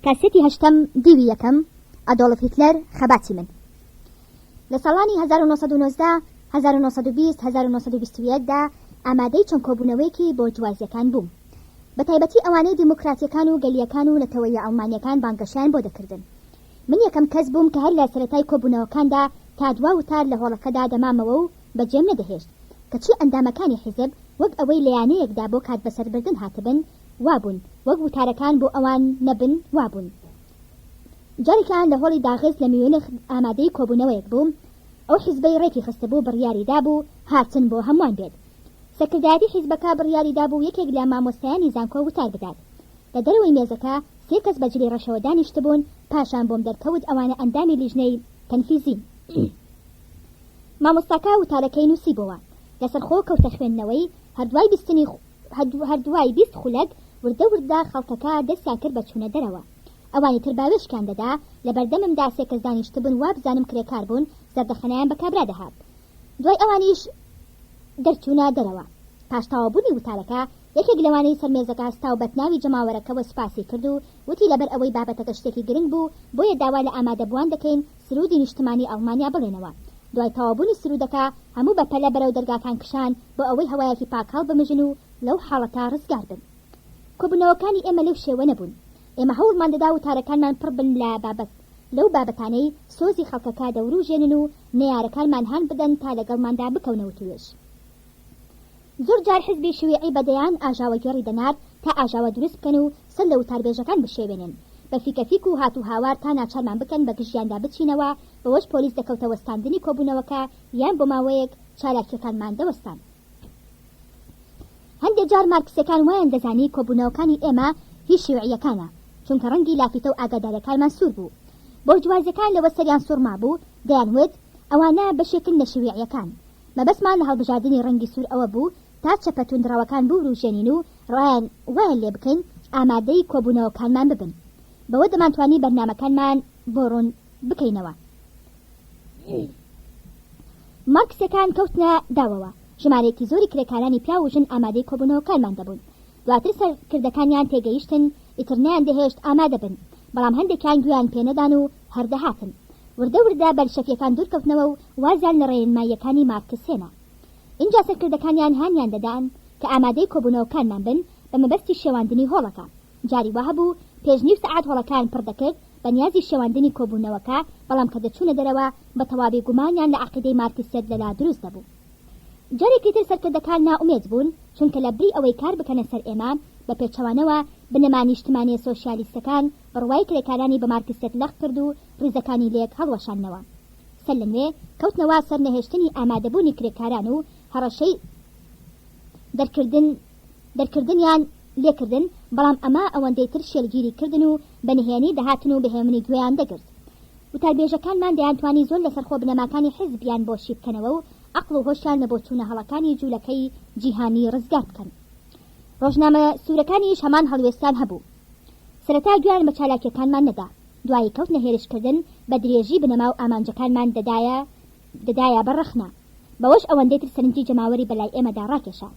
کاسێتی هەشتەم دیوی یەکەم، ئەدۆڵف هیتلەر، خەباتی من. لە ساڵانی 1919، 1920، 1921 دا ئامادەی چەند کۆبوونەوەیەکی بۆرجوازییەکان بووم. بە تایبەتی ئەوانەی دیموکراتییەکان و گەلییەکان و نەتەوەییە ئەڵمانییەکان بانگەشەیان بۆ دەکردن. من یەکەم کەس بووم کە هەر لە سەرەتای کۆبوونەوەکاندا تا دوا وتار لە هۆڵەکەدا دەمامەوە و بەجێم نەدەهێشت. کەچی ئەندامەکانی حیزب وەک ئەوەی لە یانەیەکدا بۆ کاتبەسەربردن هاتبن وابوون، وەک وتارەکان بۆ ئەوان نەبن وابوون. جارێکیان لە هۆڵی داغز لە میونخ ئامادەی کۆبوونەوەیەک بووم، ئەو حیزبەی ڕێکی خستبوو بڕیاری دابوو هاتن بۆ هەمووان بێت. سەرکردایەتی حیزبەکە بڕیاری دابوو یەکێک لە مامۆستایانی زانکۆ وتار بدات. لە دەرەوەی مێزەکە سێ کەس بە جلی ڕەشەوە دانیشتبوون، پاشان بۆم دەرکەوت ئەوانە ئەندامی لیژنەی تەنفیزین. مامۆستاکە وتارەکەی نووسیبۆوە. لەسەرخۆ کەوتە خوێندنەوەی، هەر دوای بیستنی هەر دوای 20 خولەک وردە وردە خەڵکەکە دەستیان کرد بە چوونە دەرەوە. ئەوانی تر باوێشکیان دەدا، لەبەردەممدا سێ کەس دانیشتبوون وابزانم کرێکار بوون، زەردەخەنەیان بە کابرا دەهات. دوای ئەوانیش دەرچوونە دەرەوە. پاش تەواوبوونی وتارەکە، یەکێک لەوانەی سەر مێزەکە هەستا و بەتناوی جەماوەرەکەوە سوپاسی کرد و وتی لەبەر ئەوەی بابەتەکە شتێکی گرنگ بوو، بۆیە داوا لە ئامادەبووان دەکەین سروودی نیشتمانی ئەڵمانیا بڵێنەوە. دوای تەواوبوونی سروودەکە، هەموو بە پەلە بەرەو دەرگاکان کشان بۆ ئەوەی هەوایەکی پاک هەڵبمژن و لەو حاڵەتە ڕزگار بن. کۆبوونەوەکانی ئێمە لەو شێوە نەبوون. ئێمە هەوڵمان دەدا وتارەکانمان پڕ بن لە بابەت، لەو بابەتانەی سۆزی خەڵکەکە دەوروژێنن و نەیارەکانمان هان بدەن تا لەگەڵماندا بکەونە وتووێژ. زۆر جار حزبی شیوعی بە دەیان ئاژاوەگێڕی دەنارد تا ئاژاوە دروست بکەن و سەر لە وتاربێژەکان بشێوێنن بە فیکەفیک و هات و هاوار تا ناچارمان بکەن بە گژیاندا بچینەوە، بەوەش پۆلیس دەکەوتە وەستاندنی کۆبوونەوەکە یان بۆ ماوەیەک چالاکییەکانمان دەوەستان. هەندێ جار مارکسیەکان وایان دەزانی کۆبوونەوەکانی ئێمە هی شیوعییەکانە، چونکە ڕەنگی لافیتە و ئاگاداریەکانمان سوور بوو. بۆرجوازیەکان لەوە سەریان سوڕمابوو، دەیانوت، ئەوانە بەشێکن لە شیوعیەکان. مەبەستمان لە هەڵبژاردنی ڕەنگی سوور ئەوە بوو تا چەپە توندڕەوەکان بوروژێنین و ڕایان وایان لێ بکەین ئامادەی کۆبوونەوەکانمان ببن. بەوە دەمانتوانی بەرنامەکانمان بۆ ڕوون بکەینەوە. مارکسیەکان کەوتنە داوەوە. ژمارەیەکی زۆری کرێکارانی پیاو و ژن ئامادەی کۆبوونەوەکانمان دەبوون. دواتر سەرکردەکانیان تێگەیشتن، ئیتر نەیاندەهێشت ئامادە بن. بەڵام هەندێکیان گوێیان پێنەدان و هەر دەهاتن. وردە وردە بەلشەفیەکان دوورکەوتنەوە و وازیان لە ڕێنماییەکانی مارکس هێنا. ئینجا سەرکردەکانیان هانیان دەدان کە ئامادەی کۆبوونەوەکانمان بن بە مەبەستی شێواندنی هۆڵەکە. جاری وا هەبوو پێش نیو سەعات هۆڵەکەیان پڕ دەکرد بە نیازی شێواندنی کۆبوونەوەکە، بەڵام کە دەچوونە دەرەوە بە تەواوی گومانیان لە عەقیدەی مارکسیەت لەلا دروست دەبوو. جارێکی تر سەرکردەکان نائومێد بوون، چونکە لە بری ئەوەی کار بکەنە سەر ئێمە، بە پێچەوانەوە بنەما نیشتمانیە سۆشیالیستەکان بڕوای کرێکارانی بە مارکسیەت لەق کرد و ڕیزەکانی لێک هەڵوەشاندنەوە. سەر لە نوێ کەوتنەوە سەر نەهێشتنی ئامادەبوونی کرێکاران و هەڕەشەی دەرکردن دەرکردنیان لێکردن، بەڵام ئەمە ئەوەندەی تر شێلگیری کردن و بە نهێنی دەهاتن و بە هێمنی گوێیان دەگرت. وتاربێژەکانمان دەیانتوانی زۆر لەسەرخۆ بنەماکانی حیزبیان بۆ شی بکەنەوە و عەقڵ و هۆشیان لە بۆچوونە هەڵەکانی جوولەکەی جیهانی ڕزگار بکەن. ڕۆژنامە سوورەکانیش هەمان هەڵوێستیان هەبوو. سەرەتا گوێیان بە چالاکییەکانمان نەدا، دوایی کەوتنە هێرشکردن بە درێژی بنەما و ئامانجەکانمان دەدایە دەدایە بەر ڕەخنە. بەوەش ئەوەندەی تر سەرنجی جەماوەری بەلای ئێمەدا ڕاکێشا.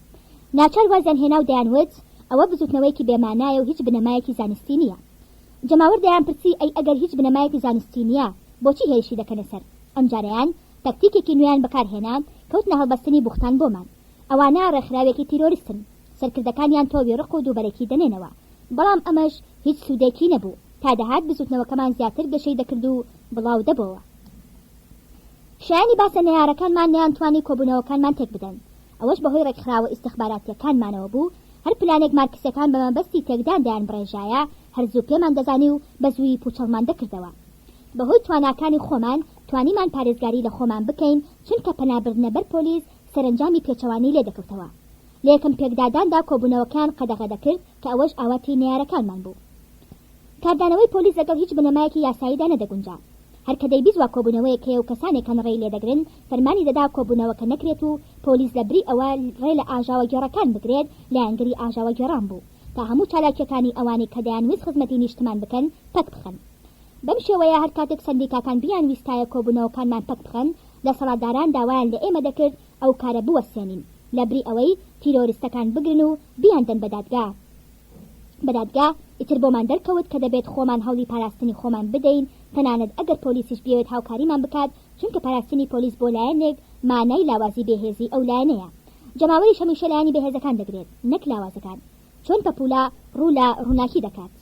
ناچار وازیان هێنا و دەیانوت ئەوە بزووتنەوەیەکی بێ مانایە و هیچ بنەمایەکی زانستی نییە. جەماوەر دەیانپرسی ئەی ئەگەر هیچ بنەمایەکی زانستی نییە بۆچی هێرشی دەکەنە سەر؟ ئەمجارەیان تەکتیکێکی نوێیان بەکار هێنا، کەوتنە هەڵبەستنی بوختان بۆمان. ئەوانە ڕێکخراوێکی تیرۆریستن. سەرکردەکانیان تۆوی ڕق و دووبەرەکی دەنێنەوە. بەڵام ئەمەش هیچ سوودێکی نەبوو. تا دەهات بزووتنەوەکەمان زیاتر گەشەی دەکرد و بڵاو دەبۆوە. شایانی باسە نەیارەکانمان نەیانتوانی کۆبوونەوەکانمان تێکبدەن. ئەوەش بەهۆی ڕێکخراوە ئیستخباراتییەکانمانەوە بوو، هەر پلانێک مارکسییەکان بە مەبەستی تێکدان دایانبڕێژایە، هەر زوو پێمان دەزانی و بە زوویی پووچەڵمان دەکردەوە. بەهۆی تواناکانی خۆمان توانیمان پارێزگاری لە خۆمان بکەین، چونکە پەنابردنە بەر پۆلیس سەرەنجامی پێچەوانەی لێدەکەوتەوە. لە یەکەم پێکداداندا کۆبوونەوەکەیان قەدەغە دەکرد کە ئەوەش ئاواتی نەیارەکانمان بوو. کاردانەوەی پۆلیس لەگەڵ هیچ بنەمایەکی یاساییدا نەدەگونجا. هەر کە دەیبیست وا کۆبوونەوەیەک هەیە و کەسانێک هەن ڕێی لێدەگرن، فەرمانی دەدا کۆبوونەوەکە نەکرێت و پۆلیس لە بری ئەوە ڕێ لە ئاژاوەگێڕەکان بگرێت، لایەنگری ئاژاوەگێڕان بوو تا هەموو چالاکییەکانی ئەوانەی کە دەیانویست خزمەتی نیشتمان بکەن پەک بخەن. بەم شێوەیە هەر کاتێک سەندیکاکان بیانویستایە کۆبوونەوەکانمان پەک بخەن، دەسەڵاتداران داوایان لە ئێمە دەکرد ئەو کارە بوەستێنین، لە بری ئەوەی تیرۆریستەکان بگرن و بیاندەن بە دادگا. بە دادگا، ئیتر بۆمان دەرکەوت کە دەبێت خۆمان هەوڵی پاراستنی خۆمان بدەین، تەنانەت ئەگەر پۆلیسیش بیەوێت هاوکاریمان بکات، چونکە پاراستنی پۆلیس بۆ لایەنێک مانای لاوازی بێهێزی ئەو لایەنەیە. جەماوەریش هەمیشە لایەنی بەهێزەکان دەگرێت، نەک لاوازەکان. چۆن پەپوولە ڕوو لە ڕووناکی دەکات.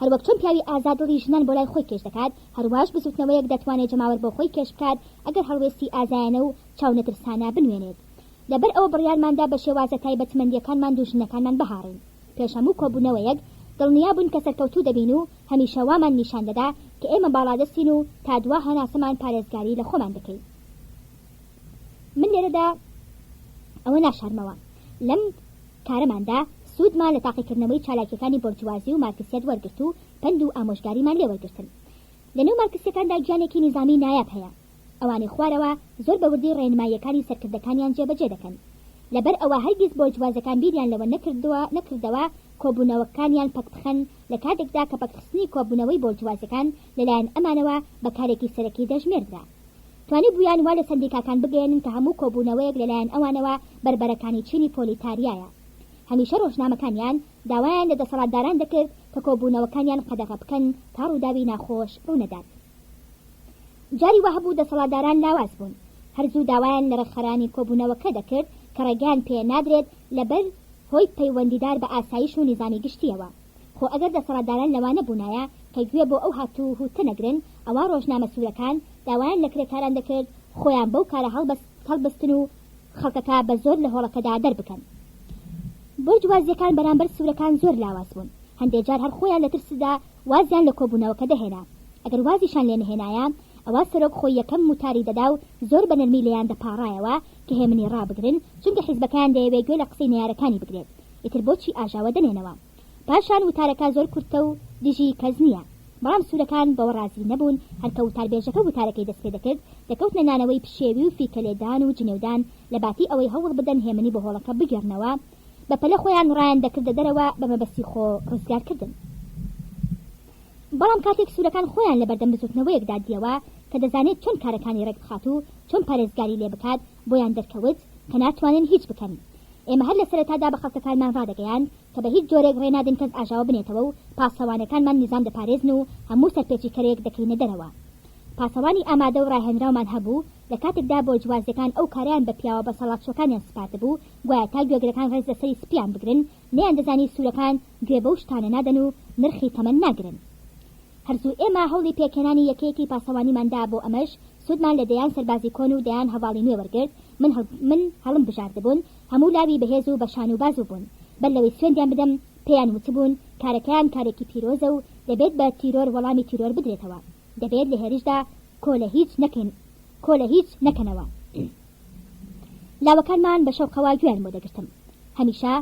هەروەک چۆن پیاوی ئازا دڵی ژنان بۆ لای خۆی کێش دەکات، هەرواش بزووتنەوەیەک دەتوانێت جەماوەر بۆ خۆی کێش بکات ئەگەر هەڵوێستی ئازایانە و چاونەترسانە بنوێنێت. لەبەر ئەوە بڕیارمان دا بە شێوازە تایبەتمەندییەکانمان دوژمنەکانمان بهاڕین. پێش هەموو کۆبوونەوەیەک دڵنیا بووین کە سەرکەوتوو دەبین و هەمیشە وامان نیشان دەدا کە ئێمە باڵادەستین و تا دوا هەناسەمان پارێزگاری لە خۆمان دەکەین. من لێرەدا ئەوە ناشارمەوە لەم کارەماندا سوودمان لە تاقیکردنەوەی چالاکییەکانی بۆرجوازی و مارکسیەت وەرگرت و پەند و ئامۆژگاریمان لێ وەرگرتن. لە نێو مارکسییەکاندا گیانێکی نیزامی نایاب هەیە. ئەوانەی خوارەوە زۆر بە وردی ڕێنماییەکانی سەرکردەکانیان جێبەجێ دەکەن. لەبەر ئەوە هەرگیز بۆرجوازەکان بیریان لەوە نەکردەوە کۆبوونەوەکانیان پەکبخەن لە کاتێکدا کە پەکخستنی کۆبوونەوەی بۆرجوازەکان لەلایەن ئەمانەوە بە کارێکی سەرەکی دەژمێردرا. توانیبوویان وا لە سەندیکاکان بگەیەنن کە هەموو کۆبوونەوەیەک لەلایەن ئەوانەوە بەربەرەکانی چینی پۆلیتاریایە. هەمیشە ڕۆژنامەکانیان داوایان لە دەسەڵاتداران دەکرد کە کۆبوونەوەکانیان قەدەغە بکەن تا ڕووداوی ناخۆش ڕوونەدات. جاری وا هەبوو دەسەڵاتداران لاواز بوون، هەر زوو داوایان لە ڕێکخەرانی کۆبوونەوەکە دەکرد کە ڕێگەیان پێ نادرێت لەبەر هۆی پەیوەندیدار بە ئاسایش و نیزامی گشتییەوە. خۆ ئەگەر دەسەڵاتداران لەوانە بوونایە کە گوێ بۆ ئەو هات و هوتە نەگرن، ئەوا ڕۆژنامە سوورەکان داوایان لە کرێکاران دەکرد خۆیان بەو کارە هەڵبستن و خەڵکەکە بە زۆر لە هۆڵەکەدا دەربکەن. بۆرجوازییەکان بەرامبەر سوورەکان زۆر لاواز بوون، هەندێ جار هەر خۆیان لە ترسدا وازیان لە کۆبوونەوەکە دەهێنا. ئەگەر وازیشان لێ نەهێنایە، ئەوا سەرۆک خۆی یەکەم وتاری دەدا و زۆر بە نەرمی لێیان دەپاڕایەوە کە هێمنی ڕابگرن، چونکە حیزبەکەیان دەیەوێ گوێ لە قسەی نەیارەکانی بگرێت. ئیتر بۆچی ئاژاوە دەنێنەوە؟ پاشان وتارەکە زۆر کورتە و دژی کەس نییە. بەڵام سوورەکان بەوە ڕازی نەبوون، هەر کە وتاربێژەکە وتارەکەی دەست پێ دەکرد، دەکەوتنە نانەوەی پشێوی و فیکەلێدان و جنێودان، لە باتی ئەوەی هەوڵ بدەن هێمنی بۆ هۆڵەکە بگێڕنەوە، بە پەلە خۆیان ڕایان دەکردە دەرەوە بە مەبەستی خۆ ڕزگارکردن. بەڵام کاتێک سوورەکان خۆیان لە بەردەم بزووتنەوەیەکدا دییەوە کە دەزانێت چۆن کارەکانی ڕێک بخات و چۆن پارێزگاری لێ بکات، بۆیان دەرکەوت کە ناتوانن هیچ بکەن. ئێمە هەر لە سەرەتادا بە خەڵکەکانمان ڕادەگەیاند کە بە هیچ جۆرێک ڕێ نادەین کەس ئاژاوە بنێتەوە و پاسەوانەکانمان نیزام دەپارێزن و هەموو سەرپێچیکەرێک دەکەینە دەرەوە. پاسەوانی ئامادە و ڕاهێنراومان هەبوو، لە کاتێکدا بۆرجوازیەکان ئەو کارەیان بە پیاوە بەسەڵاتچووەکانیان سپاردبوو، گوایە تا گوێگرەکان ڕێز لە سەری سپییان بگرن، نەیاندەزانی سوورەکان گوێ بەو شتانە نادەن و نرخی تەمەن ناگرن. هەر زوو ئێمە هەوڵی پێکهێنانی یەکەیەکی پاسەوانیمان دا، بۆ ئەمەش سوودمان لە دەیان سەربازی کۆن و دەیان هەڤاڵی نوێ وەرگرت، من من هەڵمبژاردبوون، هەموو لاوی بەهێز و بە شان و بازوو بوون. بەر لەوەی سوێندیان بدەم، پێیان وتبوون، کارەکەیان کارێکی پیرۆزە و دەبێت بە تیرۆر وەڵامی تیرۆر بدرێتەوە. دەبێت لە هێرشدا کۆ لە هیچ نەکەین کۆ لە هیچ نەکەنەوە. لاوەکانمان بە شەوقەوە گوێیان بۆ دەگرتم. هەمیشە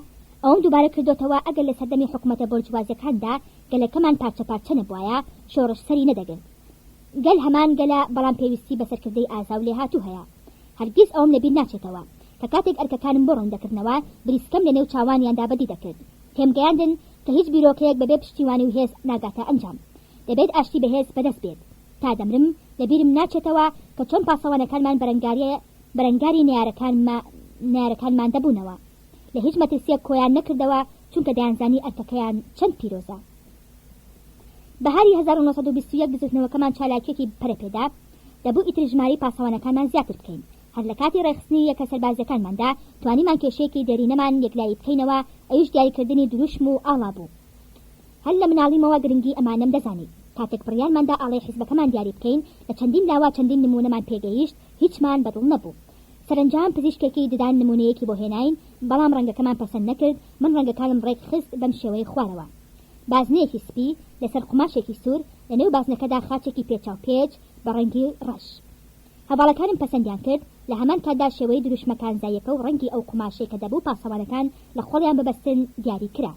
ئەوەم دووبارە کردۆتەوە ئەگەر لە سەردەمی حکومەتە بۆرجوازیەکاندا گەلەکەمان پارچە پارچە نەبوایە شۆڕش سەری نەدەگرت. گەل هەمان گەلە بەڵام پێویستی بە سەرکردەی ئازا و لێهاتوو هەیە. هەرگیز ئەوەم لەبیر ناچێتەوە کە کاتێک ئەرکەکانم بۆ ڕوون دەکردنەوە بریسکەم لە نێو چاوانیاندا بەدی دەکرد. تێمگەیاندن کە هیچ بیرۆکەیەک بەبێ پشتیوانی و هێز ناگاتە ئەنجام. دەبێت ئاشتی بەهێز بەدەست بێت. تا دەمرم لەبیرم ناچێتەوە کە چۆن پاسەوانەکانمان بەرەنگاری نەیارەکانمان دەبوونەوە. لە هیچ مەترسییەک کۆیان نەکردەوە چونکە دەیانزانی ئەرکەکەیان چەند پیرۆزە. بەهاری 1921 بزوتنەوەکەمان چالاکییەکی پەرەپێدا، دەبوو ئیتر ژمارەی پاسەوانەکانمان زیاتر بکەین. هەر لە کاتی ڕێکخستنی یەکە سەربازییەکانماندا توانیمان کێشەیەکی دێرینەمان یەکلایی بکەینەوە، ئەویش دیاریکردنی دروشم و ئاڵا بوو. هەر لە مناڵیمەوە گرنگی ئەمانەم دەزانی. کاتێک بڕیارمان دا ئاڵای حیزبەکەمان دیاری بکەین، لە چەندین لاوە چەندین نموونەمان پێ گەیشت، هیچمان بە دڵ نەبوو. سەرەنجام پزیشکێکی ددان نموونەیەکی بۆ هێناین، بەڵام ڕەنگەکەمان پەسەند نەکرد، من ڕەنگەکانم ڕێک خست بەم شێوەی خوارەوە. بازنەیەکی سپی، لەسەر قوماشێکی سوور، لە نێو بازنەکەدا خاچێکی پێچاوپێچ بە ڕەنگی ڕەش. هەڤاڵەکانم پەسەندیان کرد، لە هەمان کاتدا شێوەی دروشمە کانزاییەکە و ڕەنگی ئەو قوماشەی کە دەبوو پاسەوانەکان لە قۆڵیان ببەستن دیاری کرا.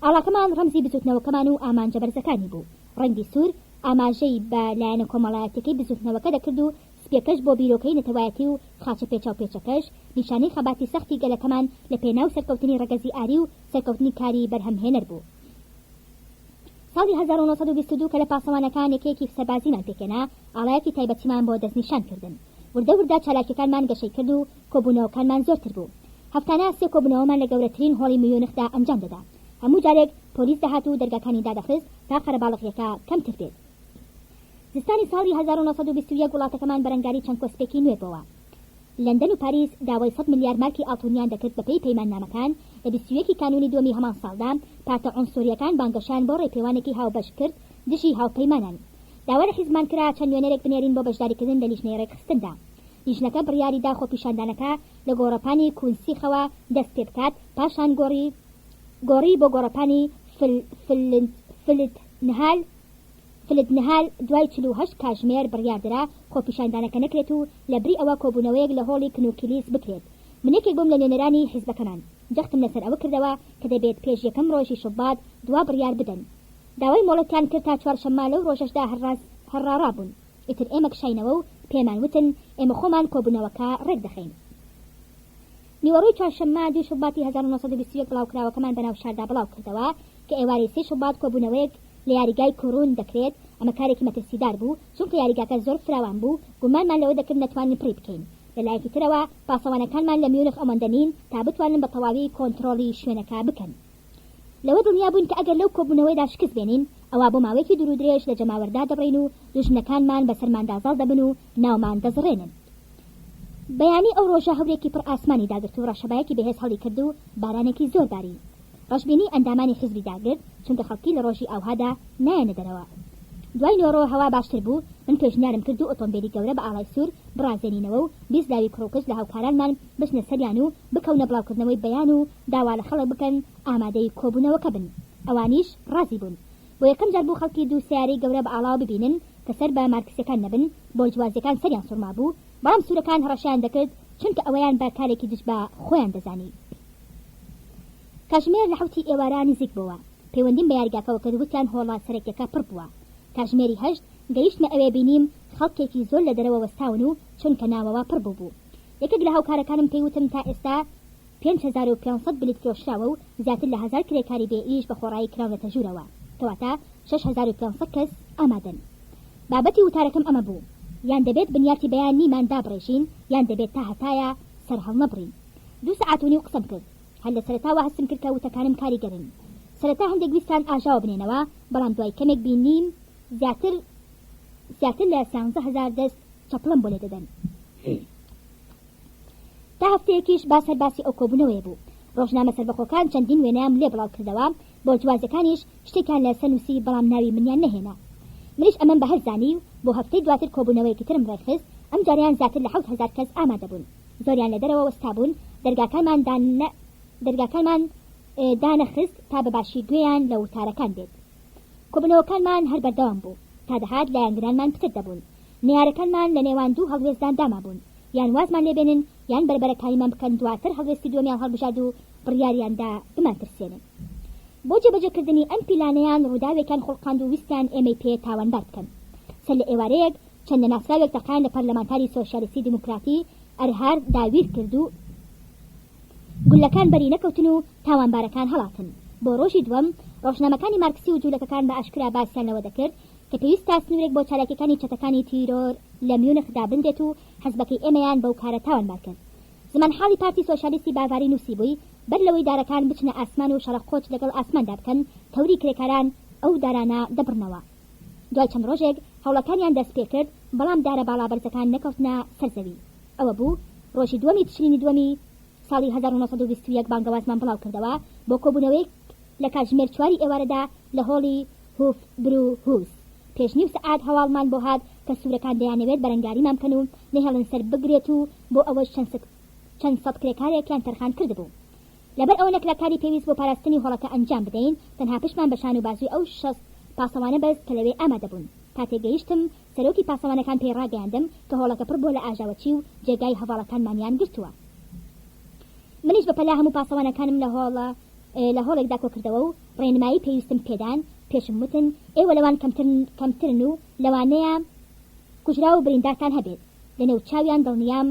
ئاڵاکەمان ڕەمزی بزووتنەوەکەمان و ئامانجە بەرزەکانی بوو. ڕەنگی سوور ئاماژەی بە لایەنە کۆمەڵایەتییەکەی بزووتنەوەکە دەکرد و سپییەکەش بۆ بیرۆکەی نەتەوایەتی و خاچە پێچاوپێچەکەش نیشانەی خەباتی سەختی گەلەکەمان لە پێناو سەرکەوتنی ڕەگەزی ئاری و سەرکەوتنی کاری بەرهەمهێنەر بوو. ساڵی 1922 کە لە پاسەوانەکان یەکەیەکی سەربازیمان پێکهێنا، ئاڵایەکی تایبەتیمان بۆ دەستنیشان کردن. وردە وردە چالاکییەکانمان گەشەی کرد و کۆبوونەوەکانمان زۆرتر بوو. هەفتانە سێ کۆبوونەوەمان لە گەورەترین هۆڵی میونخدا ئەنجام دەدا. هەموو جارێک پۆلیس دەهات و دەرگاکانی دادەخست تا قەرەباڵغییەکە کەمتر بێت. زستانی ساڵی 1921 وڵاتەکەمان بەرەنگاری چەند کۆسپێکی نوێ بۆوە. لەندەن و پاریس داوای سەد ملیار مارکی ئاڵتونیان دەکرد بەپێی پەیماننامەکان، لە 21 ی کانوونی دووەمی هەمان ساڵدا پارتە عونسورییەکان بانگەشەیان بۆ ڕێپێوانێکی هاوبەش کرد دژی هاوپەیمانان. داوا لە حیزبمان کرا چەند نوێنەرێک بنێرین بۆ بەشداریکردن لە لیژنەی ڕێکخستندا. لیژنەکە بڕیاری دا خۆپیشاندانەکە لە گۆڕەپانی کونسیخەوە دەست پێ بکات، پاشان گۆڕی گۆڕی بۆ گۆڕەپانی فل فلنت فلتنهال فلتنهال دوای 48 کاژمێر بڕیاردرا خۆپیشاندانەکە نەکرێت و لەبری ئەوە کۆبوونەوەیەک لە هۆڵی کنوکیلیس بکرێت. من یەکێک بووم لە نوێنەرانی حیزبەکەمان. جەختم لەسەر ئەوە کردەوە کە دەبێت پێش یەکەم ڕۆژی شوبات دوا بڕیار بدەن. داوای مۆڵەتیان کرد تا چوارشەممە لەو ڕۆژەشدا هەر هەر ڕاڕا بوون. ئیتر ئێمە کشاینەوە و پێمان وتن ئێمە خۆمان کۆبوونەوەکە ڕێک دەخەین. نیوەڕۆی چوارشەممە دوو شوباتی 1921 بڵاوکراوەکەمان بەناو شاردا بڵاو کردەوە کە ئێوارەی سێ شوبات کۆبوونەوەیەک لە یاریگای کۆرون دەکرێت، ئەمە کارێکی مەترسیدار بوو، چونکە یاریگاکە زۆر فراوان بوو، گومانمان لەوە دەکرد نەتوانین پڕی بکەین. لە لایەکی ترەوە پاسەوانەکانمان لە میونخ ئەوەندە نین تا بتوانن بە تەواوی کۆنترۆڵی شوێنەکە بکەن. لەوە دڵنیا بووین کە ئەگەر لەو کۆبوونەوەیەدا شکست بێنین، ئەوا بۆ ماوەیەکی دوورودرێژ لە جەماوەر دادەبڕین و دوژمنەکانمان بەسەرماندا زاڵ دەبن و ناومان دەزڕێنن. بەیانی ئەو ڕۆژە هەورێکی پڕ ئاسمانی داگرت و ڕەشەبایەکی بەهێز هەڵیکرد و بارانێکی زۆر باری. ڕەشبینی ئەندامانی حیزبی داگرت، چونکە خەڵکی لە ڕۆژی ئاوهادا نایەنە دەرەوە. دوای نۆڕۆ هەوا باشتر بوو، من پێشنیارم کرد دوو ئۆتۆمبێلی گەورە بە ئاڵای سوور بڕازێنینەوە و 20 لاوی کوڕ و کچ لە هاوکارانمان بچنە سەریان و بکەونە بڵاوکردنەوەی بەیان و داوا لە خەڵک بکەن ئامادەی کۆبوونەوەکە بن. ئەوانیش ڕازی بوون. بۆ یەکەم جار بوو خەڵکی دوو سەیارەی گەورە بە ئاڵاوە ببینن کە سەر بە مارکسیەکان نەبن، بۆرجوازیەکان سەریان سوڕمابوو، بەڵام سوورەکان هەڕەشەیان دەکرد، چونکە ئەوەیان بە کارێکی دژ بە خۆیان دەزانی. کاژمێر لە حەوتی ئێوارە نزیک بۆوە. پەیوەندیم بە یاریگاکەوە کرد وتیان هۆڵە سەرەکیەکە پڕ بووە. کاژمێری هەشت گەیشتمە ئەوێ بینیم خەڵکێکی زۆر لە دەرەوە وەستاون و چونکە ناوەوە پڕ بووبوو. یەکێک لە هاوکارەکانم پێی وتم تا ئێستا 5500 بلیت فرۆشراوە و زیاتر لە هەزار کرێکاری بێ ئیش بە خۆڕایی کراونەتە ژوورەوە. کەواتە 6500 کەس ئامادەن. بابەتی وتارەکەم ئەمە بوو، یان دەبێت بنیاتی بەیانیمان دابڕێژین یان دەبێت تا هەتایە سەر هەڵنەبڕین. دوو سەعات و نیو قسەم کرد. هەر لە سەرەتاوە هەستم کرد کە وتەکانم کاریگەرن. سەرەتا هەندێک ویستیان ئاژاوە بنێنەوە، بەڵام دوای کەمێک بینیم زیاتر زیاتر لە 13,000 دەست چەپڵەم بۆ لێدەدەن. تا هەفتەیەکیش باس هەر باسی ئەو کۆبوونەوەیە بوو. ڕۆژنامە سەربەخۆکان چەندین وێنەیان لێ بڵاو کردەوە، بۆرجوازیەکانیش شتێکیان لە سەر نووسی بەڵام ناوی منیان نەهێنا. منیش ئەمەم بە هەل زانی و بۆ هەفتەی دواتر کۆبوونەوەیەکی ترم ڕێکخست، ئەمجارەیان زیاتر لە 7000 کەس ئامادە بوون. زۆریان لە دەرەوە وەستابوون، دەرگاکانمان دەرگاکانمان دانەخست تا بە باشی گوێیان لە وتارەکان بێت. کۆبوونەوەکانمان هەر بەردەوام بوو. تا دەهات لایەنگرانمان پتر دەبوون. نەیارەکانمان لە نێوان دوو هەڵوێستدا دامابوون، یان وازمان لێ بێنن یان بەربەرەکانیمان بکەن دواتر هەڵوێستی دووەمیان هەڵبژارد و بڕیاریان دا بمانترسێنن. بۆ جێبەجێکردنی ئەم پیلانەیان ڕووداوێکیان خوڵقاند و ویستیان ئێمەی پێ تاوانبار بکەن. سەر لە ئێوارەیەک چەند نەناسراوێک تەقەیان لە پەرلەمانتاری سۆسیالیستی دیموکراتی ئەرهارد داویر کرد و گوللەکان بەری نەکەوتن و تاوانبارەکان هەڵاتن. بۆ ڕۆژی دووەم ڕۆژنامەکانی مارکسی و جوولەکەکان بە ئاشکرا باسیان لەوە دەکرد کە پێویستە سنوورێک بۆ چالاکیەکانی چەتەکانی تیرۆر لە میونخ دابنرێت و حزبەکەی ئێمەیان بەو کارە تاوانبار کرد. زمانحاڵی پارتی سۆسیالیستی باڤاری نووسیبووی، بەر لەوەی دارەکان بچنە ئاسمان و شەڕە قۆچ لەگەڵ ئاسماندا بکەن، تەوری کرێکاران ئەو دارانە دەبڕنەوە. دوای چەند ڕۆژێک هەوڵەکانیان دەست پێکرد، بەڵام دارە باڵابەرزەکان نەکەوتنە سەر زەوی. ئەوە بوو ڕۆژی دووەمی تشرینی دووەمی ساڵی 1921 بانگەوازمان بڵاو کردەوە بۆ کۆبوونەوەیەک لە کاتژمێر چواری ئێوارەدا لە هۆڵی هوف برو هوس. پێش نیو سەعات هەواڵمان بۆ هات کە سوورەکان دەیانەوێت بەرەنگاریمان بکەن و نەهێڵن سەر بگرێت و بۆ ئەوەش چەند سەد کرێکارێکیان تەرخان کردبوو. لەبەر ئەوە نەکرا کاری پێویست بۆ پاراستنی هۆڵەکە ئەنجام بدەین، تەنها پشتمان بە شان و بازووی ئەو 60 پاسەوانە بەست کە لەوێ ئامادە بوون. کاتێک گەیشتم، سەرۆکی پاسەوانەکان پێی ڕاگەیاندم کە هۆڵەکە پڕ بووە لە ئاژاوەچی و جێگای هەڤاڵەکانمانیان گرتووە. منیش بە پەلە هەموو پاسەوانەکانم لە هۆڵە لە هۆڵێکدا کۆکردەوە و ڕێنمایی پێویستم پێدان، پێشم وتن، ئێوە لەوان کەمتر کەمترن و لەوانەیە کوژراو و بریندارتان هەبێت. لەنێو چاویان دڵنیام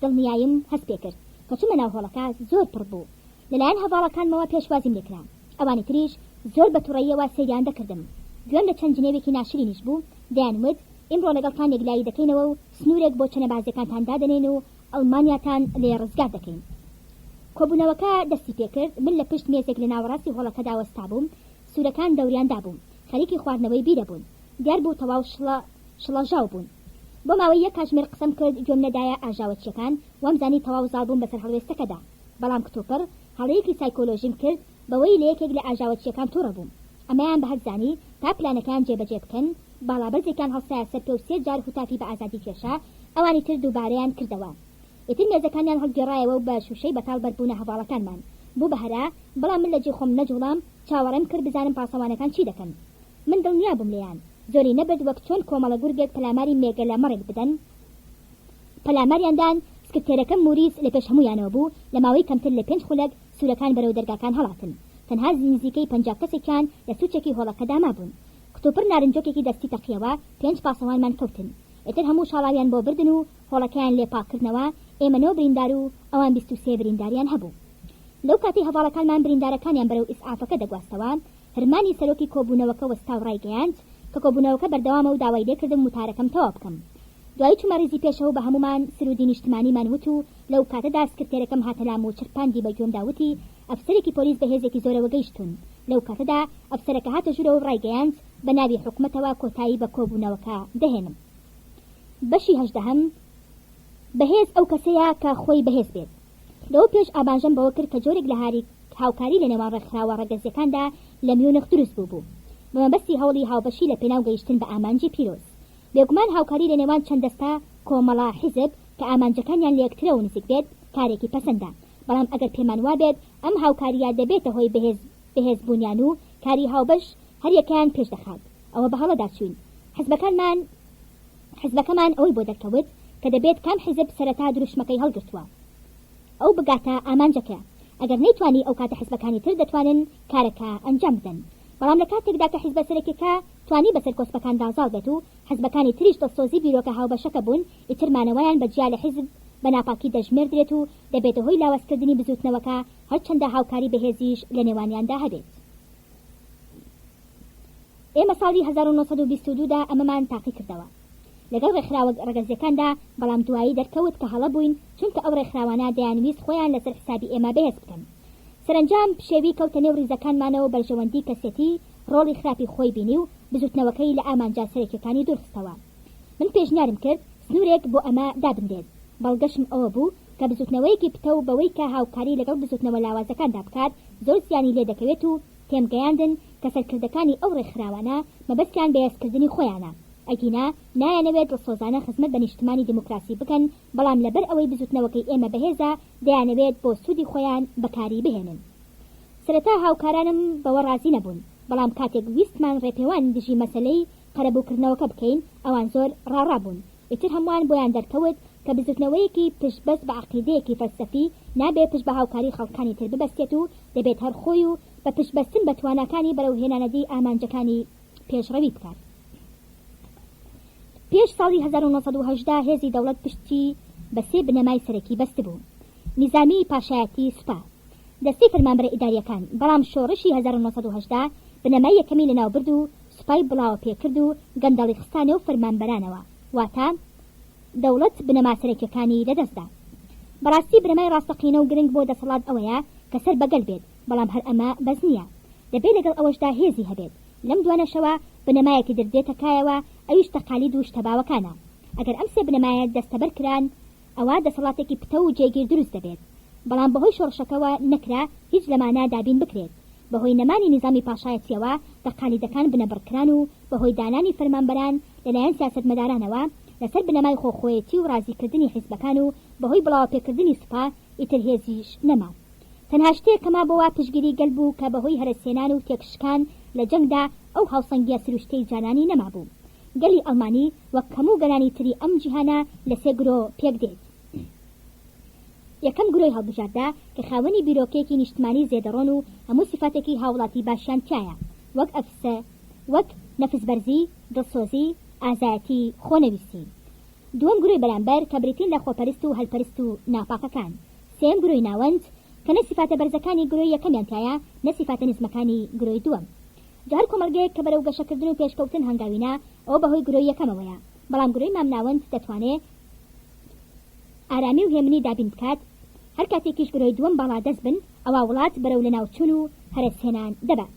دڵنیاییم هەست پێکرد. کە چوومە ناو هۆڵەکە زۆر پڕ بوو. لەلایەن هەڤاڵەکانمەوە پێشوازیم لێکرا. ئەوانی تریش زۆر بە توڕەییەوە سەیریان دەکردم. گوێم لە چەند جنێوێکی ناشرینیش بوو، دەیان وت، ئیمڕۆ لەگەڵتان یەکلایی دەکەینەوە و سنوورێک بۆ چەنەبازیەکانتان دادەنێین و ئەڵمانیاتان لێ ڕزگار دەکەین. کۆبوونەوەکە دەستی پێکرد، من لە پشت مێزێک لە ناوەڕاستی هۆڵەکەدا وەستابووم. سوورەکان دەوریان دابووم. خەریکی خواردنەوەی بیرە بوون. دیار بوو تەواو شڵە شڵەژاو بوون. بۆ ماوەی یەک کاژمێر قسەم کرد، گوێم نەدایە ئاژاوەچییەکان، وامزانی تەواو زاڵ بووم بەسەر هەڵوێستەکەدا. بەڵام کتوپڕ هەڵەیەکی سایکۆلۆژیم کرد بەوەی لە یەکێک لە ئاژاوەچییەکان تووڕە بووم. ئەمەیان بە هەل زانی تا پلانەکەیان جێبەجێ بکەن، باڵابەرزێکیان هەڵسایە سەر پێ و سێ جار هوتافی بە ئازادی کێشا، ئەوانی تر دووبارەیان کردەوە. ئیتر مێزەکانیان هەڵگێڕایەوە و بە شووشەی بەتاڵ بەربوونە هەڤاڵەکانمان. بوو بە هەرا، بەڵام من لە جێی خۆم نەجووڵام، چاوەڕێم کرد بزانم پاسەوانەکان چی دەکەن. من دڵنیا بووم لێیان. زۆری نەبرد وەک چۆن کۆمەڵە گورگێک پەلاماری مێگەلە مەڕێک بدەن، پەلاماریان دان، سکرتێرەکەم موریس لە پێش هەموویانەوە بوو، لە ماوەی کەمتر لە پێنج خولەک سوورەکان بەرەو دەرگاکان هەڵاتن. تەنها نزیکەی 50 کەسێکیان لە سوچێکی هۆڵەکەدا مابوون. کتوپڕ نارنجۆکێکی دەستی تەقیەوە، پێنج پاسەوانمان کەوتن. ئیتر هەموو شاڵاویان بۆ بردن و هۆڵەکەیان لێ پاک کردنەوە، ئێمە نۆ بریندار و ئەوان 23 برینداریان هەبوو. لەو کاتەی هەڤاڵەکانمان بریندارەکانیان بەرەو ئیسعافەکە دەگواستەوە، هرمانی سەرۆکی کۆبوونەوەکە وەستا و ڕایگەیاند کە کۆبوونەوەکە بەردەوامە و داوای لێکردم وتارەکەم تەواو بکەم. دوایی چوومە ڕیزی پێشەوە و بە هەموومان سروودی نیشتمانیمان وت و لەو کاتەدا سکرتێرەکەم هاتە لام و چرپاندی بە گوێمدا وتی ئەفسەرێکی پۆلیس بە هێزێکی زۆرەوە گەیشتوون. لەو کاتەدا ئەفسەرەکە هاتە ژوورەوە و ڕایگەیاند بە ناوی حکومەتەوە کۆتایی بە کۆبوونەوەکە دەهێنم. بەشی هەژدەهەم، بەهێز ئەو کەسەیە کە خۆی بەهێز بێت. لەوە پێش ئاماژەم بەوە کرد کە جۆرێک لە هاوکاری لە نێوان ڕێکخراوە ڕەگەزییەکاندا لە میونخ دروست بووبوو بە مەبەستی هەوڵی هاوبەشی لە پێناو گەیشتن بە ئامانجی پیرۆز. بێگومان هاوکاری لە نێوان چەند دەستە، کۆمەڵە، حیزب، کە ئامانجەکانیان لە یەکترەوە نزیک بێت کارێکی پەسەندە، بەڵام ئەگەر پێمان وابێت ئەم هاوکارییە دەبێتە هۆی بەهێز بەهێزبوونیان و کاری هاوبەش هەریەکەیان پێش دەخات ئەوە بە هەڵەدا چووین. حزبەکانمان حزبەکەمان ئەوەی بۆ دەرکەوت کە دەبێت کام حیزب سەرەتا دروشمەکەی هەڵگرتووە ئەو بگاتە ئامانجەکە، ئەگەر نەیتوانی ئەوکاتە حزبەکانی تر دەتوانن کارەکە ئەنجام بدەن. بەڵام لە کاتێکدا کە حیزبە سەرەکیەکە توانی بەسەر کۆسپەکاندا زاڵ بێت و حزبەکانی تریش دڵسۆزی بیرۆکە هاوبەشەکە بوون ئیتر مانەوەیان بە جیا لە حیزب بە ناپاکی دەژمێردرێت و دەبێتە هۆی لاوازکردنی بزووتنەوەکە هەرچەندە هاوکاری بەهێزیش لە نێوانیاندا هەبێت. ئێمە ساڵی 1922 دا ئەمەمان تاقی کردەوە لەگەڵ ڕێکخراوە ڕەگەزیەکاندا، بەڵام دوایی دەرکەوت کە هەڵە بووین، چونکە ئەو ڕێکخراوانە دەیانویست خۆیان لەسەر حسابی ئێمە بەهێز بکەن. سەرەنجام پشێوی کەوتە نێو ڕیزەکانمانەوە بەرژەوەندی کەسێتی ڕۆڵی خراپی خۆی بینی و بزوتنەوەکەی لە ئامانجە سەرەکیەکانی دوورخستەوە. من پێشنیارم کرد سنوورێک بۆ ئەمە دابنرێت، بەڵگەشم ئەوە بوو کە بزوتنەوەیەکی پتەو بەوەی کە هاوکاری لەگەڵ بزوتنەوە لاوازەکاندا بکات زۆر زیانی لێدەکەوێت و تێمگەیاندن کە سەرکردەکانی ئەو ڕێکخراوانە مەبەستیان بەهێزکردنی خۆیانە، ئەگینا نایانەوێت دڵسۆزانە خزمەت بە نیشتمانی دیموکراسی بکەن، بەڵام لەبەر ئەوەی بزوتنەوەکەی ئێمە بەهێزە دەیانەوێت بۆ سوودی خۆیان بەکاری بهێنن. سەرەتا هاوکارانم بەوە ڕازی نەبوون، بەڵام کاتێک ویستمان ڕێپێوان دژی مەسەلەی قەرەبووکردنەوەکە بکەین ئەوان زۆر ڕاڕا بوون، ئیتر هەمووان بۆیان دەرکەوت کە بزوتنەوەیەکی پشتبەست بە عەقیدەیەکی فەلسەفی نابێ پشت بە هاوکاری خەڵکانی تر ببەستێت و دەبێت هەر خۆی و بە پشتبەستن بە تواناکانی بەرەو هێنانەدی ئامانجەکانی پێشڕەوی بکات. پێش ساڵی 1918 هێزی دەوڵەت پشتی بە سێ بنەمای سەرەکی بەستبوو، نیزامی، پاشایەتی، سوپا. دەستەی فەرمانبەرە ئیدارییەکان، بەڵام شۆڕشی 1918 بنەمای یەکەمی لەناوبرد و سوپای بڵاوەپێکرد و گەندەڵی خستە نێو فەرمانبەرانەوە، واتە دەوڵەت بنەما سەرەکیەکانی لەدەستدا. بەڕاستی بنەمای ڕاستەقینە و گرنگ بۆ دەسەڵات ئەوەیە کە سەر بە گەل بێت، بەڵام هەر ئەمە بەس نییە. دەبێ لەگەڵ ئەوەشدا هێزی هەبێت. لەم دوانەشەوە بنەمایەکی تر دێتە کایەوە، ئەویش تەقالید و شتە باوەکانە. ئەگەر ئەم سێ بنەمایە دەستەبەر کران، ئەوا دەسەڵاتێکی پتەو و جێگیر دروست دەبێت. بەڵام بەهۆی شۆڕشەکەوە نەکرا هیچ لەمانە دابین بکرێت. بەهۆی نەمانی نیزامی پاشایەتییەوە تەقالیدەکان بنەبڕ کران و بەهۆی دانانی فەرمانبەران لەلایەن سیاسەتمەدارانەوە لەسەر بنەمای خۆخۆیەتی و ڕازیکردنی حیزبەکان و بەهۆی بڵاوەپێکردنی سوپا ئیتر هێزیش نەما. تەنها شتێک کە مابۆوە پشتگیری گەل بوو کە بەهۆی هەرەسهێنان و تێکشکان لە جەنگدا ئەو هاوسەنگییە سروشتیەی جارانی نەمابوو. گەلی ئەڵمانی وەک هەموو گەلانی تری ئەم جیهانە لە سێ گرۆ پێک دێت. یەکەم گرۆی هەڵبژاردە کە خاوەنی بیرۆکەیەکی نیشتمانی زێدەڕۆن و هەموو سیفاتێکی هاوڵاتی باشیان تیایە وەک ئەفسە وەک نەفس بەرزی، دڵسۆزی، ئازایەتی، خۆنەویستی. دووەم گرۆی بەرامبەر کە بریتین لە خۆپەرست و هەلپەرست و ناپاکەکان. سێیەم گرۆی ناوەند کە نە سیفاتە بەرزەکانی گرۆی یەکەمیان تیایە نە سیفاتە نزمەکانی گرۆی دووەم. جا هەر کۆمەڵگەیەک کە بەرەو گەشەکردن و پێشکەوتن هەنگاوی نا ئەوە بەهۆی گرۆی یەکەمەوەیە بەڵام گرۆی مامناوەند دەتوانێ ئارامی و هێمنی دابین بکات، هەر کاتێکیش گرۆی دووەم باڵادەست بن ئەوا وڵات بەرەو لەناوچوون و هەرەسهێنان دەبات.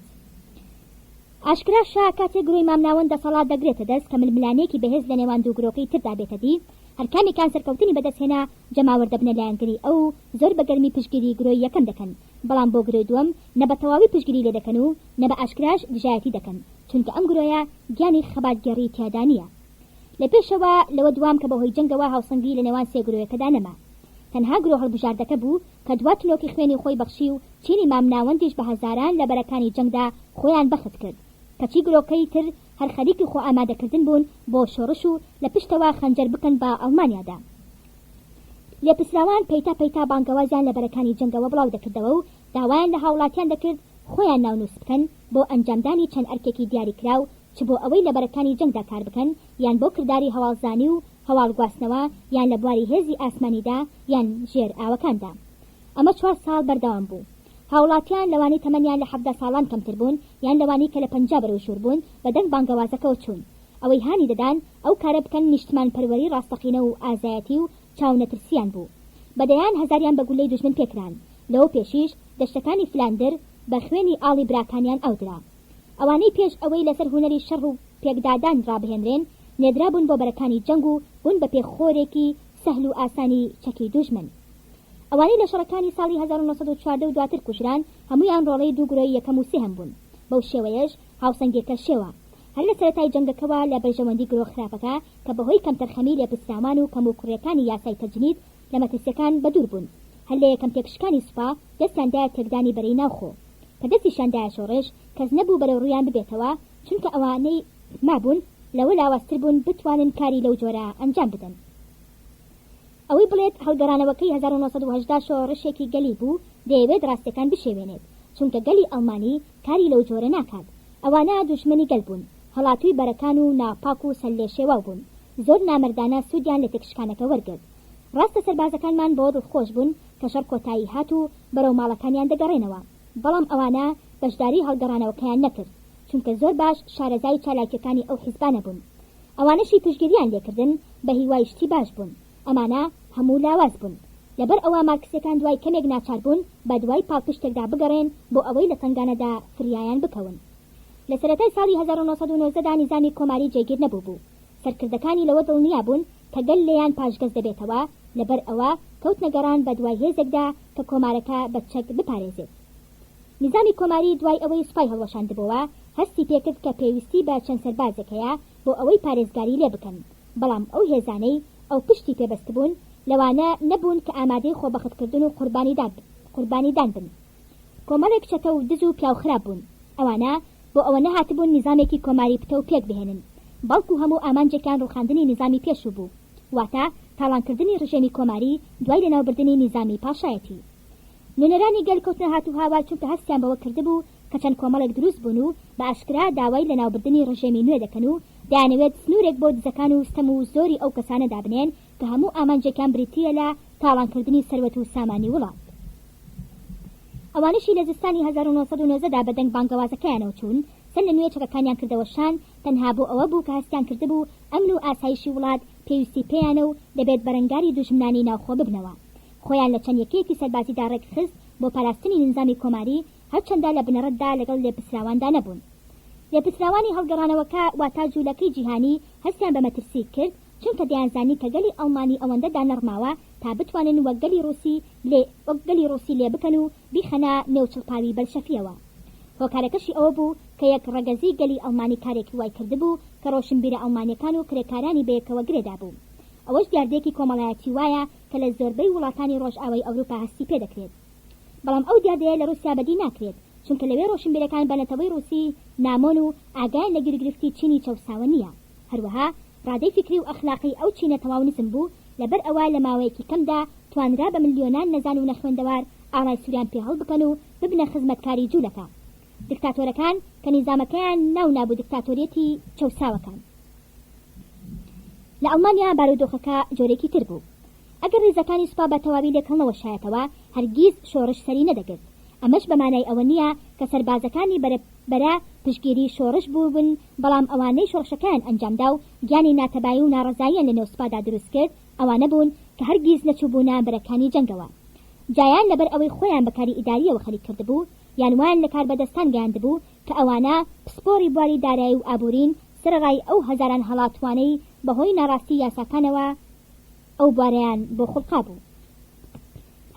ئاشکراشە کاتێک گرۆی مامناوەند دەسەڵات دەگرێتە دەست کە ململانێیەکی بەهێز لە نێوان دوو گرۆکەی تردا بێتە دی، هەرکامێکیان سەرکەوتنی بەدەست هێنا جەماوەر دەبنە لایەنگری ئەو و زۆر بە گەرمی پشتگیری گرۆی یەکەم دەکەن، بەڵام بۆ گرۆی دووەم نە بە تەواوی پشتگیری لێ دەکەن و نە بە ئاشکراش دژایەتی دەکەن، چونکە ئەم گرۆیە گیانی خەباتگێڕی تیادا نییە. لە پێشەوە لەوە دوام کە بەهۆی جەنگەوە هاوسەنگی لە نێوان سێ گرۆیەکەدا نەما. تەنها گرۆ هەڵبژاردەکە بوو کە دوا تنۆکی خوێنی خۆی بەخشی و چینی مامناوەندیش بە هەزاران لە بەرەکانی جەنگدا خۆیان بەخت کرد. کەچی گرۆکەی تر هەر خەریکی خۆ ئامادەکردن بوون بۆ شۆڕش و لە پشتەوە خەنجەر بکەن بە ئەڵمانیادا. لێپرسراوان پەیتا پەیتا بانگەوازیان لە بەرەکانی جەنگەوە بڵاو دەکردەوە و داوایان لە هاوڵاتیان دەکرد خۆیان ناونووس بکەن بۆ ئەنجامدانی چەند ئەرکێکی دیاریکراو چ بۆ ئەوەی لە بەرەکانی جەنگدا کار بکەن یان بۆ کرداری هەواڵزانی و هەواڵ گواستنەوە یان لە بواری هێزی ئاسمانیدا یان ژێر ئاوەکاندا. ئەمە چوار ساڵ بەردەوام بوو. هاوڵاتیان لەوانەی تەمەنیان لە 17 ساڵان کەمتر بوون یان لەوانەی کە لە 50 بەرەو ژوور بوون بە دەنگ بانگەوازەکەوە چوون. ئەوەی هانی دەدان ئەو کارە بکەن نیشتمانپەروەری ڕاستەقینە و ئازایەتی و چاونەترسییان بوو. بە دەیان هەزاریان بە گوللەی دوژمن پێکران. لەوە پێشیش دەشتەکانی فلاندر بە خوێنی ئاڵی براکانیان ئاودرا. ئەوانەی پێش ئەوەی لەسەر هونەری شەڕ و پێکدادان ڕابهێنرێن، نێردرابوون بۆ بەرەکانی جەنگ و بوون بە پێخۆرێکی سەهل و ئاسانی چەکی دوژمن. ئەوانەی لە شەڕەکانی ساڵی 1914 و دواتر کوژران، هەموویان ڕۆڵەی دوو گرۆی یەکەم و سێهەم بوون. بەو شێوەیەش هاوسەنگیەکە شێوا. هەر لە سەرەتای جەنگەکەوە لە بەرژەوەندی گرۆ خراپەکە کە بەهۆی کەمتەرخەمی لێپرسراوان و کەموکوڕیەکانی یاسای تەجنید لە مەترسیەکان بەدوور بوون، هەر لە یەکەم تێکشکانی سوپا دەستیان دایە تێکدانی بەرەی ناوخۆ. کە دەستیشیان دایە شۆڕش، کەس نەبوو بەرەو ڕوویان ببێتەوە، چونکە ئەوانەی مابوون لەوە لاوازتر بوون بتوانن کاری لەو جۆرە ئەنجام بدەن. ئەوەی بڵێت هەڵگەڕانەوەکەی 1918 شۆڕشێکی گەلی بوو، دەیەوێت ڕاستیەکان بشێوێنێت، چونکە گەلی ئەڵمانی کاری لەو جۆرە ناکات. ئەوانە دوژمنی گەل بوون، هەڵاتووی بەرەکان و ناپاک و سەرلێشێواو بوون. زۆر نامەردانە سوودیان لە تێکشکانەکە وەرگرت. ڕاستە سەربازەکانمان بەوە دڵخۆش بوون کە شەڕ کۆتایی هات و بەرەو ماڵەکانیان دەگەڕێنەوە، بەڵام ئەوانە بەشداری هەڵگەڕانەوەکەیان نەکرد، چونکە زۆر باش شارەزای چالاکیەکانی ئەو حیزبانە بوون. ئەوانەشی پشتگیریان لێکردن بە هیوای شتی باش بوون. ئەمانە هەموو لاواز بوون. لەبەر ئەوە مارکسیەکان دوای کەمێک ناچار بوون بە دوای پاڵپشتێکدا بگەڕێن بۆ ئەوەی لە تەنگانەدا فریایان بکەون. لە سەرەتای ساڵی 1919 دا نیزامی کۆماری جێگیر نەبووبوو. سەرکردەکانی لەوە دڵنیا بوون کە گەل لێیان پاشگەز دەبێتەوە، لەبەر ئەوە کەوتنە گەڕان بە دوای هێزێکدا کە کۆمارەکە بە چەک بپارێزێت. نیزامی کۆماری دوای ئەوەی سوپای هەڵوەشاندبۆوە، هەستی پێکرد کە پێویستی بە چەند سەربازێک هەیە بۆ ئەوەی پارێزگاری لێ بکەن، بەڵام ئەو هێزانەی ئەو پشتی پێ بەستبوون لەوانە نەبوون کە ئامادەی خۆبەختکردن و قوربانیدان بن. کۆمەڵێک چەتە و دز و پیاوخراپ بوون. ئەوانە بۆ ئەوە نەهاتبوون نیزامێکی کۆماری پتەو پێک بهێنن، بەڵکو هەموو ئامانجێکیان ڕووخاندنی نیزامی پێشوو بوو، واتە تاڵانکردنی ڕژێمی کۆماری دوای لەناوبردنی نیزامی پاشایەتی. نوێنەرانی گەل کەوتنە هاتوهاوار چونکە هەستیان بەوە کردبوو کە چەند کۆمەڵێک دروست بوون و بە ئاشکرا داوای لەناوبردنی ڕژێمی نوێ دەکەن و دەیانەوێت سنوورێک بۆ دزەکان و ستەم و زۆری ئەو کەسانە دابنێن کە هەموو ئامانجێکیان بریتییە لە تاڵانکردنی سەروەت و سامانی وڵات. ئەوانەشی لە زستانی 1919 دا بە دەنگ بانگەوازەکەیانەوە چوون، سەر لە نوێ چەکەکانیان کردەوە شان، تەنها بۆ ئەوە بوو کە هەستیان کردبوو ئەمن و ئاسایشی وڵات پێویستی پێیانە و دەبێت بەرەنگاری دوژمنانی ناوخۆ ببنەوە. خۆیان لە چەند یەکەیەکی سەربازیدا ڕێکخست بۆ پاراستنی ننزامی کۆماری، هەرچەندە لە بنەڕەتدا لەگەڵ لێپرسراواندا نەبوون. لێپرسراوانی هەڵگەڕانەوەکە، واتا جوولەکەی جیهانی، هەستیان بە مەترسی کرد، چونکە دەیانزانی کە گەلی ئەڵمانی ئەوەندە دانەڕماوە تا بتوانن وەک گەلی ڕووسی لێ وەک گەلی ڕووسی لێ بکەن و بیخەنە نێو چڵپاوی بەلشەفییەوە. هۆکارەکەشی ئەوە بوو کە یەک ڕەگەزی گەلی ئەڵمانی کارێکی وای کردبوو کە ڕۆشنبیرە ئەڵمانییەکان و کرێکارانی بەیەکەوە گرێ دابوو. ئەوەش دیاردەیەکی کۆمەڵایەتی وایە کە لە زۆربەی وڵاتانی ڕۆژئاوای ئەوروپا هەستی پێ دەکرێت. بەڵام ئەو دیاردەیە لە ڕووسیا بەدی ناکرێت، چونکە لەوێ ڕۆشنبیرەکان بە نەتەوەی ڕووسی نامۆن و ئاگایان لە گیروگرفتی چینی چەوساوە نییە. هەروەها ڕادەی فیکری و ئەخلاقی ئەو چینە تەواو نزم بوو، لەبەر ئەوە لە ماوەیەکی کەمدا توانرا بە ملیۆنان نەزان و نەخوێندەوار ئاڵای سوریان پێ هەڵبکەن و ببنە خزمەتکاری جولەکە دکتاتۆرەکان کە نیزامەکەیان ناو نابوو دکتاتۆریەتی چەوساوەکان. لە ئەڵمانیا بارودۆخەکە جۆرێکی تر بوو. ئەگەر ڕیزەکانی سوپا بە تەواوی لێک هەڵنەوەشایەتەوە، هەرگیز شۆڕش سەری نەدەگرت. ئەمەش بە مانای ئەوە نییە کە سەربازەکانی بەرە بەرە پشتگیری شۆڕش بووبن، بەڵام ئەوانەی شۆڕشەکەیان ئەنجامدا و گیانی ناتەبایی و ناڕەزاییان لە نێو سوپادا دروست کرد، ئەوانە بوون کە هەرگیز نەچووبوونە بەرەکانی جەنگەوە. جایان لەبەر ئەوەی خۆیان بە کاری ئیدارییەوە خەریک کردبوو. یان وایان لە کاربەدەستان گەیاندبوو کە ئەوانە پسپۆڕی بواری دارایی و ئابوورین سەرەڕای ئەو هەزاران هەڵاتووانەی بەهۆی ناڕاستی یاساکانەوە ئەو بوارەیان بۆ خوڵقابوو.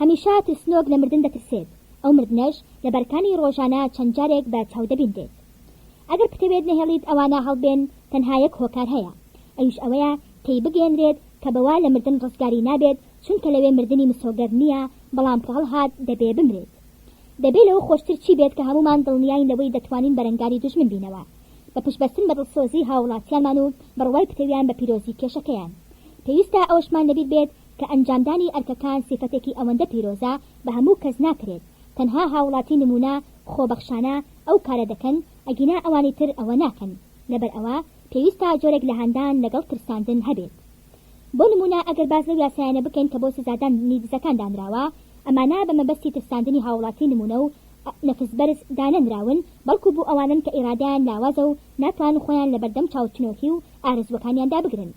هەمیشە ترسنۆک لە مردن دەترسێت، ئەو مردنەش لە بەرکانی ڕۆژانە چەند جارێک بە چاو دەبینرێت. ئەگەر بتەوێت نەهێڵیت ئەوانە هەڵبێن تەنها یەک هۆکار هەیە، ئەویش ئەوەیە تێی بگەیەنرێت کە بەوە لە مردن ڕزگاری نابێت چونکە لەوێ مردنی مسۆگەر نییە بەڵام کە هەڵهات دەبێ بمرێت. دەبێ لەوە خۆشتر چی بێت کە هەموومان دڵنیاین لەوەی دەتوانین بەرەنگاری دوژمن بینەوە بە پشتبەستن بە دڵسۆزی هاووڵاتیانمان و بڕوای پتەویان بە پیرۆزی کێشەکەیان. پێویستە ئەوەشمان لەبیر بێت کە ئەنجامدانی ئەرکەکان سیفەتێکی ئەوەندە پیرۆزە بە هەموو کەس ناکرێت، تەنها هاووڵاتی نموونە خۆبەخشانە ئەو کارە دەکەن ئەگینا ئەوانی تر ئەوە ناکەن. لەبەر ئەوە پێویستە جۆرێک لە هاندان لەگەڵ ترساندن هەبێت. بۆ نموونە ئەگەر باس لەو یاسایانە بکەین کە بۆ سزادانی دزەکان دانراوە، ئەمانە بە مەبەستی ترساندنی هاووڵاتی نموونە و نەفس بەرز دانەنراون، بەڵکو بۆ ئەوانەن کە ئیرادەیان لاوازە و ناتوانن خۆیان لەبەردەم چاوچنۆکی و ئارەزووەکانیاندا بگرن.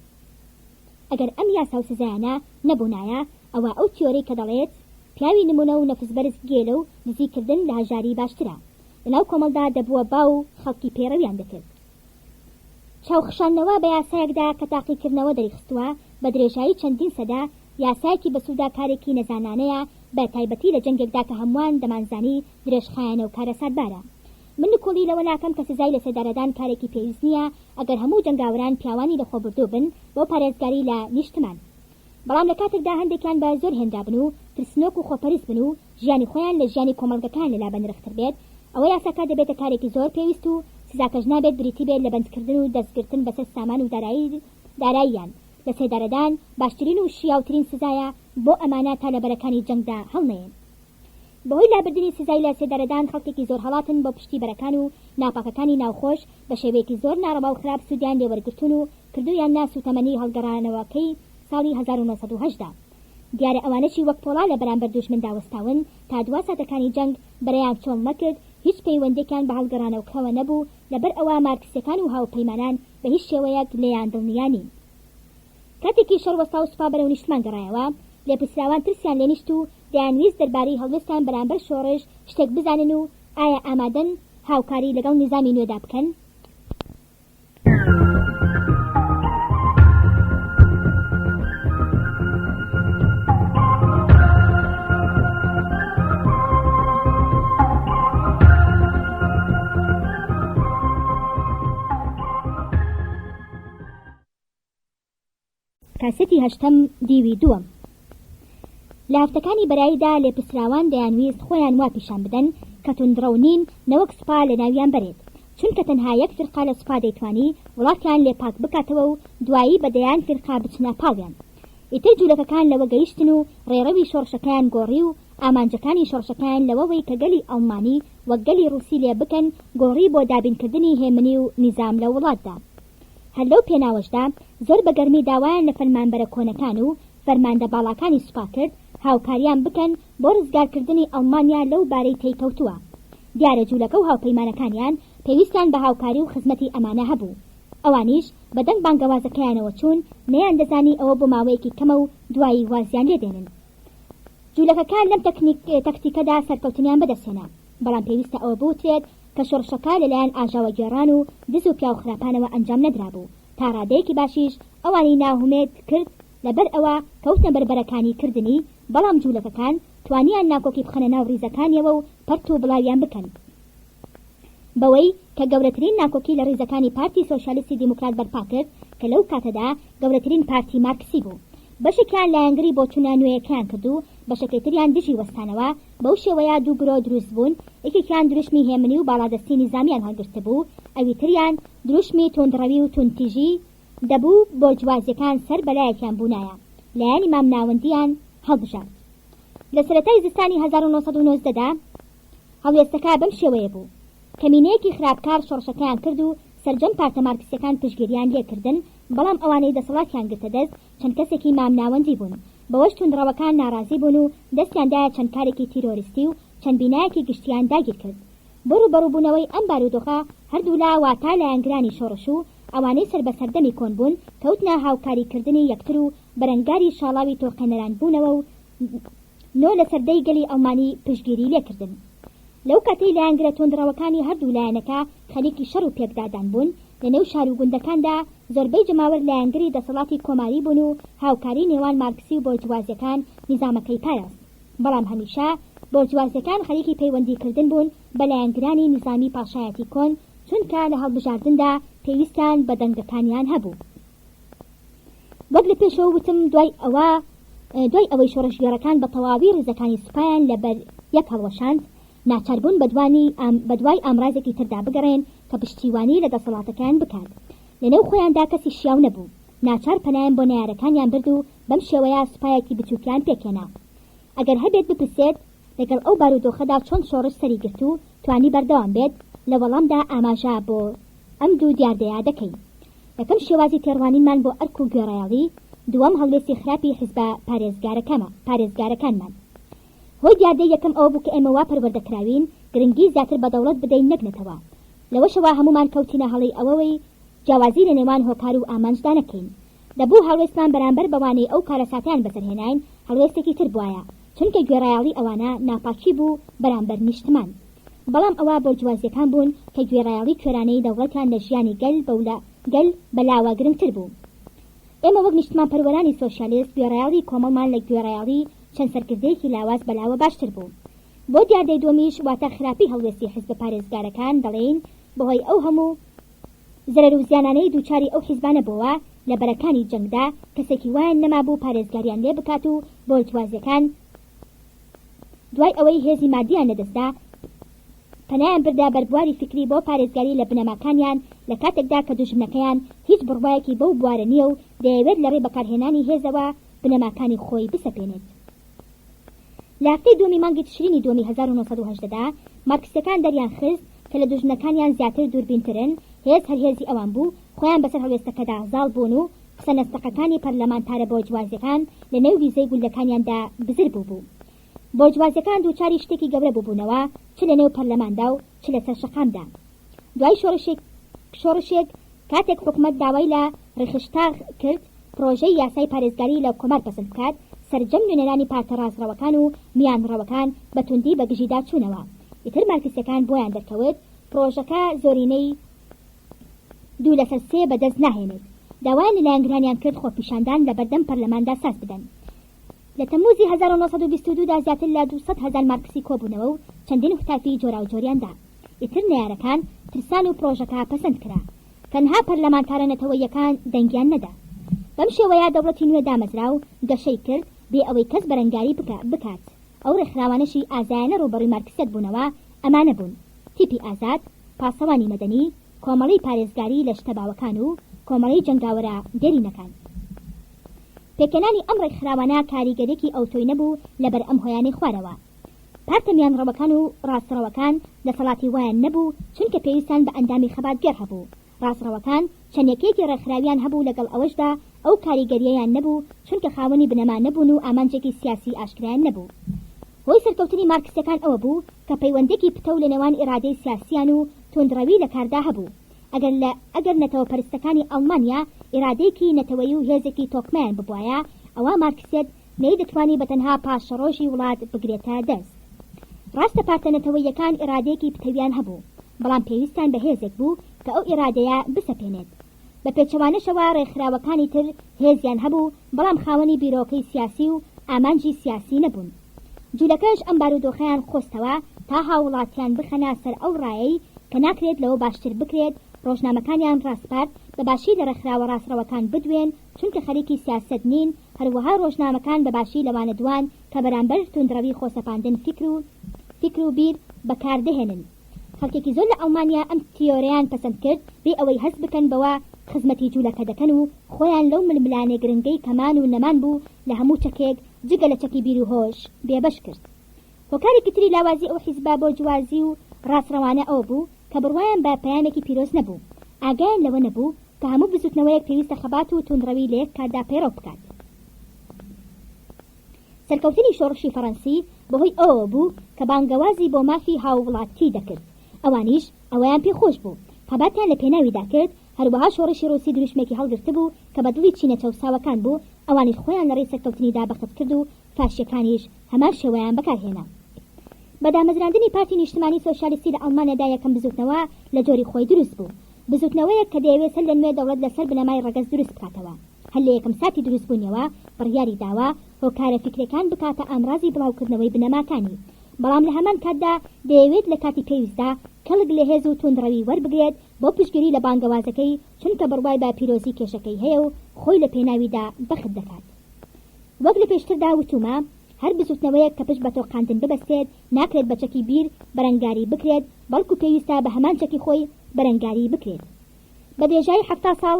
ئەگەر ئەم یاسا و سزایانە نەبوونایە، ئەوا ئەو تیۆرەی کە دەڵێت، پیاوی نموونە و نەفس بەرز گێلە و دزی کردن لە هەژاری باشترە، لەناو کۆمەڵدا دەبووە باو و خەڵکی پەیڕەویان دەکرد. چاوخشاندنەوە بە یاسایەکدا کە تاقیکردنەوە دەریخستووە بە درێژایی چەندین سەدە، یاسایەکی بەسوودە کارێکی نەزانانەیە بە تایبەتی لە جەنگێکدا کە هەمووان دەمانزانی درێژخایەنە و کارەساتبارە. من نکوڵی لەوە ناکەم کە سزای لەسێدارەدان کارێکی پێویست نییە ئەگەر هەموو جەنگاوەران پیاوانی لەخۆبوردوو بن بۆ پارێزگاری لە نیشتمان. بەڵام لە کاتێکدا هەندێکیان بە زۆر هێنرابن و ترسنۆک و خۆپەرست بن و ژیانی خۆیان لە ژیانی کۆمەڵگەکەیان لەلا بەنرختر بێت ئەوە یاساکە دەبێتە کارێکی زۆر پێویست و سزاکەش نابێت بریتی بێت لە بەندکردن و دەستگرتن بەسەر سامان و داراییان لە سێدارەدان باشترین و شیاوترین سزایە بۆ ئەمانە تا لە بەرەکانی جەنگدا هەڵنەیەن. بەهۆی لابردنی سزای لە سێدارەدان خەڵکێکی زۆر هەڵاتن بۆ پشتی بەرەکان و ناپاکەکانی ناوخۆش بە شێوەیەکی زۆر ناڕەوا و خراپ سوودیان لێوەرگرتوون و کردوویاننە سووتەمەنی هەڵگەڕانەوەکەی ساڵی 1918. دیارە ئەوانەشی وەک پۆڵا لە بەرامبەر دوژمندا وەستاون تا دوا ساتەکانی جەنگ بەرەیان چۆڵ نەکرد هیچ پەیوەندێکیان بە هەڵگەڕانەوکەوە نەبوو لەبەر ئەوە مارکسیەکان و هاوپەیمانان بە هیچ شێوەیەک لێیان دڵنیا نین. کاتێکی شەڕ وەستا و سوپا بەرەو نیشتمان گەڕایەوە، لێپرسراوان ترسیان لێنیشت و دەیانویست دەربارەی هەڵوێستیان بەرامبەر شۆڕش شتێک بزانن و ئایا ئامادەن هاوکاری لەگەڵ نیزامی نوێدا بکەن؟ کاسێتی هەشتەم دیوی دووەم. لە هەفتەکانی بەراییدا لێپرسراوان دەیانویست خۆیان وا پیشان بدەن کە توندڕەو نین نەوەک سوپا لەناویان بەرێت چونکە تەنها یەک فیرقە لە سوپا دەیتوانی وڵاتیان لێ پاک بکاتەوە و دوایی بە دەیان فیرقە بچنە پاڵیان ئیتر جولەکەکان لەوە گەیشتن و ڕێڕەوی شۆڕشەکەیان گۆڕی و ئامانجەکانی شۆڕشەکەیان لەوەوەی کە گەلی ئەڵمانی وەک گەلی ڕوسی لێ بکەن گۆڕی بۆ دابینکردنی هێمنی و نیزام لە وڵاتدا. هەر لەو پێناوەشدا زۆر بە گەرمی داوایان لە فەرمانبەرە کۆنەکان و فەرماندە باڵاکانی سوپا کرد هاوکاریان بکەن بۆ ڕزگارکردنی ئەڵمانیا لەو بارەی تێی کەوتووە. دیارە جوولەکە و هاوپەیمانەکانیان پێویستیان بە هاوکاری و خزمەتی ئەمانە هەبوو. ئەوانیش بە دەنگ بانگەوازەکەیانەوە چوون، نەیاندەزانی ئەوە بۆ ماوەیەکی کەمە و دوایی وازیان لێ دێنن. جوولەکەکان لەم تەکتیکەدا سەرکەوتنیان بەدەستهێنا. بەڵام پێویستە ئەوە بوترێت کە شۆڕشەکە لەلایەن ئاژاوەگێڕان و دز و پیاوخراپانەوە ئەنجام نەدرابوو، تا ڕادەیەکی باشیش ئەوانی ناهومێد کرد، لەبەر ئەوە کەوتنە بەربەرەکانی کردنی، بەڵام جوولەکەکان توانیان ناکۆکی بخەنە ناو ڕیزەکانیەوە و پەرت و بڵاویان بکەن. بەوەی کە گەورەترین ناکۆکی لە ڕیزەکانی پارتی سۆشیالیستی دیموکرات بەرپا کرد کە لەو کاتەدا گەورەترین پارتی مارکسی بوو. بەشێکیان لایەنگری بۆچوونە نوێیەکەیان کرد و بەشەکەی تریان دژی وەستانەوە، بەو شێوەیە دوو گرۆ دروست بوون، یەکێکیان دروشمی هێمنی و باڵادەستی نیزامیان هەڵگرتبوو، ئەوی تریان دروشمی توندڕەوی و توندتیژی، دەبوو بۆرجوازیەکان سەر بە لایەکیان بوونایە، لایەنی مامناوەندیان هەڵبژارد. لە سەرەتای زستانی 1919 دا هەڵوێستەکە بەم شێوەیە بوو، کەمینەیەکی خراپکار شۆڕشەکەیان کرد و سەرجەم پارتە مارکسیەکان پشتگیریان لێکردن، بەڵام ئەوانەی دەسەڵاتیان گرتە دەست چەند کەسێکی مامناوەندی بوون، بەوەش توندڕەوەکان ناڕازی بوون و دەستیان دایە چەند کارێکی تیرۆریستی و چەند بینایەکی گشتیان داگیرکرد. بۆ ڕووبەڕووبوونەوەی ئەم بارودۆخە هەردوولا واتا لایەنگرانی شۆڕش و ئەوانەی سەر بە سەردەمی کۆن بوون کەوتنە هاوکاری کردنی یەکتر و بەرەنگاری شاڵاوی تۆقێنەران بوونەوە و نۆ لەسەر دەی گەلی ئەڵمانی پشتگیری لێکردن. لەو کاتەی لایەنگرە توندڕەوەکانی هەردوو لایەنەکە خەریکی شەڕ و پێکدادان بوون لە نێو شار و گوندەکاندا، زۆربەی جەماوەر لایەنگری دەسەڵاتی کۆماری بوون و هاوکاری نێوان مارکسی و بۆرجوازیەکان نیزامەکەی پاراست. بەڵام هەمیشە بۆرجوازیەکان خەریکی پەیوەندی کردن بوون بە لایەنگرانی نیزامی پاشایەتی کۆن چونکە لە هەڵبژاردندا پێویستیان بە دەنگەکانیان هەبوو. وەک لە پێشەوە وتم دوای ئەوە دوای ئەوەی شۆڕشگێڕەکان بە تەواوی ڕیزەکانی سوپایان لە بەر یەک هەڵوەشاند، ناچار بوون بە دوای ئامرازێکی تردا بگەڕێن کە پشتیوانی لە دەسەڵاتەکەیان بکات. لە نێو خۆیاندا کەسی شیاو نەبوو. ناچار پەنایان بۆ نەیارەکانیان برد و بەم شێوەیە سوپایەکی بچووکیان پێکهێنا. ئەگەر هەبێت بپرسێت لەگەڵ ئەو بارودۆخەدا چۆن شۆڕش سەری گرت و توانی بەردەوام بێت، لە وەڵامدا ئاماژە بۆ ئەم دوو دیاردەیە دەکەین. یەکەم شێوازی تێڕوانینمان بۆ ئەرک و گوێڕایەڵی، دووەم هەڵوێستی خراپی حیزبە پارێزگارەکانمان. هۆی دیاردەی یەکەم ئەوە بوو کە ئێمە وا پەروەردە کراوین گرنگی زیاتر بە دەوڵەت بدەین نەک نەتەوە. لەوەشەوە هەموومان کەوتینە هەڵەی ئەوەوەی جیاوازی لە نێوان هۆکار و ئامانجدا نەکەین. دەبوو هەڵوێستمان بەرامبەر بەوانەی ئەو کارەساتەیان بەسەر هێناین هەڵوێستێکی تر بوایە، چونکە گوێڕایەڵی ئەوانە ناپاکی بوو بەرامبەر نیشتمان. بەڵام ئەوە بۆرجوازیەکان بوون کە گوێڕایەڵی کوێرانەی دەوڵەتیان لە ژیانی گەل گەل بەلاوە گرنگتر بوو. ئێمە وەک نیشتمانپەروەرانی سۆشیالیست گوێڕایەڵی کۆمەڵمان لە گوێڕایەڵی چەند سەرکردەیەکی لاواز بەلاوە باشتر بوو. بۆ دیاردەی دووەمیش واتە خراپی هەڵوێستی حیزبە پارێزگارەکان دەڵێین بەهۆی ئەو هەموو زەرەر و زیانانەی دووچاری ئەو حیزبانە بۆوە لە بەرەکانی جەنگدا کەسێکی وایان نەمابوو پارێزگاریان لێ بکات و بۆرجوازیەکان دوای ئەوەی هێزی مادیان لەدەستدا پەنایان بردە بەر بواری فیکری بۆ پارێزگاری لە بنەماکانیان لە کاتێکدا کە دوژمنەکەیان هیچ بڕوایەکی بەو بوارە نییە و دەیەوێت لە ڕێی بەکارهێنانی هێزەوە بنەماکانی خۆی بسەپێنێت. لە هەفتەی دووەمی مانگی تشرینی دووەمی 1918 دا مارکسییەکان دەریان خست کە لە دوژمنەکانیان زیاتر دووربینترن، هێز هەر هێزی ئەوان بوو، خۆیان بەسەر هەڵوێستەکەدا زاڵ بوون و قسە نەستەقەکانی پەرلەمانتارە بۆرجوازییەکان لە نێو ویزەی گوللەکانیاندا بزر بووبوو. بۆرجوازیەکان دووچاری شتێکی گەورە بووبوونەوە چ لە نێو پەرلەماندا و چ لەسەر شەقامدا. دوای شۆڕشێک کاتێک حکومەت داوای لە ڕیخشتاغ کرد پڕۆژەی یاسای پارێزگاری لە کۆمار پەسند بکات، سەرجەم نوێنەرانی پارتە ڕاستڕەوەکان و میانڕەوەکان بە توندی بە گژیدا چوونەوە. ئیتر مارکسیەکان بۆیان دەرکەوت پڕۆژەکە زۆرینەی دوو لەسەر سێ بەدەست ناهێنێت. داوایان لە لایەنگرانیان کرد خۆپیشاندان لەبەردەم پەرلەماندا ساز بدەن. لە تەمموزی 1922 دا زیاتر لە 200,000 مارکسی کۆبوونەوە و چەندین هوتافی جۆراوجۆریان دا. ئیتر نەیارەکان ترسان و پڕۆژەکە پەسەند کرا. تەنها پەرلەمانتارە نەتەوەییەکان دەنگیان نەدا. بەم شێوەیە دەوڵەتی نوێ دامەزرا و گەشەی کرد بێ ئەوەی کەس بەرەنگاری بکات. ئەو ڕێکخراوانەشی ئازایانە ڕووبەڕووی مارکسیەت بوونەوە ئەمانە بوون، تیپی ئازاد، پاسەوانی مەدەنی، کۆمەڵەی پارێزگاری لە شتە باوەکان و کۆمەڵەی جەنگاوەرە دێرینەکان. پێکهێنانی ئەم ڕێکخراوانە کاریگەریەکی ئەوتۆی نەبوو لەبەر ئەم هۆیانەی خوارەوە. پارتە میانڕەوەکان و ڕاستڕەوەکان دەسەڵاتی وایان نەبوو چونکە پێویستان بە ئەندامی خەباتگێڕ هەبوو. ڕاستڕەوەکان چەند یەکەیەکی ڕێکخراویان هەبوو لەگەڵ ئەوەشدا ئەو کاریگەریەیان نەبوو چونکە خاوەنی بنەما نەبوون و ئامانجێکی سیاسی ئاشکرایان نەبوو. هۆی سەرکەوتنی مارکسیەکان ئەوە بوو کە پەیوەندێکی پتەو لە نێوان ئیرادەی سیاسیان و توندڕەوی لە کاردا هەبوو. ئەگەر لە ئەگەر نەتەوەپەرستەکانی ئەڵمانیا ئیرادەیەکی نەتەوەیی و هێزێکی تۆکمەیان ببوایە، ئەوا مارکسیەت نەیدەتوانی بە تەنها پاشەڕۆژی وڵات بگرێتە دەست. ڕاستە پارتە نەتەوەییەکان ئیرادەیەکی پتەویان هەبوو، بەڵام پێویستیان بە هێزێک بوو کە ئەو ئیرادەیە بسەپێنێت. بە پێچەوانەشەوە ڕێکخراوەکانی تر هێزیان هەبوو، بەڵام خاوەنی بیرۆکەی سیاسی و ئامانجی سیاسی نەبوون. جولەکەش ئەم بارودۆخەیان قۆستەوە تا هاووڵاتیان بخەنە سەر ئەو ڕایەی کە ناکرێت لەوە باشتر بکرێت، ڕۆژنامەکانیان ڕاسپارد بە باشی لە ڕێکخراوە ڕاستڕەوەکان بدوێن چونکە خەریکی سیاسەت نین، هەروەها ڕۆژنامەکان بە باشی لەوانە دوان کە بەرامبەر توندڕەوی خۆسەپاندن فیکر و فیکر و بیر بەکار دەهێنن. خەڵکێکی زۆر لە ئەڵمانیا ئەم تیۆرەیان پەسەند کرد بێ ئەوەی هەست بکەن بەوە خزمەتی جولەکە دەکەن و خۆیان لەو ململانێ گرنگەی کە مان و نەمان بوو لە هەموو چەکێک جگە لە چەکی بیر و هۆش بێبەش کرد. هۆکارێکی تری لاوازی ئەو حیزبە بۆرجوازی و ڕاستڕەوانە ئەوە بوو کە بڕوایان بە پەیامێکی پیرۆز نەبوو، ئاگایان لەوە نەبوو کە هەموو بزووتنەوەیەک پێویستە خەبات و توندڕەوی لە یەک کاتدا پەیڕەو بکات. سەرکەوتنی شۆڕشی فەڕەنسی بەهۆی ئەوەوە بوو کە بانگەوازی بۆ مافی هاووڵاتی دەکرد، ئەوانیش ئەوەیان پێ خۆش بوو، خەباتیان لە پێناویدا کرد، هەروەها شۆڕشی ڕووسی دروشمێکی هەڵگرتبوو کە بە دڵی چینە چەوساوەکان بوو، ئەوانیش خۆیان لە ڕێی سەرکەوتنیدا بەخت کرد و فاشیەکانیش هەمان شێوەیان بەکار هێنا. بە دامەزراندنی پارتی نیشتمانی سۆسیالیستی لە ئەڵمانیادا یەکەم بزووتنەوە لە جۆری خۆی دروست بوو. بزووتنەوەیەک کە دەیەوێت سەر لە نوێ دەوڵەت لە سەر بنەمای ڕەگەز دروست بکاتەوە. هەر لە یەکەم ساتی دروستبوونیەوە بڕیاری داوە هۆکارە فیکرەکان بکاتە ئامڕازی بڵاوکردنەوەی بنەماکانی. بەڵام لە هەمان کاتدا دەیەوێت لە کاتی پێویستدا کەڵک لە هێز و توندڕەوی وەربگرێت بۆ پشتگیری لە بانگەوازەکەی چونکە بڕوای بە پیرۆزی کێشەکەی هەیە و خۆی لە پێناویدا بەخت دەکات. وەک لە پێشتردا وتوومە، هەر بزووتنەوەیەک کە پشت بە تۆقاندن ببەستێت، ناکرێت بە چەکی بیر بەرەنگاری بکرێت، بەڵکو پێویستە بە هەمان چەکی خۆی بەرەنگاری بکرێت. بە درێژایی 70 ساڵ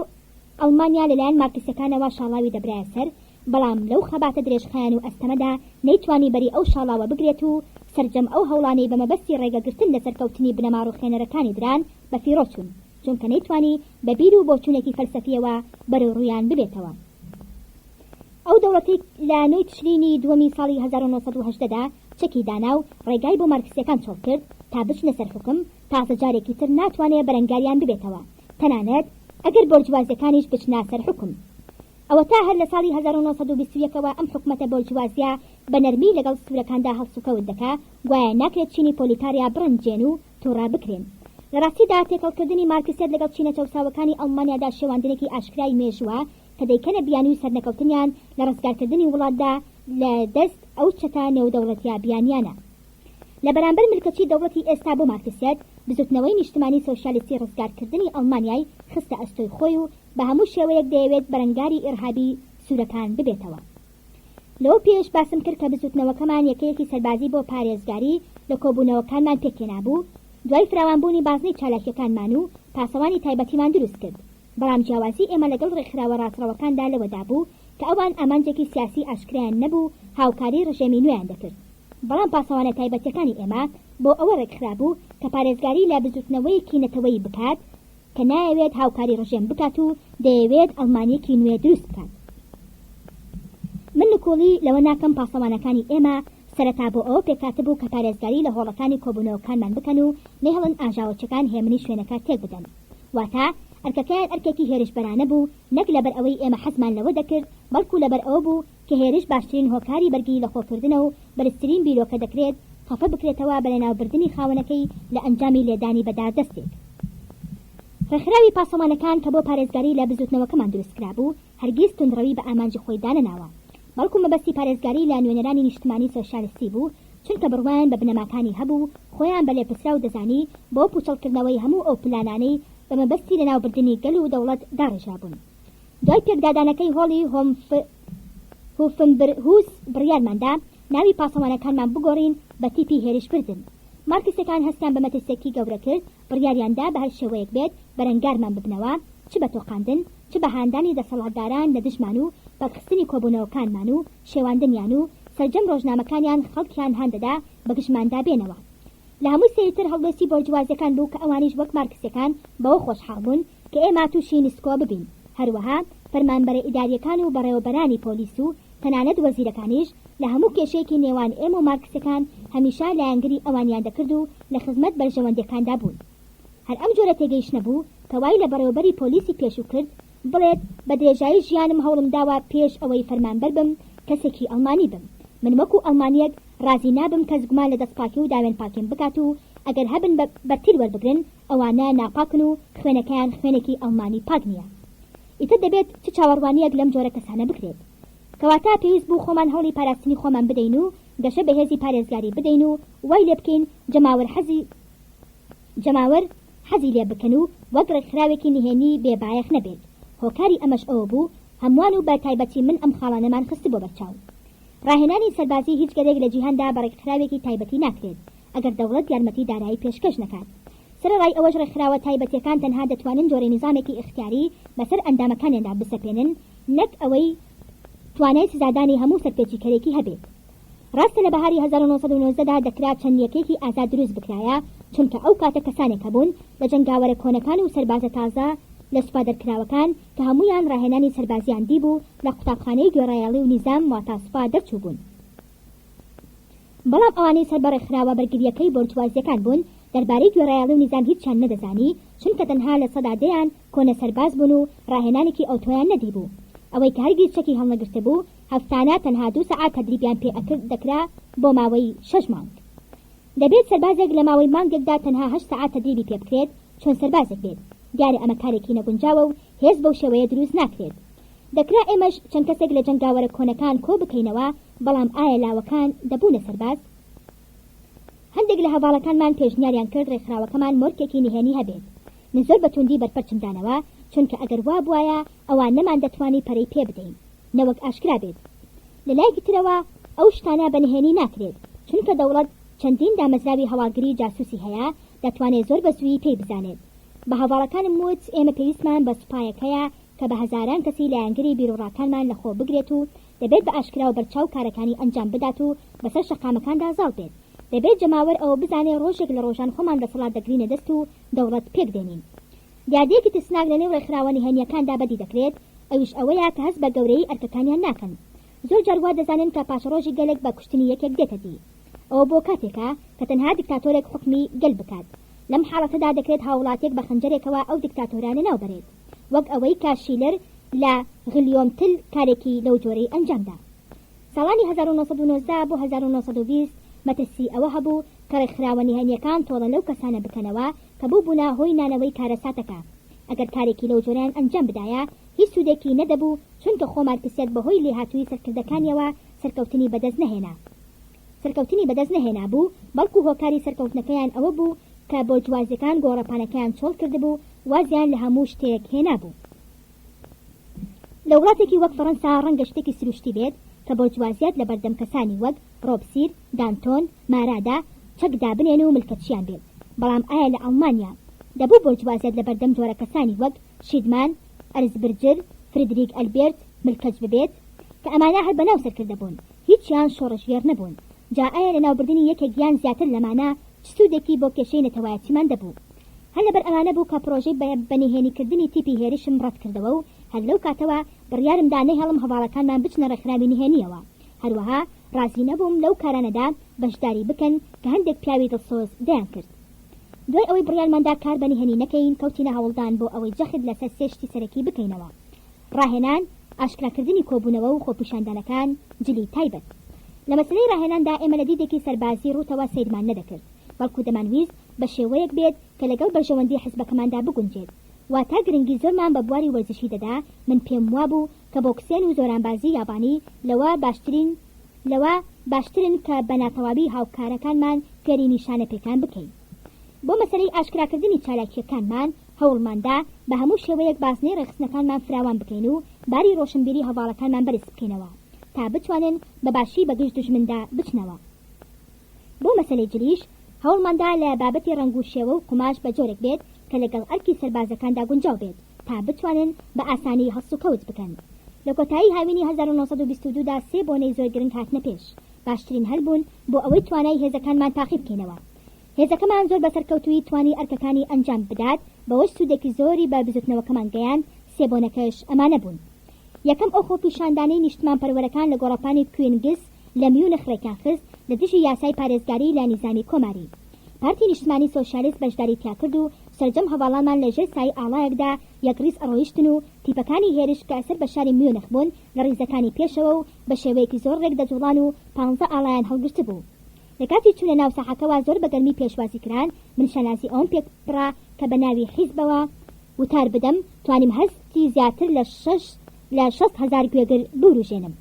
ئەڵمانیا لەلایەن مارکسیەکانەوە شاڵاوی دەبرایە سەر، بەڵام لەو خەباتە درێژخایەن و ئەستەمەدا نەیتوانی بەری ئەو شاڵاوە بگرێت و سەرجەم ئەو هەوڵانەی بە مەبەستی ڕێگەگرتن لە سەرکەوتنی بنەما ڕووخێنەرەکانی دران بە فیڕۆ چوون، چونکە نەیتوانی بە بیر و بۆچوونێکی فەلسەفییەوە بەرەو ڕوویان ببێتەوە. ئەو دەوڵەتەی لە نۆی تشرینی دووەمی ساڵی 1918 دا چەکی دانا و ڕێگای بۆ مارکسییەکان چۆڵ کرد تا بچنە سەر حوکم، تازە جارێکی تر ناتوانێ بەرەنگاریان ببێتەوە، تەنانەت ئەگەر بۆرجوازییەکانیش بچنە سەر حوکم. ئەوەتا هەر لە ساڵی 1921 ەوە ئەم حکومەتە بۆرجوازییە بە نەرمی لەگەڵ سوورەکاندا هەڵسوکەوت دەکا، گوایە ناکرێت چینی پۆلیتاریا بڕەنجێن و توڕە بکرێن. لە ڕاستیدا تێکەڵکردنی مارکسیەت لەگەڵ چینە چەوساوەکانی ئەڵمانیادا شێواندنێکی ئاشکرای مێژووە کە دەیکەنە بیانووی سەرنەکەوتنیان لە ڕزگارکردنی وڵاتدا لە دەست ئەو چەتە نێودەوڵەتیە بیانیانە. لە بەرامبەر ملکەچی دەوڵەتی ئێستا بۆ مارکسیەت، بزوتنەوەی نیشتمانی سۆشیالیستی ڕزگارکردنی ئەڵمانیای خستە ئەستۆی خۆی و بە هەموو شێوەیەک دەیەوێت بەرەنگاری ئیڕهابی سوورەکان ببێتەوە. لەوە پێش باسم کرد کە بزوتنەوەکەمان یەکەیەکی سەربازی بۆ پارێزگاری لە کۆبوونەوەکانمان پێکهێنابوو، دوای فراوانبوونی بازنەی چالاکیەکانمان و پاسەوانی تایبەتیمان دروست کرد. بەڵام جیاوازی ئێمە لەگەڵ ڕێکخراوە ڕاستڕەوەکاندا لەوەدا بوو کە ئەوان ئامانجێکی سیاسی ئاشکرایان نەبوو هاوکاری ڕژێمی نوێیان دەکرد. بەڵام پاسەوانە تایبەتیەکانی ئێمە بۆ ئەوە ڕێکخرابوو کە پارێزگاری لە بزوتنەوەیەکی نەتەوەیی بکات کە نایەوێت هاوکاری ڕژێم بکات و دەیەوێت ئەڵمانیەکی نوێ دروست بکات. من نکوڵی لەوە ناکەم پاسەوانەکانی ئێمە سەرەتا بۆ ئەوە پێکهاتبوو کە پارێزگاری لە هۆڵەکانی کۆبوونەوەکانمان بکەن و نەهێڵن ئاژاوەچیەکان هێمنی شوێنەکە تێکبدەن. واتە ئەرکەکەیان ئەرکێکی هێرشبەرانە بوو نەک لەبەر ئەوەی ئێمە حەزمان لەوە دەکرد بەڵکو لەبەر ئەوە بوو کە هێرش باشترین هۆکاری بەرگری لەخۆکردنە و بەرزترین بیرۆکە دەکرێت خەفە بکرێتەوە بە لەناوبردنی خاوەنەکەی لە ئەنجامی لێدانی بە داردەستێک. ڕێکخراوی پاسەوانەکان کە بۆ پارێزگاری لە بزووتنەوەکەمان دروستکرابوو، هەرگیز توندڕەوی بە ئامانجی خۆی دانەناوە، بەڵکو مەبەستی پارێزگاری لە نوێنەرانی نیشتمانی سۆسیالیستی بوو، چونکە بڕوایان بە بنەماکانی هەبوو و خۆیان بە لێپرسراو دەزانی بۆ پووچەڵکردنەوەی هەموو ئەو پلانانەی بە مەبەستی لەناوبردنی گەل و دەوڵەت داڕێژرابوون. دوای پێکدادانەکەی هۆڵی هۆفنبرهوس بڕیارمان دا ناوی پاسەوانەکانمان بگۆڕین بە تیپی هێرشبردن. مارکسەکان هەستیان بە مەترسیەکی گەورە کرد، بڕیاریان دا بە هەر شێوەیەک بێت بەرەنگارمان ببنەوە، چ بە تۆقاندن، چ بە هاندانی دەسەڵاتداران لە دژمان و پەکخستنی کۆبوونەوەکانمان و شێواندنیان و سەرجەم ڕۆژنامەکانیان خەڵکیان هان دەدا بە گژماندا بێنەوە. لە هەمووی سەیرتر هەڵوێستی بۆرجوازیەکان بوو کە ئەوانیش وەک مارکسیەکان بەوە خۆشحاڵ بوون کە ئێمە تووشی نسکۆ ببین، هەروەها فەرمانبەرە ئیداریەکان و بەڕێوەبەرانی پۆلیس و تەنانەت وەزیرەکانیش لە هەموو کێشەیەکی نێوان ئێمە و مارکسیەکان هەمیشە لایەنگری ئەوانیان دەکرد و لە خزمەت بەرژەوەندیەکاندا بوون. هەر ئەم جۆرە تێگەیشتنە بوو کە وای لە بەڕێوەبەری پۆلیسی پێشوو کرد بڵێت بە درێژایی ژیانم هەوڵم داوە پێش ئەوەی فەرمانبەر بم کەسێکی ئەڵمانی بم. من وەکو ئەڵمانییەک ڕازی نابم کەس گومان لە دەستپاکی و داوێنپاکیم بکات و ئەگەر هەبن بە بەرتیل وەربگرن ئەوانە ناپاکن و خوێنەکەیان خوێنێکی ئەڵمانی پاک نییە. ئیتر دەبێت چ چاوەڕوانییەک لەم جۆرە کەسانە بکرێت؟ کەواتە پێویست بوو خۆمان هەوڵی پاراستنی خۆمان بدەین و گەشە بە هێزی پارێزگاری بدەین و وای لێبکەین جەماوەر حەزی جەماوەر حەزی لێ بکەن و وەک ڕێکخراوێکی نهێنی بێ بایەخ نەبێت، هۆکاری ئەمەش ئەوە بوو هەمووان و بە تایبەتی من ئەم خاڵانەمان خستبووە بەرچاو. ڕاهێنانی سەربازی هیچ گەلێک لە جیهاندا بە ڕێکخراوێکی تایبەتی ناکرێت ئەگەر دەوڵەت یارمەتی دارایی پێشکەش نەکات. سەرەڕای ئەوەش ڕێکخراوە تایبەتیەکان تەنها دەتوانن جۆرە نیزامێکی ئیختیاری بەسەر ئەندامەکانیاندا بسەپێنن نەک ئەوەی توانای سزادانی هەموو سەرپێچیکەرێکی هەبێت. ڕاستە لە بەهاری 1919 دا دەکرا چەند یەکەیەکی ئازاد دروست بکرایە، چونکە ئەو کاتە کەسانێک هەبوون لە جەنگاوەرە کۆنەکان و سەربازە تازە لە سوپا دەرکراوەکان کە هەموویان ڕاهێنانی سەربازیان دیبوو لە قوتابخانەی گوێڕایەڵی و نیزام واتا سوپا دەرچووبوون. بەڵام ئەوانەی سەر بە ڕێکخراوە بەرگرییەکەی بۆرجوازییەکان بوون دەربارەی گوێڕایەڵی و نیزام هیچیان نەدەزانی چونکە تەنها 10%یان کۆنە سەرباز بوون و ڕاهێنانێکی ئەوتۆیان نەدیبوو. ئەوەی کە هەرگیز چەکی هەڵنەگرتبوو هەفتانە تەنها دوو سەعات تەدریبیان پێ ئەکرد دەکرا بۆ ماوەی شەش مانگ. دەبێت سەربازێک لە ماوەی مانگێکدا تەنها هەشت سەعات تەدریبی پێ بکرێت چۆن سەربازێک بێت. دیارە ئەمە کارێکی نەگونجاوە و هێز بەو شێوەیە دروست ناکرێت. دەکرا ئێمەش چەند کەسێک لە جەنگاوەرە کۆنەکان کۆ بکەینەوە، بەڵام ئایا لاوەکان دەبوونە سەرباز؟ هەندێک لە هەڤاڵەکانمان پێشنیاریان کرد ڕێکخراوەکەمان مۆرکێکی نهێنی هەبێت. من زۆر بە توندی بەرپەرچم دانەوە، چونکە ئەگەر وا بوایە ئەوا نەماندەتوانی پەرەی پێ بدەین، نەوەک ئاشکرا بێت. لە لایەکی ترەوە ئەو شتانە بە نهێنی ناکرێت، چونکە دەوڵەت چەندین دامەزراوی هەواڵگری جاسوسی هەیە، دەتوانێت زۆر بە زوویی پێی بزانێت. بە هەڤاڵەکانم وت ئێمە پێویستمان بە سوپایەک هەیە کە بە هەزاران کەسی لایەنگری بیروڕاکانمان لە خۆ بگرێت و دەبێت بە ئاشکرا و بەرچاو کارەکانی ئەنجام بدات و بەسەر شەقامەکاندا زاڵ بێت. دەبێت جەماوەر ئەوە بزانێ ڕۆژێک لە ڕۆژان خۆمان دەسەڵات دەگرینە دەست و دەوڵەت پێک دێنین. دیاردەیەکی ترسناک لەنێو ڕێکخراوە نهێنییەکاندا بەدی دەکرێت، ئەویش ئەوەیە کە هەست بە گەورەیی ئەرکەکانیان ناکەن. زۆر جار وا دەزانن کە پاشەڕۆژی گەلێک بە کوشتنی یەکێک دێتە دی. ئەوە بۆ کاتێکە کە تەنها دیکتاتۆرێک حوکمی گەل بکات. لەم حاڵەتەدا دەکرێت هاووڵاتیەک بە خەنجەرێکەوە ئەو دیکتاتۆرە لەناو بەرێت. وەک ئەوەی کە شیلەر لە غلیۆم تل کارێکی لەو جۆرەی ئەنجامدا. ساڵانی 1919 بۆ 1920 مەترسی ئەوە هەبوو کە ڕێکخراوە نهێنیەکان تۆڵە لەو کەسانە بکەنەوە کە بووبوونە هۆی نانەوەی کارەساتەکە. ئەگەر کارێکی لەو جۆرەیان ئەنجام بدایە هیچ سوودێکی نەدەبوو چونکە خۆ مارکسیەت بەهۆی لێهاتوویی سەرکردەکانیەوە سەرکەوتنی بەدەست نەهێنا. سەرکەوتنی بەدەست نەهێنابوو، بەڵکو هۆکاری سەرکەوتنەکەیان ئەوە بوو کە بۆرجوازیەکان گۆڕەپانەکەیان چۆڵ کردبوو وازیان لە هەموو شتێک هێنابوو. لە وڵاتێکی وەک فەڕەنسا ڕەنگە شتێکی سروشتی بێت کە بۆرجوازیەت لەبەردەم کەسانی وەک ڕۆبسیر، دانتۆن، مارادا چەک دابنێن و ملکەچیان بێت، بەڵام ئایا لە ئەڵمانیا دەبوو بۆرجوازیەت لەبەردەم جۆرە کەسانی وەک شیدمان، ئەرزبرجر، فریدریک ئەلبێرت ملکەچ ببێت؟ کە ئەمانە هەر بەناو سەرکردە بوون. هیچیان شۆڕشگێڕ نەبوون، جا ئایا لەناوبردنی یەکێک یان زیاتر لەمانە چ سوودێکی بۆ کێشەی نەتەوایەتیمان دەبوو؟ هەر لەبەر ئەمانە بوو کە پڕۆژەی بەنهێنیکردنی تیپی هێرشم ڕەتکردەوە و هەر لەو کاتەوە بڕیارم دا نەهێڵم هەڤاڵەکانمان بچنە ڕێکخراوی نهێنییەوە، هەروەها ڕازی نەبووم لەو کارانەدا بەشداری بکەن کە هەندێک پیاوی دڵسۆز دەیانکرد. دوای ئەوەی بڕیارمان دا کار بە نهێنی نەکەین، کەوتینە هەوڵدان بۆ ئەوەی جەخت لەسەر سێ شتی سەرەکی بکەینەوە. ڕاهێنان، ئاشکراکردنی کۆبوونەوە و خۆپیشاندانەکان، جلی تایبەت. لە مەسەلەی ڕاهێناندا ئێمە لە دیدێکی سەربازی ڕووتەوە سەیرمان نەدەکرد، بەڵکو دەمانویست بە شێوەیەک بێت کە لەگەڵ بەرژەوەندی حزبەکەماندا بگونجێت. واتە گرنگی زۆرمان بە بواری وەرزشی دەدا، من پێم وابوو کە بۆکسێن و زۆرانبازی یابانی لەوە باشترین لەوە باشترن کە بە ناتەواوی هاوکارەکانمان فێری نیشانە پێکان بکەین. بۆ مەسەلەی ئاشکراکردنی چالاکییەکانمان، هەوڵماندا بە هەموو شێوەیەک بازنەی ڕێکخستنەکانمان فراوان بکەین و باری ڕۆشنبیری هەڤاڵەکانمان بەرز بکەینەوە تا بتوانن بە باشی بە گژ دوژمندا بچنەوە. بۆ مەسەلەی جلیش، هەوڵماندا لە بابەتی ڕەنگ و شێوە و قوماش بە جۆرێک بێت کە لەگەڵ ئەرکی سەربازەکاندا گونجاو بێت تا بتوانن بە ئاسانی هەڵسوکەوت بکەن. لە کۆتایی هاوینی 1922 دا سێ بۆنەی زۆر گرنگ هاتنە پێش، باشترین هەل بوون بۆ ئەوەی توانای هێزەکانمان تاقی بکەینەوە. هێزەکەمان زۆر بە سەرکەوتوویی توانی ئەرکەکانی ئەنجام بدات، بەوەش سوودێکی زۆری بە بزوتنەوەکەمان گەیاند، سێ بۆنەکەش ئەمانە بوون. یەکەم ئەو خۆپیشاندانەی نیشتمانپەروەرەکان لە گۆڕەپانی کوینگس لە میونخ ڕێکیان خست لە دژی یاسای پارێزگاری لە نیزامی کۆماری. پارتی نیشتمانی سۆسیالیست بەشداری تیا کرد و سەرجەم هەڤاڵانمان لە ژێر سایەی ئاڵایەکدا یەکڕیز ئەڕۆیشتن و تیپەکانی هێرش کە سەر بە شاری میونخ بوون لە ڕیزەکانی پێشەوە و بە شێوەیەکی زۆر ڕێک دەجوڵان و پانزە ئاڵایان هەڵگرتبوو. لە کاتی چوونە ناو ساحەکەوە زۆر بە گەرمی پێشوازی کران، من شانازی ئەوەم پێ بڕا کە بە ناوی حیزبەوە وتار بدەم، توانیم هەستی زیاتر لە شەش لە 60,000 گوێگر بوروژێنم.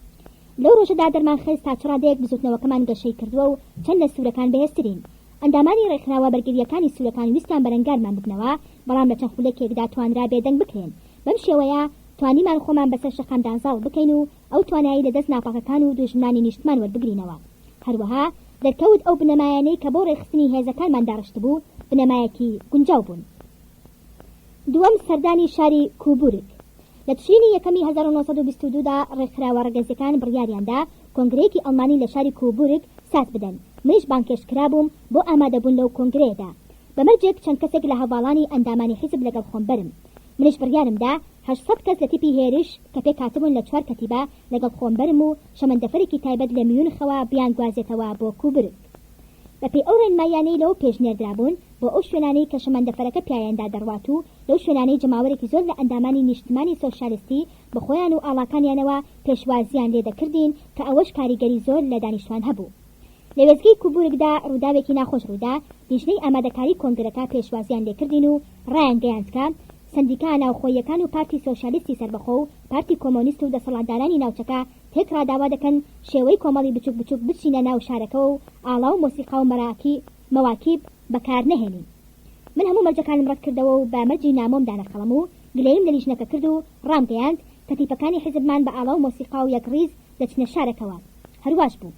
لەو ڕۆژەدا دەرمان خست تا چ ڕادەیەک بزووتنەوەکەمان گەشەی کردووە و چەند لە سوورەکان بەهێزترین. ئەندامانی ڕێکخراوە بەرگرییەکانی سوورەکان ویستیان بەرەنگارمان ببنەوە، بەڵام لە چەند خولەکێکدا توانرا بێدەنگ بکرێن. بەم شێوەیە توانیمان خۆمان بەسەر شەقامدا زاڵ بکەین و ئەو توانایەی لە دەست ناپاکەکان و دوژمنانی نیشتمان وەربگرینەوە. هەروەها دەرکەوت ئەو بنەمایانەی کە بۆ ڕێکخستنی هێزەکانمان داڕشتبوو، بنەمایەکی گونجاو بوون. دووەم سەردانی شاری کوبورگ. لە تشرینی یەکەمی 1922 دا ڕێکخراوە ڕەگەزیەکان بڕیاریاندا کۆنگرەیەکی ئەڵمانی لە شاری کوبورگ ساز بدەن، منیش بانگهێشت کرابووم بۆ ئامادەبوون لەو کۆنگرەیەدا. بە مەرجێک چەند کەسێک لە هەڤاڵانی ئەندامانی حیزب لەگەڵ خۆم بەرم. منیش بڕیارم دا 800 کەس لە تیپی هێرش کە پێکهاتبوون لە چوار کەتیبە لەگەڵ خۆم بەرم و شەمەندەفەرێکی تایبەت لە میونخەوە بیانگوازێتەوە بۆ کوبورگ. بەپێی ئەو ڕێنماییانەی لەوە پێش نێردرابوون بۆ ئەو شوێنانەی کە شەمەندەفەرەکە پیایاندا دەڕوات و لەو شوێنانەی جەماوەرێکی زۆر لە ئەندامانی نیشتمانی سۆشیالیستی بە خۆیان و ئاڵاکانیانەوە پێشوازییان لێ دەکردین کە ئەوەش کاریگەری زۆر لە دانیشتوان هەبوو. لە وێستگەی کوبورگدا ڕووداوێکی ناخۆش ڕوویدا، لیژنەی ئامادەکاری کۆنگرەکە پێشوازییان لێکردین و ڕایانگەیاند کە سەندیکا ناوخۆییەکان و پارتی سۆسیالیستی سەربەخۆ و پارتی کۆمۆنیست و دەسەڵاتدارانی ناوچەکە تێکڕا داوا دەکەن شێوەی کۆمەڵی بچوک بچوک بچینە ناو شارەکەوە و ئاڵا و مۆسیقا و مەواکیب بەکار نەهێنین. من هەموو مەرجەکانم ڕەت کردەوە و بە مەرجی نامۆم دانە قەڵەم و گلەییم لە لیژنەکە کرد و ڕامگەیاند کە تیپەکانی حیزبمان بە ئاڵا و مۆسیقا و یەکڕیز دەچنە شارەکەوە. هەرواش بوو.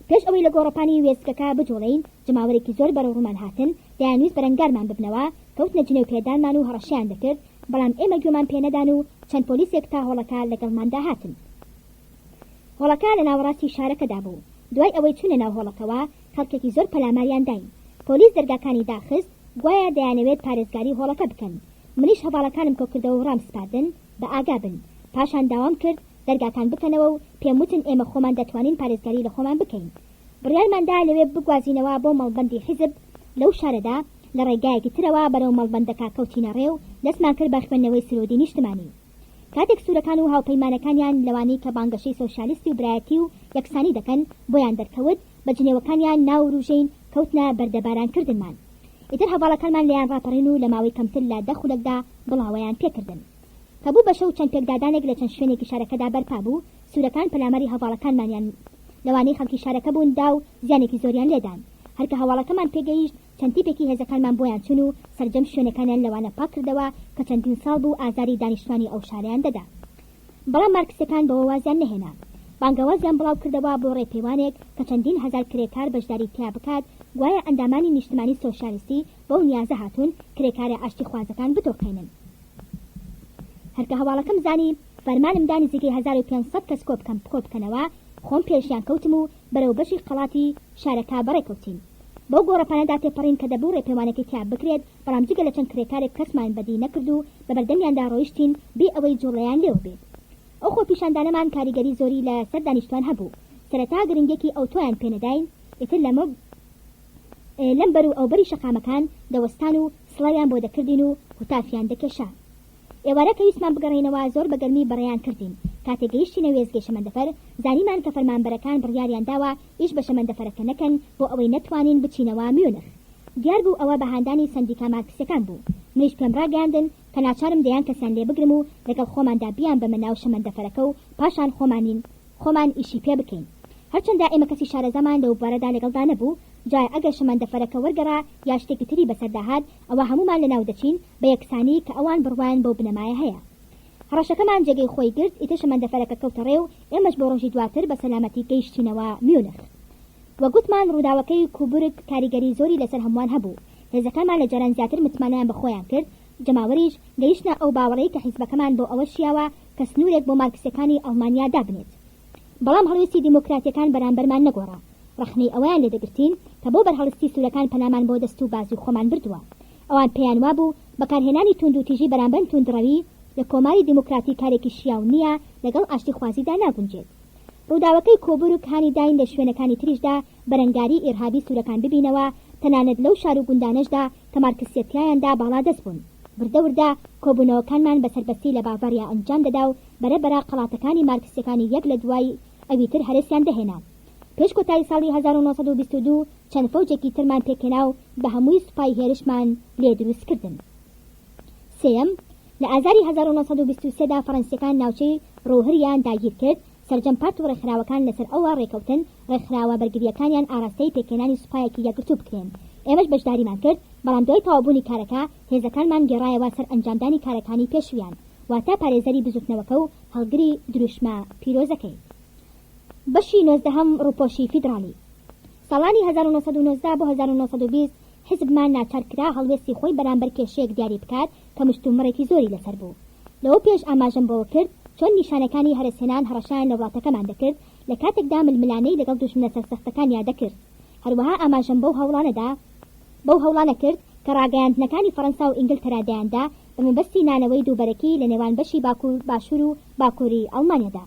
پێش ئەوەی لە گۆڕەپانی وێستگەکە بجوڵێین، جەماوەرێکی زۆر بەرەو ڕوومان هاتن، دەیانویست بەرەنگارمان ببنەوە، کەوتنە جنێو پێدانمان و هەڕەشەیان دەکرد، بەڵام ئێمە گوێمان پێ نەدان و چەند پۆلیسێک تا هۆڵەکە لەگەڵماندا هاتن. هۆڵەکە لە ناوەڕاستی شارەکەدا بوو. دوای ئەوەی چوونە ناو هۆڵەکەوە، خەڵکێکی زۆر پەلاماریان داین. پۆلیس دەرگاکانی داخست، گوایە دەیانەوێت پارێزگاری هۆڵەکە بکەن. منیش هەڤاڵەکانم کۆکردەوە و ڕامسپاردن بە ئاگا بن. پاشان داوام کرد دەرگاکان بکەنەوە و پێم وتن ئێمە خۆمان دەتوانین پارێزگاری لە خۆمان بکەین. بڕیارمان دا لەوێ بگوازینەوە بۆ مەڵبەندی حیزب لەو شارەدا، لە ڕێگایەکی ترەوە بەرەو مەڵبەندەکە کەوتینە ڕێ و دەستمان کرد بە خوێندنەوەی سروودی نیشتمانی. کاتێک سوورەکان و هاوپەیمانەکانیان لەوانەی کە بانگەشەی سۆسیالیستی و برایەتی و یەکسانی دەکەن بۆیان دەرکەوت، بە جنێوەکانیان ناووروژێین کەوتنە بەردەباران کردنمان. ئیتر هەڤاڵەکانمان لێیان ڕاپەڕین و لە ماوەی کەمتر لە دە خولەکدا بڵاوەیان پێکردن. کە بوو بە شەو چەند پێکدادانێک لە چەند شوێنێکی شارەکەدا بەرپا بوو، سوورەکان پەلاماری هەڤاڵەکانمانیان لەوانەی خەڵکی شارەکە بوون دا و زیانێکی زۆریان لێدان. هەر کە هەواڵەکەمان پێگەیشت چەند تیپێکی هێزەکانمان بۆیان چوون و سەرجەم شوێنەکانیان لەوانە پاک کردەوە کە چەندین ساڵ بوو ئازاری دانیشتوانی ئەو شارەیان دەدا. بەڵام مارکسیەکان بەوە وازیان نەهێنا. بانگەوازیان بڵاو کردەوە بۆ ڕێپێوانێک کە چەندین هەزار کرێکار بەشداری تیا بکات، گوایە ئەندامانی نیشتمانی سۆشیالیستی بەو نیازە هاتوون کرێکارە ئاشتیخوازەکان بتۆقێنن. هەر کە هەواڵەکەم زانی، فەرمانم دا نزیکەی 1500 کەس کۆبکەم کۆبکەنەوە، خۆم پێشیان کەوتم و بەرەو بەشی قەڵاتی شارەکە بەڕێکەوتین. بەو گۆڕەپانەدا تێپەڕین کە دەبوو ڕێپێوانەکەی تیا بکرێت، بەڵام جگە لە چەند کرێکارێک کەسمان بەدی نەکرد و بە بەردەمیاندا ڕۆیشتین بێ ئەوەی جوڵەیان لێوە بێت. ئەو خۆپیشاندانەمان کاریگەری زۆری لە سەر دانیشتوان هەبوو. سەرەتا گرنگیەکی ئەوتۆیان پێ نەداین، ئیتر لە لەم بەر و ئەوبەری شەقامەکان دەوەستان و سڵاویان بۆ دەکردین و هوتافیان دەکێشا. ئێوارە کە ویستمان بگەڕێینەوە زۆر بە گەرمی بەڕێیان کردین. کاتێک گەیشتینە وێستگەی شەمەندەفەر، زانیمان کە فەرمانبەرەکان بڕیاریان داوە ئیش بە شەمەندەفەرەکە نەکەن بۆ ئەوەی نەتوانین بچینەوە میونخ. دیار بوو ئەوە بە هاندانی سەندیکا مارکسیەکان بوو. منیش پێم ڕاگەیاندن کە ناچارم دەیان کەسیان لێ بگرم و لەگەڵ خۆماندا بیانبەمە ناو شەمەندەفەرەکە و پاشان خۆمانین خۆمان ئیشی پێ بکەین. هەرچەندە ئێمە کەسی شارەزامان لەو بوارەدا لەگەڵدا نەبوو، جا ئەگەر شەمەندەفەرەکە وەرگەڕا یا شتێکی تری بەسەردا هات، ئەوا هەموومان لەناو دەچین بە یەکسانی کە ئەوان بڕوایان بەو بنەمایە هەیە. هەڕەشەکەمان جێگەی خۆی گرت، ئیتر شەمەندەفەرەکە کەوتە ڕێ و ئێمەش بۆ ڕۆژی دواتر بە سەلامەتی گەیشتینەوە میونخ. وەک گوتمان ڕووداوەکەی کوبورگ کاریگەری زۆری لەسەر هەمووان هەبوو. هێزەکانمان لە جاران زیاتر متمانەیان بە خۆیان کرد، جەماوەریش گەیشتنە ئەو باوەڕەی کە حیزبەکەمان بۆ ئەوە شیاوە کە سنوورێک بۆ مارکسیەکانی ئەڵمانیا دابنێت. بەڵام هەڵوێستی دیموکراتیەکان بەرامبەرمان نەگۆڕا. ڕەخنەی ئەوەیان لێدەگرتین کە بۆ بەرهەڵستی سوورەکان پەنامان بۆ دەست و بازووی خۆمان بردووە. ئەوان پێیان وابوو بەکارهێنانی تووندوتیژی بەرامبەر تووندڕەوی لە کۆماری دیموکراتی کارێکی شیاو نییە، لەگەڵ ئاشتیخوازیدا ناگونجێت. ڕووداوەکەی کۆبورگ هانی داین لە شوێنەکانی تریشدا بەرەنگاری ئیرهابی سوورەکان ببینەوە، تەنانەت لەو شار و گوندانەشدا کە مارکسییە تیایاندا باڵادەست بوون. وردە وردە کۆبوونەوەکانمان بە سەربەستی لە باڤاریا ئەنجام دەدا و بەرە بەرە قەڵاتەکانی مارکسییەکانی یەک لە دوای ئەوی تر هەرەسیان دەهێنا. پێش کۆتایی ساڵی 1922 چەند فەوجێکی ترمان پێکهێنا و بە هەمووی سوپای هێرشمان لێ دروست کردن. سێیەم، لە ئازاری 1923 دا فەڕەنسییەکان ناوچەی ڕوهریان داگیر کرد، سەرجەم پارت و ڕێکخراوەکان لەسەر ئەوە ڕێکەوتن ڕێکخراوە بەرگرییەکانیان ئاراستەی پێکهێنانی سوپایەکی یەکگرتوو بکرێن. ئێمەش بەشداریمان کرد، بەڵام دوای تەواوبوونی کارەکە هێزەکانمان گێڕایەوە سەر ئەنجامدانی کارەکانی پێشوویان، واتە پارێزەری بزووتنەوەکە و هەڵگری دروشمە پیرۆزەکەی. بەشی نۆزدەهەم ڕووپۆشی فیدڕالی. ساڵانی 1919 بۆ 1920 حیزبمان ناچار کرا هەڵوێستی خۆی بەرامبەر کێشەیەک دیاری بکات کە مشتومڕێکی زۆری لەسەر بوو. لەوە پێش ئاماژەم بەوە کرد چۆن نیشانەکانی هەرەسهێنان هەڕەشەیان لە وڵاتەکەمان دەکرد لە کاتێکدا ململانێی لەگەڵ دوژمنە سەرسەختەکانیا دەکرد. هەروەها ئاماژەم بەو هەوڵانەدا بەو هەوڵانە کرد کە ڕاگەیاندنەکانی فەڕەنسا و ئینگلتەرا دەیاندا بە مەبەستی نانەوەی دووبەرەکی لە نێوان بەشی باکوور باشوور و باکووری ئەڵمانیادا.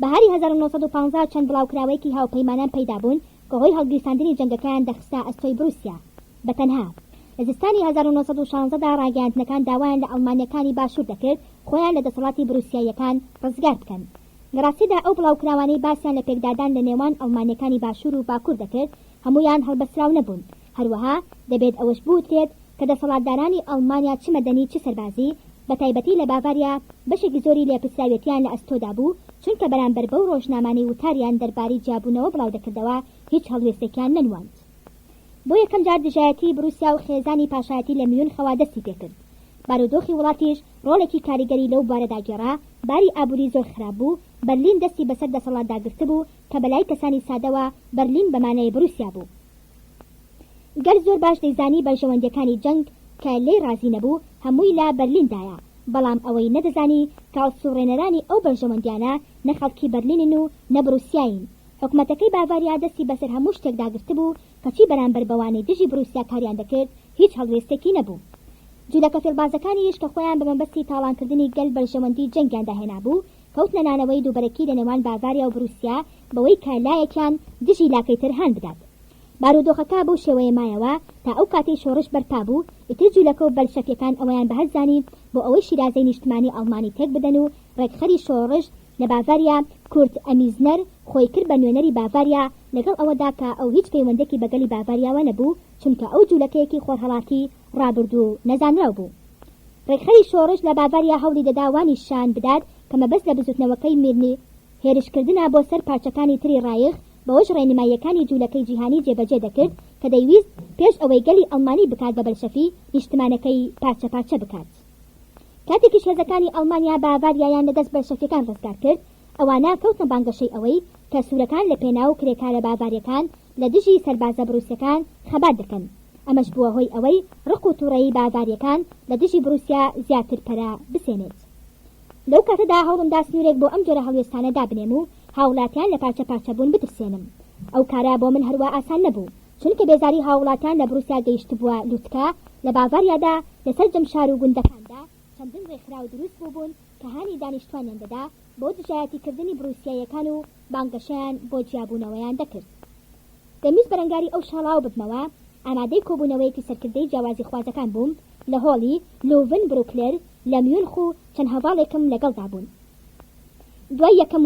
بەهاری 1915 چەند بڵاوکراوەیەکی هاوپەیمانان پەیدا بوون کە هۆی هەڵگیرساندنی جەنگەکەیان دەخستە ئەستۆی بروسیا بە تەنها. لە زستانی 1916 دا ڕاگەیاندنەکان داوایان لە ئەڵمانییەکانی باشوور دەکرد خۆیان لە دەسەڵاتی بروسیاییەکان ڕزگار بکەن. لە ڕاستیدا ئەو بڵاوکراوانەی باسیان لە پێکدادان لە نێوان ئەڵمانیەکانی باشوور و باکوور دەکرد، هەموویان هەڵبەستراو نەبوون. هەروەها دەبێت ئەوەش بوترێت کە دەسەڵاتدارانی ئەڵمانیا چ مەدەنی چ سەربازی، بە تایبەتی لە باڤاریا بەشێکی زۆری لێپرسراوێتیان لە ئەستۆدا بوو، چونکە بەرامبەر بەو ڕۆژنامانەی وتاریان دەربارەی جیابوونەوە بڵاودەکردەوە هیچ هەڵوێستێکیان نەنواند. بۆ یەکەم جار دژایەتیی بروسیا و خێزانی پاشایەتی لە میونخەوە دەستی پێکرد. بارودۆخی وڵاتیش ڕۆڵێکی کاریگەری لەو بوارەدا گێڕا، باری ئابووری زۆر خراپ بوو، بەرلین دەستی بەسەر دەسەڵاتدا گرتبوو کە بەلای کەسانی سادەوە بەرلین بە مانای بروسیا بوو. گەل زۆر باش دەیزانی بەرژەوەندیەکانی جەنگ کە لێی ڕازی نەبوو هەمووی لە بەرلیندایە، بەڵام ئەوەی نەدەزانی کە هەڵسوڕێنەرانی ئەو بەرژەوەندیانە نە خەڵکی بەرلینن و نە بروسیایین. حکومەتەکەی باڤاریا دەستی بەسەر هەموو شتێکدا گرتبوو، کەچی بەرامبەر بەوانەی دژی بروسیا کاریان دەکرد هیچ هەڵوێستێکی نەبوو. جولەکە فێڵبازەکانیش کە خۆیان بە مەبەستی تاڵانکردنی گەل بەرژەوەندی جەنگیان داهێنابوو، کەوتنە نانەوەی دووبەرەکی لە نێوان باڤاریا و بروسیا بەوەی کە لایەکیان دژی لاکەی تر هان بدات. بارودۆخەکە بەو شێوەیە مایەوە تا ئەو کاتەی شۆڕش بەرپا بوو، ئیتر جولەکە و بەلشەفیەکان ئەوەیان بە هەل زانی بۆ ئەوەی شیرازەی نیشتمانی ئەڵمانی تێک بدەن و ڕێکخەری شۆڕش لە باڤاریا کورت ئەمیزنەر خۆی کرد بە نوێنەری باڤاریا لەگەڵ ئەوەدا کە ئەو هیچ پەیوەندێکی بە گەلی باڤاریاوە نەبوو چونکە ئەو جولەکەیەکی خۆرهەڵاتی ڕابردوو و نەزانراو بوو. ڕێکخەری شۆڕش لە باڤاریا هەوڵی دەدا وا نیشان بدات کە مەبەست لە بزوتنەوەکەی میرنی هێرشکردنە بۆ سەر پارچەکانی تری ڕایخ، بەوەش ڕێنماییەکانی جولەکەی جیهانی جێبەجێ دەکرد کە دەیویست پێش ئەوەی گەلی ئەڵمانی بکات بە بەلشەفی، نیشتمانەکەی پارچە پارچە بکات. کاتێکیش هێزەکانی ئەڵمانیا باڤاریایان لە دەست بەلشەفیەکان ڕزگار کرد، ئەوانە کەوتنە بانگەشەی ئەوەی کە سوورەکان لە پێناو کرێکارە باڤاریەکان لە دژی سەربازە بروسیەکان خەبات دەکەن، ئەمەش بووە هۆی ئەوەی ڕق و توڕەیی باڤاریەکان لە دژی بروسیا زیاتر پەرە بسێنێت. لەو کاتەدا هەوڵمدا سنوورێک بۆ ئەم جۆرە هەڵوێستانە دابنێم و هاوڵاتیان لە پارچە پارچەبوون بترسێنم. ئەو کارە بۆ من هەروا ئاسان نەبوو، چونکە بێزاری هاووڵاتیان لە بروسیا گەیشتبووە لوتکە، لە باڤاریادا لە سەرجەم شار و گوندەکاندا چەندین ڕێکخراو دروست بووبوون کە هانی دانیشتوانیان دەدا بۆ دژایەتیکردنی بروسیاییەکان و بانگەشەیان بۆ جیابوونەوەیان دەکرد. دەمویست بەرەنگاری ئەو شاڵاوە ببمەوە، ئامادەی کۆبوونەوەیەکی سەرکردەی جیاوازیخوازەکان بووم لە هۆڵی، لوڤن بروکلێر، لە میونخ و چەند هەڤاڵێکم لەگەڵدا بوون. دوای یەکەم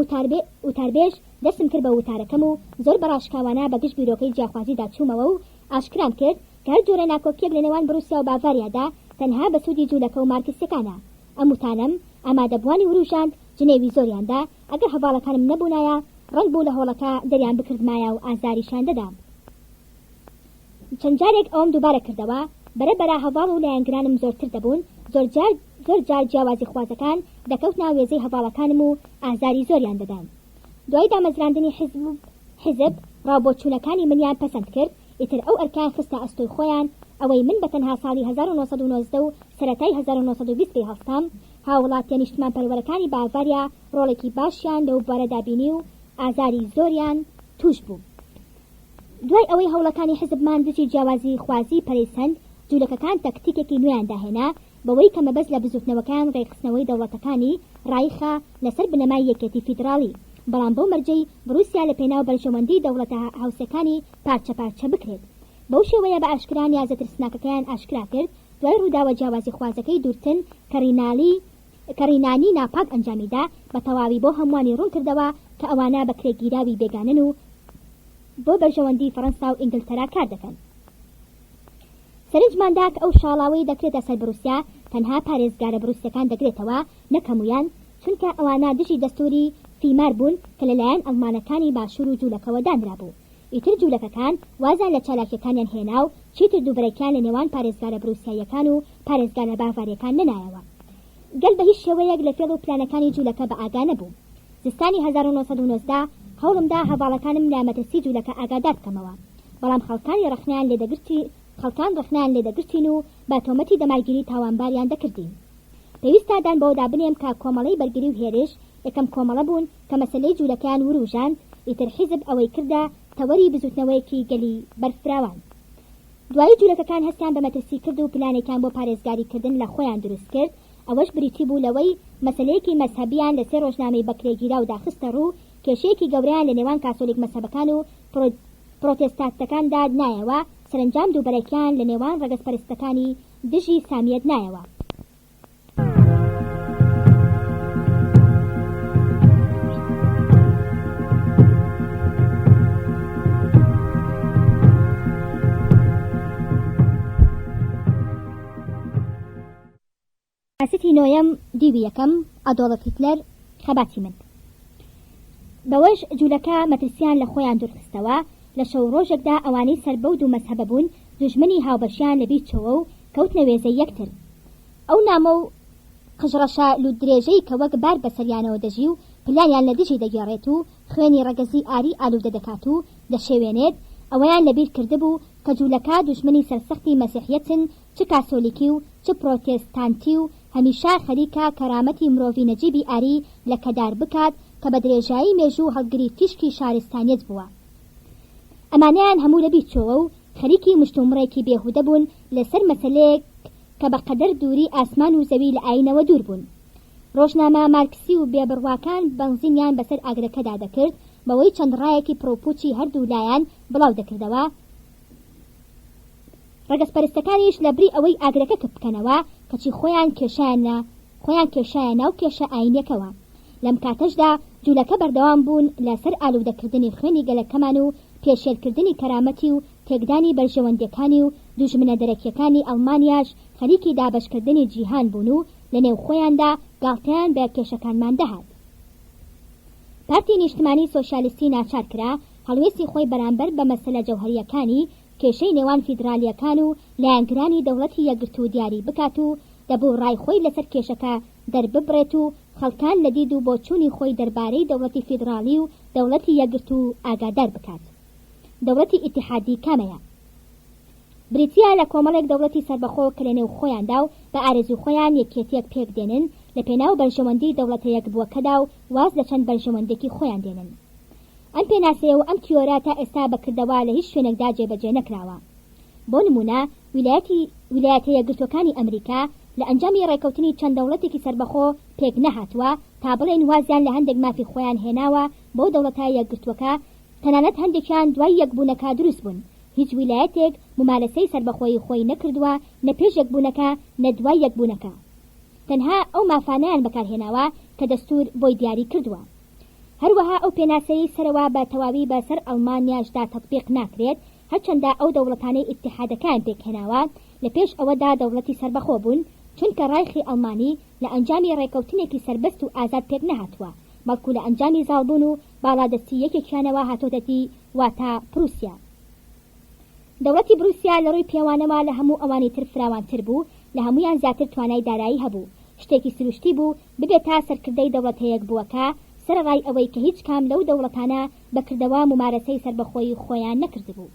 وتاربێژ دەستم کرد بە وتارەکەم و زۆر بە ڕاشکاوانە بە گژ بیرۆکەی جیاخوازیدا چوومەوە و ئاشکرام کرد کە هەر جۆرە ناکۆکییەک لە نێوان بروسیا و باڤاریادا تەنها بە سوودی جوولەکە و مارکسییەکانە. ئەم وتانەم ئامادەبووانی ورووژاند، جنێوی زۆریان دا، ئەگەر هەڤاڵەکانم نەبوونایە ڕەنگ بوو لە هۆڵەکە دەریان بکردمایە و ئازاریشیان دەدام. چەند جارێک ئەوەم دووبارە کردەوە، بەرە بەرە هەڤاڵ و لایەنگرانم زۆرتر دەبوون، زۆرجار زۆر جار جیاوازیخوازەکان دەکەوتنە وێزەی هەڤاڵەکانم و ئازاری زۆریان دەدام. دوای دامەزراندنی حیزب حیزب ڕاوبۆچوونەکانی منیان پەسەند کرد، ئیتر ئەو ئەرکەیان خستە ئەستۆی خۆیان، ئەوەی من بە تەنها ساڵی 1919 و سەرەتای 1920 پێی هەڵستام، هاووڵاتیە نیشتمانپەروەرەکانی باڤاریا ڕۆڵێکی باشیان لەو بوارەدا بینی و ئازاری زۆریان تووش بوو. دوای ئەوەی هەوڵەکانی حزبمان دژی جیاوازیخوازی پەرەی سەند، جولەکەکان تەکتیکێکی نوێیان داهێنا، بەوەی کە مەبەست لە بزوتنەوەکەیان ڕێکخستنەوەی دەوڵەتەکانی ڕایخە لەسەر بنەمای یەکێتی فیدڕاڵی، بەڵام بەو مەرجەی بڕوسیا لە پێناو بەرژەوەندی دەوڵەتە هاوسێکانی پارچە پارچە بکرێت. بەو شێوەیە بە ئاشکرا نیازە ترسناکەکەیان ئاشکرا کرد، دوای ڕووداوە جیاوازیخوازەکەی دورتن کە ڕینالی کە ڕینانی ناپاک ئەنجامی دا، بە تەواوی بۆ هەمووانی ڕوون کردەوە کە ئەوانە بەکرێگیراوی بێگانەن و بۆ بەرژەوەندی فەڕەنسا و ئینگلتەرا کار دەکەن. سەرنجمان دا کە ئەو شاڵاوەی دەکرێتە سەر بڕوسیا تەنها پارێزگارە بڕوسیەکان دەگرێتەوە نەک هەموویان، چونکە ئەوانە دژی دەستوری فیمار بوون کە لە لایەن ئەڵمانەکانی باشوور و جوولەکەوە دانرابوو. ئیتر جوولەکەکان وازیان لە چالاکیەکانیان هێنا و چیتر دووبەرەکیان لە نێوان پارێزگارە بروسیاییەکان و پارێزگارە باڤاریەکان نەنایەوە. گەل بە هیچ شێوەیەک لە فێڵ و پلانەکانی جوولەکە بە ئاگا نەبوو. زستانی 1919 هەوڵم دا هەڤاڵەکانم لە مەترسی جوولەکە ئاگادار بکەمەوە. بەڵام خەڵکانی ڕەخنەیان لێدەگرتی خەڵکان ڕەخنەیان لێدەگرتین و بە تۆمەتی دەمارگیری تاوانباریان دەکردین. پێویستە دان بەوەدا بنێم کە کۆمەڵەی بەرگری و هێرش یەکەم کۆمەڵە بوون کە مەسەلەی جوولەکەیان ورووژاند، ئیتر حیزب ئەوەی کردە تەوەری بزووتنەوەیەکی گەلی بەرفراوان. دوایی جوولەکەکان هەستیان بە مەترسی کرد و پلانێکیان بۆ پارێزگاری کردن لە خۆیان دروست کرد، ئەوەش بریتی بوو لەوەی مەسەلەیەکی مەزهەبیان لە سێ ڕۆژنامەی بەکرێگیراودا خستە ڕوو، کێشەیەکی گەورەیان لە نێوان کاسۆلیک مەزهەبەکان و پرۆتێستاتەکاندا نایەوە، سەرەنجام دووبەرەکیان لە نێوان ڕەگەزپەرستەکانی دژی سامیەت نایەوە. کاسێتی نۆیەم دیوی یەکەم، ئادۆڵف هیتلەر، خەباتی من. بەوەش جولەکە مەترسیان لە خۆیان دوورخستەوە، لە شەو و ڕۆژێکدا ئەوانەی سەر بەو دوو مەزهەبە بوون دوژمنی هاوبەشیان لەبیر چۆوە و کەوتنە وێزەی یەکتر. ئەو نامۆ و قژڕەشە لووتدرێژەی کە وەک بار بەسەریانەوە دەژی و پلانیان لە دژی دەگێڕێت و خوێنی ڕەگەزی ئاری ئالوودە دەکات و دەشێوێنێت، ئەوەیان لەبیر کردبوو کە جولەکە دوژمنی سەرسەختی مەسیحیەتن چ کاسۆلیکی و چ پرۆتێستانتی و هەمیشە خەریکە کەرامەتی مرۆڤی نەجیبی ئاری لەکەدار بکات کە بە درێژایی مێژوو هەڵگری تیشکی شارستانیەت بووە. ئەمانەیان هەموو لەبیر چۆوە و خەریکی مشتومڕێکی بێهودە بوون لەسەر مەسەلەیەک کە بە قەدەر دووری ئاسمان و زەوی لە ئایینەوە دوور بوون. ڕۆژنامە مارکسی و بێبڕواکان بەنزینیان بەسەر ئاگرەکەدا دەکرد بەوەی چەند ڕایەکی پڕوپوچی هەردوو لایان بڵاو دەکردەوە، ڕەگەزپەرستەکانیش لە بری ئەوەی ئاگرەکە کپ بکەنەوە کەچی خۆیان کێشایانە خۆیان کێشایە ناو کێشە ئاینیەکەوە. لەم کاتەشدا جولەکە بەردەوام بوون لە سەر ئالودەکردنی خوێنی گەلەکەمان و پێشێلکردنی کەرامەتی و تێکدانی بەرژەوەندیەکانی و دوژمنە دەرەکیەکانی ئەڵمانیاش خەریکی دابەشکردنی جیهان بوون و لە نێو خۆیاندا گاڵتەیان بە کێشەکانمان دەهات. پارتی نیشتمانی سۆشیالیستی ناچار کرا هەڵوێستی خۆی بەرامبەر بە مەسەلە جەوهەریەکانی کێشەی نێوان فیدرالیەکان و لایەنگرانی دەوڵەتی یەکگرتوو دیاری بکات و دەبوو ڕای خۆی لەسەر کێشەکە دەرببڕێت و خەڵکان لە دید و بۆچوونی خۆی دەربارەی دەوڵەتی فیدراڵی و دەوڵەتی یەکگرتوو ئاگادار بکات. دەوڵەتی ئیتیحادی کامەیە؟ بریتییە لە کۆمەڵێک دەوڵەتی سەربەخۆ کە لەنێو خۆیاندا و بە ئارەزووی خۆیان یەکیەتییەک پێک دێنن لە پێناو بەرژەوەندیی دەوڵەتە یەکبووەکەدا و واز لە چەند بەرژەوەندێکی خۆیان دێنن. ئەم پێناسەیە و ئەم تیۆرە تا ئێستا بە کردەوە لە هیچ شوێنێکدا جێبەجێ نەکراوە. بۆ نموونە ویلایەتی ویلایەتە یەکگرتووەکانی ئەمریکا لە ئەنجامی ڕێکەوتنی چەند دەوڵەتێکی سەربەخۆ پێک نەهاتووە تا بڵێین وازیان لە هەندێک مافی خۆیان هێناوە بۆ دەوڵەتە یەکگرتووەکە تەنانەت هەندێکیان دوای یەکبوونەکە دروست بوون هیچ ویلایەتێک مومارەسەی سەربەخۆیی خۆی نەکردووە نە پێش یەکبوونەکە نە دوای یەکبوونەکە تەنها ئەو مافانەیان بەکارهێناوە کە دەستوور بۆی دیاری کردووە. هەروەها ئەو پێناسەیەی سەرەوە بە تەواوی بە سەر ئەڵمانیاشدا تەتبیق ناکرێت، هەرچەندە ئەو دەوڵەتانەی ئیتیحادەکەیان پێکهێناوە لە پێش ئەوەدا دەوڵەتی سەربەخۆ بوون، چونکە ڕایخی ئەڵمانی لە ئەنجامی ڕێکەوتنێکی سەربەست و ئازاد پێکنەهاتووە، بەڵکو لە ئەنجامی زاڵبوون و باڵادەستی یەکێکیانەوە هاتۆتە دی واتە پروسیا. دەوڵەتی بروسیا لە ڕووی پێوانەوە لە هەموو ئەوانی تر فراوانتر بوو، لە هەموویان زیاتر توانای دارایی هەبوو، شتێکی سروشتی بوو ببێتە سەرکردەی دەوڵەتە یەکبووەکە، سەرەڕای ئەوەی کە هیچ کام لەو دەوڵەتانە بە کردەوە مومارەسەی سەربەخۆیی خۆیان نەکردبوو.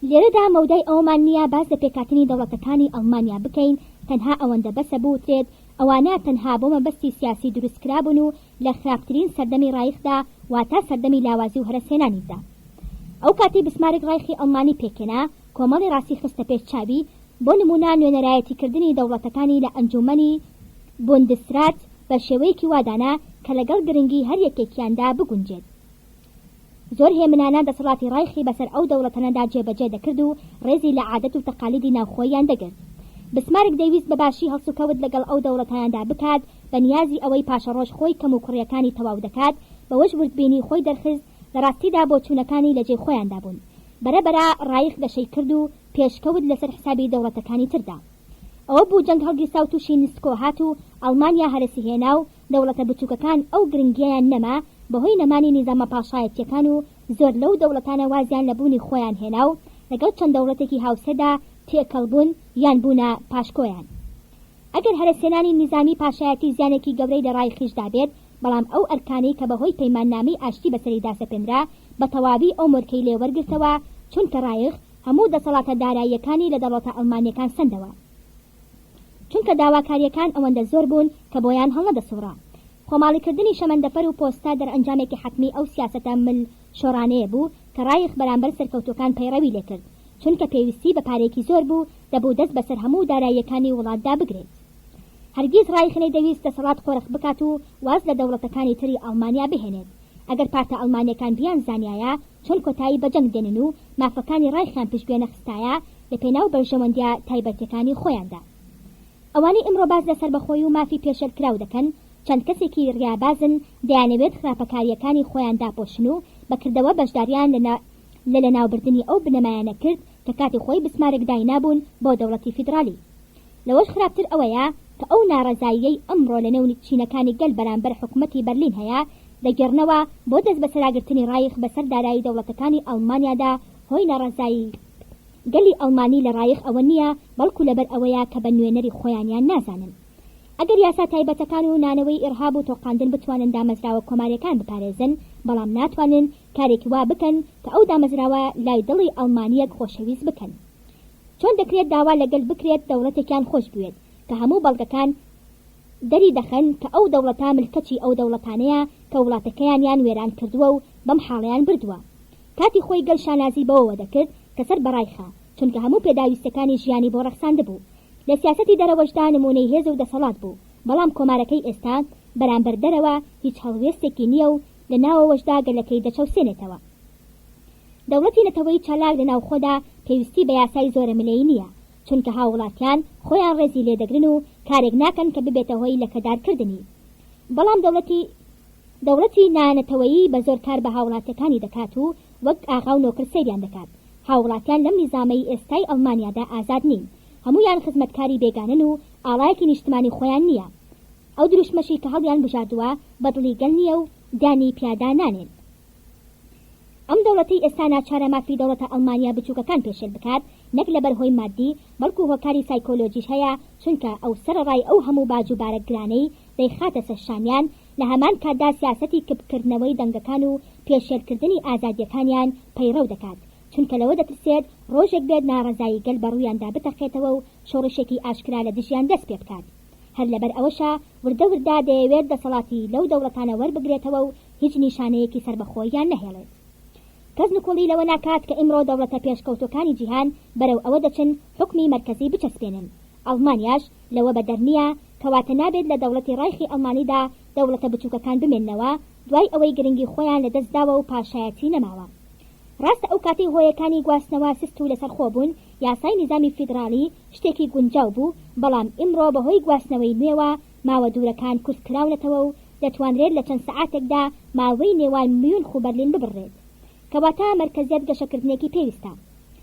لێرەدا مەودای ئەوەمان نییە باس لە پێکهاتنی دەوڵەتەکانی ئەڵمانیا بکەین، تەنها ئەوەندە بەسە بوترێت ئەوانە تەنها بۆ مەبەستی سیاسی دروستکرابوون و لە خراپترین سەردەمی ڕایخدا واتە سەردەمی لاوازی و هەرەسهێنانیدا. ئەو کاتەی بسمارک ڕایخی ئەڵمانی پێکهێنا، کۆمەڵی ڕاستی خستە پێش چاوی، بۆ نموونە نوێنەرایەتیکردنی دەوڵەتەکانی لە ئەنجوومەنی بوندسرات بە شێوەیەکی وا دانا کە لەگەڵ گرنگی هەر یەکێکیاندا بگونجێت. زۆر هێمنانە دەسەڵاتی ڕایخی بەسەر ئەو دەوڵەتانەدا جێبەجێ دەکرد و ڕێزی لە عادەت و تەقالیدی ناوخۆییان دەگرت. بسمارک دەیویست بە باشی هەڵسوکەوت لەگەڵ ئەو دەوڵەتانەدا بکات بە نیازی ئەوەی پاشەڕۆژ خۆی کەموکوڕییەکانی تەواو دەکات، بەوەش وردبینی خۆی دەرخست، لە ڕاستیدا بۆچوونەکانی لە جێی خۆیاندا بوون. بەرەبەرە ڕایخ گەشەی کرد و پێشکەوت لەسەر حسابی دەوڵەتەکانی تردا. ئەوە بوو جەنگ هەڵگیرسا و تووشی نسکۆ هات و ئەڵمانیا هەرەسی هێنا و دەوڵەتە بچووکەکان ئەو گرنگییەیان نەما بەهۆی نەمانی نیزامە پاشایەتییەکان و زۆر لەو دەوڵەتانە وازیان لە بوونی خۆیان هێنا و لەگەڵ چەند دەوڵەتێکی هاوسێدا تێکەڵ بوون یان بوونە پاشکۆیان. ئەگەر هەرەسهێنانی نیزامی پاشایەتی زیانێکی گەورەی لە ڕایخیش دابێت، بەڵام ئەو ئەرکانەی کە بەهۆی پەیماننامەی ئاشتی بەسەریدا سەپێنرا، بە تەواوی ئەو مۆرکەی لێ وەرگرتەوە، چونکە ڕایخ هەموو دەسەڵاتە داراییەکانی لە دەوڵەتە ئەڵمانییەکان سەندەوە. چونکە داواکارییەکان ئەوەندە زۆر بوون کە بۆیان هەڵنەدەسووڕا. خۆماڵیکردنی شەمەندەفەر و پۆستە دەرئەنجامێکی حەتمی ئەو سیاسەتە مل شۆڕانەیە بوو کە ڕایخ بەرامبەر سەرکەوتووەکان پەیڕەوی لێکرد، چونکە پێویستی بە پارەیەکی زۆر بوو، دەبوو دەست بەسەر هەموو داراییەکانی وڵاتدا بگرێت. هەرگیز ڕایخ نەیدەویست دەسەڵات قۆرخ بکات و واز لە دەوڵەتەکانی تری ئەڵمانیا بهێنێت. ئەگەر پارتە ئەڵمانییەکان بیانزانیایە چۆن کۆتایی بە جەنگ دێنن و مافەکانی ڕایخیان پشتگوێ نەخستایە لە پێناو بەرژەوەندییە تایبەتییەکانی خۆیاندا. ئەوانەی ئیمڕۆ باس لە سەربەخۆیی و مافی پێشێلکراو دەکەن، چەند کەسێکی ڕیابازن دەیانەوێت خراپەکارییەکانی خۆیان داپۆشن و بە کردەوە بەشداریان لە لە لەناوبردنی ئەو بنەمایانە کرد کە کاتی خۆی بسمارک داینابوون بۆ دەوڵەتی فیدڕالی. لەوەش خراپتر ئەوەیە کە ئەو ناڕەزاییەی ئەمڕۆ لە نێو چینەکانی گەل بەرامبەر حکومەتی بەرلین هەیە دەگێڕنەوە بۆ دەستبەسەراگرتنی ڕایخ بەسەر دارایی دەوڵەتەکانی ئەڵمانیادا هۆی ناڕەزایی گەلی ئەڵمانی لە ڕایخ ئەوە نییە بەڵکو لەبەر ئەوەیە کە بە نوێنەری خۆیانیان نازانن. ئەگەر یاسا تایبەتەکان و نانەوەی ئیڕهاب و تۆقاندن بتوانن دامەزراوە کۆماریەکان بپارێزن بەڵام ناتوانن کارێکی وا بکەن کە ئەو دامەزراوە لای دڵی ئەڵمانیەک خۆشەویست بکەن. چۆن دەکرێت داوا لە گەل بکرێت دەوڵەتێکیان خۆش بوێت کە هەموو بەڵگەکان دەری دەخەن کە ئەو دەوڵەتە ملکەچی ئەو دەوڵەتانەیە کە وڵاتەکەیانیان وێران کردووە و بەم حاڵەیان بردووە. کاتی خۆی گەل شانازی بەوەوە دەکرد کە سەر بە ڕایخە، چونکە هەموو پێداویستیەکانی ژیانی بۆ ڕەخساندبوو. لە سیاسەتی دەرەوەشدا نموونەی هێز و دەسەڵات بوو، بەڵام کۆمارەکەی ئێستا بەرامبەر دەرەوە هیچ هەڵوێستێکی نییە و لە ناوەوەشدا گەلەکەی دەچەوسێنێتەوە. دەوڵەتی نەتەوەیی چالاک لە ناوخۆدا پێویستی بە یاسای زۆرەملێی نییە، چونکە هاووڵاتیان خۆیان ڕێزی لێدەگرن و کارێک ناکەن کە ببێتە هۆی لەکەدارکردنی. بەڵام دەوڵەتی دەوڵەتی نا نەتەوەیی بە زۆر کار بە هاووڵاتیەکانی دەکات و وەک ئاغا و نۆکر سەیریان دەکات. هاووڵاتیان لەم نیزامەی ئێستای ئەڵمانیادا ئازاد نین. هەموویان خزمەتکاری بێگانەن و ئاڵایەکی نیشتمانی خۆیان نییە. ئەو دروشمەشی کە هەڵیان بژاردووە بە دڵی گەل نییە و دانی پیادا نانێن. ئەم دەوڵەتەی ئێستا ناچارە مافی دەوڵەتە ئەڵمانییە بچووکەکان پێشێل بکات، نەک لەبەر هۆی ماددی، بەڵکو هۆکاری سایکۆلۆجیش هەیە، چونکە ئەو سەرەڕای ئەو هەموو باج و بارە گرانەی دەیخاتە سەر شانیان، لە هەمان کاتدا سیاسەتی کپکردنەوەی دەنگەکان و پێشێلکردنی ئازادییەکانیان پەیڕەو دەکات، چونکە لەوە دەترسێت ڕۆژێک بێت ناڕەزایی گەل بە ڕوویاندا بتەقێتەوە و شۆڕشێکی ئاشکرا لە دژیان دەست پێبکات. هەر لەبەر ئەوەشە وردە وردە دەیەوێت دەسەڵاتی لەو دەوڵەتانە وەربگرێتەوە و هیچ نیشانەیەکی سەربەخۆییان نەهێڵێت. کەس نکوڵی لەوە ناکات کە ئیمڕۆ دەوڵەتە پێشکەوتووەکانی جیهان بەرەو ئەوە دەچن حوکمی مەرکەزی بچەسپێنن، ئەڵمانیاش لەوە بەدەر نییە، کەواتە نابێت لە دەوڵەتی ڕایخی ئەڵمانیدا دەوڵەتە بچووکەکان بمێننەوە دوای ئەوەی گرنگی خۆیان لەدەست داوە و پاشایەتی نەماوە. ڕاستە ئەو کاتەی هۆیەکانی گواستنەوە سست و لەسەرخۆ بوون، یاسای نیزامی فیدڕاڵی شتێکی گونجاو بوو، بەڵام ئیمڕۆ بەهۆی گواستنەوەی نوێوە ماوە دوورەکان کورت کراونەتەوە و دەتوانرێت لە چەند سەعاتێکدا ماوەی نێوان میونخ و بەرلین ببڕرێت. کەواتە مەرکەزیەت گەشەکردنێکی پێویستە.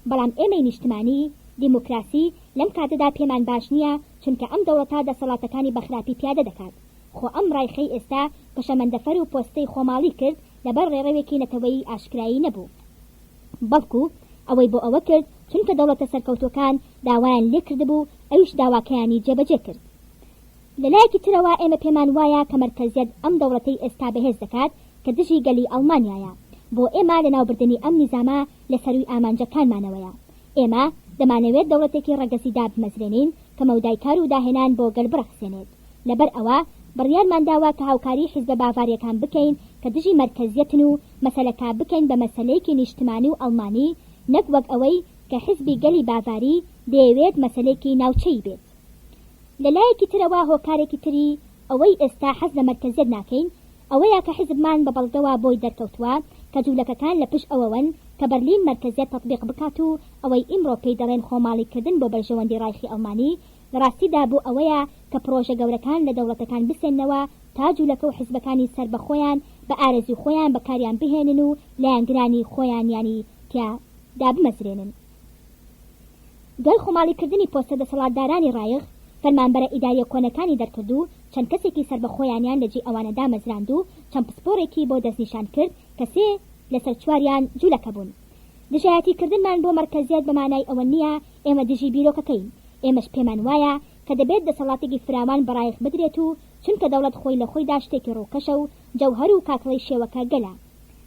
بەڵام ئێمەی نیشتمانی، دیموکراسی، لەم کاتەدا پێمان باش نییە، چونکە ئەم دەوڵەتە دەسەڵاتەکانی بە خراپی پیادە دەکات. خۆ ئەم ڕایخەی ئێستا کە شەمەندەفەر و پۆستەی خۆماڵی کرد لەبەر ڕێڕەوێکی نەتەوەیی ئاشکرایی نەبوو. بەڵکو ئەوەی بۆ ئەوە کرد چونکە دەوڵەتە سەرکەوتووەکان داوایان لێکردبوو ئەویش داواکەیانی جێبەجێ کرد. لە لایەکی ترەوە ئێمە پێمان وایە کە مەرکەزیەت ئەم دەوڵەتەی ئێستا بەهێز دەکات کە دژی گەلی ئەڵمانیایە. بۆ ئێمە لەناوبردنی ئەم نیزامە لە سەرووی ئامانجەکانمانەوەیە. ئێمە دەمانەوێت دەوڵەتێکی ڕەگەزی دابمەزرێنین کە مەودای کار و داهێنان بۆ گەل بڕەخسێنێت. لەبەر ئەوە بڕیارمان داوە کە هاوکاری حیزبە باڤاریەکان بکەین کە دژی مەرکەزیەتن و مەسەلەکە بکەین بە مەسەلەیەکی نیشتمانی و ئەڵمانی نەک وەک ئەوەی کە حیزبی گەلی باڤاری دەیەوێت مەسەلەیەکی ناوچەیی بێت. لە لایەکی ترەوە هۆکارێکی تری ئەوەی ئێستا حەز لە مەرکەزیەت ناکەین ئەوەیە کە حیزبمان بە بەڵگەوە بۆی دەرکەوتووە کە جولەکەکان لە پشت ئەوەوەن کە بەرلین مەرکەزیەت تەتبیق بکات و ئەوەی ئیمڕۆ پێی دەڵێن خۆماڵی کردن بۆ بەرژەوەندی ڕایخی ئەڵمانی لە ڕاستیدا بۆ ئەوەیە کە پڕۆژە گەورەکان لە دەوڵەتەکان بسێننەوە تا جولەکە و حیزبەکانی سەر بە خۆیان بە ئارەزوی خۆیان بەکاریان بهێنن و لایەنگرانی خۆیانیانی تیا دابمەزرێنن. دوای خۆماڵیکردنی پۆستە دەسەڵاتدارانی ڕایخ، فەرمانبەرە ئیداریە کۆنەکانی دەرکرد و چەند کەسێکی سەربەخۆیانیان لەجێی ئەوانە دامەزراند و چەند پسپۆڕێکی بۆ دەستنیشان کرد کە سێ لەسەر چواریان جولەکە بوون. دژایەتیکردنمان بۆ مەرکەزیەت بە مانای ئەوە نییە ئێمە دژی بیرۆکەکەین، ئێمەش پێمان وایە کە دەبێت دەسەڵاتێکی فراوان بە ڕایخ بدرێت و چونکە دەوڵەت خۆی لە خۆیدا شتێکی ڕووکەشە و جەوهەر و کاکڵەی شێوەکە گەلە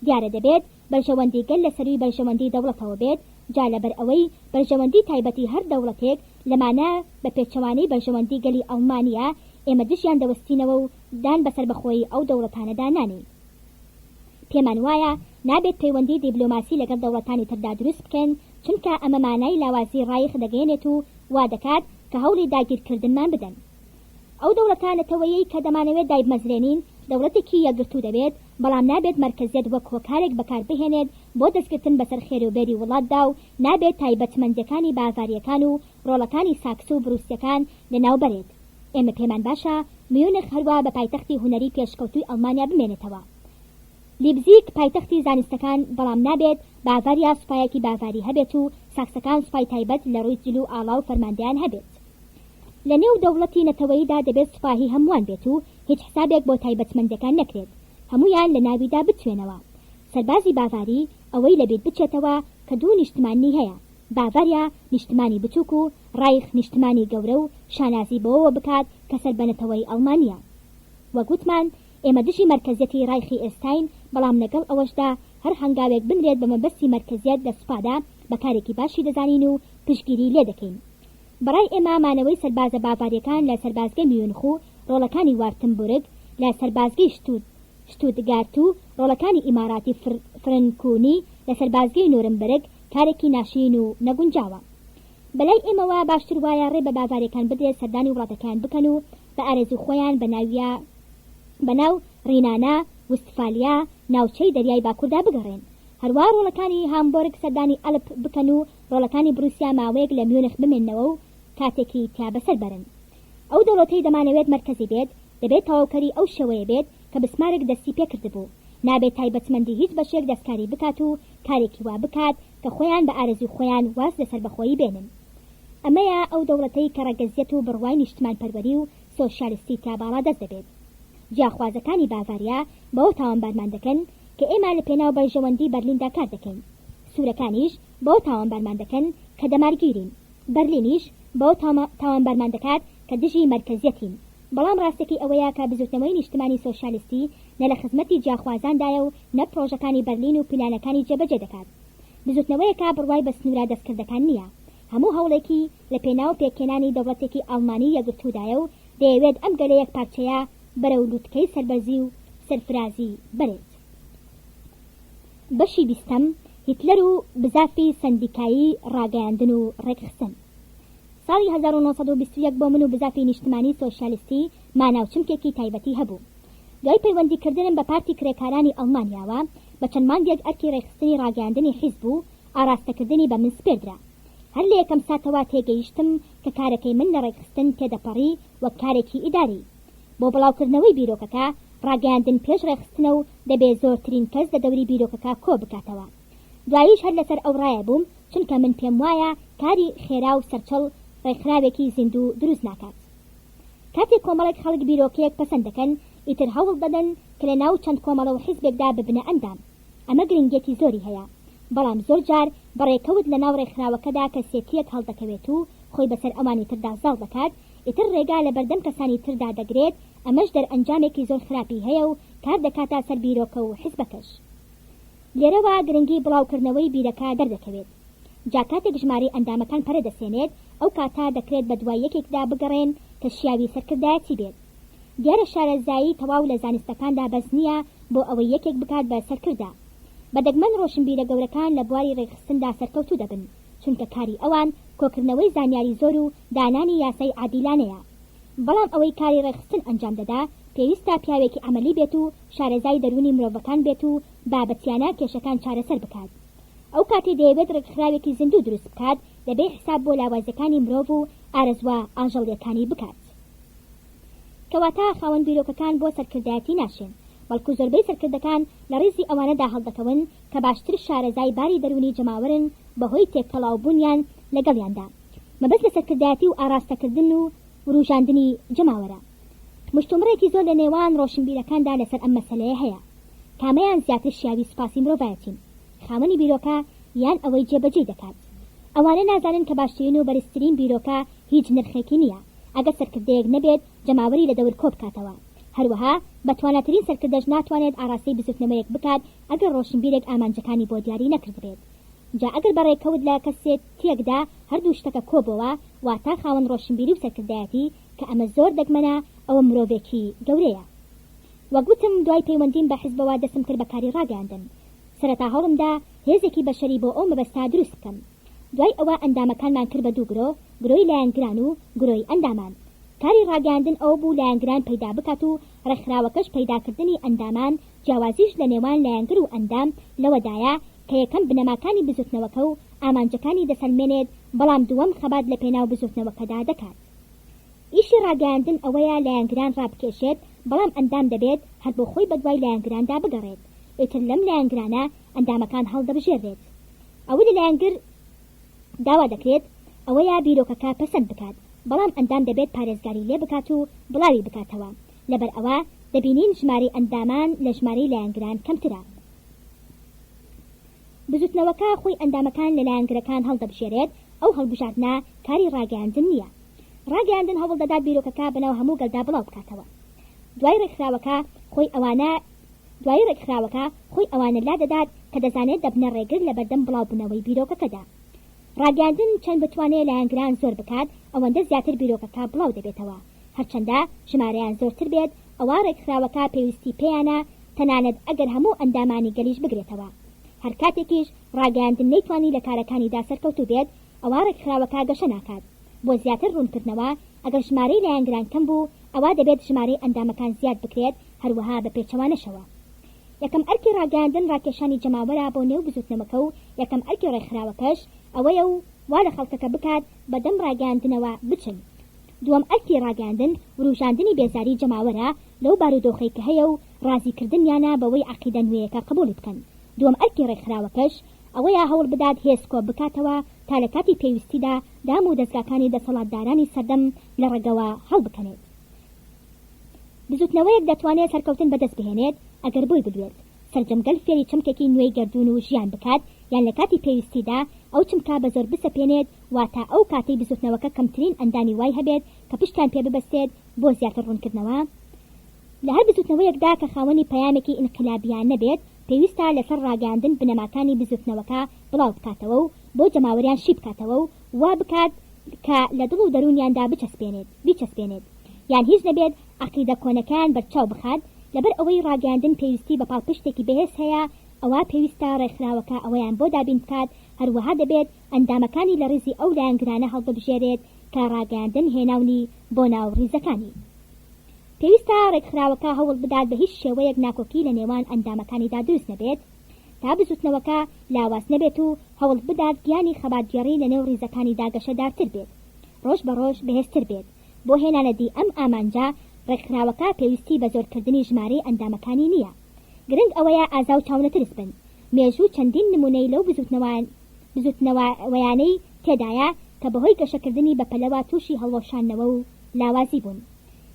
دیارە دەبێت بەرژەوەندی گەل لە سەرووی بەرژەوەندی دەوڵەتەوە بێت، جا لەبەر ئەوەی بەرژەوەندی تایبەتی هەر دەوڵەتێک لەمانە بە پێچەوانەی بەرژەوەندی گەلی ئەڵمانییە، ئێمە دژیان دەوەستینەوە و دان بە سەربەخۆیی ئەو دەوڵەتانەدا نانێین. پێمان وایە نابێت پەیوەندی دیبلۆماسی لەگەڵ دەوڵەتانی تردا دروست بکەین، چونکە ئەمە مانای لاوازی ڕایخ دەگەیەنێت و وا دەکات کە هەوڵی داگیرکردنمان بدەن. ئەو دەوڵەتە نەتەوەیەی کە دەمانەوێت دایبمەزرێنین، دەوڵەتێکی یەکگرتوو دەبێت، بەڵام نابێت مەرکەزیەت وەک هۆکارێک بەکار بهێنێت بۆ دەستگرتن بەسەر خێروبێری وڵاتدا و نابێت تایبەتمەندیەکانی باڤاریەکان و ڕۆڵەکانی ساکس و بروسیەکان لەناو بەرێت. ئێمە پێمان باشە میونخ هەروا بە پایتەختی هونەری پێشکەوتووی ئەڵمانیا بمێنێتەوە. لیبزیگ پایتەختی زانستەکان، بەڵام نابێت باڤاریا سوپایەکی باڤاری هەبێت و ساکسەکان سوپای تایبەت لە ڕووی جل و ئاڵا و فەرماندەیان هەبێت. لە نێو دەوڵەتی نەتەوەییدا دەبێت سوپا هی هەمووان بێت و هیچ حسابێک بۆ تایبەتمەندیەکان نەکرێت، هەموویان لە ناویدا بتوێنەوە. سەربازی باڤاری ئەوەی لە بیر بچێتەوە کە دوو نیشتماننی هەیە، باڤاریا نیشتمانی بچووک و ڕایخ نیشتمانی گەورە و شانازی بەوەوە بکات کە سەر بە نەتەوەی ئەڵمانییە. وەک وتمان ئێمە دژی مەرکەزیەتی ڕایخی ئێستاین، بەڵام لەگەڵ ئەوەشدا هەر هەنگاوێک بنرێت بە مەبەستی مەرکەزیەت لە سوپادا بە کارێکی باشی دەزانین و پشتگیری لێدەکەین. بەڕای ئێمە مانەوەی سەربازە باڤاریەکان لە سەربازگەی میونخ و ڕۆڵەکانی وارتنبورگ لە سەربازگەی شتوتگارت و ڕۆڵەکانی ئیماراتی فرنکونی لە سەربازگەی نورنبرگ کارێکی ناشرین و نەگونجاوە. بەلای ئێمەوە باشتر وایە ڕێ بە باڤاریەکان بدرێت سەردانی وڵاتەکەیان بکەن و بە ئارەزوو خۆیان بە ناویا بە ناو ڕینانا وستفالیا ناوچەی دەریای باکوردا بگەڕێن. هەروا ڕۆڵەکانی هامبۆرگ سەردانی ئەلپ بکەن و ڕۆڵەکانی بروسیا ماوەیەک لە میونخ بمێننەوە و کاتێکی تیا بەسەر بەرن. ئەو دەوڵەتەی دەمانەوێت مەرکەزی بێت، دەبێت تەواوکەری ئەو شێوەیە بێت کە بسمارک دەستی پێکردبوو. نابێت تایبەتمەندی هیچ بەشێک دەستکاری بکات و کارێکی وا بکات کە خۆیان بە ئارەزووی خۆیان واز لە سەربەخۆیی بێنن. ئەمەیە ئەو دەوڵەتەی کە ڕەگەزیەت و بڕوای نیشتمانپەروەری و سۆشیالیستی تیا باڵادەست دەبێت. جیاخوازەکانی باڤاریا بەوە تاوانبارمان دەکەن کە ئێمە لە پێناو بەرژەوەندی بەرلیندا کار دەکەین. سوورەکانیش بەوە تاوانبارمان دەکەن کە دەمارگیرین. بەرلینیش بەوە تاوانبارمان دەکات کە دژی مەرکەزیەتین. بەڵام ڕاستەکەی ئەوەیە کە بزوتنەوەی نیشتمانی سۆشیالیستی نە لە خزمەتی جیاخوازاندایە و نە پڕۆژەکانی بەرلین و پیلانەکانی جێبەجێ دەکات. بزوتنەوەیەکە بڕوای بە سنوورە دەستکردەکان نییە. هەموو هەوڵێکی لە پێناو پێکهێنانی دەوڵەتێکی ئاڵمانی یەکگرتوودایە و دەیەوێت ئەم گەلە یەکپارچەیە بەرەو لوتکەی سەربەرزی و سەرفرازی بەرێت. بەشی بیستەم، هیتلەر و بزافی سەندیکایی ڕاگەیاندن و ڕێکخستن. ساڵی 1921 بۆ من و بزافی نیشتمانی سۆشیالیستی مانا و چمکێکی تایبەتی هەبوو. دوای پەیوەندی کردنم بە پارتی کرێکارانی ئەڵمانیاوە، بە چەند مانگێک ئەرکی ڕێکخستنی ڕاگەیاندنی حیزب و ئاراستەکردنی بە من سپێردرا. هەر لە یەکەم ساتەوە تێگەیشتم کە کارەکەی من لە ڕێکخستن تێدەپەڕی وەک کارێکی ئیداری. بۆ بڵاوکردنەوەی بیرۆکەکە، ڕاگەیاندن پێش ڕێکخستنە و دەبێ زۆرترین کەس لە دەوری بیرۆکەکە کۆ بکاتەوە. دواییش هەر لەسەر ئەو ڕایە بووم، چونکە من پێم وایە کاری خێرا و سەرچڵ ڕێکخراوێکی زیندوو دروست ناکات. کاتێک کۆمەڵێک خەڵک بیرۆکەیەک پەسەند دەکەن، ئیتر هەوڵ دەدەن کە لە ناو چەند کۆمەڵە و حیزبێکدا ببنە ئەندام. ئەمە گرنگیەکی زۆری هەیە. بەڵام زۆر جار بە ڕێکەوت لە ناو ڕێکخراوەکەدا کەسێتییەک هەڵدەکەوێت و خۆی بەسەر ئەوانی تردا زاڵ دەکات، ئیتر ڕێگا لە بەردەم کەسانی تردا دەگرێت، ئەمەش دەرئەنجامێکی زۆر خراپی هەیە و کار دەکاتە سەر بیرۆکە و حیزبەکەش. لێرەوە گرنگی بڵاوکردنەوەی بیرەکە دەردەکەوێت. جا کاتێک ژمارەی ئەندامەکان پەرە دەسێنێت، ئەو کاتە دەکرێت بە دوای یەکێکدا بگەڕێن کە شیاوی سەرکردایەتی بێت. دیارە شارەزایی تەواو لە زانستەکاندا بەس نییە بۆ ئەوەی یەکێک بکات بە سەرکردە. بە دەگمەن ڕۆشنبیرە گەورەکان لە بواری ڕێکخستندا سەرکەوتوو دەبن، چونکە کاری ئەوان کۆکردنەوەی زانیاری زۆر و دانانی یاسای عادیلانەیە. بەڵام ئەوەی کاری ڕێکخستن ئەنجام دەدا، پێویستە پیاوێکی عەمەلی بێت و شارەزای دەروونی مرۆڤەکان بێت و بابەتیانە کێشەکان چارەسەر بکات. ئەو کاتەی دەیەوێت ڕێکخراوێکی زیندوو دروست بکات، دەبێ حیساب بۆ لاوازیەکانی مرۆڤ و ئارەزووە ئاژەڵیەکانی بکات. کەواتە خاوەن بیرۆکەکان بۆ سەرکردایەتی ناشێن، بەڵکو زۆربەی سەرکردەکان لە ڕیزی ئەوانەدا هەڵدەکەون کە باشتر شارەزای باری دەروونی جەماوەرن بەهۆی تێکەڵاوبوونیان لەگەڵیاندا. مەبەست لە سەرکردایەتی و ئاڕاستەکردن و وروژاندنی جەماوەرە. مشتومڕێکی زۆر لە نێوان ڕۆشنبیرەکاندا لەسەر ئەم مەسەلەیە هەیە. کامەیان زیاتر شیاوی سوپاسی مرۆڤایەتین؟ خاوەنی بیرۆکە یان ئەوەی جێبەجێی دەکات؟ ئەوانە نازانن کە باشترین و بەرزترین بیرۆکە هیچ نرخێکی نییە ئەگەر سەرکردەیەک نەبێت جەماوەری لە دەور کۆبکاتەوە. هەروەها بەتواناترین سەرکردەش ناتوانێت ئاڕاستەی بزوتنەوەیەک بکات ئەگەر ڕۆشنبیرێک ئامانجەکانی بۆ دیاری نەکردبێت. جا ئەگەر بە ڕێکەوت لە کەسێتیەکدا هەردوو شتەکە کۆبۆوە، واتە خاوەن ڕۆشنبیری و سەرکردایەتی، کە ئەمە زۆر دەگمەنە، ئەوە مرۆڤێکی گەورەیە. وەک وتم دوای پەیوەندیم بە حزبەوە دەستم کرد بە کاری ڕاگەیاندن. سەرەتا هەوڵمدا هێزێکی بەشەری بۆ ئەو مەبەستە دروست بکەم. دوای ئەوە ئەندامەکانمان کرد بە دوو گرۆ، گرۆی لایەنگران و گرۆی ئەندامان. کاری ڕاگەیاندن ئەوە بوو لایەنگران پەیدا بکات و ڕێکخراوەکەش پەیداکردنی ئەندامان، جیاوازیش لە نێوان لایەنگر و ئەندام لەوەدایە کە یەکەم بنەماکانی بزوتنەوەکە و ئامانجەکانی دەسەلمێنێت، بەڵام دووەم خەبات لە پێناو بزوتنەوەکەدا دەکات. ئیشی ڕاگەیاندن ئەوەیە لایەنگران ڕابکێشێت، بەڵام ئەندام دەبێت هەر بۆ خۆی بەدوای لایەنگراندا بگەڕێت، ئیتر لەم لایەنگرانە ئەندامەکان هەڵدەبژێررێت. ئەوەی لە لایەنگر داوا دەکرێت ئەوەیە بیرۆکەکە پەسەند بکات. بەڵام ئەندام دەبێت پارێزگاری لێ بکات و بڵاوی بکاتەوە، لەبەر ئەوە دەبینین ژمارەی ئەندامان لە ژمارەی لایەنگران کەمترە. بزوتنەوەکە خۆی ئەندامەکان لە لایەنگرەکان هەڵدەبژێرێت، ئەو هەڵبژاردنە کاری ڕاگەیاندن نییە. ڕاگەیاندن هەوڵ دەدات بیرۆکەکە بەناو هەموو گەلدا بڵاو بکاتەوە. دوای ڕێکخراوەکە خۆی ئەوانە دوایی ڕێکخراوەکە خۆی ئەوانە لادەدات کە دەزانێت دەبنە ڕێگر لەبەردەم بڵاوبوونەوەی بیرۆکەکەدا. ڕاگەیاندن چەند بتوانێ لایەنگران زۆر بکات ئەوەندە زیاتر بیرۆکەکە بڵاو دەبێتەوە، هەرچەندە ژمارەیان زۆرتر بێت ئەوا ڕێکخراوەکە پێویستی پێیانە تەنانەت ئەگەر هەموو ئەندامانی گەلیش بگرێتەوە. هەر کاتێکیش ڕاگەیاندن نەیتوانی لە کارەکانیدا سەرکەوتوو بێت ئەوا ڕێکخراوەکە گەشە ناکات. بۆ زیاتر ڕوونکردنەوە، ئەگەر ژمارەی لایەنگران کەم بوو ئەوا دەبێت ژمارەی ئەندامەکان زیاد بکرێت هەروەها بە پێچەوانەشەوە. یەکەم ئەرکی ڕاگەیاندن ڕاکێشانی جەماوەرە بۆ نێو بزوتنەوەکە و یەکەم ئەرکی ڕێکخراوەکەش ئەوەیە و وا لە خەڵکەکە بکات بە دەم ڕاگەیاندنەوە بچن. دووەم ئەرکی ڕاگەیاندن وروژاندنی بێزاری جەماوەرە لەو بارودۆخەی کە هەیە و ڕازی کردنیانە بەوەی عەقیدە نوێیەکە قبوڵی بکەن. دووەم ئەرکی ڕێکخراوەکەش ئەوەیە هەوڵ بدات هێز کۆ بکاتەوە تا لە کاتی پێویستیدا دام و دەزگاکانی دەسەڵاتدارانی سەردەم لە ڕەگەوە هەڵبکەنێت. بزوتنەوەیەک دەتوانێت سەرکەوتن بەدەست بهێنێت ئەگەر بۆی بلوێت سەرجەم گەل فێری چەمکێکی نوێی گەردوون و ژیان بکات یان لە کاتی پێویستیدا ئەو چمکە بە زۆر بسەپێنێت واتە ئەو کاتەی بزوتنەوەکە کەمترین ئەندامی وای هەبێت کە پشتیان پێ ببەستێت بۆ زیاتر ڕوونکردنەوە لە هەر بزوتنەوەیەکدا کە خاوەنی پەیامێکی ئینقلابیانە بێت پێویستە لەسەر ڕاگەیاندن بنەماکانی بزوتنەوەکە بڵاو بکاتەوە و بۆ جەماوەریان شی بکاتەوە و وا بکات کە لە دڵ و دەروونیاندا بچەسپێنێت بیچەسپێنێت یان هیچ نەبێت عەقیدە کۆنەکەیان بەرچاو بخات، لەبەر ئەوەی ڕاگەیاندن پێویستی بە پاڵپشتێکی بەهێز هەیە ئەوا پێویستە ڕێکخراوەکە ئەوەیان بۆ دابین بکات، هەروەها دەبێت ئەندامەکانی لە ڕیزی ئەو لایەنگرانە هەڵببژێرێت کە ڕاگەیاندن هێناونی بۆ ناو ڕیزەکانی. پێویستە ڕێکخراوەکە هەوڵ بدات بە هیچ شێوەیەک ناکۆکی لە نێوان ئەندامەکانیدا دروست نەبێت تا بزوتنەوەکە لاواز نەبێت و هەوڵ بدات گیانی خەباتگێڕی لە نێو ڕیزەکانیدا گەشەدارتر بێت ڕۆژ بە ڕۆژ بەهێزتر بێت. بۆ هێنانەدی ئەم ئامانجە، ڕێکخراوەکە پێویستی بە زۆرکردنی ژمارەی ئەندامەکانی نییە. گرنگ ئەوەیە ئازا و چاونەترس بن. مێژوو چەندین نموونەی لەو بزووتنەوەیانەی تێدایە کە بەهۆی گەشەکردنی بەپەلەوە تووشی هەڵوەشاندنەوە و لاوازی بوون.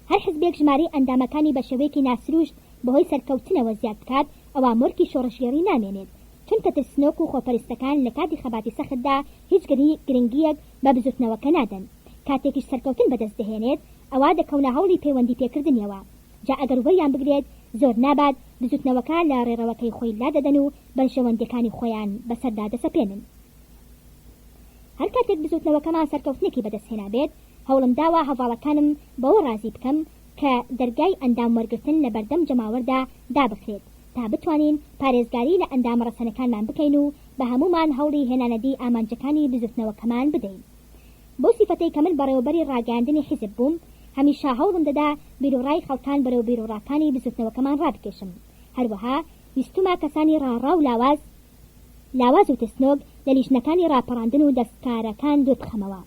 هەر حزبێک ژمارەی ئەندامەکانی بە شێوەیەکی ناسرووشت بەهۆی سەرکەوتنەوە زیاد بکات، ئەوا مۆرکی شۆڕشگێڕی نامێنێت. چونکە ترسنۆک و خۆپەرستەکان لە کاتی خەباتی سەختدا هیچ گرنگییەک بە بزووتنەوەکە نادەن. کاتێکیش سەرکەوتن بەدەست دەهێنێت ئەوا دەکەونە هەوڵی پەیوەندی پێکردنیەوە، جا ئەگەر وەریان بگرێت زۆر نابات بزوتنەوەکە لە ڕێڕەوەکەی خۆی لادەدەن و بەرژەوەندیەکانی خۆیان بەسەردا دەسەپێنن. هەر کاتێک بزوتنەوەکەمان سەرکەوتنێکی بەدەست هێنابێت هەوڵم داوە هەڤاڵەکانم بەوە ڕازی بکەم کە دەرگای ئەندام وەرگرتن لە بەردەم جەماوەردا دابخرێت تا بتوانین پارێزگاری لە ئەندامە ڕەسەنەکانمان بکەین و بە هەموومان هەوڵی هێنانەدی ئامانجەکانی بزوتنەوەکەمان بدەین. بەو سیفەتەی کە من بەڕێوەبەری ڕاگەیاندنی حیزب بووم، هەمیشە هەوڵم دەدا بیروڕای خەڵکان بەرەو بیروڕاکانی بزووتنەوەکەمان ڕابکێشم. هەروەها ویستومە کەسانی ڕاڕا و لاواز لاواز و ترسنۆک لە لیژنەکانی ڕاپەڕاندن و دەستکارەکان دوور بخەمەوە.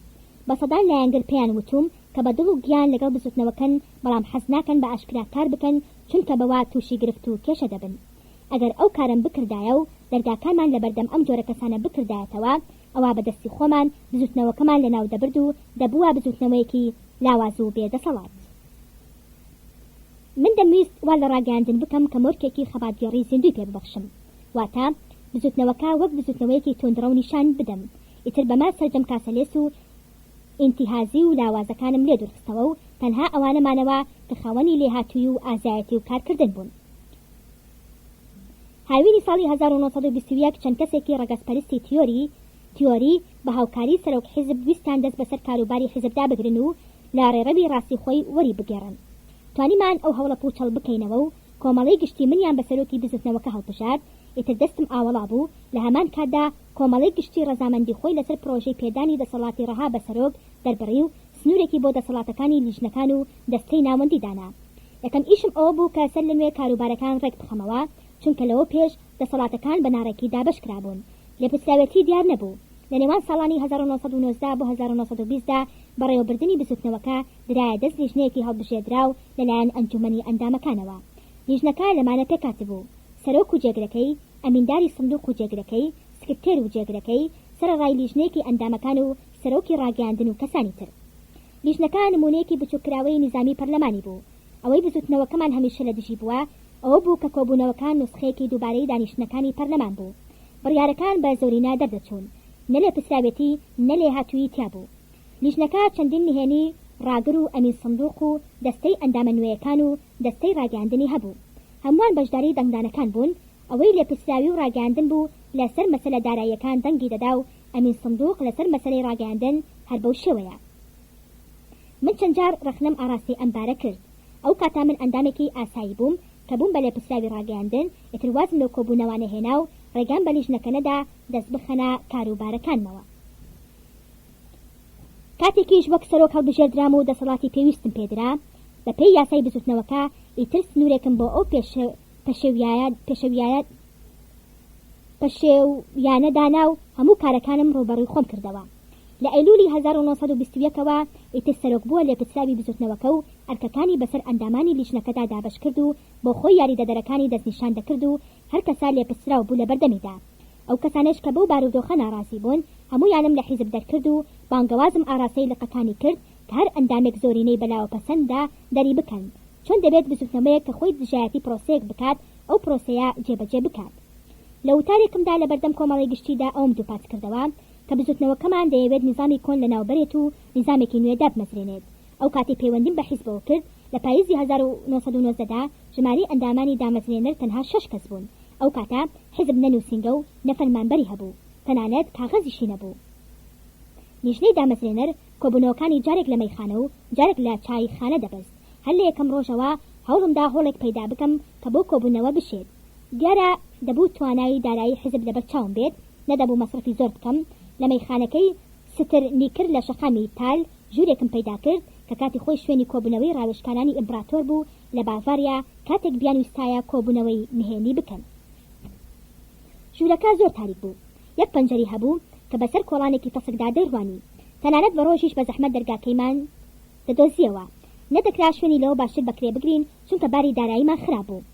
بە سەدان لایەنگر پێیان وتووم کە بە دڵ و گیان لەگەڵ بزووتنەوەکەن بەڵام حەز ناکەن بە ئاشکرا کار بکەن چونکە بەوە تووشی گرفت و کێشە دەبن. ئەگەر ئەو کارەم بکردایە و دەرگاکانمان لەبەردەم ئەم جۆرە کەسانە بکردایەتەوە ئەوا بە دەستی خۆمان بزوتنەوەکەمان لەناو دەبرد و دەبووە بزوتنەوەیەکی لاواز و بێ دەسەڵات. من دەمویست وا لە ڕاگەیاندن بکەم کە مۆرکێکی خەباتگێڕی زیندووی پێ ببەخشم، واتە بزوتنەوەکە وەک بزوتنەوەیەکی توندڕەو نیشان بدەم، ئیتر بەمە سەرجەم کاسەلێس و ئینتیهازی و لاوازەکانم لێ دوورخستەوە و تەنها ئەوانە مانەوە کە خاوەنی لێهاتوویی و ئازایەتی و کارکردن بوون. هاوینی ساڵی 1921 چەند کەسێکی ڕەگەزپەرستی تیۆری، تیۆری، بە هاوکاری سەرۆک حیزب ویستیان دەست بەسەر کاروباری حیزبدا بگرن و لە ڕێڕەوی ڕاستی خۆی وەری بگێڕن. توانیمان ئەو هەوڵە پووچەڵ بکەینەوە و کۆمەڵەی گشتی منیان بە سەرۆکی بزوتنەوەکە هەڵبژارد، ئیتر دەستم ئاوەڵا بوو، لە هەمان کاتدا کۆمەڵەی گشتی ڕەزامەندی خۆی لەسەر پڕۆژەی پێدانی دەسەڵاتی ڕەها بە سەرۆک دەربڕی و سنوورێکی بۆ دەسەڵاتەکانی لیژنەکان و دەستەی ناوەندی دانا. یەکەم ئیشم ئەوە بوو کە سەر لە نوێ کاروبارەکان ڕێک بخەمەوە، چونکە لەوە پێش دەسەڵاتەکان بە ناڕێکی دابەش کرابوون. لێپرسراوێتی دیار نەبوو. لە نێوان ساڵانی 1919 بۆ 1920 دا بەڕێوەبردنی بزووتنەوەکە درایە دەست لیژنەیەکی هەڵبژێردراو لەلایەن ئەنجوومەنی ئەندامەکانەوە. لیژنەکە لەمانە پێکهاتبوو، سەرۆک و جێگرەکەی، ئەمینداری سندوق و جێگرەکەی، سکرتێر و جێگرەکەی، سەرەڕای لیژنەیەکی ئەندامەکان و سەرۆکی ڕاگەیاندن و کەسانی تر. لیژنەکە نموونەیەکی بچووککراوەی نیزامی پەرلەمانی بوو. ئەوەی بزووتنەوەکەمان هەمیشە لە دژی بووە، ئەوە بوو کە کۆبوونەوەکان نوسخەیەکی دووبارەی دانیشتنەکانی پەرلەمان بوو. بڕیارەکان بە زۆرینە دەردەچوون. نە لێپرسراوێتی نە لێهاتوویی تیا بوو. لیژنەکە چەندین نهێنی ڕاگر و ئەمین سندوق و دەستەی ئەندامە نوێیەکان و دەستەی ڕاگەیاندنی هەبوو. هەمووان بەشداری دەنگدانەکان بوون، ئەوەی لێپرسراوی و ڕاگەیاندن بوو لە سەر مەسەلە داراییەکان دەنگی دەدا و ئەمین سندوق لە سەر مەسەلەی ڕاگەیاندن هەر بەو شێوەیە. من چەند جار ڕەخنەم ئاڕاستەی ئەم بارە کرد. ئەو کاتە من ئەندامێکی ئاسایی بووم کە بووم بە لێپرسراوی ڕاگەیاندن، ئیتر وازم لەو کۆبوونەوانە هێنا و ڕێگام بە لیژنەکە نەدا دەست بخەنە کاروبارەکانمەوە. کاتێکیش وەک سەرۆک هەڵبژێردرام و دەسەڵاتی پێویستم پێدرا، بە پێی یاسای بزووتنەوەکە، ئیتر سنوورێکم بۆ ئەو پەشێویانە دانا و هەموو کارەکانم ڕووبەڕووی خۆم کردەوە. لە ئەیلوولی 1921 ەوە ئیتر سەرۆک بووە لێپرسراوی بزووتنەوەکە و ئەرکەکانی بەسەر ئەندامانی لیژنەکەدا دابەش کرد و بۆ خۆی یاریدەدەرەکانی دەستنیشان دەکرد و هەر کەسە لێپرسراو بوو لە بەردەمیدا. ئەو کەسانەش کە بەو بارودۆخە ناڕازی بوون، هەموویانم لە حیزب دەرکرد و بانگەوازم ئاراستەی لقەکانی کرد کە هەر ئەندامێک زۆرینەی بەلاوە پەسەندە دەری بکەن. چۆن دەبێت بزوتنەوەیەک کە خۆی دژایەتی پرۆسەیەک بکات، ئەو پرۆسەیە جێبەجێ بکات؟ لە وتارێکمدا لەبەردەم کۆمەڵەی گشتیدا ئەوەم دووپات کردەوە کە بزوتنەوەکەمان دەیەوێت نیزامی کۆن لەناوبەرێت و نیزامێکی نوێ دابمەزرێنێت. ئەو کاتەی پەیوەندیم بە حیزبەوە کرد لە پاییزی 1919 دا ژمارەی ئەندامانی دامەزرێنەر تەنها شەش کەس بوون. ئەو کاتە حیزب نە نووسینگە و نە فەرمانبەری هەبوو، تەنانەت کاغەزیشی نەبوو. لیژنەی دامەزرێنەر کۆبوونەوەکانی جارێک لە مەیخانە و جارێک لە چایخانە دەبەست. هەر لە یەکەم ڕۆژەوە هەوڵم دا هۆڵێک پەیدا بکەم کە بۆ کۆبوونەوە بشێت. دیارە دەبوو توانای دارایی حیزب لەبەر چاوم بێت، نەدەبوو مەسرەفی زۆر بکەم. لە مەیخانەکەی ستر نیکر لە شەقامی تال ژوورێکم پەیدا کرد کە کاتی خۆی شوێنی کۆبوونەوەی ڕاوێژکارانی ئیمپڕاتۆر بوو لە باڤاریا کاتێک بیانویستایە کۆبوونەوەی نهێنی بکەن. ژوورەکە زۆر تاریک بوو. یەک پەنجەری هەبوو کە بەسەر کۆڵانێکی تەسکدا دەیڕوانی. تەنانەت بە ڕۆژیش بە زەحمەت دەرگاکەیمان دەدۆزییەوە. نەدەکرا شوێنی لەوە باشتر بە کرێ بگرین چونکە باری داراییمان خراپ بوو.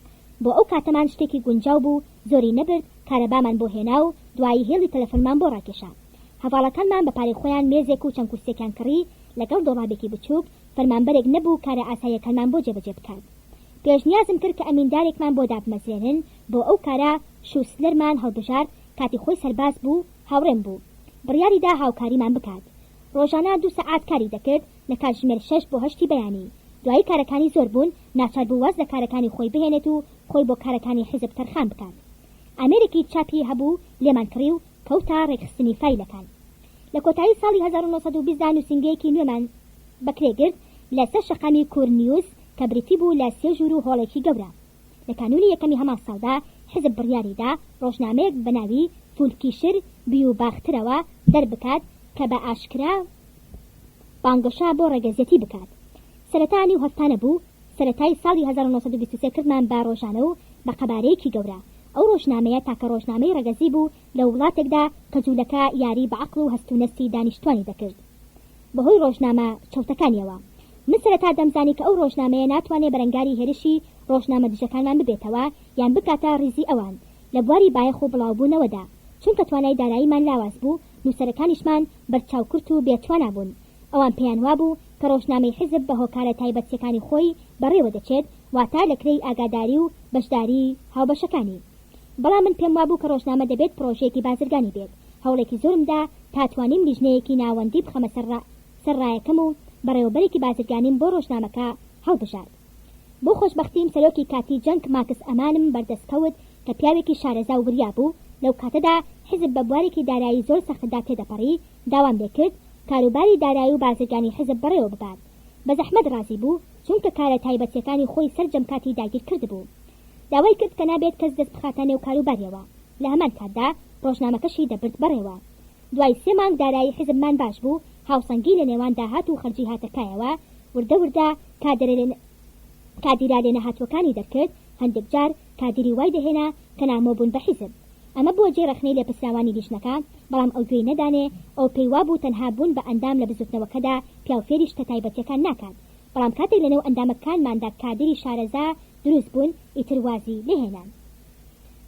بۆ ئەو کاتەمان شتێکی گونجاو بوو زۆری نەبرد کارەبامان بۆ هێنا و دوایی هێڵی تەلەفۆنمان بۆ ڕاکێشا. هەڤاڵەکانمان بە پارەی خۆیان مێزێک و چەند کورسیەکیان کڕی لەگەڵ دۆڵابێکی بچووک، فەرمانبەرێک نەبوو کارە ئاساییەکانمان بۆ جێبەجێ بکات. پێشنیازم کرد کە ئەمیندارێکمان بۆ دابمەزرێنن، بۆ ئەو کارە شوسلەرمان هەڵبژارد، کاتی خۆی سەرباز بوو، هاوڕێم بوو. بڕیاری دا هاوکاریمان بکات. ڕۆژانە دوو سەعات کاری دەکرد، لە کاتژمێر شەش بۆ هەشتی بەیانی. دوایی کارەکانی زۆر بوون، ناچار بوو واز لە کارەکانی خۆی بهێنێت و خۆی بۆ کارەکانی حیزب تەرخان بکات. ئامێرێکی چاپی هەبوو لێمان کڕی و کەوتە ڕێکخستنی فایلەکان. لە کۆتایی ساڵی 1920 دا نووسینگەیەکی نوێمان بە کرێ گرت لە سەر شەقامی کورنیوس کە بریتی بوو لە سێ ژوور و هۆڵێکی گەورە. لە کانوونی یەکەمی هەمان ساڵدا حیزب بڕیاری دا ڕۆژنامەیەک بە ناوی فولکیشر بیوباخترەوە دەربکات کە بە ئاشکرا بانگەشە بۆ ڕەگەزیەتی بکات. سەرەتا نیو هەفتانە بوو، سەرەتای ساڵی 1923 کردمان بە ڕۆژانە و بە قەبارەیەکی گەورە. ئەو ڕۆژنامەیە تاکە ڕۆژنامەی ڕەگەزی بوو لە وڵاتێکدا کە جوولەکە یاری بە عەقڵ و هەست و نەستی دانیشتوانی دەکرد بەهۆی ڕۆژنامە چەوتەکانیەوە. من سەرەتا دەمزانی کە ئەو ڕۆژنامەیە ناتوانێ بەرەنگاری هێرشی ڕۆژنامە دژەکانمان ببێتەوە یان بگاتە ڕیزی ئەوان لە بواری بایەخ و بڵاوبوونەوەدا، چونکە توانای داراییمان لاواز بوو، نووسەرەکانیشمان بەرچاوکورت و بێ توانا بوون. ئەوان پێیان وابوو کە ڕۆژنامەی حیزب بە هۆکارە تایبەتییەکانی خۆی بەڕێوە دەچێت، واتە لە کرێی ئاگاداری و بەشداریی هاوبەشەکانی. بەڵام من پێم وابوو کە ڕۆژنامە دەبێت پڕۆژەیەکی بازرگانی بێت. هەوڵێکی زۆرم دا تا توانیم لیژنەیەکی ناوەندی بخەمە سەر سەر ڕایەکەم و بەڕێوەبەرێکی بازرگانیم بۆ ڕۆژنامەکە هەڵبژارد. بۆ خۆشبەختیم سەرۆکی کاتی جەنگ ماکس ئەمانم بەردەست کەوت کە پیاوێکی شارەزا و وریا بوو، لەو کاتەدا حیزب بە بوارێکی دارایی زۆر سەختدا تێدەپەڕی، داوام لێکرد کاروباری دارایی و بازرگانی حیزب بەڕێوە ببات. بە زەحمەت ڕازی بوو، چونکە کارە تایبەتییەکانی خۆی سەرجەم کاتی داگیر کردبوو. داوای کرد کە نابێت کەس دەست بخاتە نێو کاروباریەوە. لە هەمان کاتدا ڕۆژنامەکەشی دەبرد بەڕێوە. دوای سێ مانگ دارایی حیزبمان باش بوو، هاوسەنگی لە نێوان داهات و خەرجی هاتە کایەوە، وردە وردە کادیرە لێنەهاتووەکانی دەرکرد، هەندێک جار کادیری وای دەهێنا کە نامۆ بوون بە حیزب. ئەمە بووە جێی ڕەخنەی لێپرسراوانی لیژنەکە، بەڵام ئەو گوێی نەدانێ، ئەو پێی وابوو تەنها بوون بە ئەندام لە بزووتنەوەکەدا پیاو فێری شتە تایبەتیەکان ناکات، بەڵام کاتێک لەنێو ئەندامەکانماندا کادیری شارەزا دروست بوون ئیتر وازی لێهێنان.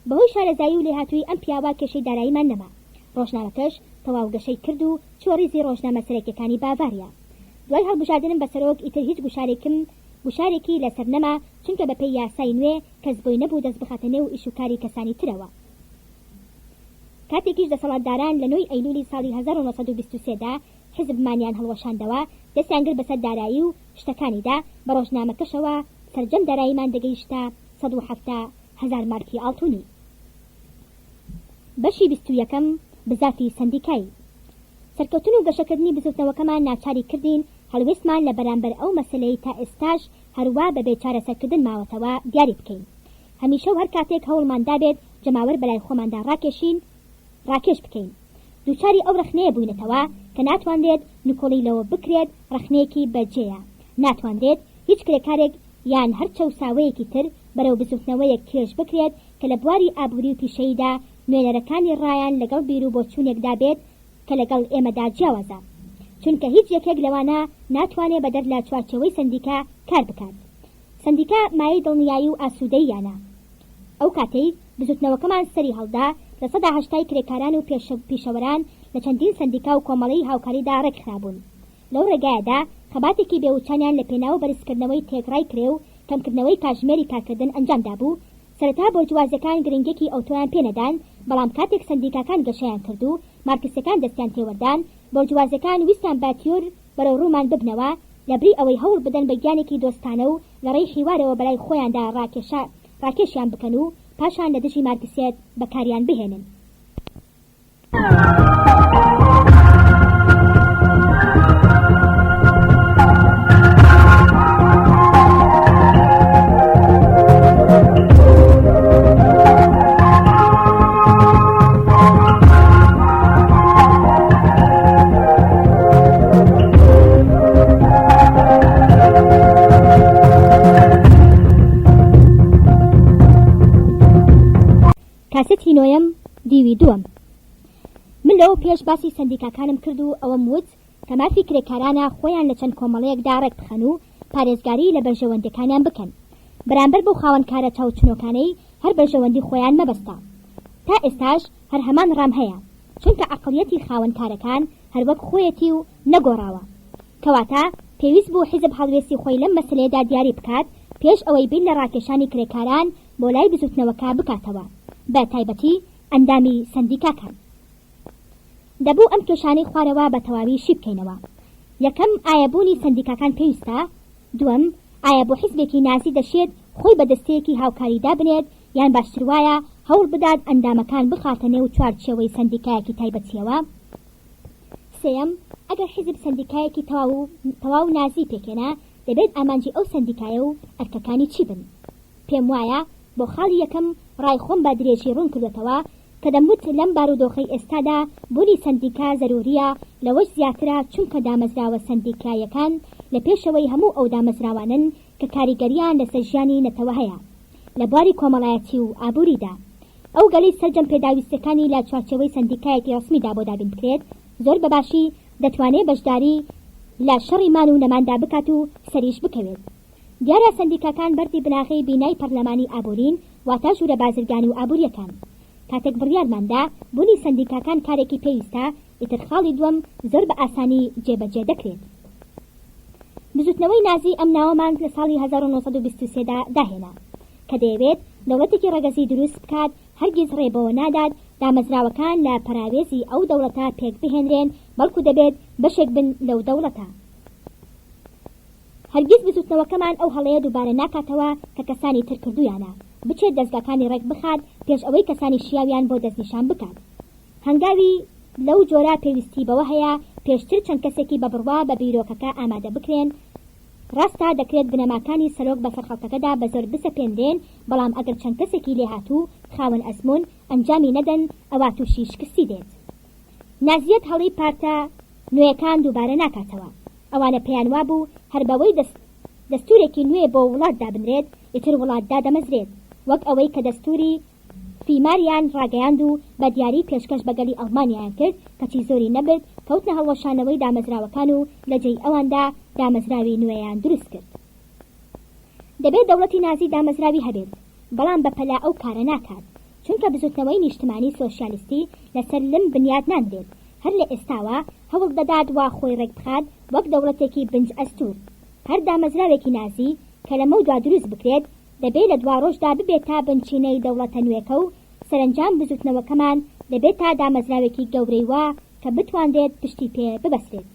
بەهۆی شارەزایی و لێهاتوویی ئەم پیاوە کێشەی داراییمان نەما. ڕۆژنامەکەش تەواو گەشەی کرد و چووە ڕیزی ڕۆژنامە سەرەکیەکانی باڤاریا. دوای هەڵبژاردنم بە سەرۆک ئیتر هیچ گوشارێکم گوشارێکی لەسەر نەما، چونکە بەپێی یاسای نوێ کەس بۆی نەبوو دەست بخاتە نێو ئیشوکاری کەسانی ترەوە. کاتێکیش دەسەڵاتداران لە نۆی ئەیلولی ساڵی 1923 دا حیزبمانیان هەڵوەشاندەوە، دەستیان گرت بەسەر دارایی و شتەکانیدا، بە ڕۆژنامەکەشەوە سەرجەم داراییمان دەگەیشتە 170 هەزار مارکی ئاڵتونی. بەشی بیست و یەکەم، بزافی سەندیکایی. سەرکەوتن و گەشەکردنی بزوتنەوەکەمان ناچاری کردین هەڵوێستمان لە بەرامبەر ئەو مەسەلەی تا ئێستاش هەروا بە بێ چارەسەرکردن ماوەتەوە دیاری بکەین. هەمیشە و هەر کاتێک هەوڵمان دابێت جەماوەر بەلای خۆماندا ڕاکێشین ڕاکێش بکەین دووچاری ئەو ڕەخنەیە بووینەتەوە کە ناتوانرێت نکۆڵی لەوە بکرێت ڕەخنەیەکی بە جێیە ناتوانرێت هیچ کرێکارێک یان هەر چەوساوەیەکی تر بەرەو بزوتنەوەیەک کێش بکرێت کە لە بواری ئابوری و پیشەییدا نوێنەرەکانی ڕایان لەگەڵ بیرو بۆچوونێکدا بێت کە لەگەڵ ئێمەدا جیاوازە. چونکە هیچ یەکێک لەوانە ناتوانێ بەدەر لە چوارچێوەی سەندیکا کار بکات. سەندیکا مایەی دڵنیایی و ئاسوودەییانە. ئەو کاتەی بزوتنەوەکەمان سەری هەڵدا، لە سەدا هەشتای کرێکاران و پیشەوەران لە چەندین سەندیکا و کۆمەڵەی هاوکاریدا ڕێکخرابوون. لەو ڕێگایەدا خەباتێکی بێوچانیان لە پێناو بەرزکردنەوەی تێکڕای کرێ و کەمکردنەوەی کاتژمێری کارکردن ئەنجام دابوو، سەرەتا بۆرجوازیەکان گرنگیەکی ئەوتۆیان پێ نەدان، بەڵام کاتێک سەندیکاکان گەشەیان کرد و مارکسیەکان دەستیان تێوەردان، بۆرجوازیەکان ویستیان بە تیۆر بەرەو ڕوومان ببنەوە، لەبری ئەوەی هەوڵ بدەن بە گیانێکی دۆستانە و لە ڕێی حیوارەوە بەلای خۆیاندا ڕاکێشیان بکەن و پاشان لە دژی مارکسیەت بەکاریان بهێنن. کاسێتی نۆیەم دیوی دووەم. من لەوە پێش باسی سەندیکاکانم کرد و ئەوەم وت کە مافی کرێکارانە خۆیان لە چەند کۆمەڵەیەکدا ڕێکبخەن و پارێزگاری لە بەرژەوەندیەکانیان بکەن بەرامبەر بەو خاوەنکارە چاوچنۆکانەی هەر بەرژەوەندی خۆیان مەبەستە. تا ئێستاش هەر هەمان ڕام هەیە چونکە عەقڵیەتی خاوەنکارەکان هەر وەک خۆیەتی و نەگۆڕاوە. کەواتە پێویست بوو حیزب هەڵوێستی خۆی لەم مەسەلەیەدا دیاری بکات پێش ئەوەی بیر لە ڕاکێشانی کرێکاران بۆ لای بزوتنەوەکە بکاتەوە بە تایبەتی ئەندامی سەندیکاکان. دەبوو ئەم کێشانەی خوارەوە بە تەواوی شی بکەینەوە. یەکەم، ئایا بوونی سەندیکاکان پێویستە؟ دووەم، ئایا بۆ حیزبێکی نازی دەشێت خۆی بە دەستەیەکی هاوکاری دابنێت یان باشتروایە هەوڵ بدات ئەندامەکان بخاتە نێو چوارچێوەی سەندیکایەکی تایبەتییەوە؟ سێیەم، ئەگەر حیزب سەندیکایەکی تەواو تەواو نازی پێکهێنا، دەبێت ئامانجی ئەو سەندیکایە و ئەرکەکانی چی بن؟ پێم وایە بۆ خاڵی یەکەم ڕای خۆم بە درێژی ڕوون کردۆتەوە کە دەموت لەم بارودۆخەی ئێستادا بونی سەندیکا زەروریە لەوەش زیاترە چونکە دامەزراوە سەندیکاییەکان لە پێشەوەی هەموو ئەو دامەزراوانەن کە کاریگەریان لەسەر ژیانی نەتەوە هەیە لە بواری کۆمەڵایەتی و ئابوریدا. ئەو گەلەی سەرجەم پێداویستیەکانی لە چوارچێوەی سەندیکایەکی ڕەسمیدا بۆ دابین بکرێت زۆر بە باشی دەتوانێ بەشداری لە شەڕی مان و نەماندا بکات و سەریش بکەوێت. دیارە سەندیکاکان بەردی بناغەی بینای پەرلەمانی ئابورین واتە ژوورە بازرگانی و ئابوریەکان. کاتێک بڕیارمان دا بونی سەندیکاکان کارێکی پێویستە ئیتر خاڵی دووەم زۆر بە ئاسانی جێبەجێ دەکرێت. بزوتنەوەی نازی ئەم ناوەمان لە ساڵی 1923 دا داهێنا. کە دەیەوێت دەوڵەتێکی ڕەگەزی دروست بکات هەرگیز ڕێ بەوە نادات دامەزراوەکان لە پەراوێزی ئەو دەوڵەتە پێک بهێنرێن بەڵکو دەبێت بەشێک بن لەو دەوڵەتە. هەرگیز بزوتنەوەکەمان ئەو هەڵەیە دووبارە ناکاتەوە کە کەسانی تر کردوویانە، بچێت دەزگاکانی ڕێک بخات پێش ئەوەی کەسانی شیاویان بۆ دەستنیشان بکات. هەنگاوی لەو جۆرە پێویستی بەوە هەیە پێشتر چەند کەسێکی بە بڕوا بە بیرۆکەکە ئامادە بکرێن، ڕاستە دەکرێت بنەماکانی سەرۆک بەسەر خەڵکەکەدا بەزۆر بسەپێنرێن، بەڵام ئەگەر چەند کەسێکی لێهاتوو، خاوەن ئەزموون، ئەنجامی نەدەن ئەوا تووشی شکستی دێت. نازیەت هەڵەی پارتە نوێیەکان دووبارە ناکاتەوە. ئەوانە پێیان وابوو هەر بەوەی دەستوورێکی نوێ بۆ وڵات دابنرێت ئیتر وڵات دادەمەزرێت، وەک ئەوەی کە دەستووری فیماریان ڕاگەیاند و بە دیاری پێشکەش بە گەلی ئەڵمانیایان کرد، کەچی زۆری نەبرد کەوتنە هەڵوەشانەوەی دامەزراوەکان و لە جێی ئەواندا دامەزراوی نوێیان دروست کرد. دەبێت دەوڵەتی نازی دامەزراوی هەبێت، بەڵام بە پەلە ئەو کارە ناکات، چونکە بزوتنەوەی نیشتمانی سۆشیالیستی لەسەر لم بنیات نانرێت. هەر لە ئێستاوە هەوڵ دەدات وا خۆی ڕێک بخات وەک دەوڵەتێکی بنج ئەستوور. هەر دامەزراوێکی نازی کە لەمەودوا دروست بکرێت، دەبێ لە دواڕۆژدا ببێتە بنچینەی دەوڵەتە نوێکە و سەرەنجام بزووتنەوەکەمان دەبێتە دامەزراوێکی گەورەی وا کە بتوانرێت پشتی پێ ببەسرێت.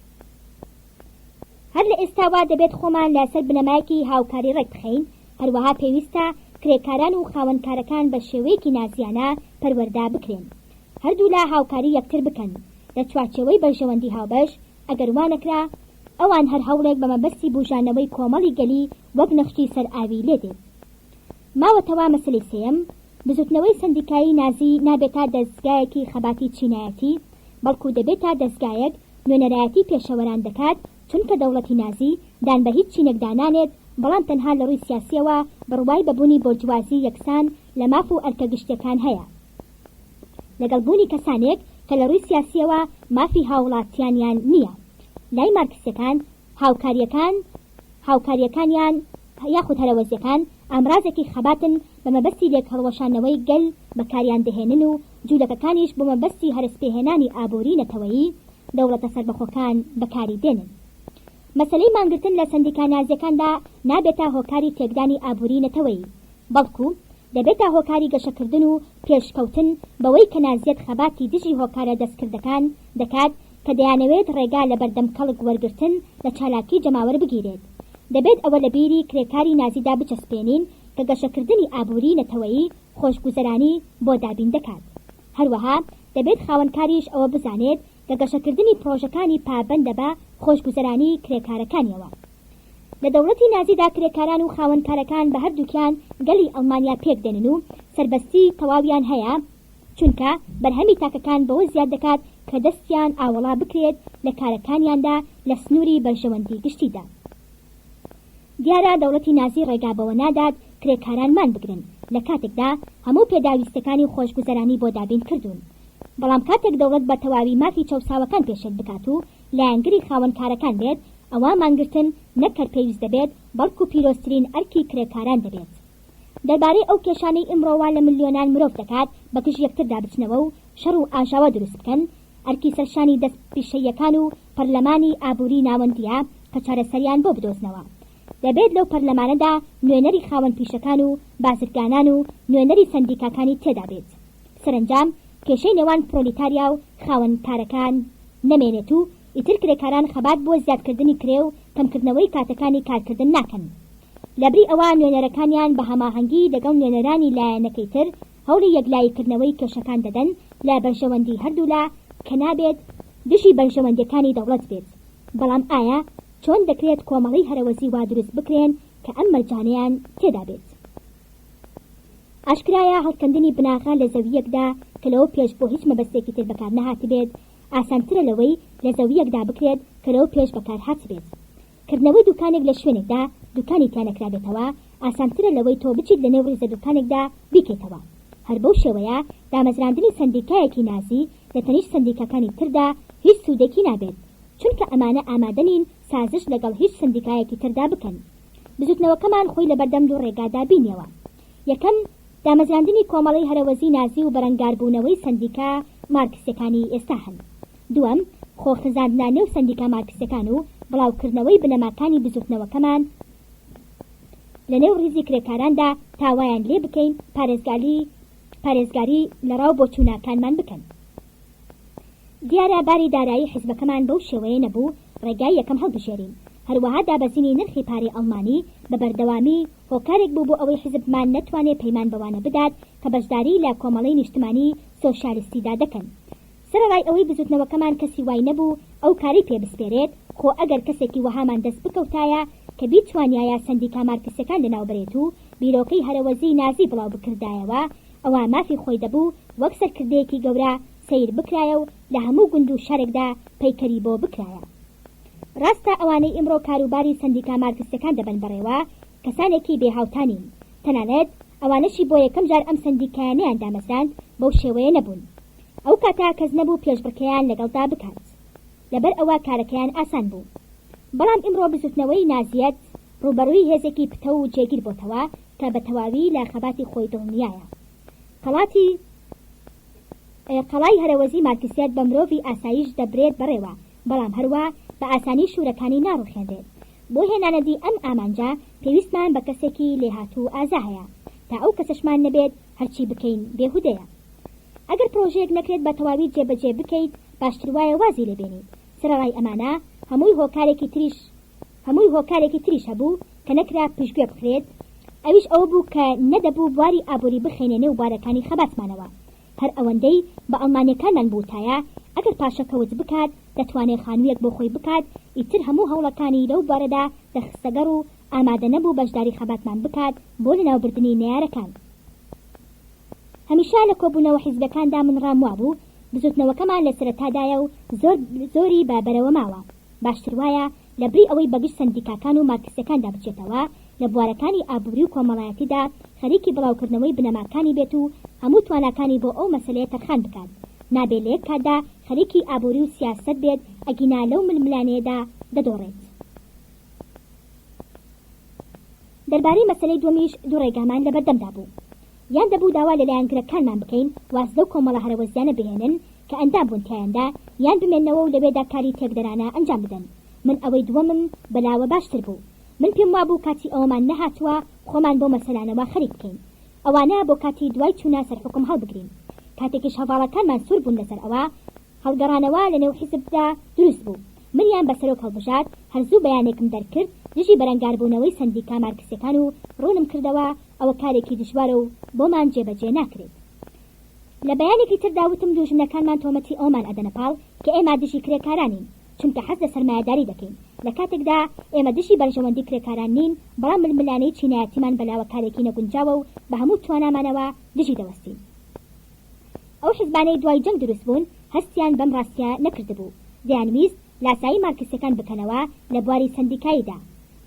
هەر لە ئێستاوە دەبێت خۆمان لە سەر بنەمایەکی هاوکاری ڕێک بخەین، هەروەها پێویستە کرێکاران و خاوەنکارەکان بە شێوەیەکی نازیانە پەروەردە بکرێن. هەردوولا هاوکاری یەکتر بکەن لە چوارچێوەی بەرژەوەندی هاوبەش، ئەگەر وا نەکرا ئەوان هەر هەوڵێک بە مەبەستی بوژانەوەی کۆمەڵی گەلی وەک نەخشی سەر ئاوی لێ دێت. ماوەتەوە مەسەلەی سێیەم، بزوتنەوەی سەندیکایی نازی نابێتە دەزگایەکی خەباتی چینایەتی، بەڵکو دەبێتە دەزگایەک نوێنەرایەتی پێشەوەران دەکات، چونکە دەوڵەتی نازی دان بە هیچ چینێکدا نانێت، بەڵام تەنها لە ڕووی سیاسییەوە بڕوای بە بوونی بۆرجوازی یەکسان لە ماف و ئەرکە گشتیەکان هەیە. لەگەڵ بوونی کەسانێک کە لە ڕووی سیاسییەوە مافی هاووڵاتیانیان نییە. لای مارکسییەکان هاوکارییەکان هاوکارییەکانیان یاخود هەرەوەزییەکان ئامرازێکی خەباتن بە مەبەستی لێکهەڵوەشانەوەی گەل بەکاریان دەهێنن و جوولەکەکانیش بۆ مەبەستی هەرەسپێهێنانی ئابووری نەتەوەیی دەوڵەتە سەربەخۆکان بەکاری دێنن. مەسەلەی مانگرتن لە سەندیکا نازییەکاندا نابێتە هۆکاری تێکدانی ئابووری نەتەوەیی، بەڵکو دەبێتە هۆکاری گەشەکردن و پێشکەوتن بەوەی کە نازیەت خەباتی دژی هۆکارە دەستکردەکان دەکات کە دەیانەوێت ڕێگا لەبەردەم کەڵک وەرگرتن لە چالاکی جەماوەر بگیرێت. دەبێت ئەوە لە بیری کرێکاری نازیدا بچەسپێنین کە گەشەکردنی ئابووری نەتەوەیی خۆشگوزەرانی بۆ دابین دەکات. هەروەها دەبێت خاوەنکاریش ئەوە بزانێت کە گەشەکردنی پڕۆژەکانی پابەندە بە خۆشگوزەرانی کرێکارەکانیەوە. لە دەوڵەتی نازیدا کرێکاران و خاوەنکارەکان بە هەردووکیان گەلی ئەڵمانیا پێکدێنن و سەربەستی تەواویان هەیە، چونکە بەرهەمی تاکەکان بەوە زیاد دەکات کە دەستیان ئاوەڵا بکرێت لە کارەکانیاندا لە سنووری بەرژەوەندی گشتیدا. دیارە دەوڵەتی نازی ڕێگا بەوە نادات کرێکاران مان بگرن لە کاتێکدا هەموو پێداویستیەکانی خۆشگوزەرانی بۆ دابین کردوون. بەڵام کاتێک دەوڵەت بە تەواوی مافی چەوساوەکان پێشێل بکات و لایەنگری خاوەن کارەکان بێت، ئەوا مانگرتن نەک هەر پێویست دەبێت، بەڵکو پیرۆزترین ئەرکی کرێکاران دەبێت. دەربارەی ئەو کێشانەی ئیمڕۆ وا لە ملیۆنان مرۆڤ دەکات بە گژ یەکتردا بچنەوە و شەڕ و ئاژاوە دروست بکەن، ئەرکی سەرشانی دەست پیشەییەکان و پەرلەمانی ئابووری ناوەندییە کە چارەسەریان بۆ بدۆزنەوە. دەبێت لەو پەرلەمانەدا نوێنەری خاوەن پیشەکان و بازرگانان و نوێنەری سەندیکاکانی تێدا بێت. سەرەنجام کێشەی نێوان پرۆلیتاریا و خاوەن کارەکان نەمێنێت و ئیتر کرێکاران خەبات بۆ زیادکردنی کرێ و کەمکردنەوەی کاتەکانی کارکردن ناکەن. لەبری ئەوە نوێنەرەکانیان بە هەماهەنگی لەگەڵ نوێنەرانی لایەنەکەی تر هەوڵی یەکلاییکردنەوەی کێشەکان دەدەن لە بەرژەوەندی هەردوولا کە نابێت دژی بەرژەوەندیەکانی دەوڵەت بێت. بەڵام ئایا چۆن دەکرێت کۆمەڵەی هەرەوەزی وا دروست بکرێن کە ئەم مەرجانەیان تێدا بێت؟ ئاشکرایە هەڵکەندنی بناغە لە زەوییەکدا کە لەوە پێش بۆ هیچ مەبەستێکی تر بەکار نەهاتبێت ئاسانترە لەوەی لە زەوییەکدا بکرێت کە لەوە پێش بەکار هاتبێت. کردنەوەی دوکانێک لە شوێنێکدا دوکانی تیا نەکرابێتەوە ئاسانترە لەوەی تۆ بچیت لەنێو ڕیزە دوکانێکدا بیکەیتەوە. هەر بەو شێوەیە دامەزراندنی سەندیکایەکی نازی لە تەنیشت سەندیکاکانی تردا هیچ سوودێکی نابێت چونکە ئەمانە ئامادە نین سازش لەگەڵ هیچ سەندیکایەکی تردا بکەن. بزوتنەوەکەمان خۆی لەبەردەم دوو ڕێگادا بینیەوە. یەکەم، دامەزراندنی کۆمەڵەی هەرەوەزی نازی و بەرەنگاربوونەوەی سەندیکا مارکسیەکانی ئێستا هەن. دووەم، خۆ خزاندنە نێو سەندیکا مارکسیەکان و بڵاوکردنەوەی بنەماکانی بزوتنەوەکەمان لەنێو ڕیزی کرێکاراندا تا وایان لێ بکەین پارێزگاری پارێزگاری لە ڕاو بۆچووناکانمان بکەن. دیارە باری دارایی حیزبەکەمان بەو شێوەیە نەبوو ڕێگای یەکەم هەڵبژێرین، هەروەها دابەزینی نرخی پارەی ئەڵمانی بە بەردەوامی هۆکارێک بوو بۆ ئەوەی حیزبمان نەتوانێ پەیمان بەوانە بدات کە بەشداری لە کۆمەڵەی نیشتمانی سۆشیالیستیدا دەکەن. سەرەڕای ئەوەی بزوتنەوەکەمان کەسی وای نەبوو ئەو کارەی پێ بسپێرێت، خۆ ئەگەر کەسێکی وەهامان دەست بکەوتایە کە بیتوانیایە سەندیکا مارکسیەکان لەناوبەرێت و بیرۆکەی هەرەوەزیی نازی بڵاو بکردایەوە ئەوا مافی خۆی دەبوو وەک سەرکردەیەکی گەورە سەیر بکرایە و لە هەموو گوند و شارێکدا پەیکەری بۆ بکرایە. ڕاستە ئەوانەی ئیمڕۆ کاروباری سەندیکا مارکسیەکان دەبەن بەڕێوە کەسانێکی بێ هاوتا نین، تەنانەت ئەوانەشی بۆ یەکەم جار ئەم سەندیکایانەیان دامەزراند بەو شێوەیە نەبوون. ئەو کاتە کەس نەبوو پێشبڕکێیان لەگەڵدا بکات. لەبەر ئەوە کارەکەیان ئاسان بوو. بەڵام ئیمڕۆ بزوتنەوەی نازیەت ڕووبەڕووی هێزێکی پتەو و جێگیر بۆتەوە کە بە تەواوی لە خەباتی خۆی دڵنیایە. قەڵاتی. قەڵای هەرەوەزی مارکسیەت بە مرۆڤی ئاساییش دەبرێت بەڕێوە، بەڵام هەروا بە ئاسانی شوورەکانی ناڕووخێنرێت. بۆ هێنانەدی ئەم ئامانجە پێویستمان بە کەسێکی لێهاتوو و ئازا هەیە. تا ئەو کەسەشمان نەبێت هەرچی بکەین بێهودەیە. ئەگەر پڕۆژەیەک نەکرێت بە تەواوی جێبەجێ بکەیت باشتروایە وازی لێ بێنیت. سەرەڕای ئەمانە هەمووی هۆکارێکی تریش هەمووی هۆکارێکی تریش هەبوو کە نەکرا پشتگوێ بخرێت، ئەویش ئەوە بوو کە نەدەبوو بواری ئابووری بخەینە نێو بوارەکانی خەباتمانەوە. هەر ئەوەندەی بە ئەڵمانیەکانمان بووتایە ئەگەر پاشەکەوت بکات دەتوانێ خانوویەک بۆ خۆی بکات، ئیتر هەموو هەوڵەکانی لەو بوارەدا دەخستەگەڕ و ئامادە نەبوو بەشداری خەباتمان بکات بۆ لەناوبردنی نەیارەکان. هەمیشە لە کۆبوونەوە حیزبیەکاندا من ڕام وابوو بزوتنەوەکەمان لە سەرەتادایە و زۆر زۆری بە بەرەوە ماوە. باشتر وایە لە بری ئەوەی بەگژ سەندیکاکان و مارکسیەکاندا بچێتەوە، لە بوارەکانی ئابووری و کۆمەڵایەتیدا خەریکی بڵاوکردنەوەی بنەماکانی بێت و هەموو تواناکانی بۆ ئەو مەسەلەیە تەرخان بکات. نابێ لە یەک کاتدا خەریکی ئابووری و سیاسەت بێت ئەگینا لەو ململانێیەدا دەدۆڕێت. دەربارەی مەسەلەی دووەمیش دوو ڕێگامان لەبەردەمدا بوو. یان دەبوو داوا لە لایەنگرەکانمان بکەین واز لەو کۆمەڵە هەرەوەزیانە بهێنن کە ئەندام بوون تیایاندا، یان بمێننەوە و لەوێدا کاری تێکدەرانە ئەنجام بدەن. من ئەوەی دووەمم بەلاوە باشتر بوو. من پێم وابوو کاتی ئەوەمان نەهاتووە خۆمان بەو مەسەلانەوە خەریک بکەین. ئەوانە بۆ کاتی دوای چوونە سەر حوکم هەڵبگرین. کاتێکیش هەڤاڵەکانمان سوور بوون لەسەر ئەوە، هەڵگەڕانەوە لەنێو حیزبدا دروست بوو. منیان بە سەرۆک هەڵبژارد، هەر زوو بەیانێکم دەرکرد دژی بەرەنگاربوونەوەی سەندیکا مارکسیەکان و ڕوونم کردەوە ئەوە کارێکی دژوارە و بۆمان جێبەجێ ناکرێت. لە بەیانێکی تردا وتم دووژمنەکانمان تۆمەتی ئەوەمان ئەدەنە پاڵ کە ئێمە دژی کرێکارانین چونکە حەز لە سەرمایەداری دەکەین، لە کاتێکدا ئێمە دژی بەرژەوەندی کرێکاران نین، بەڵام ململانێی چینایەتیمان بەلاوە کارێکی نەگونجاوە و بە هەموو توانامانەوە دژی دەوەستین. ئەو حزبانەی دوای جەنگ دروست بوون هەستیان بەم ڕاستیە نەکردبوو، دەیانویست لاسایی مارکسیەکان بکەنەوە لە بواری سەندیکاییدا.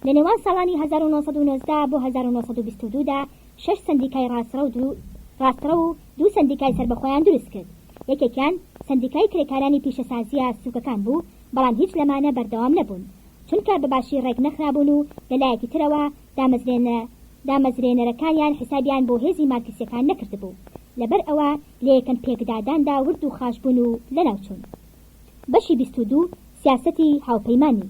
لە نێوان ساڵانی 1919 بۆ 1922 دا شەش سەندیکای ڕاستڕەو و دوو سەندیکای سەربەخۆیان دروست کرد. یەکێکیان سەندیکای کرێکارانی پیشەسازییە سووکەکان بوو، بەڵام هیچ لەمانە بەردەوام نەبوون، چونکە بە باشی ڕێک نەخرابوون و لە لایەکی ترەوە دامەزرێنەرەکانیان حیسابیان بۆ هێزی مارکسییەکان نەکردبوو، لەبەر ئەوە لە یەکەم پێکداداندا ورد و خاش بوون و لەناوچوون. بەشی 22، سیاسەتی هاوپەیمانی.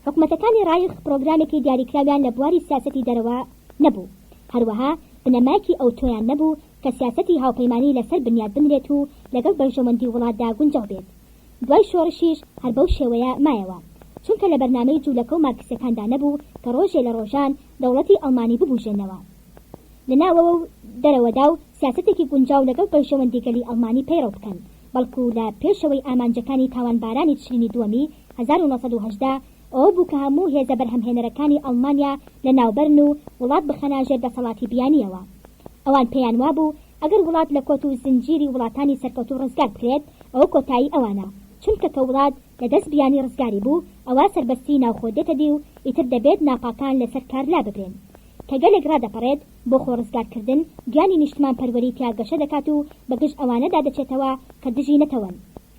حکومەتەکانی ڕایخ پڕۆگرامێکی دیاریکراویان لە بواری سیاسەتی دەرەوە نەبوو، هەروەها بنەمایەکی ئەوتۆیان نەبوو کە سیاسەتی هاوپەیمانی لەسەر بنیات بنرێت و لەگەڵ بەرژەوەندی وڵاتدا گونجاو بێت. دوای شۆڕشیش هەر بەو شێوەیە مایەوە. چونکە لە بەرنامەی جوولەکە و مارکسیەکاندا نەبوو کە ڕۆژێ لە ڕۆژان دەوڵەتی ئەڵمانی ببوژێنەوە لە ناوەوە و دەرەوەدا و سیاسەتێکی گونجاو لەگەڵ بەرژەوەندی گەلی ئەڵمانی پەیڕەو بکەن، بەڵکو لە پێشەوەی ئامانجەکانی تاوانبارانی تشرینی دووەمی 1918 ئەوە بوو کە هەموو هێزە بەرهەمهێنەرەکانی ئەڵمانیا لەناوبەرن و وڵات بخەنە ژێر دەسەڵاتی بیانییەوە. ئەوان پێیان وابوو ئەگەر وڵات لە کۆت و زنجیری وڵاتانی سەرکەوتوو ڕزگار بکرێت ئەوە کۆتایی ئەوانە، چونکە کە وڵات لە دەست بیانی ڕزگاری بوو ئەوا سەربەستیی ناوخۆ دێتە دی و ئیتر دەبێت ناپاکان لەسەر کار لاببرێن. کە گەلێک ڕادەپەڕێت بۆ خۆ ڕزگار کردن، گیانی نیشتمان پەروەری تیا گەشە دەکات و بە گژ ئەوانەدا دەچێتەوە کە دژی نەتەوەن.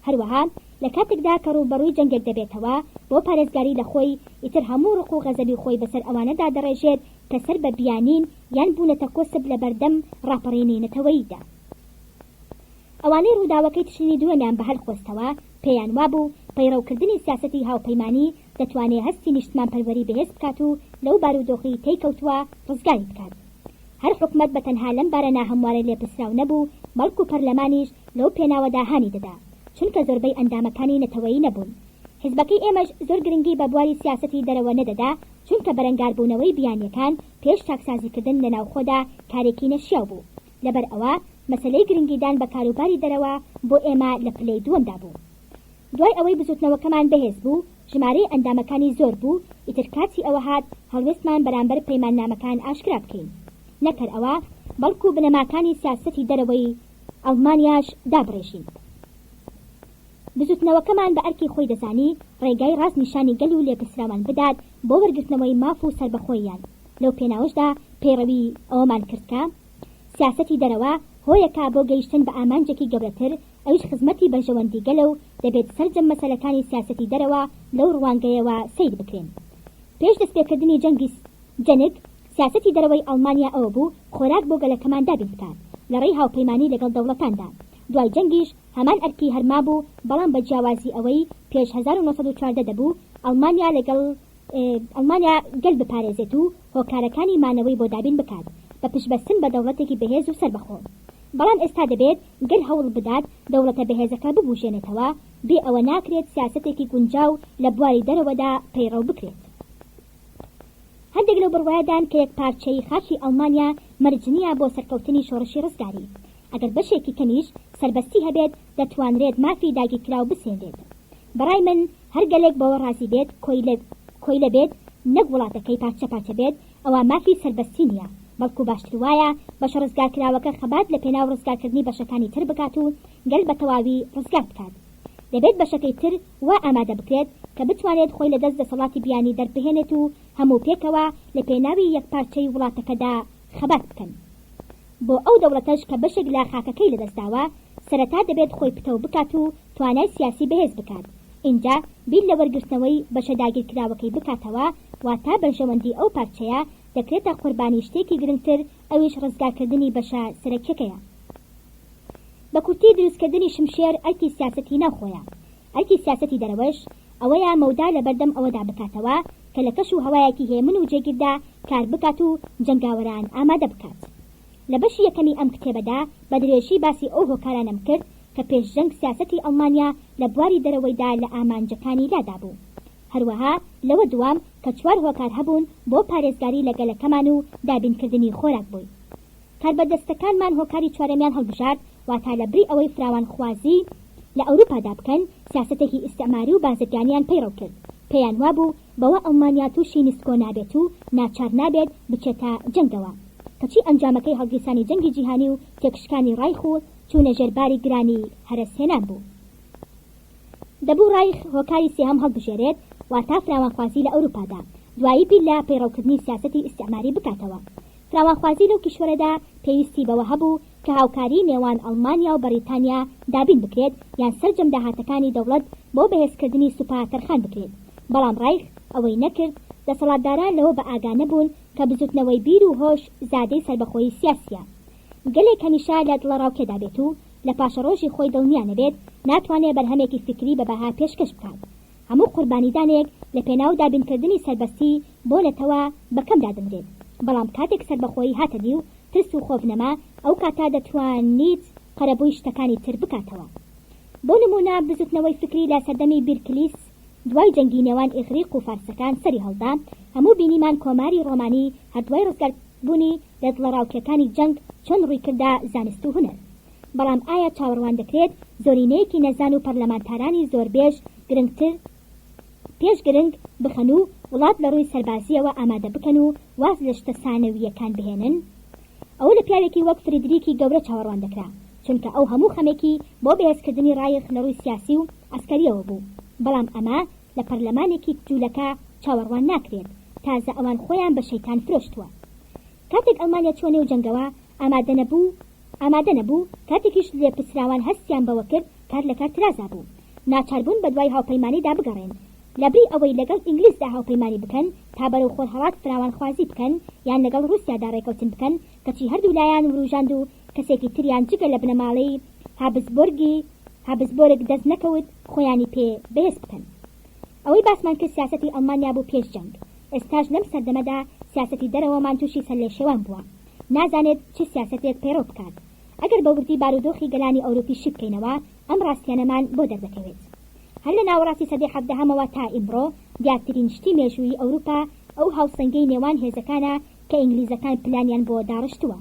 هەروەها لە کاتێکدا کە ڕووبەڕووی جەنگێک دەبێتەوە بۆ پارێزگاری لە خۆی، ئیتر هەموو ڕق و غەزەبی خۆی بەسەر ئەوانەدا دەڕێژێت کە سەر بە بیانین یان بوونەتە کۆسپ لە بەردەم ڕاپەڕینی نەتەوەییدا. ئەوانەی ڕووداوەکەی تشرینی دووەمیان بە هەل قۆستەوە، پێیان وابوو پەیڕەوکردنی سیاسەتی هاوپەیمانی دەتوانێ هەستی نیشتمانپەروەری بەهێز بکات و لەو بارودۆخەی تێی کەوتووە ڕزگاری بکات. هەر حکومەت بە تەنها لەم بارە ناهەموارە لێپرسراو نەبوو، بەڵکو پەرلەمانیش لەو پێناوەدا هانی دەدا، چونکە زۆربەی ئەندامەکانی نەتەوەیی نەبوون. حیزبەکەی ئێمەش زۆر گرنگی بە بواری سیاسەتی دەرەوە نەدەدا، چونکە بەرەنگاربوونەوەی بیانییەکان پێش چاکسازیکردن لە ناوخۆدا کارێکی نەشیاو بوو. لەبەر ئەوە مەسەلەی گرنگیدان بە کاروباری دەرەوە بۆ ئێمە لە پلەی دووەمدا بوو. دوای ئەوەی بزوتنەوەکەمان بەهێز بوو، ژمارەی ئەندامەکانی زۆر بوو، ئیتر کاتی ئەوە هات هەڵوێستمان بەرامبەر پەیماننامەکان ئاشکرا بکەین. نەک هەر ئەوە، بەڵکو بنەماکانی سیاسەتی دەرەوەی ئەڵمانیاش دابڕێژین. بزوتنەوەکەمان بە ئەرکی خۆی دەزانی ڕێگای ڕاست نیشانی گەل و لێپرسراوان بدات بۆ وەرگرتنەوەی ماف و سەربەخۆییان، لەو پێناوەشدا پەیڕەوی ئەوەمان کرد کە، سیاسەتی دەرەوە هۆیەکە بۆ گەیشتن بە ئامانجێکی گەورەتر، ئەویش خزمەتی بەرژەوەندی گەلە و دەبێت سەرجەم مەسەلەکانی سیاسەتی دەرەوە لەو ڕوانگەیەوە سەیر بکرێن. پێش دەستپێکردنی جەنگی جەنگ. سیاسەتی دەرەوەی ئەڵمانیا ئەوە بوو خۆراک بۆ گەلەکەمان دابین بکات لە ڕێی هاوپەیمانی لەگەڵ دەوڵەتاندا. دوای جەنگیش هەمان ئەرکی هەر مابوو بەڵام بە جیاوازی ئەوەی پێش 1914 دەبوو ئەڵمانیا لەگەڵ ئەڵمانیا گەل بپارێزێت و هۆکارەکانی مانەوەی بۆ دابین بکات بە پشتبەستن بە دەوڵەتێکی بەهێز و سەربەخۆ. بەڵام ئێستا دەبێت گەل هەوڵ بدات دەوڵەتە بەهێزەکە ببوژێنێتەوە، بێ ئەوە ناکرێت سیاسەتێکی گونجاو لە بواری دەرەوەدا پەیڕەو بکرێت. هەندێک لەو بڕوایەدان کە یەکپارچەیی خاکی ئەڵمانیا مەرج نییە بۆ سەرکەوتنی شۆڕشی ڕزگاری. ئەگەر بەشێکی کەمیش سەربەستی هەبێت دەتوانرێت مافی داگیرکراو بسێنرێت. بەڕای من هەر گەلێک بەوە ڕازی بێت کۆیلە کۆیلە بێت نەک وڵاتەکەی پارچە پارچە بێت ئەوا مافی سەربەستی نییە بەڵکو باشتر وایە بەشە ڕزگارکراوەکە خەبات لە پێناو ڕزگارکردنی بەشەکانی تر بکات و گەل بە تەواوی ڕزگار بکات. دەبێت بەشەکەی تر وا ئامادە بکرێت کە بتوانێت خۆی لە دەست دەسەڵاتی بیانی دەربهێنێت و هەموو پێکەوە لە پێناوی یەکپارچەی وڵاتەکەدا خەبات بکەن. بۆ ئەو دەوڵەتەش کە بەشێک لە خاکەکەی لەدەستداوە، سەرەتا دەبێت خۆی پتەو بکات و توانای سیاسی بەهێز بکات، ئینجا بیر لە وەرگرتنەوەی بەشە داگیرکراوەکەی بکاتەوە، واتا بەرژەوەندی ئەو پارچەیە دەکرێتە قوربانی شتێکی گرنگتر ئەویش ڕزگارکردنی بەشە سەرەکیەکەیە. بە کورتی دروستکردنی شمشێر ئەرکی سیاسەتی ناوخۆیە. ئەرکی سیاسەتی دەرەوەش ئەوەیە مەودا لەبەردەم ئەوەدا بکاتەوە کە لە کەش و هەوایەکی هێمن و جێگیردا کار بکات و جەنگاوەران ئامادە بکات. لە بەشی یەکەمی ئەم کتێبەدا بە درێژی باسی ئەو هۆکارانەم کرد کە پێش جەنگ سیاسەتی ئەڵمانیا لە بواری دەرەوەیدا لە ئامانجەکانی لادابوو. هەروەها لەوە دوام کە چوار هۆکار هەبوون بۆ پارێزگاری لە گەلەکەمان و دابینکردنی خۆراک بۆی. کاربەدەستەکانمان هۆکاری چوارەمیان هەڵبژارد، واتا لە بری ئەوەی فراوانخوازی لە ئەوروپادا بکەن، سیاسەتێکی ئیستعماری و بازرگانیان پەیڕەو کرد. پێیان وابوو بەوە ئەڵمانیا تووشی نسکۆ نابێت و ناچار نابێت بچێتە جەنگەوە. کەچی ئەنجامەکەی هەڵگیرسانی جەنگی جیهانی و تێکشکانی ڕایخ و چوونە ژێر باری گرانی هەرەسهێنان بوو. دەبوو ڕایخ هۆکاری سێهەم هەڵبژێرێت، واتا فراوانخوازی لە ئەوروپادا، دوایی بیر لە پەیڕەوکردنی سیاسەتی ئیستعماری بکاتەوە. فراوانخوازی لەو کیشوەرەدا پێویستی بەوە هەبوو کە هاوکاریی نێوان ئەڵمانیا و بەڕیتانیا دابین بکرێت یان سەرجەم داهاتەکانی دەوڵەت بۆ بەهێزکردنی سوپا تەرخان بکرێت، بەڵام ڕایخ ئەوەی نەکرد، دەسەڵاتداران لەوە بەئاگا نەبوون کە بزوتنەوەی بیر و هۆش زادەی سەربەخۆیی سیاسییە. گەلێک هەمیشە لە دڵەڕاوکێدا بێت و لە پاشەڕۆژی خۆی دڵنیا نەبێت، ناتوانێ بەرهەمێکی فیکری بە بەها پێشکەش بکات. هەموو قوربانیدانێک لە پێناو دابینکردنی سەربەستی بۆ نەتەوە بە کەم دادەنرێت، بەڵام کاتێک سەربەخۆیی هاتە دی و ترس و خۆف نەما، ئەو کاتە دەتوانیت قەرەبووی شتەکانی تر بکاتەوە. بۆ نموونە بزوتنەوەی فیکری لە سەردەمی بیرکلیس دوای جەنگی نێوان ئیغریق و فارسەکان سەری هەڵدا، هەموو بینیمان کۆماری ڕۆمانی هەر دوای ڕزگاربوونی لە دڵەڕاوکێکانی جەنگ چۆن ڕووی کردە زانست و هونەر. بەڵام ئایا چاوەڕوان دەکرێت زۆرینەیەکی نەزان و پەرلەمانتارانی زۆربێژ گرنگتر پێش گرنگ بخەن و وڵات لە ڕووی سەربازییەوە ئامادە بکەن و واز لە شتە سانەوییەکان بهێنن؟ ئەوە لە پیاوێکی وەک فریدریکی گەورە چاوەڕوان دەکرا، چونکە ئەو هەموو خەمێکی بۆ بەهێزکردنی ڕایخ لە ڕووی سیاسی و عەسکەرییەوە بوو، بەڵام ئەمە لە پەرلەمانێکی جولەکە چاوەڕوان ناکرێت، تازە ئەوان خۆیان بە شەیتان فرۆشتووە. کاتێک ئەڵمانیا چووە نێو جەنگەوە ئامادەنەبوو ئامادە نەبوو، کاتێکیش لێپرسراوان هەستیان بەوە کرد کار لە کار ترازابوو، ناچاربوون بەدوای هاوپەیمانیدا بگەڕێن، لەبری ئەوەی لەگەڵ ئینگلیزدا هاوپەیمانی بکەن تا بەرەو خۆرهەڵات فراوانخوازی بکەن یان لەگەڵ ڕووسیادا ڕێکەوتن بکەن، کەچی هەردوولایان وروژاند و کەسێکی تریان جگە لە بنەماڵەی هابسبۆرگی هابسبۆرگ دەست نەکەوت خۆیانی پێ بەهێز بکەن. ئەوەی باسمان کرد سیاسەتی ئەڵمانیا بوو پێش جەنگ، ئێستاش لەم سەردەمەدا سیاسەتی دەرەوەمان تووشی سەرلێشێوان بووە، نازانێت چ سیاسەتێک پەیڕەو بکات. ئەگەر بە وردی بارودۆخی گەلانی ئەوروپی شی بکەینەوە ئەم ڕاستیانەمان بۆ دەردەکەوێت. هەر لە ناوەڕاستی سەدەی حەڤدەهەمەوە تا ئیمڕۆ دیارترین شتی مێژوویی ئەوروپا ئەو هاوسەنگیەی نێوان هێزەکانە کە ئینگلیزەکان پلانیان بۆ داڕشتووە.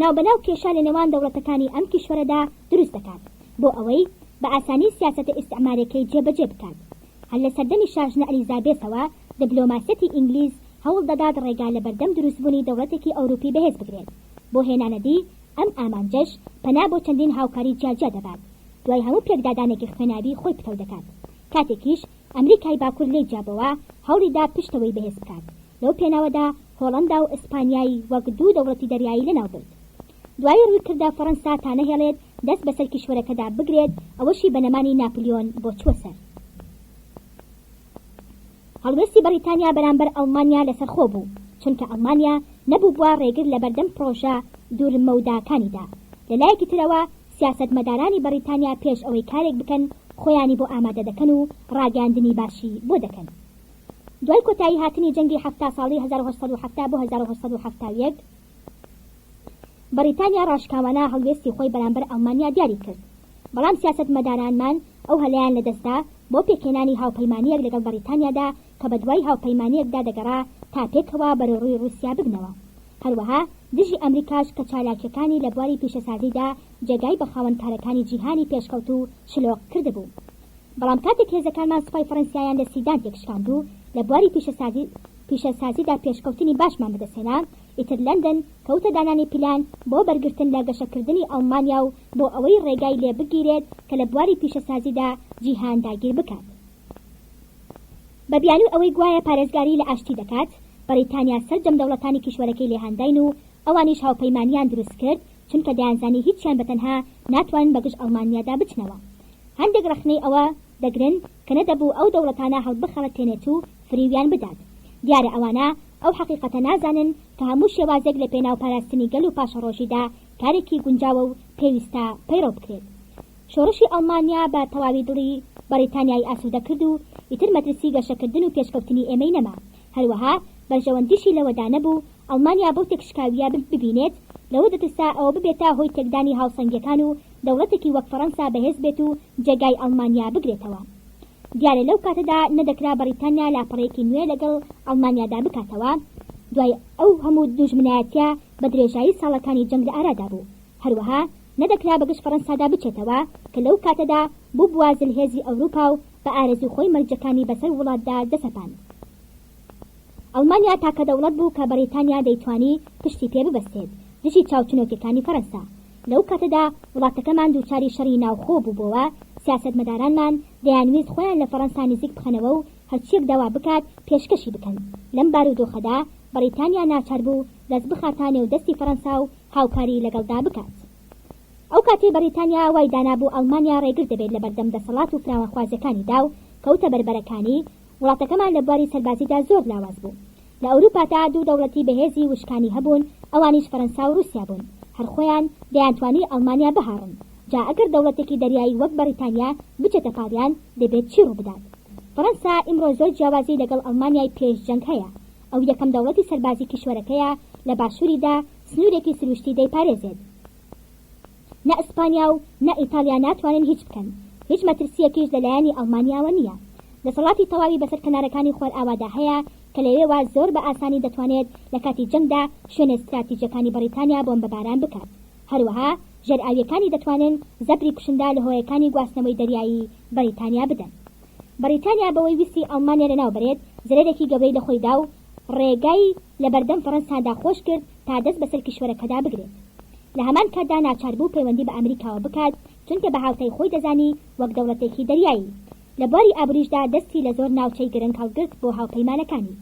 ناوبەناو کێشە لە نێوان دەوڵەتەکانی ئەم کیشوەرەدا دروست دەکات بۆ ئەوەی بە ئاسانی سیاسەتە ئیستعمارێکەی جێبەجێ بکات. هەر لە سەردەمی شاژنە ئەلیزابێسەوە دبلۆماسیەتی ئینگلیز هەوڵ دەدات ڕێگا لە بەردەم دروستبوونی دەوڵەتێکی ئەوروپی بەهێز بگرێت. بۆ هێنانەدی ئەم ئامانجەش پەنا بۆ چەندین هاوکاری جیاجیا دەبات. دوای هەموو پێکدادانێکی خوێناوی خۆی پتەو دەکات. کاتێکیش ئەمریکای باکور لێی جیابۆوە هەوڵی دا پشتەوەی بەهێز بکات. لەو پێناوەدا هۆڵەندا و ئیسپانیای وەک دوو دەوڵەتی دەریایی لەناوبرد. دوایی ڕووی کردە فەڕەنسا تا نەهێڵێت دەست بەسەر کیشوەرەکەدا بگرێت، ئەوەشی بە نەمانی ناپلیۆن بۆ چووە سەر. هەڵوێستی بەڕیتانیا بەرامبەر ئەڵمانیا لەسەرخۆ بوو. چونکە ئەڵمانیا نەبووبووە ڕێگر لەبەردەم پڕۆژە دوورمەوداکانیدا. لە لایەکی ترەوە سیاسەتمەدارانی بەڕیتانیا پێش ئەوەی کارێک بکەن خۆیانی بۆ ئامادە دەکەن و ڕاگەیاندنی باشی بۆ دەکەن. دوای کۆتایی هاتنی جەنگی 70 ساڵی 1870 بۆ 1871، بەڕیتانیا ڕاشکاوانە هەڵوێستی خۆی بەرامبەر ئەڵمانیا دیاری کرد. بەڵام سیاسەتمەدارانمان ئەو هەلەیان لەدەستدا بۆ پێکهێنانی هاوپەیمانییەک لەگەڵ بەڕیتانیادا کە بەدوای هاوپەیمانییەکدا دەگەڕا تا پێکەوە بەرەوڕووی ڕووسیا ببنەوە. هەروەها دژی ئەمریکاش کە چالاکییەکانی لە بواری پیشەسازیدا جێگای بە خاوەنکارەکانی جیهانی پێشکەوتوو شلۆق کردبوو. بەڵام کاتێک هێزەکانمان سوپای فەڕەنسیایان لە سیدان تێکشکاند و لە بواری پیشەسازی پیشەسازیدا پێشکەوتنی باشمان بەدەستهێنا، ئیتر لەندەن کەوتە دانانی پیلان بۆ بەرگرتن لە گەشەکردنی ئەڵمانیا و بۆ ئەوەی ڕێگای لێ بگیرێت کە لە بواری پیشەسازیدا جیهان داگیر بکات. بە بیانووی ئەوەی گوایە پارێزگاری لە ئاشتی دەکات، بەڕیتانیا سەرجەم دەوڵەتانی کیشوەرەکەی لێ هانداین و ئەوانیش هاوپەیمانییان دروست کرد، چونکە دەیانزانی هیچیان بە تەنها ناتوانن بە گژ ئەڵمانیادا بچنەوە. هەندێک ڕەخنەی ئەوە دەگرن کە نەدەبوو ئەو دەوڵەتانە هەڵبخەڵەتێنێت و فریویان بدات. دیارە ئەوانە ئەو حەقیقەتە نازانن کە هەموو شێوازێک لە پێناو پاراستنی گەل و پاشەڕۆژیدا کارێکی گونجاوە و پێویستە پەیڕەو بکرێت. شۆڕشی ئەڵمانیا بە تەواوی دڵی بەڕیتانیای ئاسوودە کرد و ئیتر مەترسی گەشەکردن و پێشکەوتنی ئێمەی نەما. هەروەها بەرژەوەندیشی لەوەدا نەبوو ئەڵمانیا بەو تێکشکاوییە ببینێت، لەوە دەترسا ئەوە ببێتە هۆی تێکدانی هاوسەنگییەکان و دەوڵەتێکی وەک فەڕەنسا بەهێز بێت و جێگای ئەڵمانیا بگرێتەوە. دیارە لەو کاتەدا نەدەکرا بەڕیتانیا لاپەڕەیەکی نوێ لەگەڵ ئەڵمانیادا بکاتەوە، دوای ئەو هەموو دوژمنایەتییە بە درێژایی ساڵەکانی جەنگ لە ئارادا بوو. هەروەها نەدەکرا بەگژ فەڕەنسادا بچێتەوە کە لەو کاتەدا بووبووە زلهێزی ئەوروپا و بە ئارەزووی خۆی مەرجەکانی بەسەر وڵاتدا دەسەپاند. ئەڵمانیا تاکە دەوڵەت بوو کە بەڕیتانیا دەیتوانی پشتی پێ ببەستێت دژی چاوچنۆکیەکانی فەرەنسا. لەو کاتەدا وڵاتەکەمان دووچاری شەڕی ناوخۆ بووبۆوە، سیاسەتمەدارانمان دەیانویست خۆیان لە فەرەنسا نزیک بخەنەوە و هەرچیەک داوا بکات پێشکەشی بکەن. لەم بارودۆخەدا بەڕیتانیا ناچار بوو دەست بخاتە نێو دەستی فەرەنسا و هاوکاری لەگەڵدا بکات. ئەو کاتەی بەڕیتانیا وای دانابوو ئەڵمانیا ڕێگر دەبێت لەبەردەم دەسەڵات و فراوانخوازیەکانیدا و کەوتە بەربەرەکانی، وڵاتەکەمان لە بواری سەربازیدا زۆر لاواز بوو. لە ئەوروپادا دوو دەوڵەتی بەهێزی وشکانی هەبوون، ئەوانیش فەرەنسا و ڕوسیا بوون. هەر خۆیان دەیانتوانی ئەڵمانیا بهاڕن. جا ئەگەر دەوڵەتێکی دەریایی وەک بەڕیتانیا بچێتە پاڵیان، دەبێت چی ڕووبدات؟ فەرەنسا ئیمڕۆ زۆر جیاوازی لەگەڵ ئەڵمانیای پێش جەنگ هەیە. ئەو یەکەم دەوڵەتی سەربازی کیشوەرەکەیە لە باشووریدا سنوورێکی سروشتی دەیپارێزێت. نە ئیسپانیا و نە ئیتاڵیا ناتوانن هیچ بکەن، هیچ مەترسییەکیش لە لایەنی ئەڵمانیاوە نییە. دەسەڵاتی تەواوی بەسەر کەنارەکانی خۆرئاوادا هەیە کە لەوێوە زۆر بە ئاسانی دەتوانێت لە کاتی جەنگدا شوێنە ستراتیجیەکانی بەڕیتانیا بۆمبەباران بکات. هەروەها ژێرئاوییەکانی دەتوانن زەبری کوشندە لە هۆیەکانی گواستنەوەی دەریایی بەڕیتانیا بدەن. بەڕیتانیا بەوەی ویستی ئەڵمانیا لەناوبەرێت زەرەرێکی گەورەی لە خۆی دا و ڕێگای لەبەردەم فەڕەنسادا خۆش کرد تا دەست بەسەر کیشوەرەکەدا بگرێت. لە هەمان کاتدا ناچار بوو پەیوەندی بە ئەمریکاوە بکات چونکە بە هاوتای خۆی دەزانی وەک دەوڵەتێکی دەریایی. لە بواری ئابوریشدا دەستی لە زۆر ناوچەی گرنگ هەڵگرت بۆ هاوپەیمانەکانی.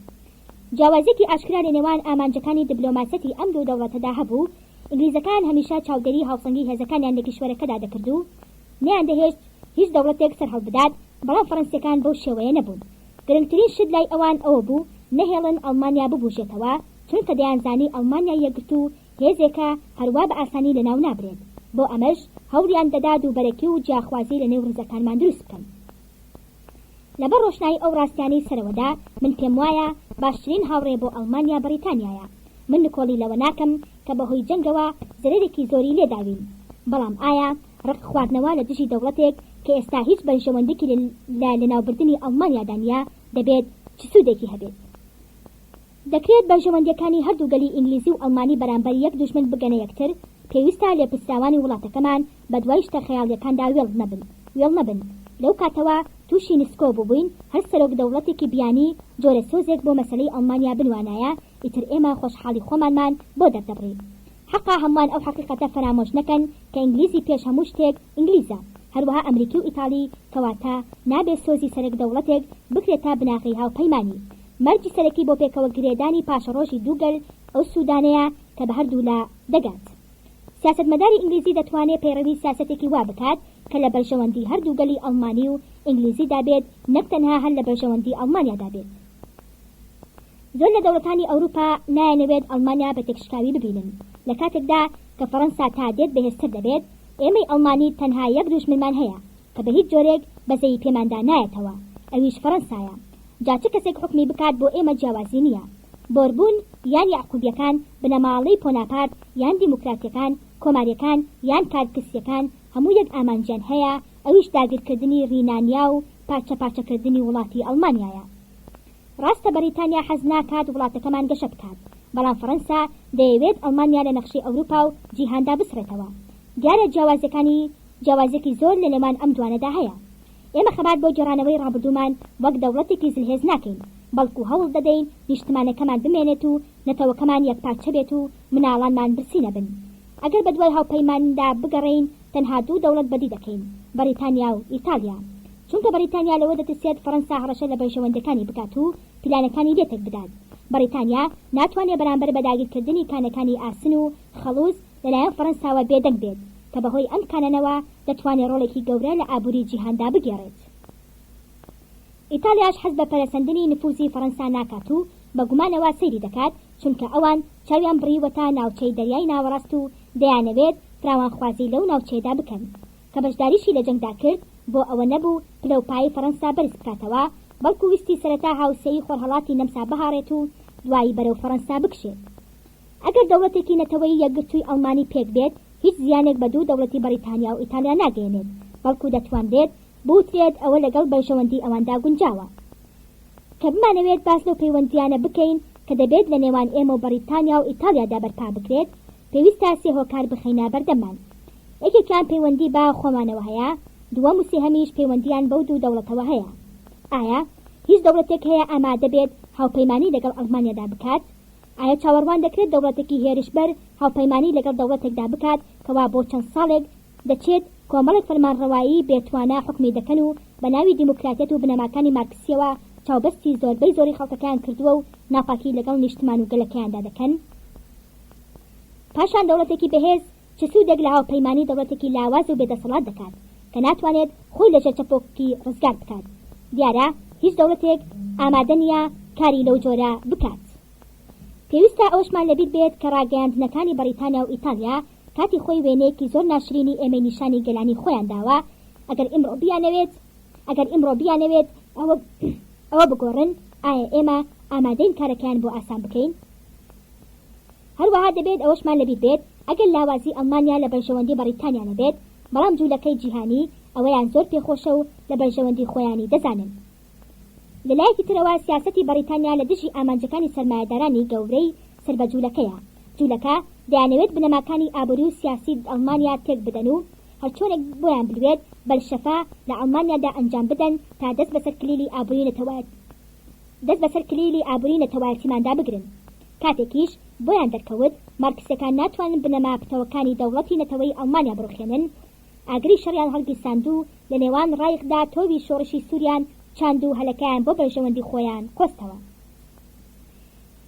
جیاوازیەکی ئاشکرا لە نێوان ئامانجەکانی دبلۆماسیەتی ئەم دوو دەوڵەتەدا هەبوو، ئینگلیزەکان هەمیشە چاودێری هاوسەنگی هێزەکانیان لە کیشوەرەکەدا دەکرد و نەیاندەهێشت هیچ دەوڵەتێک سەرهەڵبدات، بەڵام فەڕەنسیەکان بەو شێوەیە نەبوون. گرنگترین شت لای ئەوان ئەوە بوو نەهێڵن ئەڵمانیا ببوژێتەوە، چونکە دەیانزانی ئەڵمانیای یەکگرتوو هێزێکە هەروا بە ئاسانی لەناو نابرێت، بۆ ئەمەش هەوڵیان دەدا دووبەرەکی و جیاخوازی لەنێو ڕیزەکانمان دروست بکەن. لەبەر ڕۆشنایی ئەو ڕاستیانەی سەرەوەدا، من پێموایە باشترین هاوڕێ بۆ ئەڵمانیا بەڕیتانیایە. من نکۆڵی لەوە ناکەم کە بەهۆی جەنگەوە زەرەرێکی زۆری لێداوین، بەڵام ئایا ڕق خواردنەوە لە دژی دەوڵەتێک کە ئێستا هیچ بەرژەوەندێکی لە لەناوبردنی ئەڵمانیادا نییە، دەبێت چ سوودێکی هەبێت؟ دەکرێت بەرژەوەندییەکانی هەردوو گەلی ئینگلیزی و ئەڵمانی بەرامبەر یەک دوژمن بگەنە یەکتر، پێویستە لێپرسراوانی وڵاتەکەمان بەدوای شتە خەیاڵییەکاندا وێڵ نەبن وێڵ نەبن. لەو کاتەوە تووشی نسکۆ بووبووین، هەر سەرۆک دەوڵەتێکی بیانی جۆرە سۆزێک بۆ مەسەلەی ئەڵمانیا بنوانایە، ئیتر ئێمە خۆشحاڵی خۆمانمان بۆ دەردەبڕی. حەقە هەمووان ئەو حەقیقەتە فەرامۆش نەکەن کە ئینگلیزی پێش هەموو شتێک ئینگلیزە، هەروەها ئەمریکی و ئیتاڵی، کەواتە نابێ سۆزی سەرەک دەوڵەتێک بکرێتە بناغەی هاوپەیمانی. مەرجی سەرەکی بۆ پێکەوە گرێدانی پاشەڕۆژی دوو گەل ئەو سوودانەیە کە بە هەردوولا دەگات. سیاسەتمەداری ئینگلیزی دەتوانێ پەیڕەوی سیاسەتێکی وا بکات کە لە بەرژەوەندی هەردوو گەلی ئەڵمانی و ئینگلیزیدا بێت نەک تەنها هەر لە بەرژەوەندی ئەڵمانیادا بێت. زۆر لە دەوڵەتانی ئەوروپا نایانەوێت ئەڵمانیا بە تێکشکاوی ببینن، لە کاتێکدا کە فەڕەنسا تا دێت بەهێزتر دەبێت، ئێمەی ئەڵمانی تەنها یەک دوژمنمان هەیە کە بە هیچ جۆرێک بەزەیی پێماندا نایەتەوە، ئەویش فەڕەنسایە. جا چ کەسێک حوکمی بکات بۆ ئێمە جیاوازی نییە. بۆربون یان یەعقوبیەکان، بنەماڵەی پۆناپارت یان دیموکراتیەکان، کۆماریەکان یان کارکسیەکان، هەموو یەک ئامانجیان هەیە، ئەویش داگیرکردنی رینانیا و پارچە پارچەکردنی وڵاتی ئەڵمانیایە. ڕاستە بەریتانیا حەز ناکات وڵاتەکەمان گەشە بکات، بەڵام فەڕەنسا دەیەوێت ئەڵمانیا لە نەخشەی ئەوروپا و جیهاندا بسڕێتەوە. دیارە جیاوازیەکانی جیاوازیەکی زۆر لە نێوان ئەم دوانەدا هەیە. ئێمە خەبات بۆ گێڕانەوەی ڕابردوومان وەک دەوڵەتێکی زلهێز ناکەین، بەڵکو هەوڵ دەدەین نیشتمانەکەمان بمێنێت و نەتەوەکەمان یەکپارچە بێت و مناڵانمان برسی نەبن. ئەگەر بەدوای هاوپەیماندا بگەڕێین تەنها دوو دەوڵەت بەدی دەکەین، بەڕیتانیا و ئیتاڵیا. چونکە بەڕیتانیا لەوە دەترسێت فەڕەنسا هەڕەشە لە بەرژەوەندیەکانی بکات و پیلانەکانی لێ تێکبدات. بەڕیتانیا ناتوانێ بەرامبەر بە داگیرکردنی کانەکانی ئاسن و خەڵوز لەلایەن فەڕەنساوە بێدەنگ بێت، کە بەهۆی ئەم کانانەوە دەتوانێ ڕۆڵێکی گەورە لە ئابوری جیهاندا بگێڕێت. ئیتاڵیاش حەز بە پەرەسەندنی نفوزی فەڕەنسا ناکات و بە گومانەوە سەیری دەکات، چونکە ئەوان چاویان بڕیوەتە ناوچەی دەریای ناوەڕاست و دەیانەوێت فراوانخوازی لەو ناوچەیەدا بکەن. کە بەشداریشی لە جەنگدا کرد بۆ ئەوە نەبوو پلە و پایەی فەڕەنسا بەرز بکاتەوە، بەڵکو ویستی سەرەتا هاوسێی خۆرهەڵاتی نەمسا بهاڕێت و دوایی بەرەو فەڕەنسا بکشێت. ئەگەر دەوڵەتێکی نەتەوەیی یەکگرتووی ئەڵمانی پێک بێت هیچ زیانێک بە دوو دەوڵەتی بەڕیتانیا و ئیتاڵیا ناگەیەنێت، بەڵکو دەتوانرێت بوترێت ئەوە لەگەڵ بەرژەوەندی ئەواندا گونجاوە. کە بمانەوێت باس لەو پەیوەندییانە بکەین کە دەبێت لە نێوان ئێمە و بەڕیتانیا و ئیتاڵیادا بەرپا بکرێت، پێویستە سێ هۆکار بخەینە بەردەممان. یەکێکیان پەیوەندی بە خۆمانەوە هەیە، دووەم و سێهەمیش پەیوەندییان بەو دوو دەوڵەتەوە هەیە. ئایا هیچ دەوڵەتێک هەیە ئامادە بێت هاوپەیمانی لەگەڵ ئەڵمانیادا بکات؟ ئایا چاوەڕوان دەکرێت دەوڵەتێکی هێرشبەر هاوپەیمانی لەگەڵ دەوڵەتێکدا بکات کەوا بۆ چەند ساڵێک دەچێت کۆمەڵێک فەرمانڕەوایی بێ توانا حوکمی دەکەن و بە ناوی دیموکراتیەت و بنەماکانی مارکسیەوە چاوبەستی زۆربەی زۆری خەڵکەکەیان کردووە و ناپاکی لەگەڵ نیشتمان و گەلەکەیاندا دەکەن؟ پاشان دەوڵەتێکی بەهێز چ سوودێک لە هاوپەیمانی دەوڵەتێکی لاواز و بێدەسەڵات دەکات کە ناتوانێت خۆی لە ژێر چەپۆکی ڕزگار بکات؟ دیارە هیچ دەوڵەتێک ئامادە نییە کاری لەو جۆرە بکات. پێویستە ئەوەشمان لەبیر بێت کە ڕاگەیاندنەکانی بەڕیتانیا و ئیتاڵیا کاتی خۆی وێنەیەکی زۆر ناشرینی ئێمەی نیشانی گەلانی خۆیان داوە، ئەگەر ئیمڕۆ بیانەوێت ئەگەر ئیمڕۆ بیانەوێت ئەوە ئەوە بگۆڕن، ئایا ئێمە ئامادەین کارەکەیان بۆ ئاسان بکەین؟ هەروەها دەبێت ئەوەشمان لەبیر بێت ئەگەر لاوازی ئەڵمانیا لە بەرژەوەندی بەڕیتانیا نەبێت، بەڵام جوولەکەی جیهانی ئەوەیان زۆر پێخۆشە و لە بەرژەوەندی خۆیانی دەزانن. لە لایەکی ترەوە سیاسەتی بەڕیتانیا لە دژی ئامانجەکانی سەرمایەدارانی گەورەی سەر بە جوولەکەیە. جوولەکە دەیانەوێت بنەماکانی ئابووری و سیاسی ئەڵمانیا تێک بدەن و هەرچۆنێک بۆیان بلوێت بەلشەفە لە ئەڵمانیادا ئەنجام بدەن تا دەست بەسەر کلیلی ئابووری نەتەوایەتی دەست بەسەر کلیلی ئابووری نەتەوایەتیماندا بگرن. کاتێکیش بۆیان دەرکەوت مارکسیەکان ناتوانن بنەما پتەوەکانی دەوڵەتی نەتەوەیی ئەڵمانیا بڕوخێنن، ئاگری شەڕیان هەڵگیرساند و لە نێوان ڕایخدا تۆوی شۆڕشی سووریان چاند و هەلەکەیان بۆ بەرژەوەندی خۆیان قۆستەوە.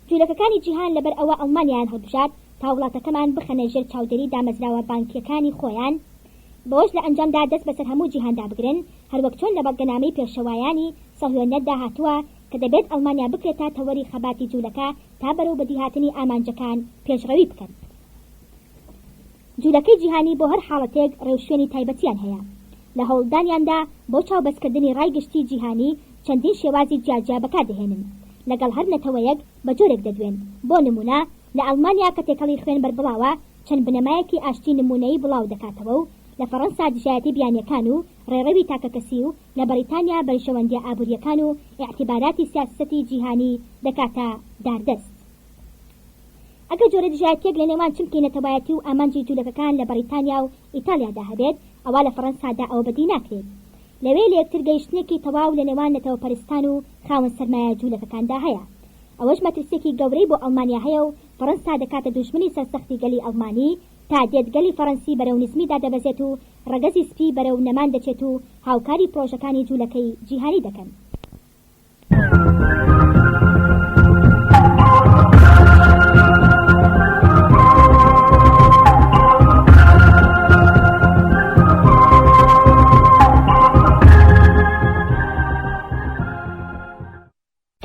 جولەکەکانی جیهان لەبەر ئەوە ئەڵمانیایان هەڵبژارد تا وڵاتەکەمان بخەنە ژێر چاودێری دامەزراوە بانکییەکانی خۆیان، بەوەش لە ئەنجامدا دەست بەسەر هەموو جیهاندا بگرن، هەروەک چۆن لە بەڵگەنامەی پێشەوایانی سەهیۆنیەتدا هاتووە کە دەبێت ئەڵمانیا بکرێتە تەوەری خەباتی جولەکە تا بەرەو بەدیهاتنی ئامانجەکان پێشڕەوی بکەن. جولەکەی جیهانی بۆ هەر حاڵەتێک ڕێوشوێنی تایبەتیان هەیە. لە هەوڵدانیاندا بۆ چاوبەستکردنی ڕای گشتی جیهانی چەندین شێوازی جیاجیا بەکاردەهێنن. لەگەڵ هەر نەتەوەیەک بە جۆرێک دەدوێن. بۆ نموونە لە ئەڵمانیا کە تێکەڵی خوێن بەربڵاوە چەند بنەمایەکی ئاشتی نموونەیی بڵاو دەکاتەوە و لە فەڕەنسا دژایەتی بیانیەکان و ڕێڕەوی تاکەکەسی و لە بەڕیتانیا بەرژەوەندیە ئابووریەکان و ئیعتیباراتی سیاسەتی جیهانی دەکاتە داردەست. ئەگەر جۆرە دژایەتییەک لە نێوان چمکی نەتەوایەتی و ئامانجی جوولەکەکان لە بەڕیتانیا و ئیتاڵیادا هەبێت، ئەوا لە فەڕەنسادا ئەوە بەدی ناکرێت. لەوێ لەیەکترگەیشتنێکی تەواو لە نێوان نەتەوەپەرستان و خاوەن سەرمایە جوولەکەکاندا هەیە. ئەوەش مەترسییەکی گەورەی بۆ ئەڵمانیا هەیە و فەڕەنسا دەکاتە دوژمنی سەرسەختی گەلی ئەڵمانی، تا دێت گەلی فەڕەنسی بەرەو نزمی دادەبەزێت و ڕەگەزی سپی بەرەو نەمان دەچێت و هاوکاری پڕۆژەکانی جوولەکەی جیهانی دەکەن.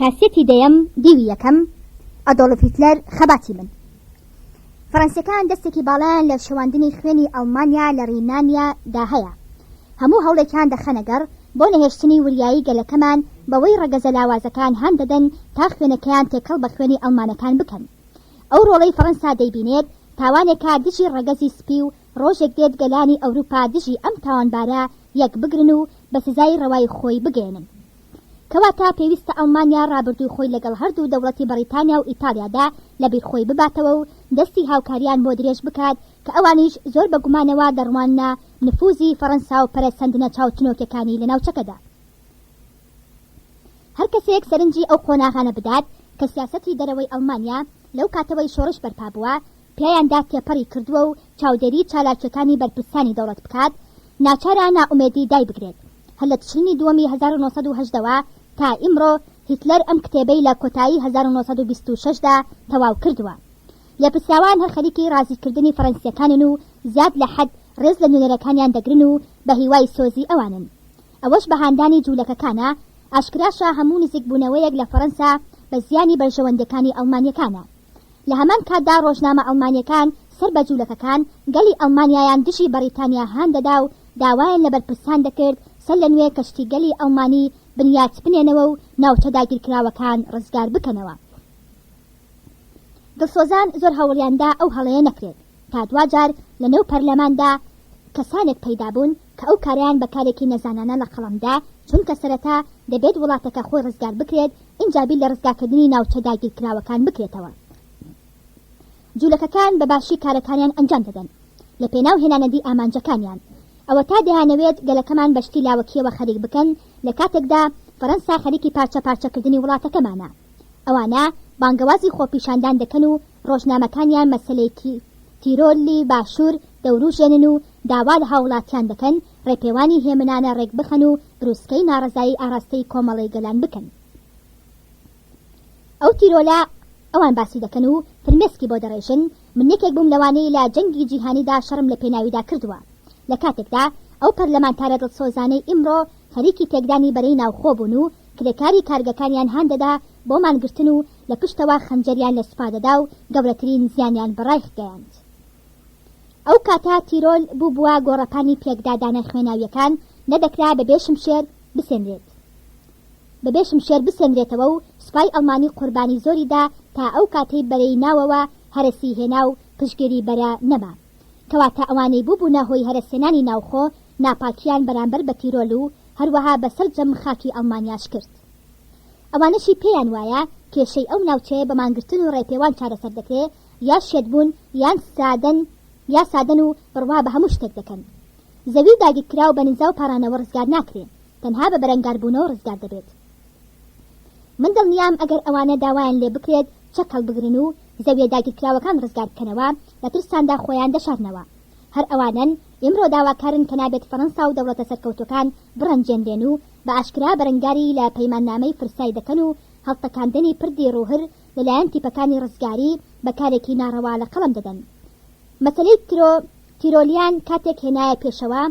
کاسێتی. بەشی دەیەم، دیوی یەکەم، ئەدۆڵف هیتلەر، خەباتی من. فەرەنسیەکان دەستێکی باڵایان لە شێواندنی خوێنی ئەڵمانیا لە ڕینانیا دا هەیە. هەموو هەوڵێکیان دەخەنە گەڕ بۆ نەهێشتنی وریایی گەلەکەمان بەوەی ڕەگەزە لاوازەکان هان دەدەن تا خوێنەکەیان تێکەڵ بە خوێنی ئەڵمانەکان بکەن. ئەو ڕۆڵەی فەرەنسا دەیبینێت تاوانێکە دژی ڕەگەزی سپی و ڕۆژێک دێت گەلانی ئەوروپا دژی ئەم تاوانبارە یەک بگرن و بە سزای ڕەوای خۆی بگەیەنن. کەواتە پێویستە ئەڵمانیا ڕابردووی خۆی لەگەڵ هەردوو دەوڵەتی بەڕیتانیا و ئیتاڵیادا لەبیر خۆی بباتەوە و دەستی هاوکاریان بۆ درێژ بکات کە ئەوانیش زۆر بە گومانەوە دەڕواننە نفوزی فەڕەنسا و پەرەسەندنە چاوچنۆکیەکانی لە ناوچەکەدا. هەر کەسێک سەرنجی ئەو قۆناغانە بدات کە سیاسەتی دەرەوەی ئەڵمانیا لەو کاتەوەی شۆڕش بەرپا بووە پیایاندا تێپەڕی کردووە و چاودێری چالاکیەکانی بەرپرسانی دەوڵەت بکات ناچارە نائومێدی دایبگرێت. هەر لە تشرینی دووەمی 1918 وە تا ئیمڕۆ هیتلەر ئەم کتێبەی لە کۆتایی 1926 دا تەواو کردووە. لێپرسراوان هەر خەریکی ڕازیکردنی فەڕەنسیەکانن و زیاد لە حەد ڕێز لە نوێنەرەکانیان دەگرن و بە هیوای سۆزی ئەوانن. ئەوەش بە هاندانی جوولەکەکانە، ئاشکراشە هەموو نزیکبوونەوەیەک لە فەڕەنسا بە زیانی بەرژەوەندیەکانی ئەڵمانیەکانە. لە هەمان کاتدا ڕۆژنامە ئەڵمانیەکان سەر بە جوولەکەکان گەلی ئەڵمانیایان دژی بەڕیتانیا هان دەدا و داوایان لە بەرپرسان دەکرد سەر لە نوێ کەشتیگەلی ئەڵمانی بنیات بنێنەوە و ناوچە داگیرکراوەکان ڕزگار بکەنەوە. دڵسۆزان زۆر هەوڵیان دا ئەو هەڵەیە نەکرێت تا دواجار لە نێو پەرلەماندا کەسانێک پەیدا بوون کە ئەو کارەیان بە کارێکی نەزانانە لە قەڵەم دا، چونکە سەرەتا دەبێت وڵاتەکە خۆی ڕزگار بکرێت ئینجا بیر لە ڕزگاکردنی ناوچە داگیرکراوەکان بکرێتەوە. جولەکەکان بە باشی کارەکانیان ئەنجام دەدەن لە پێناو هێنانەدی ئامانجەکانیان. ئەوەتا دەیانەوێت گەلەکەمان بە شتی لاوەکییەوە خەریک بکەن لە کاتێکدا فەرەنسا خەریکی پارچە پارچەکردنی وڵاتەکەمانە. ئەوانە بانگەوازی خۆپیشاندان دەکەن و ڕۆژنامەکانیان مەسەلەی تیرۆلی باشوور دەوروژێنن و داوا لە هاووڵاتیان دەکەن ڕێپێوانی هێمنانە ڕێکبخەن و بروسکەی ناڕەزایی ئاڕاستەی کۆمەڵەی گەلان بکەن. ئەو تیرۆلە ئەوان باسی دەکەن و فرمێسکی بۆ دەڕێژن، من یەکێک بووم لەوانەی لە جەنگی جیهانیدا شەڕم لە پێناویدا کردووە. لە کاتێکدا ئەو پەرلەمانتارە دڵسۆزانەی ئیمڕۆ خەریکی تێکدانی بەرەی ناوخۆ بوون و کرێکاری کارگەکانیان هان دەدا بۆ مانگرتن و لە پشتەوە خەنجەریان لە سوپا دەدا و گەورەترین زیانیان بە ڕایخ گەیاند. ئەو کاتە تیرۆل بووبووە گۆڕەپانی پێکدادانە خوێناوییەکان، نەدەکرا بەبێ شمشێر بسێنرێت بەبێ شمشێر بسێنرێتەوە و سوپای ئەڵمانی قوربانی زۆری دا تا ئەو کاتەی بەرەی ناوەوە هەرەسی هێنا و پشتگیری بەرە نەما. کەواتە ئەوانەی بووبوونە هۆی هەرەسهێنانی ناوخۆ ناپاکییان بەرامبەر بە تیرۆل و هەروەها بە سەرجەم خاکی ئەڵمانیاش کرد. ئەوانەشی پێیان وایە کێشەی ئەو ناوچەیە بە مانگرتن و ڕێپێوان چارەسەر دەکرێ یا شێت بوون یان سادەن یا سادەن و بڕوا بە هەموو شتێک دەکەن. زەوی داگیرکراو بە نزا و پاڕانەوە ڕزگار ناکرێ، تەنها بە بەرەنگاربوونەوە ڕزگار دەبێت. من دڵنیام ئەگەر ئەوانە داوایان لێ بکرێت چەک هەڵبگرن و زەویە داگیرکراوەکان ڕزگار بکەنەوە، لە ترساندا خۆیان دەشارنەوە. هەر ئەوانەن ئیمڕۆ داواکارن کە نابێت فەڕەنسا و دەوڵەتە سەرکەوتووەکان بڕەنجێنرێن و بە ئاشکرا بەرەنگاری لە پەیماننامەی فرسای دەکەن و هەڵتەکاندنی پردی ڕوهر لەلایەن تیپەکانی ڕزگاری بە کارێکی ناڕەوا لە قەڵەم دەدەن. مەسەلەی ترۆ تیرۆلیان کاتێک هێنایە پێشەوە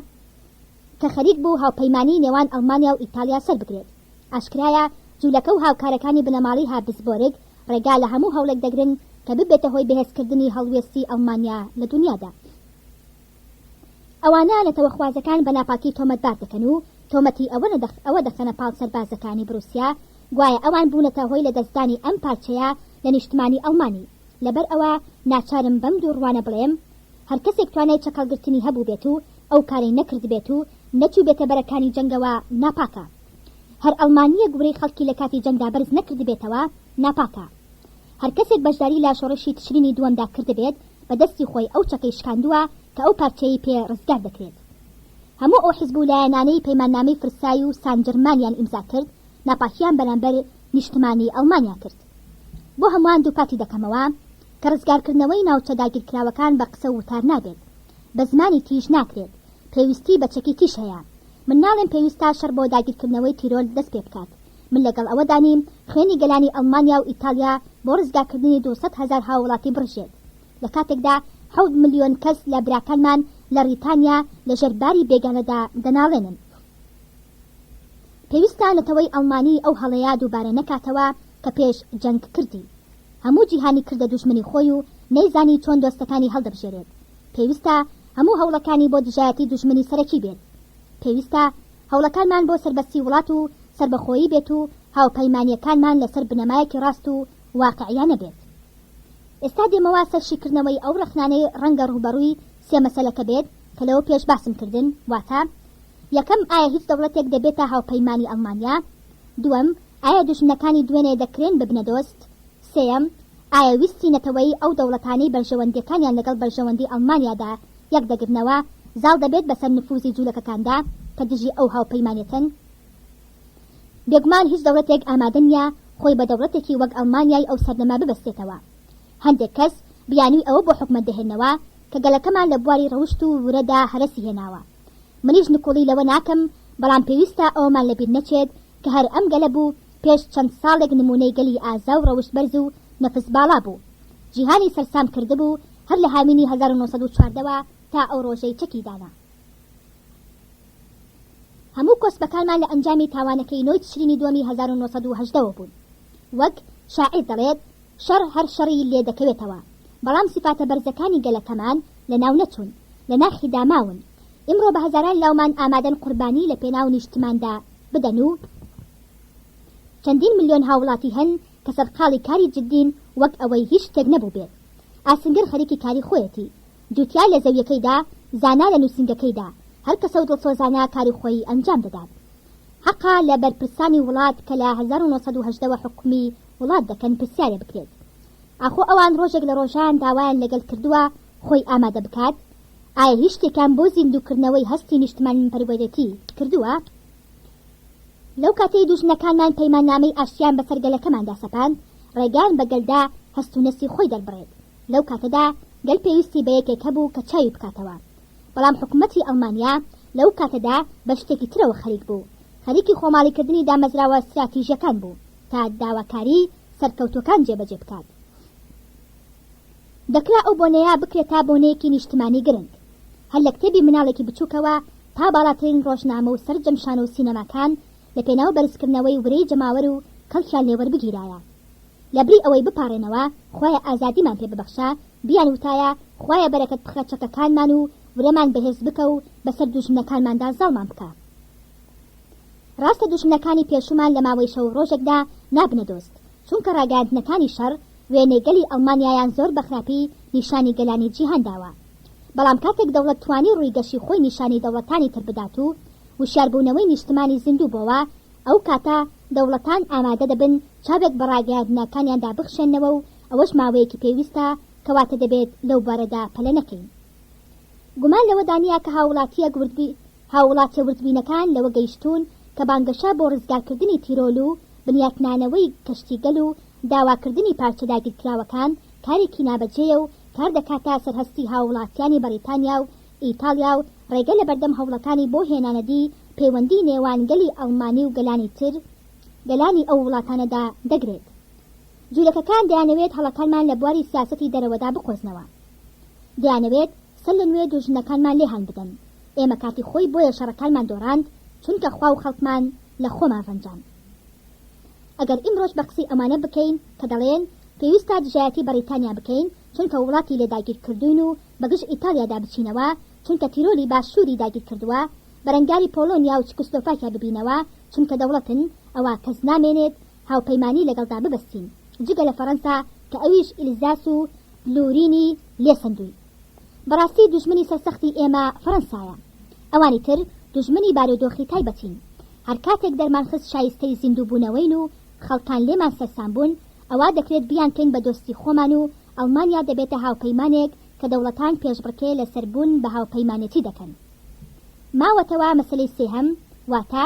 کە خەریک بوو هاوپەیمانیی نێوان ئەڵمانیا و ئیتاڵیا سەر بگرێت. ئاشکرایە جوولەکە و هاوکارەکانی بنەماڵەی هابسبۆرگ ڕێگا لە هەموو هەوڵێک دەگرن کە ببێتە هۆی بەهێزکردنی هەڵوێستی ئەڵمانیا لە دونیادا. ئەوانە نەتەوەخوازەکان بە ناپاکی تۆمەتبار دەکەن و تۆمەتی ئەوە ئەوە دەخەنە پاڵ سەربازەکانی بروسیا گوایە ئەوان بوونەتە هۆی لەدەستدانی ئەم پارچەیە لە نیشتمانی ئەڵمانی. لەبەر ئەوە ناچارم بەم دووڕوانە بڵێم هەر کەسێک توانای چەکهەڵگرتنی هەبووبێت و ئەو کارەی نەکردبێت و نەچووبێتە بەرەکانی جەنگەوە ناپاکە. هەر ئەڵمانییەک ورەی خەڵکی لە کاتی جەنگدا بەرز نەکردبێتەوە ناپاکە. هەر کەسێک بەشداری لە شۆڕشی تشرینی دووەمدا کردبێت بە دەستی خۆی ئەو چەکەی شکاندووە کە ئەو پارچەیەی پێ ڕزگار دەکرێت. هەموو ئەو حیزب و لایەنانەی پەیماننامەی فرسای و سان جرمانیان ئیمزا کرد ناپاکییان بەرامبەر نیشتمانی ئەڵمانیا کرد. بۆ هەمووان دووپاتی دەکەمەوە کە ڕزگارکردنەوەی ناوچە داگیرکراوەکان بە قسە و وتار نابێت. بە زمانی تیژ ناکرێت. پێویستی بە چەکی تیژ هەیە. من ناڵێم پێویستە شەڕ بۆ داگیرکردنەوەی تیرۆل دەست پێ بکات. من لەگەڵ ئەوەدا نیم خوێنی گەلانی ئەڵمانیا و ئیتاڵیا بۆ ڕزگارکردنی 200,000 هاووڵاتی بڕژێت. لە کاتێکدا 7 ملیۆن کەس لە براکانمان لە ڕیتانیا لەژێر باری بێگانەدا دەناڵێنن. پێویستە نەتەوەی ئەڵمانی ئەو هەڵەیە دووبارە نەکاتەوە. کە پێش جەنگ کردی. هەموو جیهانی کردە دوژمنی خۆی و نەیزانی چۆن دۆستەکانی هەڵدەبژێرێت. پێویستە هەموو هەوڵەکانی بۆ دژایەتی دوژمنی سەرەکی بێت. پێویستە هەوڵەکانمان بۆ سەربەستی وڵات و سەربەخۆیی بێت و هاوپەیمانییەکانمان لەسەر بنەمایەکی ڕاست و واقعیانە بێت. ئێستا دێمەوە سەر شیکردنەوەی ئەو ڕەخنانەی ڕەنگە ڕووبەڕووی سێ مەسەلەکە بێت کە لەوە پێش باسم کردن، واتە، یەکەم، ئایا هیچ دەوڵەتێک دەبێتە هاوپەیمانی ئەڵمانیا؟ دووەم، ئایا دوژمنەکانی دوێنێ دەکرێن ببنە دۆست؟ سێیەم، ئایا ویستی نەتەوەیی ئەو دەوڵەتانەی بەرژەوەندییەکانیان لەگەڵ بەرژەوەندی ئەڵمانیادا یەک دەگرنەوە، زاڵ دەبێت بەسەر نفوزی جولەکەکاندا کە دژی ئەو هاوپەیمانێتەن؟ بێگومان هیچ دەوڵەتێک ئامادە نییە خۆی بە دەوڵەتێکی وەک ئەڵمانیای ئەو سەردەمە ببەستێتەوە. هەندێک کەس بیانووی ئەوە بۆ حکومەت دەهێننەوە کە گەلەکەمان لە بواری ڕەوشت و ورەدا هەرەسی هێناوە. منیش نکوڵی لەوە ناکەم، بەڵام پێویستە ئەوەمان لەبیر نەچێت کە هەر ئەم گەلە بوو پێش چەند ساڵێک نموونەی گەلی ئازا و ڕەوشت بەرز و نەفس باڵا بوو. جیهانی سەرسام کردبوو هەر لە هاوینی 1914 وە تا ئەو ڕۆژەی چەکی دانا. هەموو کۆسپەکانمان لە ئەنجامی تاوانەکەی نۆی تشرینی دووەمی 1918 وە بوون. وەک شاعیر دەڵێت، شەڕ هەر شەڕی لێ دەکەوێتەوە، بەڵام سیفاتە بەرزەکانی گەلەکەمان لە ناو نەچوون، لە ناخیدا ماون. ئیمڕۆ بە هەزاران لاومان ئامادەن قوربانی لە پێناو نیشتماندا بدەن و چەندین ملیۆن هاووڵاتی هەن کە سەرقاڵی کاری جدین وەک ئەوەی هیچ شتێک نەبووبێت. ئاسنگەر خەریکی کاری خۆیەتی، جوتیار لە زەویەکەیدا، زانا لە نووسینگەکەیدا، هەر کەسە و دڵسۆزانە کاری خۆی ئەنجام دەدات. حەقە لە بەرپرسانی وڵات کە لە 1918 وە حوکمی وڵات دەکەن پرسیارێ بکرێت. ئاخۆ ئەوان ڕۆژێک لە ڕۆژان داوایان لە گەل کردووە خۆی ئامادە بکات؟ ئایا هیچ شتێکیان بۆ زیندووکردنەوەی هەستی نیشتمانپەروەرێتی کردووە؟ لەو کاتەی دوژمنەکانمان پەیماننامەی ئاشتیان بەسەر گەلەکەماندا سەپاند، ڕێگەیان بە گەل دا هەست و نەستی خۆی دەربڕێت. لەو کاتەدا گەل پێویستی بە یەکێک هەبوو کە چاوی بکاتەوە. بەڵام حکومەتی ئەڵمانیا لەو کاتەدا بە شتێکی ترەوە خەریک بوو. خەریکی خۆماڵیکردنی دامەزراوە ستراتیژییەکان بوو تا داواکاری سەرکەوتووەکان جێبەجێ بکات. دەکرا ئەو بۆنەیە بکرێتە بۆنەیەکی نیشتمانی گرنگ. هەر لە کتێبی مناڵێکی بچووکەوە تا باڵاترین ڕۆژنامە و سەرجەم شانۆ و سینەماکان لە پێناو بەرزکردنەوەی ورەی جەماوەر و کەڵکیان لێ وەربگیرایە. لەبری ئەوەی بپاڕێنەوە خوایە ئازادیمان پێ ببەخشە، بیان وتایە خوایە بەرەکەت بخە چەکەکانمان و ورەمان بەهێز بکە و بەسەر دوژمنەکانماندا زاڵمان بکە. ڕاستە دوژمنەکانی پێشوومان لە ماوەی شەو و ڕۆژێکدا نابنە دۆست، چونکە ڕاگەیاندنەکانی شەڕ وێنەی گەلی ئەڵمانیایان زۆر بە خراپی نیشانی گەلانی جیهان داوە. بەڵام کاتێک دەوڵەت توانی ڕووی گەشی خۆی نیشانی دەوڵەتانی تر بدات و وشیاربوونەوەی نیشتمانی زیندوو بۆوە، ئەو کاتە دەوڵەتان ئامادە دەبن چاوێک بە ڕاگەیاندنەکانیاندا بخشێننەوە و ئەوەش ماوەیەکی پێویستە، کەواتە دەبێت لەو بوارەدا پەلە نەکەین. گومان لەوەدا نییە کە هاووڵاتییەک هاووڵاتیە وردبینەکان لەوە گەیشتوون کە بانگەشە بۆ ڕزگارکردنی تیرۆل و بنیاتنانەوەی کەشتیگەل و داواکردنی پارچە داگیرکراوەکان کارێکی نابەجێیە و کار دەکاتە سەر هەستی هاووڵاتیانی بەڕیتانیا و ئیتاڵیا و ڕێگە لەبەردەم هەوڵەکانی بۆ هێنانەدی پەیوەندی نێوان گەلی ئەڵمانی و گەلانی تر گەلانی ئەو وڵاتانەدا دەگرێت. جولەکەکان دەیانەوێت هەڵەکانمان لە بواری سیاسەتی دەرەوەدا بقۆزنەوە. دەیانەوێت سەر لە نوێ دوژمنەکانمان لێ هان بدەن. ئێمە کاتی خۆی بۆیە شەڕەکانمان دۆڕاند چونکە خوا و خەڵکمان لە خۆمان ڕەنجاند. ئەگەر ئیمڕۆش بە قسەی ئەمانە بکەین کە دەڵێن پێویستە دژایەتی بەڕیتانیا بکەین چونکە وڵاتی لێ داگیر کردووین و بەگژ ئیتاڵیادا بچینەوە چونکە تیرۆلی باشووری داگیر کردووە، بەرەنگاری پۆڵۆنیا و چکسلۆفاکیا ببینەوە چونکە دەوڵەتن، ئەوا کەس نامێنێت هاوپەیمانی لەگەڵدا ببەستین جگە لە فەڕەنسا کە ئەویش ئیلزاس و لورینی لێ سەندووین. بەڕاستی دوژمنی سەرسەختی ئێمە فەڕەنسایە. ئەوانی تر دوژمنی بارودۆخی تایبەتین. هەر کاتێک دەرمانخست شایستەی زیندووبوونەوەین و خەڵکان لێمان سەرسام بوون، ئەوا دەکرێت بیانکەین بە دۆستی خۆمان و ئەڵمانیا دەبێتە هاوپەیمانێک کە دەوڵەتان پێشبڕکێ لەسەر بوون بە هاوپەیمانێتی دەکەن. ماوەتەوە مەسەلەی سێهەم، واتە،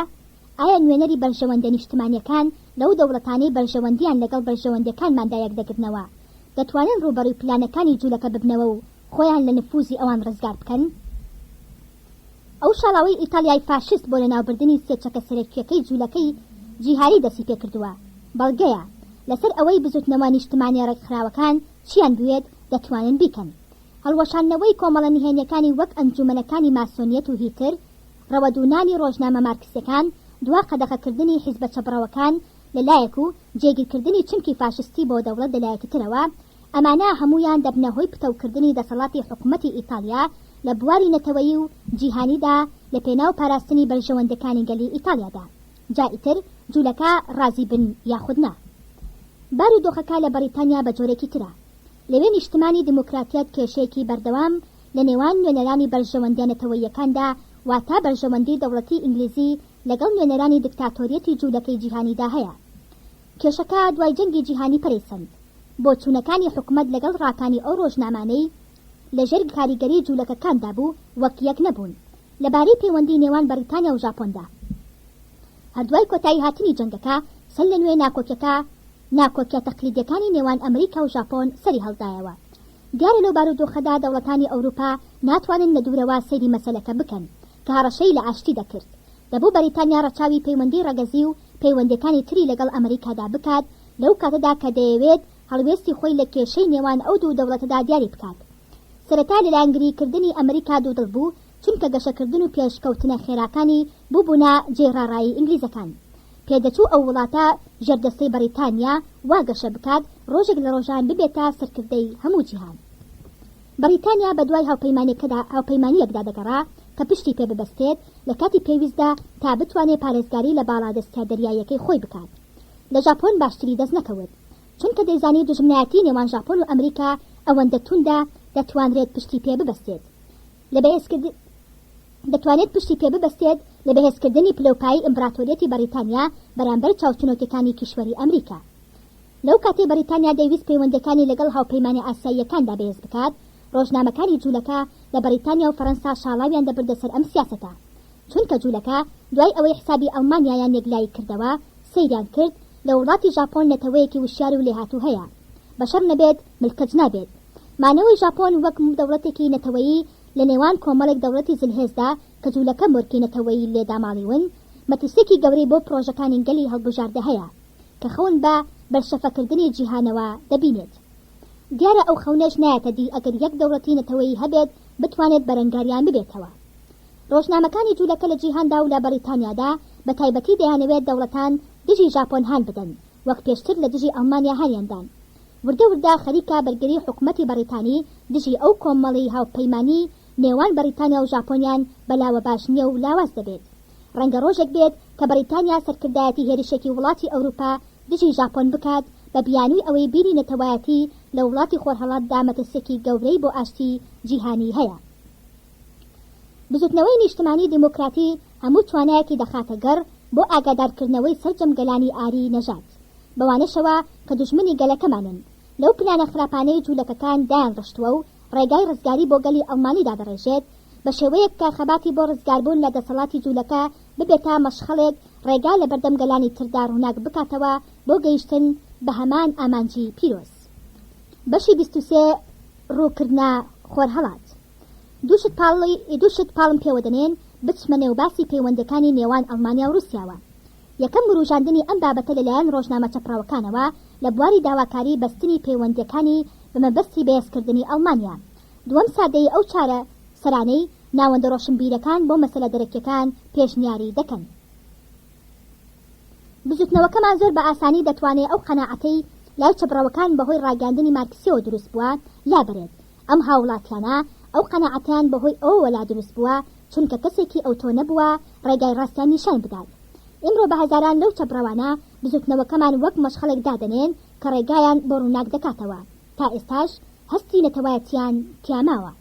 ئایا نوێنەری بەرژەوەندە نیشتمانیەکان لەو دەوڵەتانەی بەرژەوەندیان لەگەڵ بەرژەوەندیەکانماندا یەکدەگرنەوە، دەتوانن ڕووبەڕووی پلانەکانی جولەکە ببنەوە و خۆیان لە نفوزی ئەوان ڕزگار بکەن؟ ئەو شاڵاوەی ئیتاڵیای فاشیست بۆ لەناوبردنی سێ چەکە سەرەکییەکەی جوولەکەی جیهانی دەستی پێکردووە، بەڵگەیە لەسەر ئەوەی بزوتنەوە نیشتمانییە ڕێکخراوەکان چییان بوێت دەتوانن بیکەن. هەڵوەشاندنەوەی کۆمەڵە نهێنییەکانی وەک ئەنجوومەنەکانی ماسۆنیەت و هیتر، ڕەوەدوونانی ڕۆژنامە مارکسییەکان، دوا قەدەغەکردنی حیزبە چەپڕەوەکان. لە لایەک و جێگیرکردنی چمکی فاشستی بۆ دەوڵەت لە لایەکی ترەوە، ئەمانە هەموویان دەبنە هۆی پتەوکردنی دەسەڵاتی حکومەتی ئیتاڵیا لە بواری نەتەوەیی و جیهانیدا لە پێناو پاراستنی بەرژەوەندەکانی گەلی ئیتاڵیادا. جا ئیتر جولەکە ڕازی بن یاخود نا. بارو دۆخەکە لە بەڕیتانیا بە جۆرێکی ترە. لەوێ نیشتمانی دیموکراتیەت کێشەیەکی بەردەوام لە نێوان نوێنەرانی بەرژەوەندیە نەتەوەییەکاندا واتە بەرژەوەندی دەوڵەتی ئینگلیزی لەگەڵ نوێنەرانی دکتاتۆریەتی جولەکەی جیهانیدا هەیە. کێشەکە دوای جەنگی جیهانی پەرەی سەند. بۆچوونەکانی حکومەت لەگەڵ ڕاکانی ئەو ڕۆژنامانەی لە ژێر کاریگەری جولەکەکاندا بوو وەک یەک نەبوون لە بارەی پەیوەندی نێوان بەڕیتانیا و ژاپۆندا. هەر دوای کۆتایی هاتنی جەنگەکە سەر لە نوێ ناکۆکیەکە ناکۆکیە تەقلیدیەکانی نێوان ئەمریکا و ژاپۆن سەری هەڵدایەوە. دیارە لەو بارودۆخەدا دەوڵەتانی ئەوروپا ناتوانن لە دوورەوە سەیری مەسەلەکە بکەن کە هەڕەشەی لە ئاشتی دەکرد. دەبوو بەریتانیا ڕەچاوی پەیوەندی ڕەگەزی و پەیوەندیەکانی تری لەگەڵ ئەمریکادا بکات لەو کاتەدا کە دەیەوێت هەڵوێستی خۆی لە کێشەی نێوان ئەو دوو دەوڵەتەدا دیاری بکات. سەرەتا لە لایەنگری کردنی ئەمریکا دوودڵ بوو چونکە گەشەکردن و پێشکەوتنە خێراکانی بووبوونە جێی ڕاڕایی ئینگلیزەکان. پێدەچوو ئەو وڵاتە ژێردەستەی بەڕیتانیا وا گەشە بکات ڕۆژێک لە ڕۆژان ببێتە سەرکردەی هەموو جیهان. بەڕیتانیا بەدوای هاوپەیمانێکەدا هاوپەیمانییەکدا دەگەڕا کە پشتی پێ ببەستێت لە کاتی پێویستدا تا بتوانێ پارێزگاری لە باڵادەستییە دەریاییەکەی خۆی بکات. لە ژاپۆن باشتری دەست نەکەوت. چونکە دەیزانی دوژمنایەتی نێوان ژاپۆن و ئەمریکا ئەوەندە توندە دەتوانرێت پشتی پێ ببەستێت لە بەهێزکردنی دەتوانێت پشتی پێ ببەستێت لە بەهێزکردنی پلەوپایەی ئیمبراتۆریەتی بەڕیتانیا بەرامبەر چاوچنۆکیەکانی کیشوەری ئەمریکا. لەو کاتەی بەڕیتانیا دەیویست پەیوەندیەکانی لەگەڵ هاوپەیمانە ئاسیاییەکاندا بەهێز بکات، ڕۆژنامەکانی جولەکە لە بەڕیتانیا و فەرەنسا شاڵاویان دەبردە سەر ئەم سیاسەتە. چونکە جولەکە دوای ئەوەی حسابی ئەڵمانیایان یەکلایی کردەوە، سەیریان کرد لە وڵاتی ژاپۆن نەتەوەیەکی وشیار و لێهاتوو هەیە، بە شەڕ نەبێت ملکەچ نابێت. مانەوەی ژاپۆن وەک دەوڵەتێکی نەتەوەیی لە نێوان کۆمەڵێک دەوڵەتی زلهێزدا کە جولەکە مۆرکی نەتەوەیی لێ داماڵیون، مەترسیەکی گەورەی بۆ پڕۆژەکانی گەلی هەڵبژاردە هەیە کە خەون بە بەلشەفەکردنی جیهانەوە دەبینێت. دیارە ئەو خەونەش نایەتە دی ئەگەر یەک دەوڵەتی نەتەوەیی هەبێت بتوانێت بەرەنگاریان ببێتەوە. ڕۆژنامەکانی جولەکە لە جیهاندا و لە بەڕیتانیادا بە تایبەتی دەیانەوێت دەوڵەتان دژی ژاپۆن هان بدەن وەک پێشتر لە دژی ئەڵمانیا هانیان دان. وردە وردە خەریکە بەرگری حکومەتی بەڕیتانی دژی ئەو کۆمەڵی هاوپەیمانی نێوان بەڕیتانیا و ژاپۆنیان بەلاوە باش نیە و لاواز دەبێت. ڕەنگە ڕۆژێک بێت کە بەڕیتانیا سەرکردایەتی هێرشێکی وڵاتی ئەوروپا دژی ژاپۆن بکات بە بیانووی ئەوەی بیری نەتەوایەتی لە وڵاتی خۆرهەڵاتدا مەترسیەکی گەورەی بۆ ئاشتی جیهانی هەیە. بزوتنەوەی نیشتمانی دیموکراتی هەموو توانایەکی دەخاتە گەڕ بۆ ئاگادارکردنەوەی سەرجەم گەلانی ئاری نەژاد بەوانەشەوە کە دوژمنی گەلەکەمانن لەو پلانە خراپانەی جولەکەکان دایانڕشتووە و ڕێگای ڕزگاری بۆ گەلی ئەڵمانی دادەڕێژێت بە شێوەیەک کە خەباتی بۆ ڕزگاربوون لە دەسەڵاتی جولەکە ببێتە مەشخەڵێک ڕێگا لەبەردەم گەلانی تردا ڕووناک بکاتەوە بۆ گەیشتن بە هەمان ئامانجی پیرۆز. بەشی 23 ڕووکردنە خۆرهەڵات. دووشت پاڵی دووشت پاڵم پێوە دەنێن بچمە نێو باسی پەیوەندیەکانی نێوان ئەڵمانیا و ڕوسیاوە. یەکەم وروژاندنی ئەم بابەتە لەلایەن ڕۆژنامە چەپڕەوەکانەوە لە بواری داواکاری بەستنی پەیوەندیەکانی بە مەبەستی بەهێزکردنی ئەڵمانیا. دووەم سادەیی ئەو چارە سەرانەی ناوەندە ڕۆشنبیرەکان بۆ مەسەلە دەرەکیەکان پێشنیاری دەکەن. بزوتنەوەکەمان زۆر بە ئاسانی دەتوانێ ئەو قەناعەتەی لای چەپڕەوەکان بەهۆی ڕاگەیاندنی مارکسیەوە دروست بووە لابەرێت. ئەم هاووڵاتیانە ئەو قەناعەتەیان بەهۆی ئەوەوە لا دروست بووە چونکە کەسێکی ئەوتۆ نەبووە ڕێگای ڕاستیان نیشان بدات. ئیمڕۆ بە هەزاران لەو چەپڕەوانە بزوتنەوەکەمان وەک مەشخەڵێک دادەنێن کە ڕێگایان بۆ ڕووناک دەکاتەوە. تا ئێستاش هەستی نەتەوایەتیان تیا ماوە.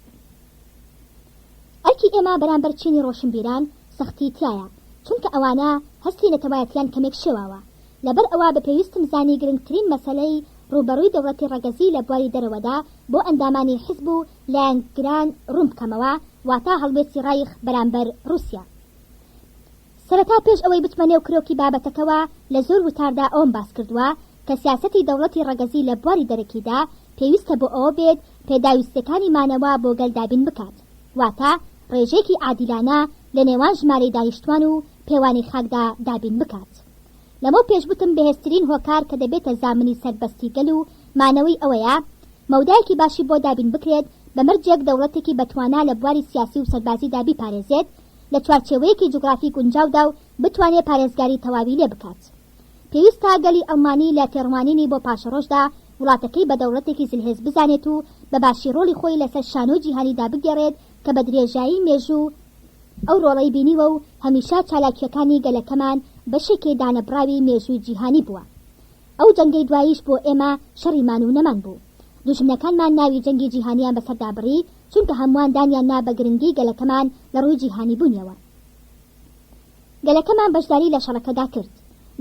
ئەرکی ئێمە بەرامبەر چینی ڕۆشنبیران سەختی تیایە، چونکە ئەوانە هەستی نەتەوایەتیان کەمێک شێواوە. لەبەر ئەوە بە پێویستم زانی گرنگترین مەسەلەی ڕووبەڕووی دەوڵەتی ڕەگەزی لە بواری دەرەوەدا بۆ ئەندامانی حیزب و لایەنگران ڕوون بکەمەوە، واتە هەڵوێستی ڕایخ بەرامبەر ڕووسیا. سەرەتا پێش ئەوەی بچمە نێو کرۆکی بابەتەکەوە لە زۆر وتاردا ئەوەم باس کردووە کە سیاسەتی دەوڵەتی ڕەگەزی لە بواری دەرەکیدا پێویستە بۆ ئەوە بێت پێداویستیەکانی مانەوە بۆ گەل دابین بکات واتە ڕێژەیەکی عادیلانە لە نێوان ژمارەی دانیشتوان و پێوانی خاکدا دابین بکات. لەمەو پێش وتم بەهێزترین هۆکار کە دەبێتە زامنی سەربەستی گەل و مانەوەی ئەوەیە مەودایەکی باشی بۆ دابین بکرێت بە مەرجێک دەوڵەتێکی بەتوانا لە بواری سیاسی و سەربازیدا بیپارێزێت لە چوارچێوەیەکی جوگرافی گونجاودا و بتوانێ پارێزگاری تەواوی لێ بکات. پێویستە گەلی ئەڵمانی لە تێڕوانینی بۆ پاشەڕۆژدا وڵاتەکەی بە دەوڵەتێکی زلهێز بزانێت و بە باشی ڕۆڵی خۆی لەسەر شانۆی جیهانیدا بگێڕێت کە بە درێژایی مێژوو ئەو ڕۆڵەی بینیوە و هەمیشە چالاکییەکانی گەلەکەمان بەشێکی دانەبڕاوی مێژووی جیهانی بووە. ئەو جەنگەی دواییش بۆ ئێمە شەڕی مان و نەمان بوو. دوژمنەکانمان ناوی جەنگی جیهانیان بەسەردا بڕی، چونکە هەمووان دانیان نا بە گرنگیی گەلەکەمان لە ڕووی جیهانیبوونیەوە. گەلەکەمان بەشداری لە شەڕەکەدا کرد.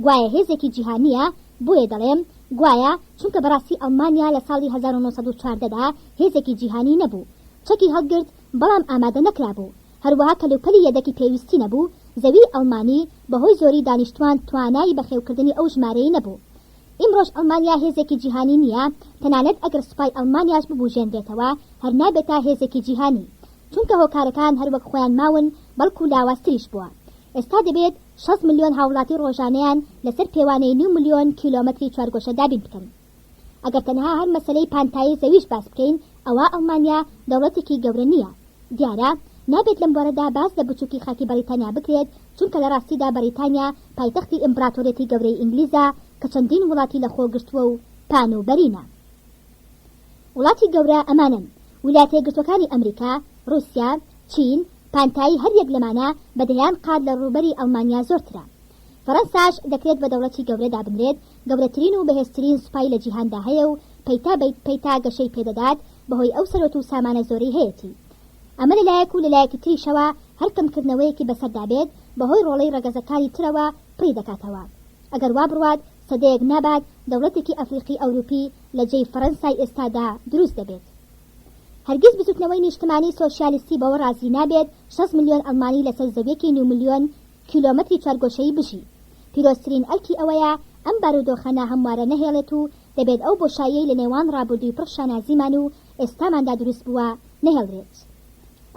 گوایە هێزێکی جیهانییە، بۆیە دەڵێم، گوایە، چونکە بەڕاستی ئەڵمانیا لە ساڵی 1914 دا هێزێکی جیهانی نەبوو. چەکی هەڵگرت، بەڵام ئامادە نەکرابوو. هەروەها کەلوپەلی یەدەکی پێویستی نەبوو، زەویی ئەڵمانی بەهۆی زۆری دانیشتوان توانای بەخێوکردنی ئەو ژمارەی نەبوو. ئیمڕۆش ئەڵمانیا هێزێکی جیهانی نییە، تەنانەت ئەگەر سوپای ئەڵمانیاش ببوژێنرێتەوە هەر نابێتە هێزێکی جیهانی. چونکە هۆکارەکان هەر وەک خۆیان ماون بەڵکو لاوازتریش بووە. ئێستا دەبێت 60 ملیۆن هاوڵاتی ڕۆژانەیان لەسەر پێوانەی نیو ملیۆن کیلۆمەتری چوارگۆشە دابین بکەن. ئەگەر تەنها هەر مەسەلەی پانتایی زەویش باس بکەین ئەوا ئەڵمانیا دەوڵەتێکی گەورە نییە. دیارە نابێت لەم بوارەدا باس لە بچوکی خاکی بەڕیتانیا بکرێت چونکە لە ڕاستیدا بەڕیتانیا پایتەختی ئیمبڕاتۆریەتی گەورەی ئینگلیزە کە چەندین وڵاتی لە خۆ گرتووە و پان و بەرینە. وڵاتی گەورە ئەمانەن، ویلایەتەیەکگرتووەکانی ئەمریکا، ڕووسیا، چین، پانتایی هەر یەک لەمانە بە دەیان قات لە ڕووبەری ئەڵمانیا زۆرترە. فەڕەنساش دەکرێت بە دەوڵەتی گەورە دابنرێت، گەورەترین و بەهێزترین سوپای لە جیهاندا هەیە و پەیتا پەیتا گەشەی پێدەدات بەهۆی ئەو سەروەت و سامانە زۆرەی هەیەتی. ئەمە لەلایەک و لەلایەکی تریشەوە هەر کەمکردنەوەیەکی بەسەردا بێت بەهۆی ڕۆڵەی ڕەگەزەکانی ترەوە پڕی دەکاتەوە. ئەگەر وا بڕوات سەدەیەک نابات دەوڵەتێکی ئەفریقی ئەوروپی لە جێی فەڕەنسای ئێستادا دروست دەبێت. هەرگیز بزوتنەوەی نیشتمانی سۆشیالیستی بەوە ڕازی نابێت 60 ملیۆن ئەڵمانی لەسەر زەویەکی نیو ملیۆن کیلۆمەتری چوارگۆشەیی بژی. پیرۆزترین ئەرکی ئەوەیە ئەم بارودۆخە ناهەموارە نەهێڵێت و دەبێت ئەو بۆشاییەی لە نێوان ڕابوردووی پڕ شانازیمان و ئێستاماندا دروست بووە نەهێڵرێت.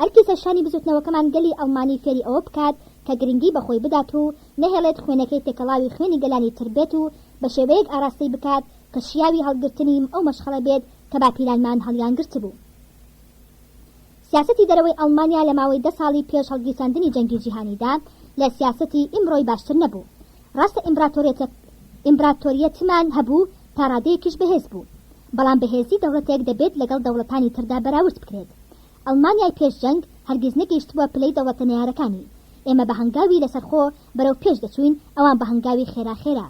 ئەرکی سەرشانی بزوتنەوەکەمان گەلی ئەڵمانی فێری ئەوە بکات کە گرنگی بە خۆی بدات و نەهێڵێت خوێنەکەی تێکەڵاوی خوێنی گەلانی تر بێت و بە شێوەیەک ئاراستەی بکات کە شیاوی هەڵگرتنی ئەو مەشخەڵە بێت کە باپیرانمان هەڵیانگرتبوو. سیاسەتی دەرەوەی ئەڵمانیا لە ماوەی دە ساڵی پێش هەڵگیرساندنی جەنگی جیهانیدا لە سیاسەتی ئیمڕۆی باشتر نەبوو. ڕاستە ئیمبراتۆریەتمان هەبوو تا ڕادەیەکیش بەهێز بوو. بەڵام بەهێزی دەوڵەتێک دەبێت لەگەڵ دەوڵەتانی تردا بەراورد بکرێت. ئەڵمانیای پێش جەنگ هەرگیز نەگەیشتبووە پلەی دەوڵەتە نەیارەکانی. ئێمە بە هەنگاوی لەسەرخۆ بەرەو پێش دەچووین، ئەوان بە هەنگاوی خێرا خێرا.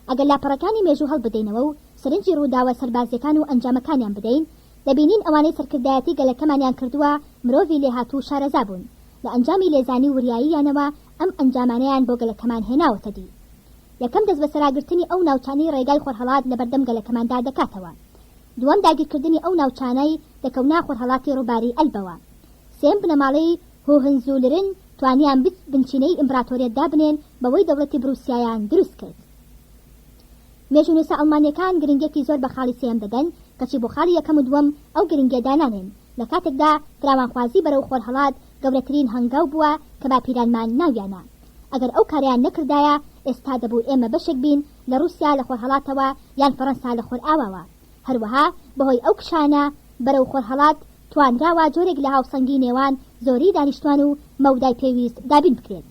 ئەگەر لاپەڕەکانی مێژوو هەڵبدەینەوە و سەرنجی ڕووداوە سەربازییەکان و ئەنجامەکانیان بدەین، دەبینین ئەوانەی سەرکردایەتی گەلەکەمانیان کردووە مرۆڤی لێهاتوو و شارەزا بوون، لە ئەنجامی لێزانی و وریاییانەوە ئەم ئەنجامانەیان بۆ گەلەکەمان هێناوەتە دی. یەکەم دەستبەسەراگرتنی ئەو ناوچانەی ڕێگای خۆرهەڵات لەبەردەم گەلەکەماندا دەکاتەوە. دووەم داگیرکردنی ئەو ناوچانەی دەکەونە خۆرهەڵاتی ڕووباری ئەلبەوە. سێیەم بنەماڵەی هۆهنزولرن توانیان بنچینەی ئیمبراتۆریەت دابنێن بەوەی دەوڵەتی بروسیایان دروست کرد. مێژوونووسە ئەڵمانییەکان گرنگییەکی زۆر بە خاڵی سێیەم دەدەن، کەچی بۆ خاڵی یەکەم و دووەم ئەو گرنگییە دانانێن، لە کاتێکدا فراوانخوازی بەرەو خۆرهەڵات گەورەترین هەنگاو بووە کە باپیرانمان ناویانە. ئەگەر ئەو کارەیان نەکردایە ئێستا دەبوو ئێمە بەشێک بین لە ڕووسیا لە خۆرهەڵاتەوە یان فەڕەنسا لە خۆرئاواوە. هەروەها بەهۆی ئەو کشانە بەرەو خۆرهەڵات توانراوە جۆرێک لە هاوسەنگی نێوان زۆری دانیشتوان و مەودای پێویست دابین بکرێت.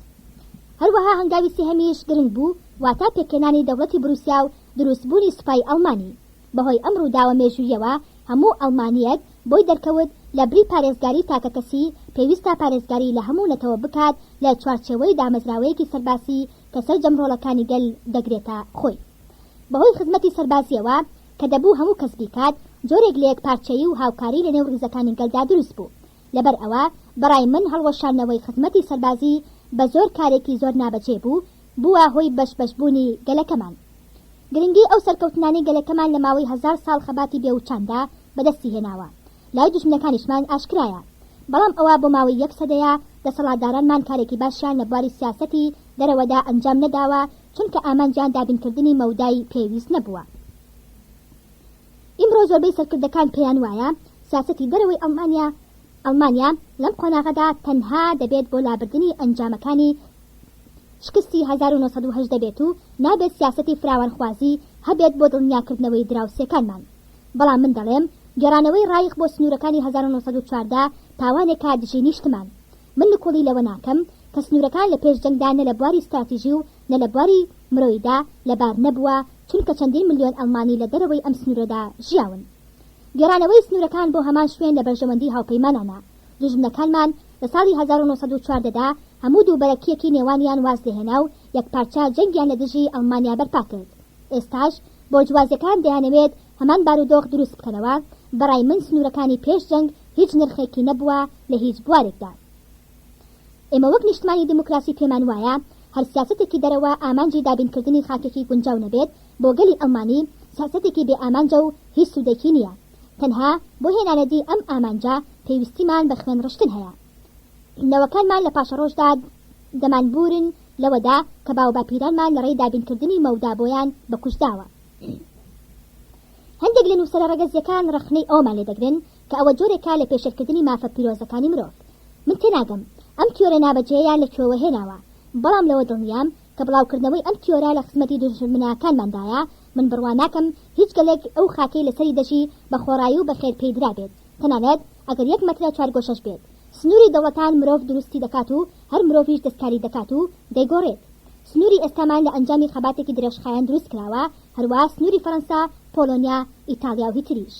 هەروەها هەنگاوی سێهەمیش گرنگ بوو، واتە پێکهێنانی دەوڵەتی بروسیا و دروستبوونی سوپای ئەڵمانی. بەهۆی ئەم ڕووداوە مێژووییەوە هەموو ئەڵمانییەک بۆی دەرکەوت لە بری پارێزگاری تاکەکەسی پێویستە پارێزگاری لە هەموو نەتەوە بکات لە چوارچێوەی دامەزراوەیەکی سەرباسی کە سەرجەم ڕۆڵەکانی گەل دەگرێتە خۆی. بەهۆی خزمەتی سەربازییەوە کە دەبوو هەموو کەس بیکات، جۆرێک لە یەکپارچەیی و هاوکاری لەنێو ڕیزەکانی گەلدا دروست بوو. لەبەر ئەوە بەڕای من هەڵوەشاندنەوەی خزمەتی سەربازی بە زۆر کارێکی زۆر نابەجێ بوو، بووە هۆی بەش بەش بوونی گەلەکەمان. گرنگی ئەو سەرکەوتنانەی گەلەکەمان لە ماوەی 1000 ساڵ خەباتی بێوچاندا بەدەستی هێناوە لای دوژمنەکانیشمان ئاشکرایە. بەڵام ئەوە بۆ ماوەی یەک سەدەیە دەسەڵاتدارانمان کارێکی باشیان لە بواری سیاسەتی دەرەوەدا ئەنجام نەداوە چونکە ئامانجیان دابینکردنی مەودای پێویست نەبووە. ئیمڕۆ زۆربەی سەرکردەکان پێیان وایە سیاسەتی دەرەوەی ئەڵمانیا ئەڵمانیا لەم قۆناغەدا تەنها دەبێت بۆ لابردنی ئەنجامەکانی شکستی 1918 بێت و نابێت سیاسەتی فراوانخوازی هەبێت بۆ دڵنیاکردنەوەی دراوسێکانمان. بەڵام من دەڵێم گێڕانەوەی ڕایخ بۆ سنوورەکانی 1914 تاوانێکە دژی نیشتمان. من نکوڵی لەوە ناکەم کە سنوورەکان لە پێش جەنگدا نە لە بواری ستراتیژی و نە لە بواری. مرۆییدا لەبار نەبووە، چونکە چەندین ملیۆن ئەڵمانی لە دەرەوەی ئەم سنوورەدا ژیاون. گێڕانەوەی سنوورەکان بۆ هەمان شوێن لە بەرژەوەندی هاوپەیمانانە. دوژمنەکانمان لە ساڵی 1914 دا هەموو دووبەرەکییەکی نێوانیان واز لێهێنا و یەکپارچە جەنگیان لە دژی ئەڵمانیا بەرپا کرد. ئێستاش بۆرجوازیەکان دەیانەوێت هەمان بارودۆخ دروست بکەنەوە، بەڕای من سنوورەکانی پێش جەنگ هیچ نرخێکی نەبووە لە هیچ بوارێکدا. ئێمە وەک نیشتمانی دیموکراسی پێمان وایە هەر سیاسەتێکی دەرەوە ئامانجی دابینکردنی خاکێکی گونجاو نەبێت بۆ گەلی ئەڵمانی سیاسەتێکی بێ ئامانجە و هیچ سوودێکی نییە. تەنها بۆ هێنانەدی ئەم ئامانجە پێویستیمان بە خوێن ڕشتن هەیە. نەوەکانمان لە پاشەڕۆژدا دەمانبوورن لەوەدا کە باوباپیرانمان لەڕێی دابینکردنی مەودا بۆیان بە کوشت داوە. هەندێک لە نووسەرە ڕەگەزییەکان ڕەخنەی ئەوەمان لێ دەگرن کە ئەوە جۆرێکە لە پێشێلکردنی مافە پیرۆزەکانی مرۆڤ. من تێناگەم ئەم تیۆرە نابەجێیەیان لە کوێوە هێناوە، بەڵام لەوە دڵنیام کە بڵاوکردنەوەی ئەم تیۆرە لە خزمەتی دوژمنەکانماندایە، من بڕوا ناکەم هیچ گەلێک ئەو خاکەی لەسەری دەژی بە خۆڕایی و بە خێر پێی درابێت، تەنانەت ئەگەر یەک مەترە چوارگۆشەش بێت. سنووری دەوڵەتان مرۆڤ دروستی دەکات و هەر مرۆڤیش دەستکاری دەکات و دەیگۆڕێت. سنووری ئێستامان لە ئەنجامی خەباتێکی درێژخایەن دروست کراوە، هەروا سنووری فەرەنسا، پۆڵۆنیا، ئیتاڵیا و هیتریش.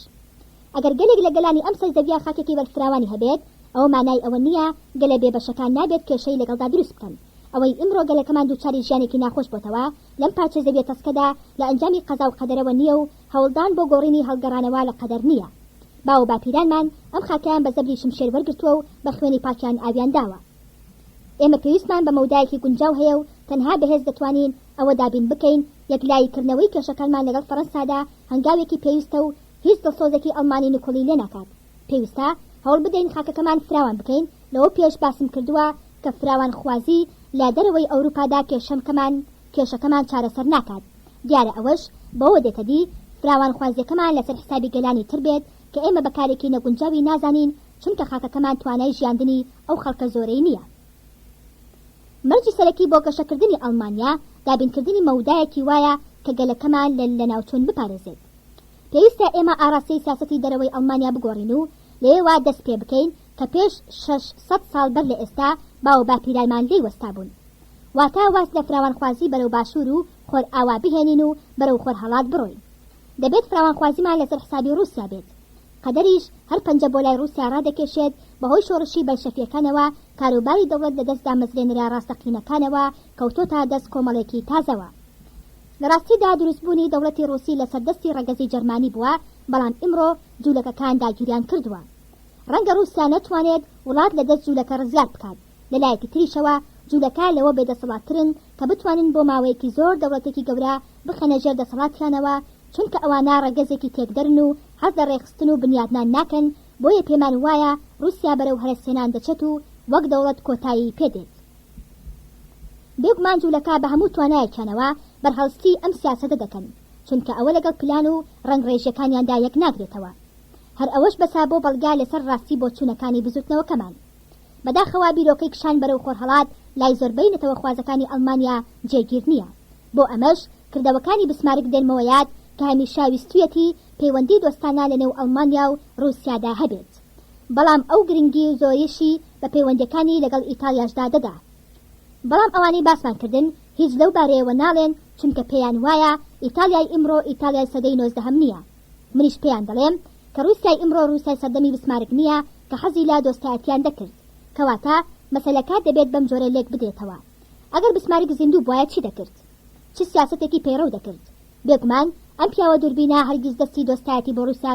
ئەگەر گەلێک لە گەلانی ئەم سەر زەویە خاکێکی بەرفراوانی هەبێت، ئەوە مانای ئەوە نییە گەلە بێبەشەکان نابێت کێشەی لەگەڵدا دروست بکەن. ئەوەی ئیمڕۆ گەلەکەمان دووچاری ژیانێکی ناخۆش بۆتەوە لەم پارچە زەویە تەسکەدا لە ئەنجامی قەزا و قەدەرەوە نییە و هەوڵدان بۆ گۆڕینی هەڵگەڕانەوە لە قەدەر نییە. باو و باپیرانمان ئەم خاکەیان بە زەبری شمشێر وەرگرتووە و بە خوێنی پاکیان ئاویان داوە. ئێمە پێویستمان بە مەودایەکی گونجاو هەیە و تەنها بە هێز دەتوانین ئەوە دابین بکەین، یەکلایی کردنەوەی کێشەکانمان لەگەڵ فەرەنسادا هەنگاوێکی پێویستە و هیچ دڵسۆزێکی ئەڵمانی نکوڵی لێناکات. پێویستە هەوڵ بدەین خاکەکەمان فراوان بکەین، لەوە پێش باسم کردووە کە فراوانخوازی لە دەرەوەی ئەوروپادا کێشەکەمان کێشەکەمان چارەسەر ناکات، دیارە ئەوەش بەوە دێتە دی فراوانخوازیەکەمان لەسەر حسابی گەلانی تر بێت کە ئێمە بە کارێکی نەگونجاوی نازانین چونکە خاکەکەمان توانای ژیاندنی ئەو خەڵکە زۆرەی نییە. مەرجی سەرەکی بۆ گەشەکردنی ئەڵمانیا دابینکردنی مەودایەکی وایە کە گەلەکەمان لە لەناوچوون بپارێزێت. پێویستە ئێمە ئاراستەی سیاسەتی دەرەوەی ئەڵمانیا بگۆڕین و لەوێوە دەست پێ بکەین کە پێش 600 ساڵ بەر لە ئێستا باووباپیرانمان لێی وەستابوون. واتە واز لە فراوانخوازی بەرەو باشوور و خۆرئاوا بهێنین و بەرەو خۆرهەڵات بڕۆین. دەبێت فراوانخوازیمان لەسەر حسابی ڕووسیا بێت. قەدەریش هەر پەنجە بۆ لای ڕووسیا ڕادەکێشێت، بەهۆی شۆڕشی بەلشەفییەکانەوە کاروباری دەوڵەت لە دەست دامەزرێنەرە ڕاستەقینەکانەوە کەوتۆتە دەست کۆمەڵێکی تازەوە. لە ڕاستیدا دروستبوونی دەوڵەتی ڕووسی لەسەر دەستی ڕەگەزی جەرمانی بووە، بەڵام ئیمڕۆ جوولەکەکان داگیریان کردووە. ڕەنگە ڕووسیا نەتوانێت وڵات لە دەست جوولەکە ڕزگار بکات، لە لایەکی تریشەوە جوولەکە لەوە بێدەسەڵاتترن کە بتوانن بۆ ماوەیەکی زۆر دەوڵەتێکی گەورە بخەنە ژێر دەسەڵاتیانەوە، چونکە ئەوانە ڕەگەزێکی تێکدەرن و حەز لە ڕێکخستن و بنیادنان ناکەن، بۆیە پێمان وایە ڕووسیا بەرەو هەرەسهێنان دەچێت و وەک دەوڵەت کۆتایی پێ دێت. بێگومان جوولەکە بە هەموو توانایەکیانەوە بەرهەڵستی ئەم سیاسەتە دەکەن، چونکە ئەوە لەگەڵ پلان و ڕەنگڕێژیەکانیاندا یەک ناگرێتەوە. هەر ئەوەش بەسە بۆ بەڵگە لەسەر ڕاستی بۆچوونەکانی بزووتنەوەکەمان. بەداخەوە بیرۆکەی کشان بەرەو خۆرهەڵات لای زۆربەی نەتەوەخوازەکانی ئەڵمانیا جێگیر نییە. بۆ ئەمەش کردەوەکانی بسمارک دێنمەوە یاد کە هەمیشە ویستویەتی پەیوەندی دۆستانە لەنێو ئەڵمانیا و ڕووسیادا هەبێت. بەڵام ئەو گرنگی زۆریشی بە پەیوەندیەکانی لەگەڵ ئیتاڵیاشدا دەدا. بەڵام ئەوانەی باسمان کردن هیچ لەو بارەیەوە ناڵێن چونکە پێیان وایە ئیتاڵیای ئیمڕۆ ئیتاڵیای سەدەی نۆزدەهەم نییە. منیش پێیان دەڵێم کە ڕووسیای ئیمڕۆ ڕووسیای سەردەمی بسمارک نییە کە حەزی لە دۆستایەتیان دەکرد. کەواتە مەسەلەکە دەبێت بەم جۆرە لێک بدرێتەوە. ئەگەر بسمارک زیندوو بوایە چی دەکرد؟ چ سیاسەتێکی پەیڕەو دەکرد؟ بێگومان ئەم پیاوە دووربینە هەرگیز دەستی دۆستایەتی بۆ ڕووسیا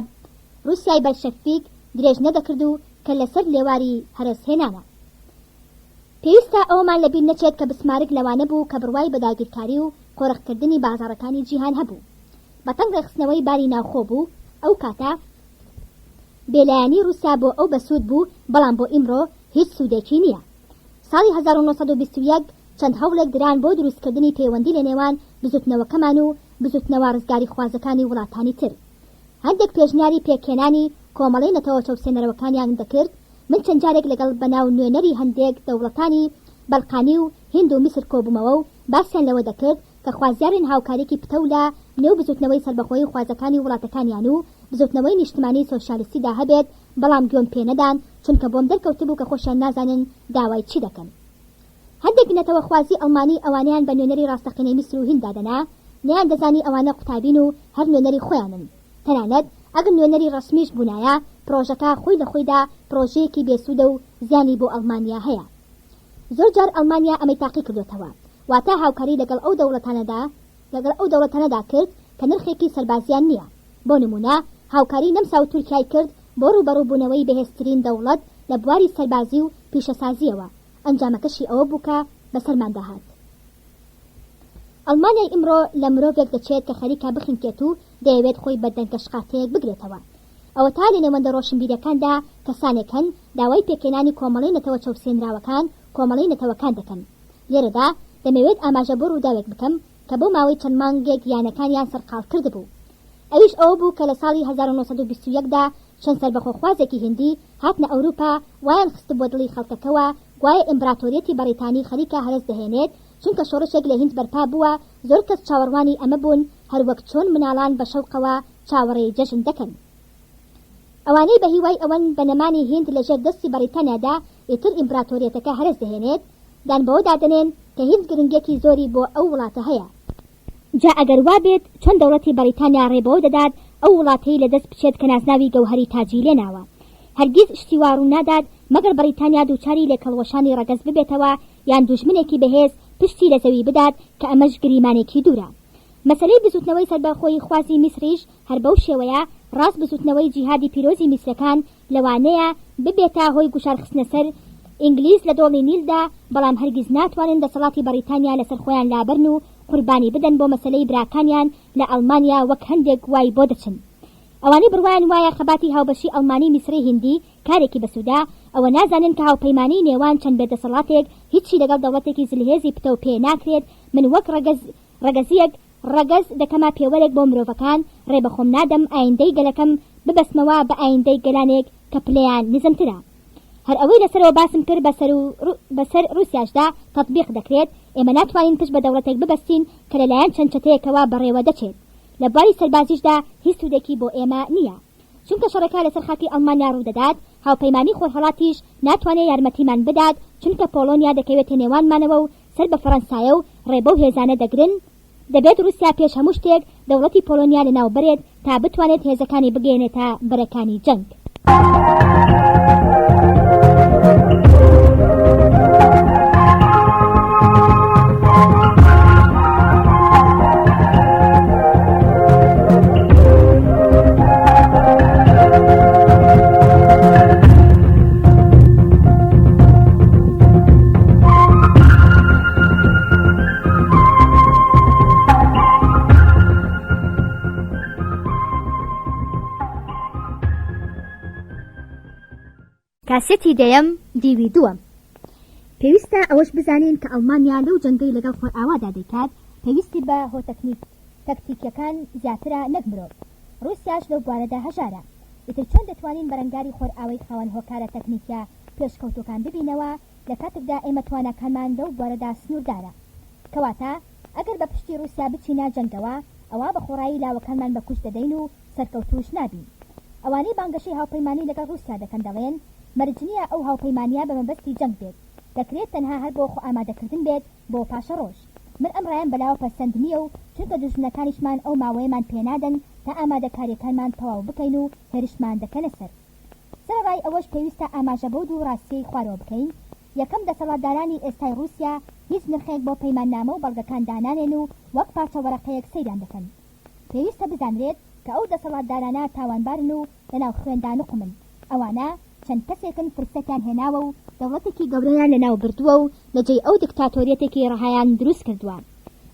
ڕووسیای بەلشەفیک درێژ نەدەکرد و کە لەسەر لێواری هەرەس هێنانە. پێویستە ئەوەمان لەبیر نەچێت کە بسمارک لەوانە بوو کە بڕوای بە داگیرکاری و قۆرخکردنی بازاڕەکانی جیهان هەبوو. بە تەنگ ڕێکخستنەوەی باری ناوخۆ بوو، ئەو کاتە بێلایەنی ڕووسیا بۆ ئەو بەسوود بوو، بەڵام بۆ ئیمڕۆ هیچ سوودێکی نییە. ساڵی 1921 چەند هەوڵێک دران بۆ دروستکردنی پەیوەندی لە نێوان بزوتنەوەکەمان و بزوتنەوە ڕزگاریخوازەکانی وڵاتانی تر. هەندێک پێشنیاری پێکهێنانی کۆمەڵەی نەتەوە چەوسێنەرەوەکانیان دەکرد، من چەند جارێک لەگەڵ بەناو نوێنەری هەندێک دەوڵەتانی بەلقانی و هیند و میسر کۆبوومەوە و باسیان لەوە دەکرد کە خوازیارن هاوکاریەکی پتەو لە نێو بزوتنەوەی سەربەخۆیی خوازەکانی وڵاتەکانیان و بزوتنەوەی نیشتمانی سۆشیالیستیدا هەبێت، بەڵام گوێم پێ نەدان چونکە بۆم دەرکەوتبوو کە خۆشیان نازانن داوای چی دەکەن. هەندێک. هەندێک نەتەوەخوازی ئەڵمانی ئەوانەیان بە نوێنەری ڕاستەقینەی میسر و هیند دادەنا، نەیاندەزانی ئەوانە قوتابین و هەر نوێنەری خۆیانن. تەنانەت ئەگەر نوێنەری ڕەسمیش بوونایە، پڕۆژەکە خۆی لە خۆیدا پڕۆژەیەکی بێسوودە و زیانی بۆ ئەڵمانیا هەیە. زۆر جار ئەڵمانیا ئەمەی تاقی کردۆتەوە، واتە هاوکاری لەگەڵ ئەو دەوڵەتانەدا لەگەڵ ئەو دەوڵەتانەدا کرد کە نرخێکی سەربازییان نییە. بۆ نموونە هاوکاری نەمسا و تورکیای کرد بۆ ڕووبەڕووبوونەوەی بەهێزترین دەوڵەت لە بواری سەربازی و پیشەسازییەوە، ئەنجامەکەشی ئەوە بوو کە بەسەرماندا هات. ئەڵمانیای ئیمڕۆ لە مرۆڤێک دەچێت کە خەریکە بخنکێت و دەیەوێت خۆی بە دەنکە شقارتەیەک بگرێتەوە. ئەوەتا لە نێوەندە ڕۆشنبیریەکاندا کەسانێک هەن داوای پێکهێنانی کۆمەڵەی نەتەوە چەوسێنراوەکان، کۆمەڵەی نەتەوەکان دەکەن. لێرەدا دەمەوێت ئاماژە بۆ ڕووداوێک بکەم کە بۆ ماوەی چەند مانگێک یانەکانیان سەرقاڵ کردبوو. ئەویش ئەوە بوو کە لە ساڵی 1921 دا چەند سەربەخۆخوازێکی هیندی هاتنە ئەوروپا وایان خستبووە دڵی خەڵکەکەوە گوایە ئیمبراتۆریەتی بەڕیتانی خەریکە هەرەس دەهێنێت چونکە شۆڕشێک لە هیند بەرپا بووە، زۆر کەس چاوەڕوانی ئەمە بوون هەروەک چۆن مناڵان بە شەوقەوە چاوەڕێی جەژن دەکەن. ئەوانەی بە هیوای ئەوەن بە نەمانی هیند لە ژێر دەستی بەڕیتانیادا ئیتر ئیمبراتۆریەتەکە هەرەس دەهێنێت، دان بەوەدا دەنێن کە هیند گرنگیەکی زۆری بۆ ئەو وڵاتە هەیە. جا ئەگەر وا بێت چۆن دەوڵەتی بەڕیتانیا ڕێ بەوە دەدات ئەو وڵاتەی لە دەست بچێت کە نازناوی گەوهەری تاجی لێ ناوە؟ هەرگیز شتی وا ڕوو نادات مەگەر بەڕیتانیا دووچاری لێکهەڵوەشانی ڕەگەز ببێتەوە یان دوژمنێکی بەهێز پشتی لە زەوی بدات کە ئەمەش گریمانێکی دوورە. مەسەلەی بزوتنەوەی سەربەخۆییخوازی میسریش هەر بەو شێوەیە، ڕاست بزوتنەوەی جیهادی پیرۆزی میسرەکان لەوانەیە ببێتە هۆی گوشار خستنە سەر ئینگلیز لە دۆڵی نیلدا، بەڵام هەرگیز ناتوانن دەسەڵاتی بەڕیتانیا لەسەر خۆیان لابەرن و قوربانی بدەن بۆ مەسەلەی براکانیان لە ئەڵمانیا وەک هەندێک وای بۆ دەچن. ئەوانەی بڕوایان وایە خەباتی هاوبەشی ئەڵمانی میسڕی هیندی کارێکی بەسوودە، ئەوە نازانن کە هاوپەیمانیی نێوان چەند بێدەسەڵاتێک هیچی لەگەڵ دەوڵەتێکی زلهێزی پتەو پێ ناکرێت، من وەک ڕەگەز ڕەگەزییەک ڕەگەز دەکەمە پێوەرێک بۆ مرۆڤەکان، ڕێ بە خۆم نادەم ئایندەی گەلەکەم ببەستمەوە بە ئایندەی گەلانێک کە پلەیان نزمترە. هەر ئەوەی لە سەرەوە باسم کرد بە بە سەر ڕووسیاشدا تەتبیق دەکرێت، ئێمە ناتوانین پشت بە دەوڵەتێک ببەستین کە لە لایەن چەند چەتەیەکەوە بەڕێوە دەچێت. لە بواری سەربازیشدا هیچ سوودێکی بۆ ئێمە نییە. چونکە شەڕەکە لەسەر خاکی ئەڵمانیا ڕوودەدات، هاوپەیمانی خۆرهەڵاتیش ناتوانێ یارمەتیمان بدات، چونکە پۆڵۆنیا دەکەوێتە نێوانمانەوە و سەر بە فەڕەنسایە و ڕێ بەو هێزانە دەگرن، دەبێت ڕووسیا پێش هەموو شتێک دەوڵەتی پۆڵۆنیا لەناو بەرێت تا بتوانێت هێزەکانی بگەیەنێتە بەرەکانی جەنگ. کاسێتی دەیەم دیوی دووەم. پێویستە ئەوەش بزانین کە ئەڵمانیا لەو جەنگەی لەگەڵ خۆرئاوادا دەیکات پێویستی بە هۆ تەکنیک تەکتیکیەکان زیاترە نەک مرۆڤ. ڕوسیاش لەو بوارەدا هەژارە. ئیتر چۆن دەتوانین بەرەنگاری خۆرئاوای خاوەن هۆکارە تەکنیکیە پێشکەوتوەکان ببینەوە لە کاتێکدا ئێمە تواناکانمان لەو بوارەدا سنوردارە؟ کەواتە ئەگەر بە پشتی ڕوسیا بچینە جەنگەوە ئەوا بە خۆڕایی لاوەکانمان بە کوشت دەدەین و سەرکەوتووش نابین. ئەوانەی بانگەشەی هاوپەیمانی لەگەڵ ڕوسیا دەکەن دەڵێن مەرج نییە ئەو هاوپەیمانییە بە مەبەستی جەنگ بێت، دەکرێت تەنها هەر بۆ خۆئامادەکردن بێت بۆ پاشەڕۆژ. من ئەم ڕایەم بەلاوە پەسەند نییە و چونکە دوژمنەکانیشمان ئەو ماوەیەمان پێنادەن تا ئامادەکارییەکانمان تەواو بکەین و هێرشمان دەکەنە سەر. سەرەڕای ئەوەش پێویستە ئاماژە بەو دوو ڕاستییەی خوارەوە بکەین، یەکەم دەسەڵاتدارانی ئێستای ڕووسیا هیچ نرخێک بۆ پەیماننامە و بەڵگەکان دانانێن و وەک پارچە وەرەقەیەک سەیریان دەکەن. پێویستە بزانرێت کە ئەو دەسەڵاتدارانە تاوانبارن و لەناو خوێندا نوقمن. ئەوانە چەند کەسێکن فرسەتیان هێناوە و دەوڵەتێکی گەورەیان لەناو بردووە و لە جێی ئەو دکتاتۆریەتێکی ڕەهایان دروست کردووە.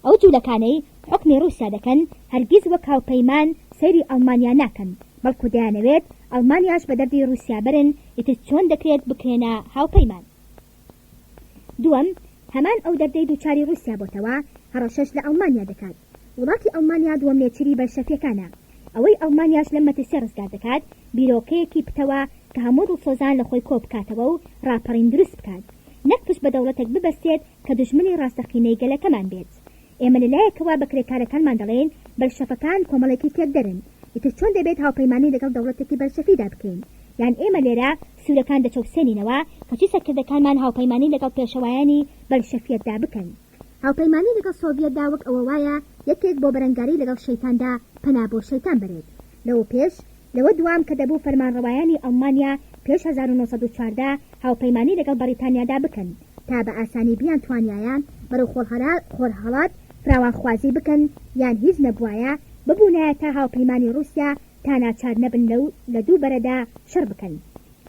ئەو جولەکانەی حوکمی ڕووسیا دەکەن هەرگیز وەک هاوپەیمان سەیری ئەڵمانیا ناکەن، بەڵکو دەیانەوێت ئەڵمانیاش بە دەردی ڕووسیا بەرن، ئیتر چۆن دەکرێت بکرێنە هاوپەیمان؟ دووەم، هەمان ئەو دەردەی دووچاری ڕووسیا بۆتەوە، هەڕەشەش لە ئەڵمانیا دەکات. وڵاتی ئەڵمانیا دووەم نێچیری بەلشەفیەکانە. ئەوەی ئەڵمانیاش لەم مەترسیە ڕزگار دەکات، بیرۆکەیەکی پتەوە کە هەموو دڵسۆزان لە خۆی کۆ بکاتەوە و ڕاپەڕین دروست بکات. نەک پشت بە دەوڵەتێک ببەستێت کە دوژمنی ڕاستەقینەی گەلەکەمان بێت. ئێمە لە لایەکەوە بە کرێکارەکانمان دەڵێین بەلشەفەکان کۆمەڵێکی تێکدەرن، ئیتر چۆن دەبێت هاوپەیمانی لەگەڵ دەوڵەتێکی بەلشەفیدا بکەین؟ یان ئێمە لێرە سوورەکان دەچەوسێنینەوە، کەچی سەرکردەکانمان هاوپەیمانی لەگەڵ پێشەوایانی بەلشەفیەتدا بکەن. هاوپەیمانی لەگەڵ سۆڤیەتدا وەک ئەوە وایە یەکێک بۆ بەرەنگاری لەگەڵ شەیتاندا پەنا بۆ شەیتان بەرێت. لەوە پێش، لەوە دوام کە دەبوو فەرمانڕەوایانی ئەڵمانیا پێش 1914 هاوپەیمانی لەگەڵ بەڕیتانیادا بکەن تا بە ئاسانی بیانتوانیایە بەرەو خۆرهەڵات فراوانخوازی بکەن یان هیچ نەبوایە ببوونایەتە هاوپەیمانی ڕووسیا تا ناچار نەبن لەو لە دوو بەرەدا شەڕ بکەن.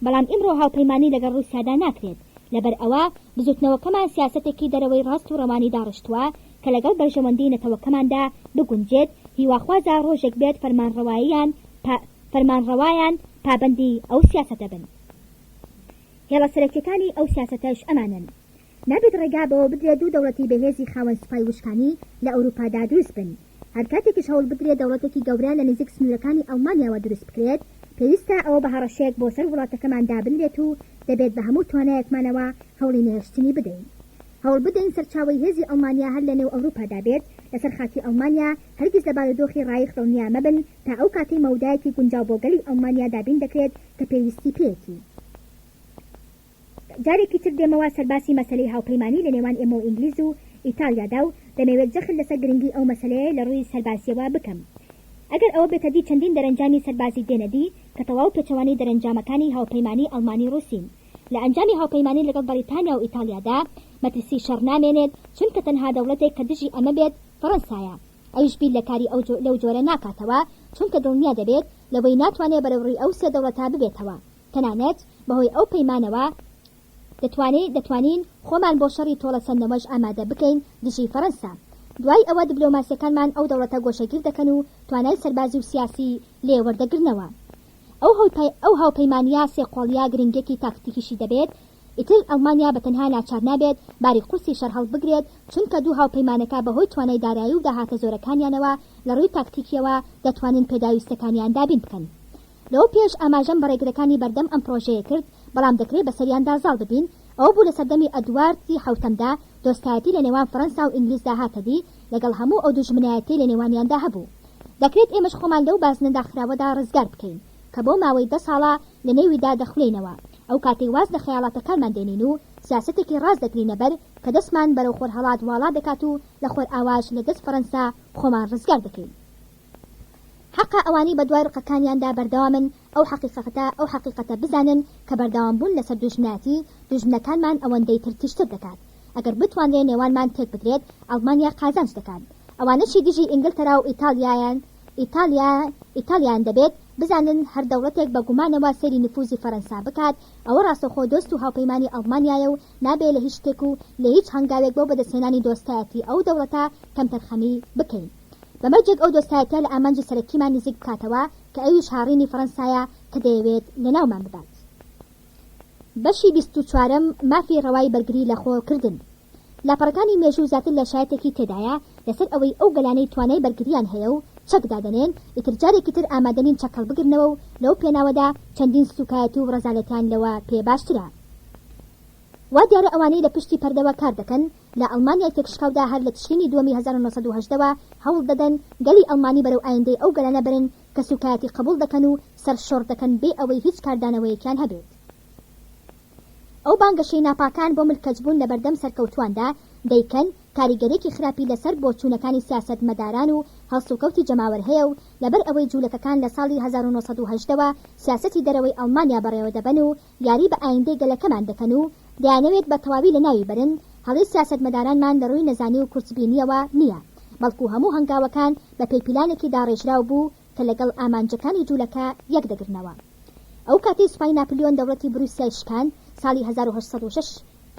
بەڵام ئیمڕۆ هاوپەیمانی لەگەڵ ڕووسیادا ناکرێت، لەبەر ئەوە بزووتنەوەکەمان سیاسەتێکی دەرەوەی ڕاست و ڕەوانی داڕشتووە کە لەگەڵ بەرژەوەندیی نەتەوەکەماندا بگونجێت، هیواخوازە ڕۆژێک بێت فەرمانڕەواییان فەرمانڕەوایان پابەندی ئەو سیاسەتە بن. هێڵە سەرەکیەکانی ئەو سیاسەتەش ئەمانەن. نابێت ڕێگا بەوە بدرێت دوو دەوڵەتی بەهێزی خاوەن سوپای وشکانی لە ئەوروپادا دروست بن. هەر کاتێکیش هەوڵ بدرێت دەوڵەتێکی گەورە لە نزیک سنوورەکانی ئەڵمانیاوە دروست بکرێت، پێویستە ئەوە بە هەڕەشەیەک بۆ سەر وڵاتەکەمان دابنرێت و دەبێت بە هەموو توانایەکمانەوە هەوڵی نەهێشتنی بدەین. هەوڵ بدەین سەرچاوەی هێزی ئەڵمانیا هەر لە نێو ئەوروپادا بێت، لەسەر خاکی ئەڵمانیا هەرگیز لە بارودۆخی ڕایخ دڵنیا مەبن تا ئەو کاتەی مەودایەکی گونجاو بۆ گەلی ئەڵمانیا دابین دەکرێت کە پێویستی پێیەتی. جارێکی تر دێمەوە سەر باسی مەسەلەی هاوپەیمانی لە نێوان ئێمە و ئینگلیز و ئیتاڵیادا و دەمەوێت جەخت لەسەر گرنگی ئەو مەسەلەیە لە ڕووی سەربازییەوە بکەم. ئەگەر ئەوە بێتە دی چەندین دەرەنجامی سەربازی دێنە دی کە تەواو پێچەوانەی دەرەنجامەکانی هاوپەیمانی ئەڵمانی ڕووسین. لە ئەنجامی هاوپەیمانی لەگەڵ بەڕیتانیا و ئیتاڵیادا مەترسی شەڕ نامێنێت چونکە تەنها دەوڵەتێک کە دژی ئەمە بێت فەڕەنسایە ئەویش بیر لە کاری ئەو لەو جۆرە ناکاتەوە چونکە دڵنیا دەبێت لەوەی ناتوانێ بەرەوڕووی ئەو سێ دەوڵەتە ببێتەوە. تەنانەت بەهۆی ئەو پەیمانەوە دەتوانێ دەتوانین خۆمان بۆ شەڕی تۆڵەسەندنەوەش ئامادە بکەین دژی فەرەنسا. دوای ئەوە دبلۆماسیەکانمان ئەو دەوڵەتە گۆشەگیر دەکەن و توانای سەربازی و سیاسی لێ وەردەگرنەوە. ئەو ئەو هاوپەیمانیە سێ قۆڵیە گرنگیەکی تاکتیکیشی دەبێت، ئیتر ئەڵمانیا بەتەنها ناچار نابێت باری قورسی شەڕ هەڵبگرێت چونکە دوو هاوپەیمانەکە بەهۆی توانای دارایی و داهاتە زۆرەکانیانەوە لەڕووی تاکتیکیەوە دەتوانن پێداویستەکانیان دابین بکەن. لەوە پێش ئاماژەم بە ڕێگرەکانی بەردەم ئەم پڕۆژەیە کرد، بەڵام دەکرێ بەسەریاندا زاڵ ببین، ئەوە بوو لە سەردەمی ئەدوارد ی حەوتەمدا دۆستایەتی لە نێوان فەرەنسا و ئینگلیزدا هاتە دی، لەگەڵ هەموو ئەو دوژمنایەتیەی لە نێوانیاندا هەبوو. دەکرێت ئێمەش خۆمان لەو بازنە داخراوەدا ڕزگار بکەین، کە بۆ ماوەی دە ساڵە لە نێویدا دەخولێینەوە، ئەو کاتەی واز لە خەیاڵاتەکانمان دێنین و سیاسەتێکی ڕاست دەگرینە بەر کە دەستمان بەرەو خۆرهەڵات واڵا دەکات و لە خۆرئاواش لە دەست فەرەنسا خۆمان ڕزگار دەکەین. حەقە ئەوانەی بەدوای ڕقەکانیاندا بەردەوامن ئەو حەقیقەتە ئەو حەقیقەتە بزانن کە بەردەوامبوون لەسەر دوژمنایەتی دوژمنەکانمان ئەوەندەی تر تیژتر دەکات ئەگەر بتوانرێ نێوانمان تێکبدرێت ئەڵمانیا قازانج دەکات ئەوانەشی دژی ئینگلتەرا و ئیتاڵیایان ئیتاڵیا ئیتاڵیایان دەبێت بزانن هەر دەوڵەتێک بە گومانەوە سەیری نفوزی فەرەنسا بکات ئەوە ڕاستەوخۆ دۆست و هاوپەیمانی ئەڵمانیایە و نابێ لە هیچ شتێک و لە هیچ هەنگاوێک بۆ بەدەستهێنانی دۆستایەتی ئەو دەوڵەتە کەمتەرخەمی بکەین. بە مەرجێک ئەو دۆستایەتیە لە ئامانجی سەرەکیمان نزیک بکاتەوە کە ئەویش هاڕینی فەڕەنسایە کە دەیەوێت لەناومان ببات. بەشی بیست و چوارەم مافی ڕەوای بەرگری لە خۆ کردن لاپەڕەکانی مێژوو زیاتر لە شایەتێکی تێدایە لەسەر ئەوەی ئەو گەلانەی توانای بەرگریان هەیە و چەک دادەنێن ئیتر جارێکی تر ئامادە نین چەک هەڵبگرنەوە و لەو پێناوەدا چەندین سوکایەتی و ڕەزالەتیان لەوە پێ باشترە. وا دیارە ئەوانەی لە پشتی پەردەوە کار دەکەن لە ئەڵمانیای تێکشکاودا هەر لە تشرینی دووەمی 1918 وە هەوڵ دەدەن گەلی ئەڵمانی بەرەو ئایندەی ئەو گەلانە بەرن کە سوکایەتی قبوڵ دەکەن و سەر شۆڕ دەکەن بێ ئەوەی هیچ کاردانەوەیەکیان هەبێت. ئەو بانگەشەی ناپاکان بۆ ملکەچبوون لەبەردەم سەرکەوتوواندا دەیکەن کاریگەریەکی خراپی لەسەر بۆچوونەکانی سیاسەتمەداران و هەڵسوکەوتی جەماوەر هەیە و لەبەر ئەوەی جوولەکەکان لە ساڵی 1918 وە سیاسەتی دەرەوەی ئەڵمانیا بەڕێوەدەبەن و یاری بە ئایندەی گەلەکەمان دەکەن و دەیانەوێت بە تەواوی لەناوی بەرن، هەڵەی سیاسەتمەدارانمان لە ڕووی نەزانی و کورتبینییەوە نییە، بەڵکو هەموو هەنگاوەکان بە پێی پیلانێکی داڕێژراو بوو کە لەگەڵ ئامانجەکانی جوولەکە یەک دەگرنەوە. ئەو کاتەی سوپای ناپلیۆن دەوڵەتی بروسیای شکاند، ساڵی 1806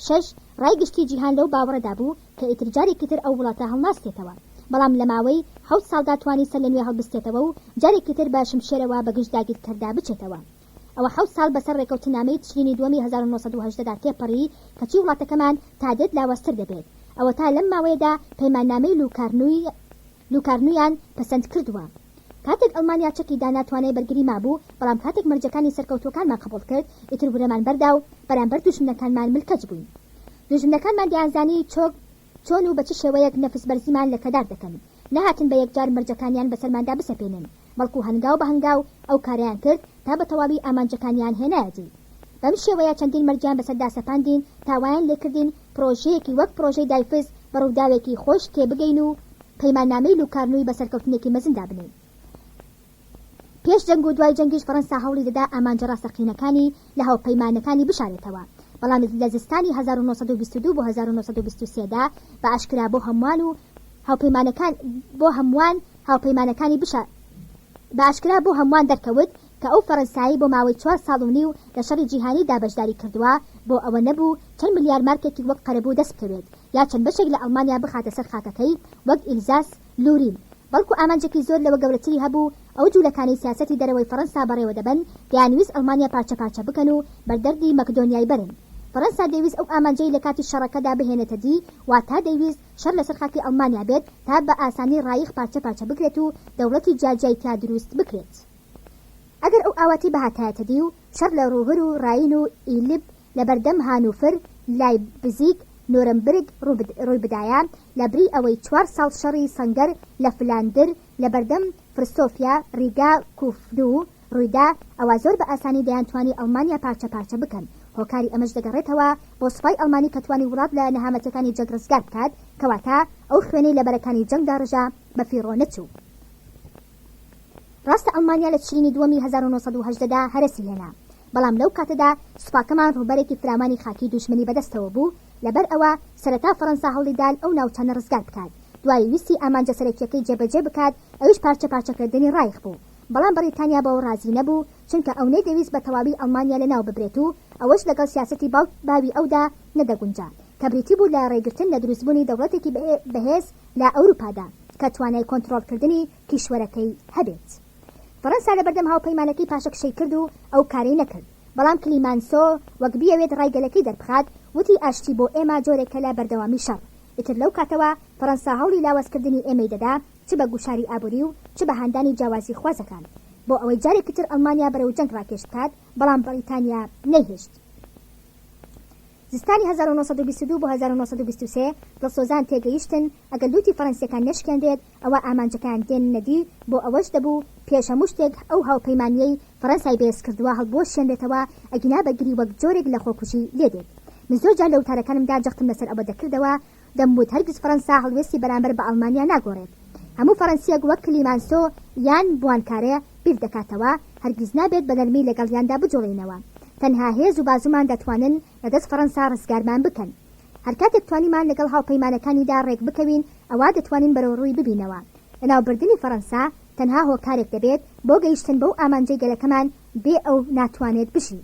شەش، ڕای گشتی جیهان لەو باوەڕەدا بوو کە ئیتر جارێکی تر ئەو وڵاتە هەڵناستێتەوە، بەڵام لە ماوەی حەوت ساڵدا توانی سەرلەنوێ هەڵبستێتەوە و جارێکی تر بە شمشێرەوە بە گژ داگیرکەردا بچێتەوە. ئەوە حەوت ساڵ بەسەر ڕێکەوتنامەی تشرینی دووەمی 1918 دا تێپەڕی، کەچی وڵاتەکەمان تا دێت لاوازتر دەبێت. ئەوەتا لەم ماوەیەدا پەیماننامەی لوکارنوی لوکارنویان پەسەند کردووە. کاتێک ئەڵمانیا چەکی دانا توانای بەرگری مابوو، بەڵام کاتێک مەرجەکانی سەرکەوتووەکانمان قبوڵ کرد، ئیتر ورەمان بەردا و بەرامبەر دوژمنەکانمان ملکەچ بووین. دوژمنەکانمان دەیانزانی چۆک چۆن و بە چ شێوەیەک نەفس بەرزیمان لەکەدار دەکەن. نەهاتن بە یەکجار مەرجەکانیان بەسەرماندا بسەپێنن. بەڵکو هەنگاو بە هەنگاو ئەو کارەیان کرد تا بە تەواوی ئامانجەکانیان هێنایە دی. بەم شێوەیە چەندین مەرجیان بەسەردا سەپاندین تا وایان لێکردین پڕۆژەیەکی وەک پڕۆژەی دایفس بە ڕووداوێکی خۆش تێبگەین و پەیماننامەی لوکارنوی بە سەرکەوتنێکی مەزن دابنێین. پێش جەنگ و دوای جەنگیش فەڕەنسا هەوڵی دەدا ئامانجە ڕاستەقینەکانی لە هاوپەیمانەکانی بشارێتەوە، بەڵام لە زستانی 1922 بۆ 1923 دا بە ئاشکرا بۆ هەمووان و هاوپەیمانەکان بۆ هەمووان هاوپەیمانەکانی بشا بە ئاشکرا بۆ هەمووان دەرکەوت کە ئەو فەڕەنسایەی بۆ ماوەی چوار ساڵ و نیو لە شەڕی جیهانی دا بەشداری کردووە بۆ ئەوە نەبوو چەند ملیار مارکێکی وەک قەرەبوو دەست بکەوێت یا چەند بەشێک لە ئەڵمانیا بخاتە سەر خاکەکەی وەک ئیلزاس لورین بەڵکو ئامانجێکی زۆر لەوە گەورەتری هەبوو، ئەو جولەکانەی سیاسەتی دەرەوەی فەڕەنسا بەڕێوە دەبەن دەیانویست ئەڵمانیا پارچە پارچە بکەن و بەر دەردی مەکدۆنیای بەرن. فەڕەنسا دەیویست ئەو ئامانجەی لە کاتی شەڕەکەدا بهێنێتە دی، واتا دەیویست شەڕ لەسەر خاکی ئەڵمانیا بێت تا بە ئاسانی ڕایخ پارچە پارچە بکرێت و دەوڵەتی جیاجیای تیا دروست بکرێت. ئەگەر ئەو ئاواتەی بهاتایەتە دی و شەڕ لە ڕوهر و ڕاین و ئیلب لەبەردەم هانوفر، لایبزیگ، نۆرمبرگ ڕوویبدایە، لەبری ئەوەی چوار ساڵ شەڕی سەنگەر لە فلاندر لەبەردەم فرسۆفیا، ریگا، کوفنو ڕوویدا، ئەوا زۆر بە ئاسانی دەیانتوانی ئەڵمانیا پارچە پارچە بکەن. هۆکاری ئەمەش دەگەڕێتەوە بۆ سوپای ئەڵمانی کە توانی وڵات لە نەهامەتیەکانی جەنگ ڕزگار بکات، کەواتە ئەو خوێنەی لە بەرەکانی جەنگدا ڕژا بەفیڕۆ نەچوو. ڕاستە ئەڵمانیا لە تشرینی دووەمی 1918 دا هەرەسی هێنا، بەڵام لەو کاتەدا سوپاکەمان ڕووبەرێکی فراوانی خاکی دوژمنی بەدەستەوە بوو، لەبەر ئەوە سەرەتا فەڕەنسا هەوڵی دا ئەو ناوچانە ڕزگار بکات، دوایی ویستی ئامانجە سەرەکییەکەی جێبەجێ بکات ئەویش پارچە پارچەکردنی ڕایخ بوو، بەڵام بەڕیتانیا بەوە ڕازی نەبوو، چونکە ئەو نەیدەویست بە تەواوی ئەڵمانیا لەناو ببرێت و ئەوەش لەگەڵ سیاسەتی باوی ئەودا نەدەگونجا کە بریتی بوو لە ڕێگرتن لە دروستبوونی دەوڵەتێکی بەهێز لە ئەوروپادا کە توانای کۆنتڕۆڵکردنی کیشوەرەکەی هەبێت. فەڕەنسا لەبەردەم هاوپەیمانەکەی پاشەکشەی کرد و ئەو کارەی نەکرد، بەڵام کلیمانسۆ وەک بیەوێت ڕای گەلەکەی دەربخات وتی ئاشتی بۆ ئێمە جۆرێکە لە بەردەوامی شەڕ. ئیتر لەو کاتەوە فەڕەنسا هەوڵی لاوازکردنی ئێمەی دەدا چ بە گوشاری ئابوری و چ بە هاندانی جیاوازیخوازەکان بۆ ئەوەی جارێکی تر ئەڵمانیا بەرەو جەنگ ڕاکێش بکات، بەڵام بەڕیتانیا نەیهێشت. زستانی 1922 بۆ 1923 دڵسۆزان تێگەیشتن ئەگەر لوتی فەڕەنسیەکان نەشکێنرێت ئەوا ئامانجەکەیان دێننە دی، بۆ ئەوەش دەبوو پێش هەموو شتێک ئەو هاوپەیمانیەی فەڕەنسای بەهێز کردووە هەڵبوەشێنرێتەوە ئەگینا بەرگری وەک جۆرێک لە خۆکوژی لێدێت. من زۆر جار لە وتارەکانمدا جەختم لەسەر ئەوە دەکردەوە دەموت هەرگیز فەڕەنسا هەڵوێستی بەرامبەر بە ئەڵمانیا ناگۆڕێت. هەموو فەڕەنسییەک وەک کلیمانسۆ یان بوانکارێ بیر دەکاتەوە، هەرگیز نابێت بە نەرمی لەگەڵیاندا بجوڵێینەوە. تەنها هێز و بازومان دەتوانن لە دەست فەڕەنسا ڕزگارمان بکەن. هەرکاتێک توانیمان لەگەڵ هاوپەیمانەکانیدا ڕێک بکەوین، ئەوا دەتوانین بەرەوڕووی ببینەوە. لەناوبردنی فەڕەنسا تەنها هۆکارێک دەبێت بۆ گەیشتن بەو ئامانجەی گەلەکەمان بێ ئەو ناتوانێت بژی.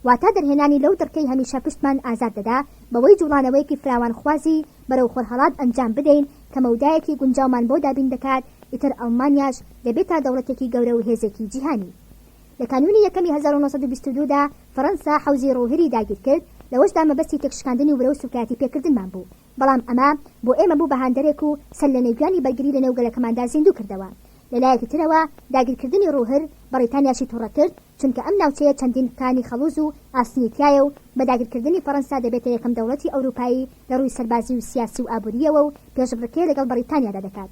واتە دەرهێنانی لەو دڕکەی هەمیشە پشتمان ئازار دەدا بەوەی جوڵانەوەیەکی فراوانخوازی بەرەو خۆرهەڵات ئەنجام بدەین کە مەودایەکی گونجاومان بۆ دابین دەکات، ئیتر ئەڵمانیاش دەبێتە دەوڵەتێکی گەورە و هێزێکی جیهانی. لە کانوونی یەکەمی 1922 دا فەڕەنسا حەوزی ڕوهری داگیر کرد، لەوەشدا مەبەستی تێکشکاندنی ورە و سوکایەتی پێکردنمان بوو، بەڵام ئەمە بۆ ئێمە بوو بە هاندەرێک و سەرلەنوێ گیانی بەرگری لەنێو گەلەکەماندا زیندوو کردەوە. لەلایەکی ترەوە داگیرکردنی ڕوهر بەڕیتانیاشی توڕە کرد، چونکە ئەم ناوچەیە چەندین کانی خەڵوز و ئاسنی تیایە و بە داگیرکردنی فەڕەنسا دەبێتە یەکەم دەوڵەتی ئەوروپایی لە ڕووی سەربازی و سیاسی و ئابوورییەوە و پێشبڕکێ لەگەڵ بەڕیتانیادا دەکات.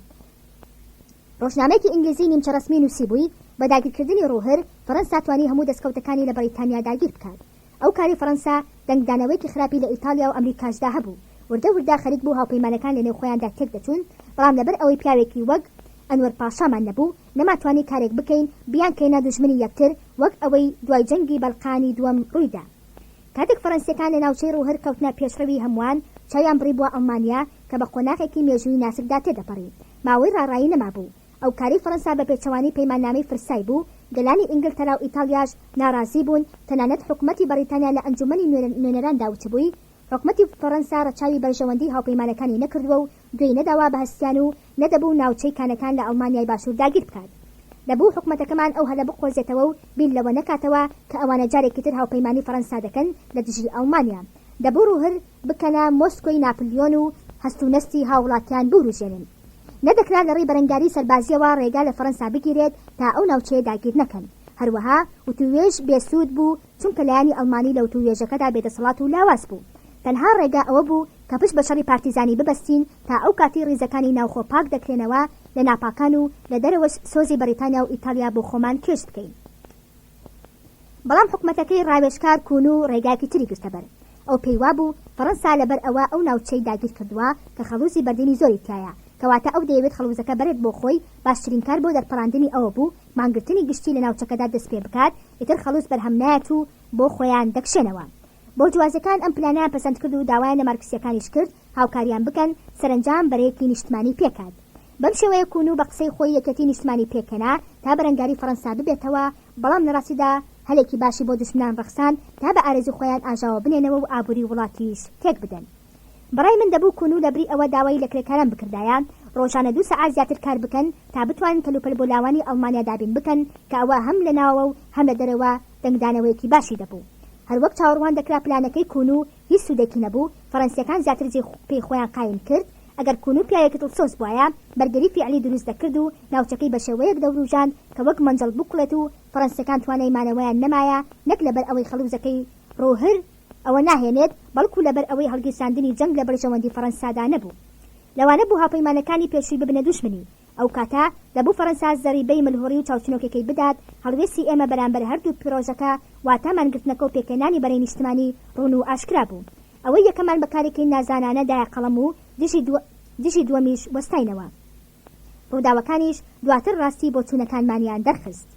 ڕۆژنامەیەکی ئینگلیزی نیمچە ڕەسمی نووسیبووی، بە داگیرکردنی ڕوهر، فەڕەنسا توانی هەموو دەستکەوتەکانی لە بەڕیتانیا داگیر بکات. ئەو کارەی فەڕەنسا دەنگدانەوەیەکی خراپی لە ئیتاڵیا و ئەمریکاشدا هەبوو. وردە وردە خەریک بوو هاوپەیمانەکان لەنێو خۆیاندا تێکدەچوون، بەڵام لەبەر ئەوەی پیاوێکی وەک ئەنوەر پاشامان نەبوو، نەماتوانی کارێک بکەین بیانکەینە دوژمنی یەکتر وەک ئەوەی دوای جەنگی بەلقانی دووەم ڕوویدا. کاتێک فەڕەنسیەکان لە ناوچەی ڕوهر کەوتنە پێشڕەوی هەمووان، چاویان بڕیبووە ئەڵمانیا کە بە قۆناغێکی مێژوویی ناسکدا تێدەپەڕی. ماوەی ڕاڕایی نەمابوو. ئەو کارەی فەڕەنسا بە پێچەوانەی پەیماننامەی فرسای بوو، گەلانی ئینگلتەرا و ئیتاڵیاش ناڕازی بوون، تەنانەت حکومەتی بەڕیتانیا لە ئەنجومەنی نوێنەراندا وتبووی، حکومەتی فەڕەنسا ڕەچاوی بەرژەوەندیی هاوپەیمانەکانی نەکردووە و گوێی نەداوە بە هەستیان و نەدەبوو ناوچەی کانەکان لە ئەڵمانیای باشوور داگیر بکات. دەبوو حکومەتەکەمان ئەو هەلە بقۆزێتەوە و بیر لەوە نەکاتەوە کە ئەوانە جارێکی تر هاوپەیمانی فەڕەنسا دەکەن لە دژی ئەڵمانیا. دەبوو ڕوهر بکەنە مۆسکۆی ناپلیۆن و هەست و نەستی هاووڵاتیان بوروژێنن. نەدەکرا لە ڕێی بەرەنگاریی سەربازییەوە ڕێگا لە فەڕەنسا بگیرێت تا ئەو ناوچەیە داگیر نەکەن. هەروەها وتووێژ بێ سوود بوو چونکە لایەنی ئەڵمانی لە وتووێژەکەدا بێدەسەڵات و لاواز بوو. تەنها ڕێگا ئەوە بوو کە پشت بە شەڕی پارتیزانی ببەستین تا ئەو کاتەی ڕیزەکانی ناوخۆ پاک دەکرێنەوە لە ناپاکان و لە دەرەوەش سۆزی بەڕیتانیا و ئیتاڵیا بۆ خۆمان کێش بکەین. بەڵام حکومەتەکەی ڕاوێژکار کونو ڕێگایەکی تری گرتەبەر. ئەو پێی وابوو فەڕەنسا لەبەر ئەوە ئەو ناوچەی داگیر کردووە کە خەڵوزی بەردینی زۆری تیایە، کەواتە ئەو دەیەوێت خەڵوزەکە بەرێت بۆ خۆی، باشترین کار بۆ دەرپەڕاندنی ئەوە بوو مانگرتنی گشتی لە ناوچەکەدا دەست پێ بکات، ئیتر خەڵوز بەرهەم نایەت و بۆ خۆیان دەکشێنەوە. بۆرجوازیەکان ئەم پلانەیان پەسەند کرد و داوایان لە مارکسیەکانیش کرد هاوکاریان بکەن، سەرەنجام بەرەیەکی نیشتمانی پێکهات. بەم شێوەیە کونو بە قسەی خۆی یەکێتی نیشتمانی پێکهێنا تا بەرەنگاری فەڕەنسا ببێتەوە، بەڵام لە ڕاستیدا هەلێکی باشی بۆ دوژمنان ڕەخساند تا بە ئارەزوی خۆیان ئاژاوە بنێنەوە و ئابوری وڵاتیش تێک بدەن. بەڕای من دەبوو کونو لەبری ئەوە داوای لە کرێکاران بکردایە ڕۆژانە دوو سەعات زیاتر کار بکەن تا بتوانن کەلوپەل بۆ لاوانی ئەڵمانیا دابین بکەن کە ئەوە هەم لە ناوەوە و هەم لە دەرەوە دەنگدانەوەیەکی باشی دەبوو. هەروەک چاوەڕوان دەکرا پلانەکەی کونو هیچ سوودێکی نەبوو، فەرەنسییەکان زیاتر جێ پێی خۆیان قایم کرد، ئەگەر کونو پیاوێکی دڵسۆز بوایە بەرگری فیعلی دروست دەکرد و ناوچەکەی بە شێوەیەک دەوروژاند کە وەک مەنجەڵ بکوڵێت و فەرەنسییەکان توانای مانەوەیان نەمایە نەک لەبەر ئەوەی خەڵوزەکەی ڕوهر ەوە ناهێنێت بەڵکو لەبەر ئەوەی هەڵگیرساندنی جەنگ لە بەرژەوەندی فەرەنسادا نەبوو. لەوانە بوو هاوپەیمانەکانی پێشووی ببنە دوژمنی. ئەو کاتە دەبوو فەرەنسا زەریبەی ملهوڕی و چاوچنۆکێکەی بدات، هەڵوێستی ئێمە بەرامبەر هەردوو پرۆژەکە واتە مانگرتنەکە و پێکهێنانی بەرەی نیشتمانی ڕوون و ئاشکرا بوو. ئەوەی یەکەمان بە کارێکی نازانانە دایە قەڵەم و دژی دژی دووەمیش وەستاینەوە. ڕووداوەکانیش دواتر ڕاستی بۆچوونەکانمانیان دەرخست.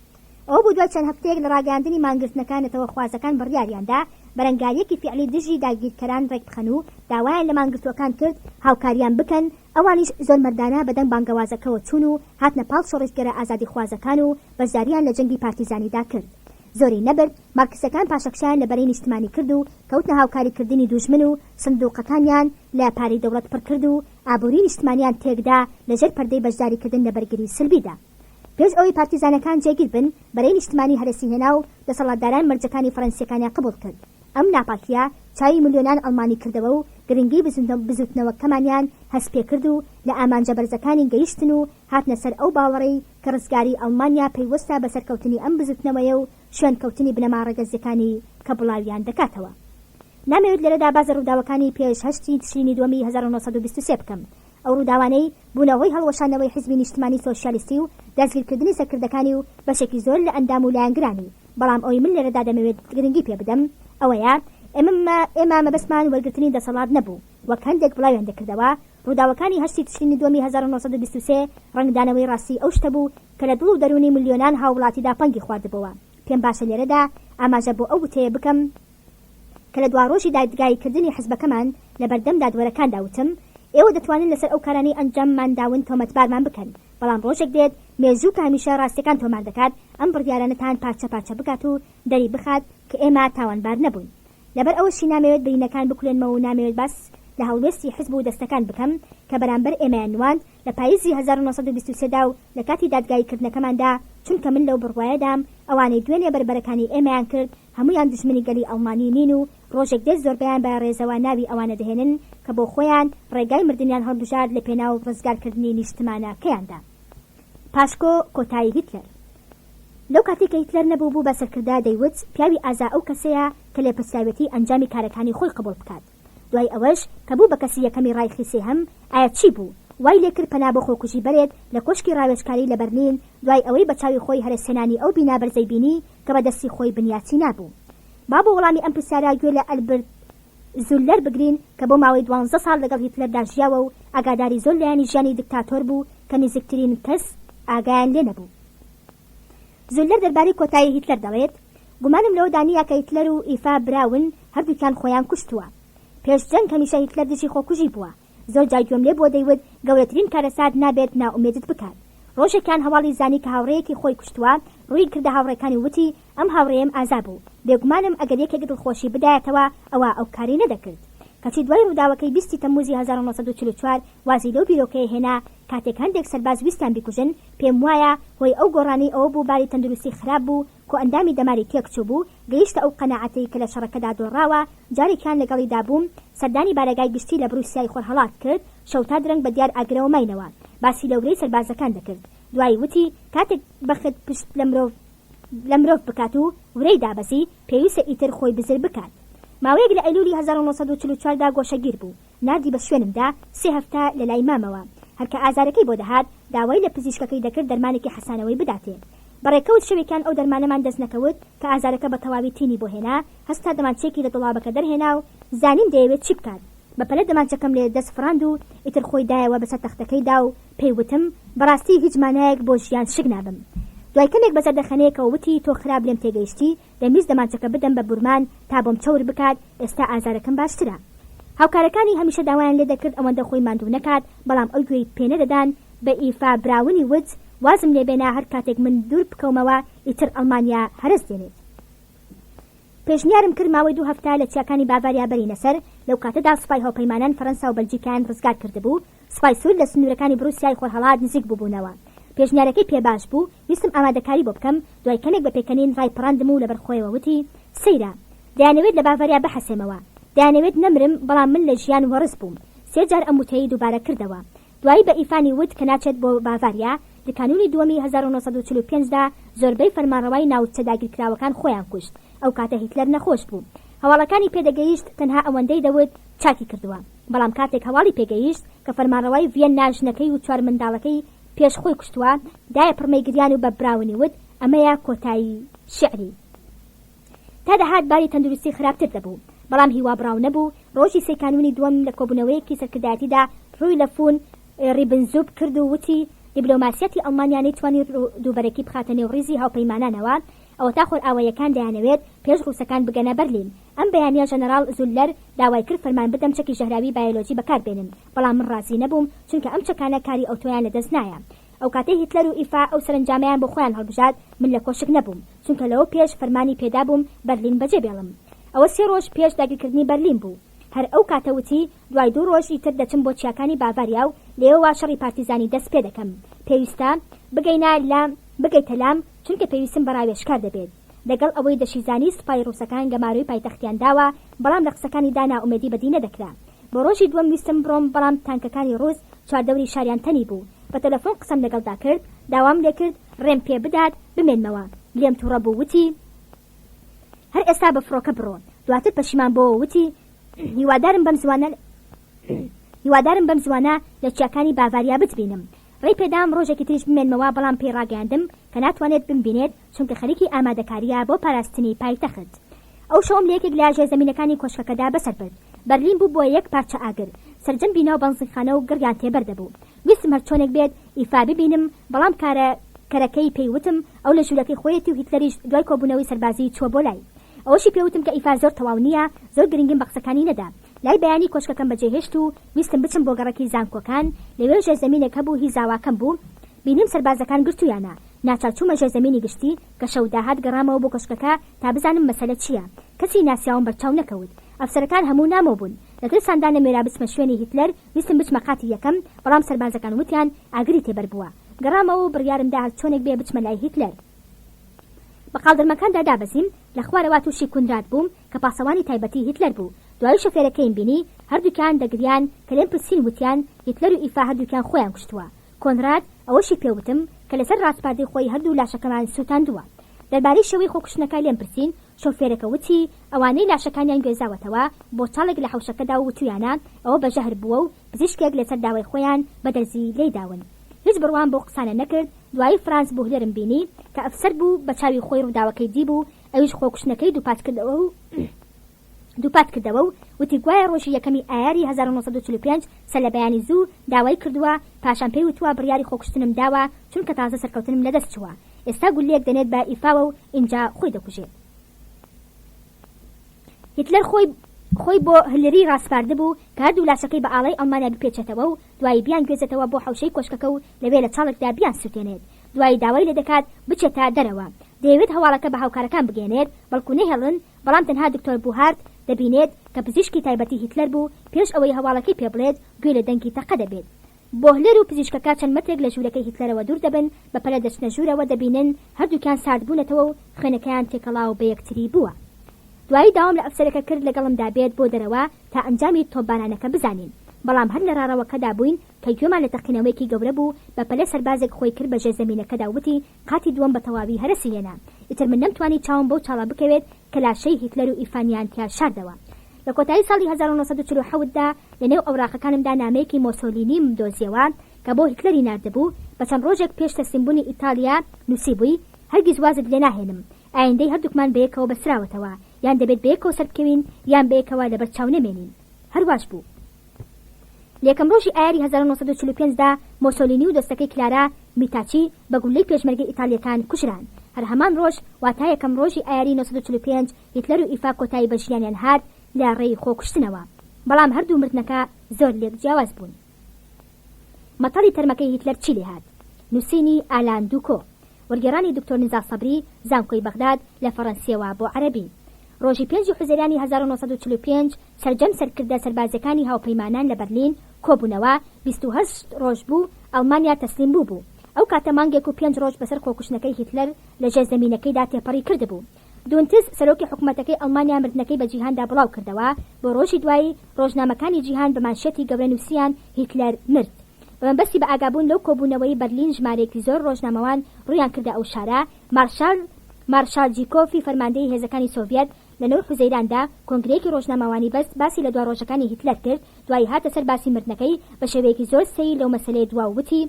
ئەوە بوو دوای چەند هەفتەیەک لە ڕاگەیاندنی مانگرتنەکە نەتەوەخوازەکان بڕیاریاندا بەرەنگارییەکی فیعلی دژی داگیرکەران ڕێکبخەن و داوایان لە مانگرتووەکان کرد هاوکاریان بکەن، ئەوانیش زۆر مەردانە بەدەم بانگەوازەکەوە چوون و هاتنە پاڵ شۆڕشگێرە ئازادیخوازەکان و بەشدارییان لە جەنگی پارتیزانیدا کرد. زۆری نەبرد مارکسەکان پاشەکشەیان لە بەرەی نیشتمانی کرد و کەوتنە هاوکاریکردنی دوژمن و سندوقەکانیان لە پارەی دەوڵەت پڕکرد و ئابوری نیشتمانیان تێکدا لەژێر پەردەی بەشداریکردن لە بەرگری سلبیدا. پێش ئەوەی پارتیزانەکان جێگیر بن، بەرەی نیشتمانی هەرەسی هێنا و دەسەڵاتداران مەرجەکانی فەرەنسییەکانیان قبوڵ کرد. ئەم ناپاکییە چاوی ملیۆنان ئەڵمانی کردەوە و گرنگی بزووتنەوەکەمانیان هەست پێکرد و لە ئامانجە بەرزەکانی گەیشتن و هاتنە سەر ئەو باوەڕەی کە ڕزگاریی ئەڵمانیا پەیوەستە بە سەرکەوتنی ئەم بزووتنەوەیە و شوێنکەوتنی بنەما ڕەگەزییەکانی کە بڵاویان دەکاتەوە. نامەوێت لێرەدا باس لە ڕووداوەکانی پێش هەشتی تشرینی دووەمی 1923 بکەم، ئەو ڕووداوانەی بوونە هۆی هەڵوەشاندنەوەی حیزبی نیشتمانی سۆشیالیستی و دەستگیرکردنی سەرکردەکانی و بەشێکی زۆر لە ئەندام و لایەنگرانی، بەڵام ئەوەی من لێرەدا دەمەوێت گرنگی پێ بدەم ئەوەیە ئێمە ئێمە مەبەستمان وەرگرتنی دەسەڵات نەبوو وەک هەندێک بڵاویان دەکردەوە، ڕووداوەکانی هەشتی تشرینی دووەمی 1923 ڕەنگدانەوەی ڕاستی ئەو شتە بوو کە لە دڵ و دەروونی ملیۆنان هاووڵاتیدا پەنگی خواردبۆوە، پێم باشە لێرەدا ئاماژە بۆ ئەو وتەیە بکەم، کە لە دواڕۆژی دادگاییکردنی حزبەکەمان لە بەردەم دادوەرەکاندا وتم، ئێوە دەتوانن لەسەر ئەو کارانەی ئەنجاممان داون تۆمەتبارمان بکەن، بەڵام ڕۆژێک دێت مێژوو کە هەمیشە ڕاستیەکان تۆمار دەکات، ئەم بڕیارانەتان پارچە پارچە بکات و دەری بخات کە ئێمە تاوانبار نەبووین. لەبەر ئەوەشی نامەوێت برینەکان بکولێنمەوە و نامەوێت باس لە هەڵوێستی حزب و دەستەکان بکەم کە بەرامبەر ئێمەیان نواند لە پایزی 1923 دا و لە کاتی دادگاییکردنەکەماندا، چونکە من لەو بڕوایەدام ئەوانەی دوێنێ بەربەرەکانی ئێمەیان کرد هەموویان دوژمنی گەلی ئەڵمانی نین و ڕۆژێک دێت زۆربەیان بە ڕێزەوە ناوی ئەوانە دەهێنن کە بۆ خۆیان ڕێگای مردنیان هەڵبژارد لە پێناو ڕزگارکردنی نیشتمانەکەیاندا. پاشکۆ کۆتایی هیتلەر لەو کاتەی کە هیتلەر نەبوو بوو بە سەرکردە دەیوت پیاوی ئازا ئەو کەسەیە کە لێپرسراوێتی ئەنجامی کارەکانی خۆی قبوڵ بکات. دوای ئەوەش کە بوو بە کەسی یەکەمی ڕایخی سێهەم ئایا چی بوو وای لێکرد پەنا بۆ خۆکوژی بەرێت لە کۆشکی ڕاوێژکاری لە بەرلین دوای ئەوەی بە چاوی خۆی هەرەسهێنانی ئەو بینا بەرزەی بینی کە بە دەستی خۆی بنیاتی نابوو؟ با بۆ وەڵامی ئەم پرسیارە گوێ لە ئەلبرت زوللەر بگرین کە بۆ ماوەی دوانزە ساڵ لەگەڵ هیتلەردا ژیاوە و ئاگاداری زۆر لایەنی ژیانی دکتاتۆر بوو کە نزیکترین کەس ئاگایان لێ نەبوو. زوللەر دەربارەی کۆتایی هیتلەر دەڵێت، گومانم لەوەدا نییە کە هیتلەر و ئیفا براون هەردووکیان خۆیان کوشتووە. پێش جەنگ هەمیشە هیتلەر دژی خۆکوژی بووە. زۆر جار گوێم لێ بووە دەیوت گەورەترین کارەسات نابێت نائومێدت بکات. ڕۆژێکیان هەواڵی زانی کە هاوڕێیەکی خۆی کوشتووە، ڕووی کردە هاوڕێکانی و وتی ئەم هاوڕێیەم ئازا بوو، بێگومانم ئەگەر یەکێک دڵخۆشی بدایەتەوە ئەوا ئەو کارەی نەدەکرد. کەچی دوای ڕووداوەکەی 20 ی تەمموزی 1944 وازی لەو بیرۆکەیە هێنا کاتێک هەندێک سەرباز ویستیان بیکوژن، پێم وایە هۆی ئەو گۆڕانەی ئەوە بوو باری تەندروستی خراپ بوو، کۆئەندامی دەماری تێکچووبوو، گەیشتە ئەو قەناعەتەی کە لە شەڕەکەدا دۆڕاوە، جارێکیان لەگەڵیدا بووم، سەردانی بارەگای گشتی لە بروسیای خۆرهەڵات کرد، شەو تا درەنگ بە دیار ئاگرەوە ماینەوە، باسی لە ورەی سەربازەکان دەکرد، دوایی وتی، کاتێک بەخت پشت لە مرۆڤ لە مرۆڤ بکات و ورەی دابەزی، پێویستە ئیتر خۆی بزر بکات. ماوەیەک لە ئەیلولی 1944 دا گۆشەگیر بوو، ناردی بە شوێنمدا، سێ هەفتە لە لای مامەوە. هەر کە ئازارەکەی بۆ دەهات، داوای لە پزیشکەکەی دەکرد دەرمانێکی حەسانەوەی بداتێ. بە ڕێکەوت شەوێکیان ئەو دەرمانەمان دەست نەکەوت کە ئازارەکە بە تەواوی تینی بۆ هێنا، هەستا دەمانچەیەکی لە دۆڵابەکە دەرهێنا و زانیم دەیەوێت چی بکات. بە پەلە دەمانچەکەم لێ دەست فڕاند و ئیتر خۆی دایەوە بەسەر تەختەکەیدا و پێی وتم، بەڕاستی هیچ مانایەک بۆ ژیان شک نابەم. دوای کەمێک بە زەردەخەنەیەکەوە وتی، تۆ خراپ لێم تێگەیشتی، دەمویست دەمانچەکە بدەم بە بورمان تا بۆم چەور بکات، ئێستا ئازارەکەم باشترە. هاوکارەکانی هەمیشە داوایان لێ دەکرد ئەوەندە خۆی ماندوو نەکات، بەڵام ئەو گوێی پێنەدەدان، بە ئیفا براونی وت، وازم لێ بێنە هەر کاتێک من دوور بکەومەوە ئیتر ئەڵمانیا هەرەس دێنێت. پێشنیارم کرد ماوەی دوو هەفتە لە چیاکانی باڤاریا بەرینە سەر، لەو کاتەدا سوپای هاوپەیمانان فەرەنسا و بەلجیکایان ڕزگار کردبوو، سوپای سوور لە سنوورەکانی بروسیای خۆرهەڵات نزیک بووبوونەوە. پێشنیارەکەی پێ باش بوو، ویستم ئامادەکاری بۆ بکەم، دوای کەمێک بە پێکەنین ڕایپەڕاندم و لەبەر خۆیەوە وتی، سەیرە! دەیانەوێت لە باڤاریا بحەسێمەوە. دەیانەوێت نەمرم، بەڵام من لە ژیان وەڕس بووم. سێ جار ئەم وتەیەی دووبارە کردەوە. دوایی بە ئیفانی وت کە ناچێت بۆ باڤاریا، لە کانوونی دووەمی 1945 دا زۆربەی فەرمانڕەوای ناوچە داگیرکراوەکان خۆیان کوشت، ئەو کاتە هیتلەر نەخۆش بوو. هەواڵەکانی پێدەگەیشت، تەنها ئەوەندەی دەوت چاکی کردووە. بەڵام کاتێک هەواڵی پێگەیشت کە فەرمانڕەوای ڤیەننا ژنەکەی و چوار منداڵەکەی پێش خۆی کوشتووە، دایە پڕمەی گریان و بە براونی وت ئەمەیە کۆتایی شیعری. تا دەهات باری تەندروستی خراپتر دەبوو، بەڵام هیوابڕاو نەبوو، ڕۆژی سێی کانوونی دووەم لە کۆبوونەوەیەکی سەرکردایەتیدا ڕووی لە فون ڕیبنزوپ کرد و وتی، دیبلۆماسیەتی ئەڵمانیا نەیتوانی دووبەرەکی بخاتە نێو ڕیزی هاوپەیمانانەوە، ئەوەتا خۆرئاواییەکان دەیانەوێت پێش ڕووسەکان بگەنە بەرلین. ئەم بەیانییە ژەنەراڵ زوللەر داوای کرد فەرمان بدەم چەکی ژەهراوی بایۆلۆجی بەکار بێنن، بەڵام من ڕازی نەبووم، چونکە ئەم چەکانە کاری ئەوتۆیان لەدەست نایە. ئەوکاتەی هیتلەر و ئیفا ئەو سەرەنجامەیان بۆ خۆیان هەڵبژارد، من لە کۆشک نەبووم، چونکە لەوە پێش فەرمانی پێدابووم بەرلین بەجێ بێڵم. ئەوە سێ ڕۆژ پێش داگیرکردنی بەرلین بوو. هەر ئەو کاتە وتی، دوای دوو ڕۆژ ئیتر دەچم بۆ چیاکانی باڤاریا و لەوێوە شەڕی پارتیزانی دەست پێدەکەم. پێویستە بگەینە لام، بگەیتە لام، چونکە پێویستم بە ڕاوێژکار دەبێت. لەگەڵ ئەوەی دەشیزانی سوپای ڕووسەکان گەمارۆی پایتەختیان داوە، بەڵام لە قسەکانیدا نائومێدی بەدی نەدەکرا. بۆ ڕۆژی دووەم ویستم بڕۆم بەڵام تانکەکانی ڕووس چواردەوری شاریان تەنی بوو. بە تەلەفۆن قسەم لەگەڵدا کرد، داوام لێکرد ڕێم پێ بدات بمێنمەوە. لێم توڕە بوو وتی، هەر ئێستا بە فڕۆکە بڕۆ. دواتر پەشیمان بۆوە وتی، هیوادارم بەم زووانە هیوادارم بەم زووانە لە چیاکانی باڤاریا بتبینم. ڕێی پێدام ڕۆژێکی تریش بمێنمەوە بەڵام پێی ڕاگەیاندم کە ناتوانێت بمبینێت چونکە خەریکی ئامادەکارییە بۆ پاراستنی پایتەخت. ئەو شەوەم لە یەکێک لە ژێرزەمینەکانی کۆشکەکەدا بەسەر برد. بەرلین بوو بووە یەک پارچە ئاگر. سەرجەم بینا و بەنزینخانە و گڕیان تێبەر دەبوو. ویستم هەرچۆنێک بێت ئیفا ببینم، بەڵام کارە کەرەکەی پێی وتم ئەو لە ژوورەکەی خۆیەتی و هیتلەریش دوای کۆبوونەوەی سەربازی چووە بۆ لای. ئەوەشی پێ وتم کە ئیفا زۆر تەواو نییە، زۆر گرنگیم بە قسەکانی نەدا. لای بەیانی کۆشکەکەم بەجێهێشت و ویستم بچم بۆ گەڕەکی زانکۆکان، لەوێ ژێرزەمینێک هەبوو هی زاواکەم بوو، بینیم سەربازەکان گرتوویانە، ناچار چوومە ژێرزەمینی گشتی، کە شەو داهات گەڕامەوە بۆ کۆشکەکە تا بزانم مەسەلە چییە، کەسی ناسیاوم بەرچاو نەکەوت، ئەفسەرەکان هەموو نامۆ بوون، لە ترساندا نەموێرا بچمە شوێنی هیتلەر، ویستم بچمە قاتی یەکەم، بەڵام سەربازەکان وتیان ئاگری تێبەر بووە، گەڕامەوە و بڕیارم دا هەرچۆنێک بێ بچمە لای هیتلەر. بە قاڵدرمەکاندا دابەزیم، لە خوارەوە تووشی کونراد بووم کە پاسەوانی تایبەتی هیتلەر بوو، دوایی شۆفێرەکەیم بینی، هەردووکیان دەگریان، کە لێم پرسین وتیان هیتلەر و ئیفا هەردووکیان خۆیان کوشتووە. کۆنراد ئەوەشی پێ وتم کە لەسەر ڕاسپاردەی خۆی هەردوو لاشەکەمان سووتاندووە. دەربارەی شێوەی خۆکوشتنەکە لێم پرسین، شۆفێرەکە وتی ئەوانەی لاشەکانیان گوێزاوەتەوە بۆ چاڵێک لە حەوشەکەدا و وتوویانە ئەوە بە ژەهر بووە و پزیشکێک لەسەر داوای خۆیان بە دەرزی لێی داون. هیچ بڕوام بەو قسانە نەکرد، دوایی فرانز بوهلەرم بینی کە ئەفسەر بوو بە چاوی خۆی ڕووداوەکەی دیبوو، ئەویش خۆکوشتنەکەی دووپات کردەوە و دووپات کردەوە و وتی گوایە ڕۆژی یەکەمی ئایاری 1945 سەرلەبەیانی زوو داوای کردووە، پاشان پێی وتووە بڕیاری خۆکوشتنم داوە چونکە تازە سەرکەوتنم لەدەست چووە، ئێستا گوللەیەک دەنێت بە ئیفاوە و ئینجا خۆی دەکوژێت. هیتلەر خۆی خۆی بۆ هلری ڕاسپاردبوو کە هەردوو لاشەکەی بە ئاڵای ئەڵمانیا بپێچێتەوە و دوایی بیانگوێزێتەوە بۆ حەوشەی کۆشکەکە و لەوێ لە چاڵێکدا بیانسوتێنێت. دوایی داوای لێدەکات بچێتە دەرەوە. دەیەوێت هەواڵەکە بە هاوکارەکان بگەیەنێت، بەڵکو نەیهێڵن، بەڵام تەنها دکتۆر بوهارت دەبینێت کە پزیشکی تایبەتی هیتلەر بوو، پێش ئەوەی هەواڵەکەی پێ بڵێت گوێی لە دەنگی تەقە دەبێت. بۆهلەر و پزیشکەکە چەند مەترێک لە ژوورەکەی هیتلەرەوە دوور دەبن، بە پەلە دەچنە ژوورەوە دەبینن هەردووکیان ساردبوونەتەوە و خوێنەکەیان تێکەڵاو بە یەکتری بووە. دوایی داوام لە ئەفسەرەکە کرد لەگەڵمدا بێت بۆ دەرەوە تا ئەنجامی تۆپبارانەکە بزانین، بەڵام هەر لە ڕاڕەوەکەدا بووین کە گوێمان لە تەقینەوەیەکی گەورە بوو، بە پەلە سەربازێک خۆی کرد بە ژێرزەمینەکەدا و وتی قاتی دووەم بە تەواوی هەرەسی هێنا. ئیتر من نەمتوانی چاوم بەو چاڵە بکەوێت کە لاشەی هیتلەر و ئیفانیان تیا شاردەوە. لە کۆتایی ساڵی 1947 دا لە نێو ئەوراقەکانمدا نامەیەکی مۆسۆلینیم دۆزیەوە کە بۆ هیتلەری ناردبوو، بە چەند ڕۆژێک پێش تەسلیمبوونی ئیتاڵیا نووسیبووی. هەرگیز وازت لێ ناهێنم. ئایندەی هەردووکمان بەیەکەوە بەستراوەتەوە، یان دەبێت بەیەکەوە سەربکەوین، یان بەیەکەوە لەبەر چاو نەمێنین. هەر واش بوو. لە یەکەم ڕۆژی ئایاری 1945 دا مۆسۆلینی و دۆستەکەی کلارا میتاچی بە گوللەی پێشمەرگەی ئیتاڵییەکان کوژران. هەر هەمان ڕۆژ، واتا یەکەم ڕۆژی ئایاری 945 هیتلەر و ئیفا کۆتایی بە ژیانیان هات لە ڕێی خۆکوشتنەوە. بەڵام هەردوو مردنەکە زۆر لێک جیاواز بوون. مەتەڵی تەرمەکەی هیتلەر چی لێهات؟ نووسینی ئالان دوکۆ. وەرگێڕانی دکتۆر نزار سەبری، زانکۆی بەغداد، لە فەڕەنسییەوە بۆ عەرەبی. ڕۆژی پێنجی حوزەیرانی 1945 سەرجەم سەرکردە سەربازییەکانی هاوپەیمانان لە بەرلین کۆبوونەوە، 28 ڕۆژ بوو ئەڵمانیا تەسلیم بووبوو. ئەو کاتە مانگێک و پێنج ڕۆژ بەسەر خۆکوشتنەکەی هیتلەر لە ژێرزەمینەکەیدا تێپەڕی کردبوو. دونتز، سەرۆکی حکومەتەکەی ئەڵمانیا مردنەکەی بە جیهاندا بڵاو کردەوە، بۆ ڕۆژی دوایی ڕۆژنامەکانی جیهان بە مانشێتی گەورە نووسیان هیتلەر مرد. بە مەبەستی بە ئاگابوون لەو کۆبوونەوەی بەرلین ژمارەیەکی زۆر ڕۆژنامەوان ڕوویان کردە ئەو شارە، مارشال مارشال جیکۆفی فەرماندەی هێزەکانی سۆڤیەت لە نۆی حوزەیراندا کۆنگرەیەکی ڕۆژنامەوانی بەست باسی لە دوا ڕۆژەکانی هیتلەر کرد، دوایی هاتە سەر باسی مردنەکەی بە شێوەیەکی زۆر سەیر لەو مەسەلەیە دوا و وتی،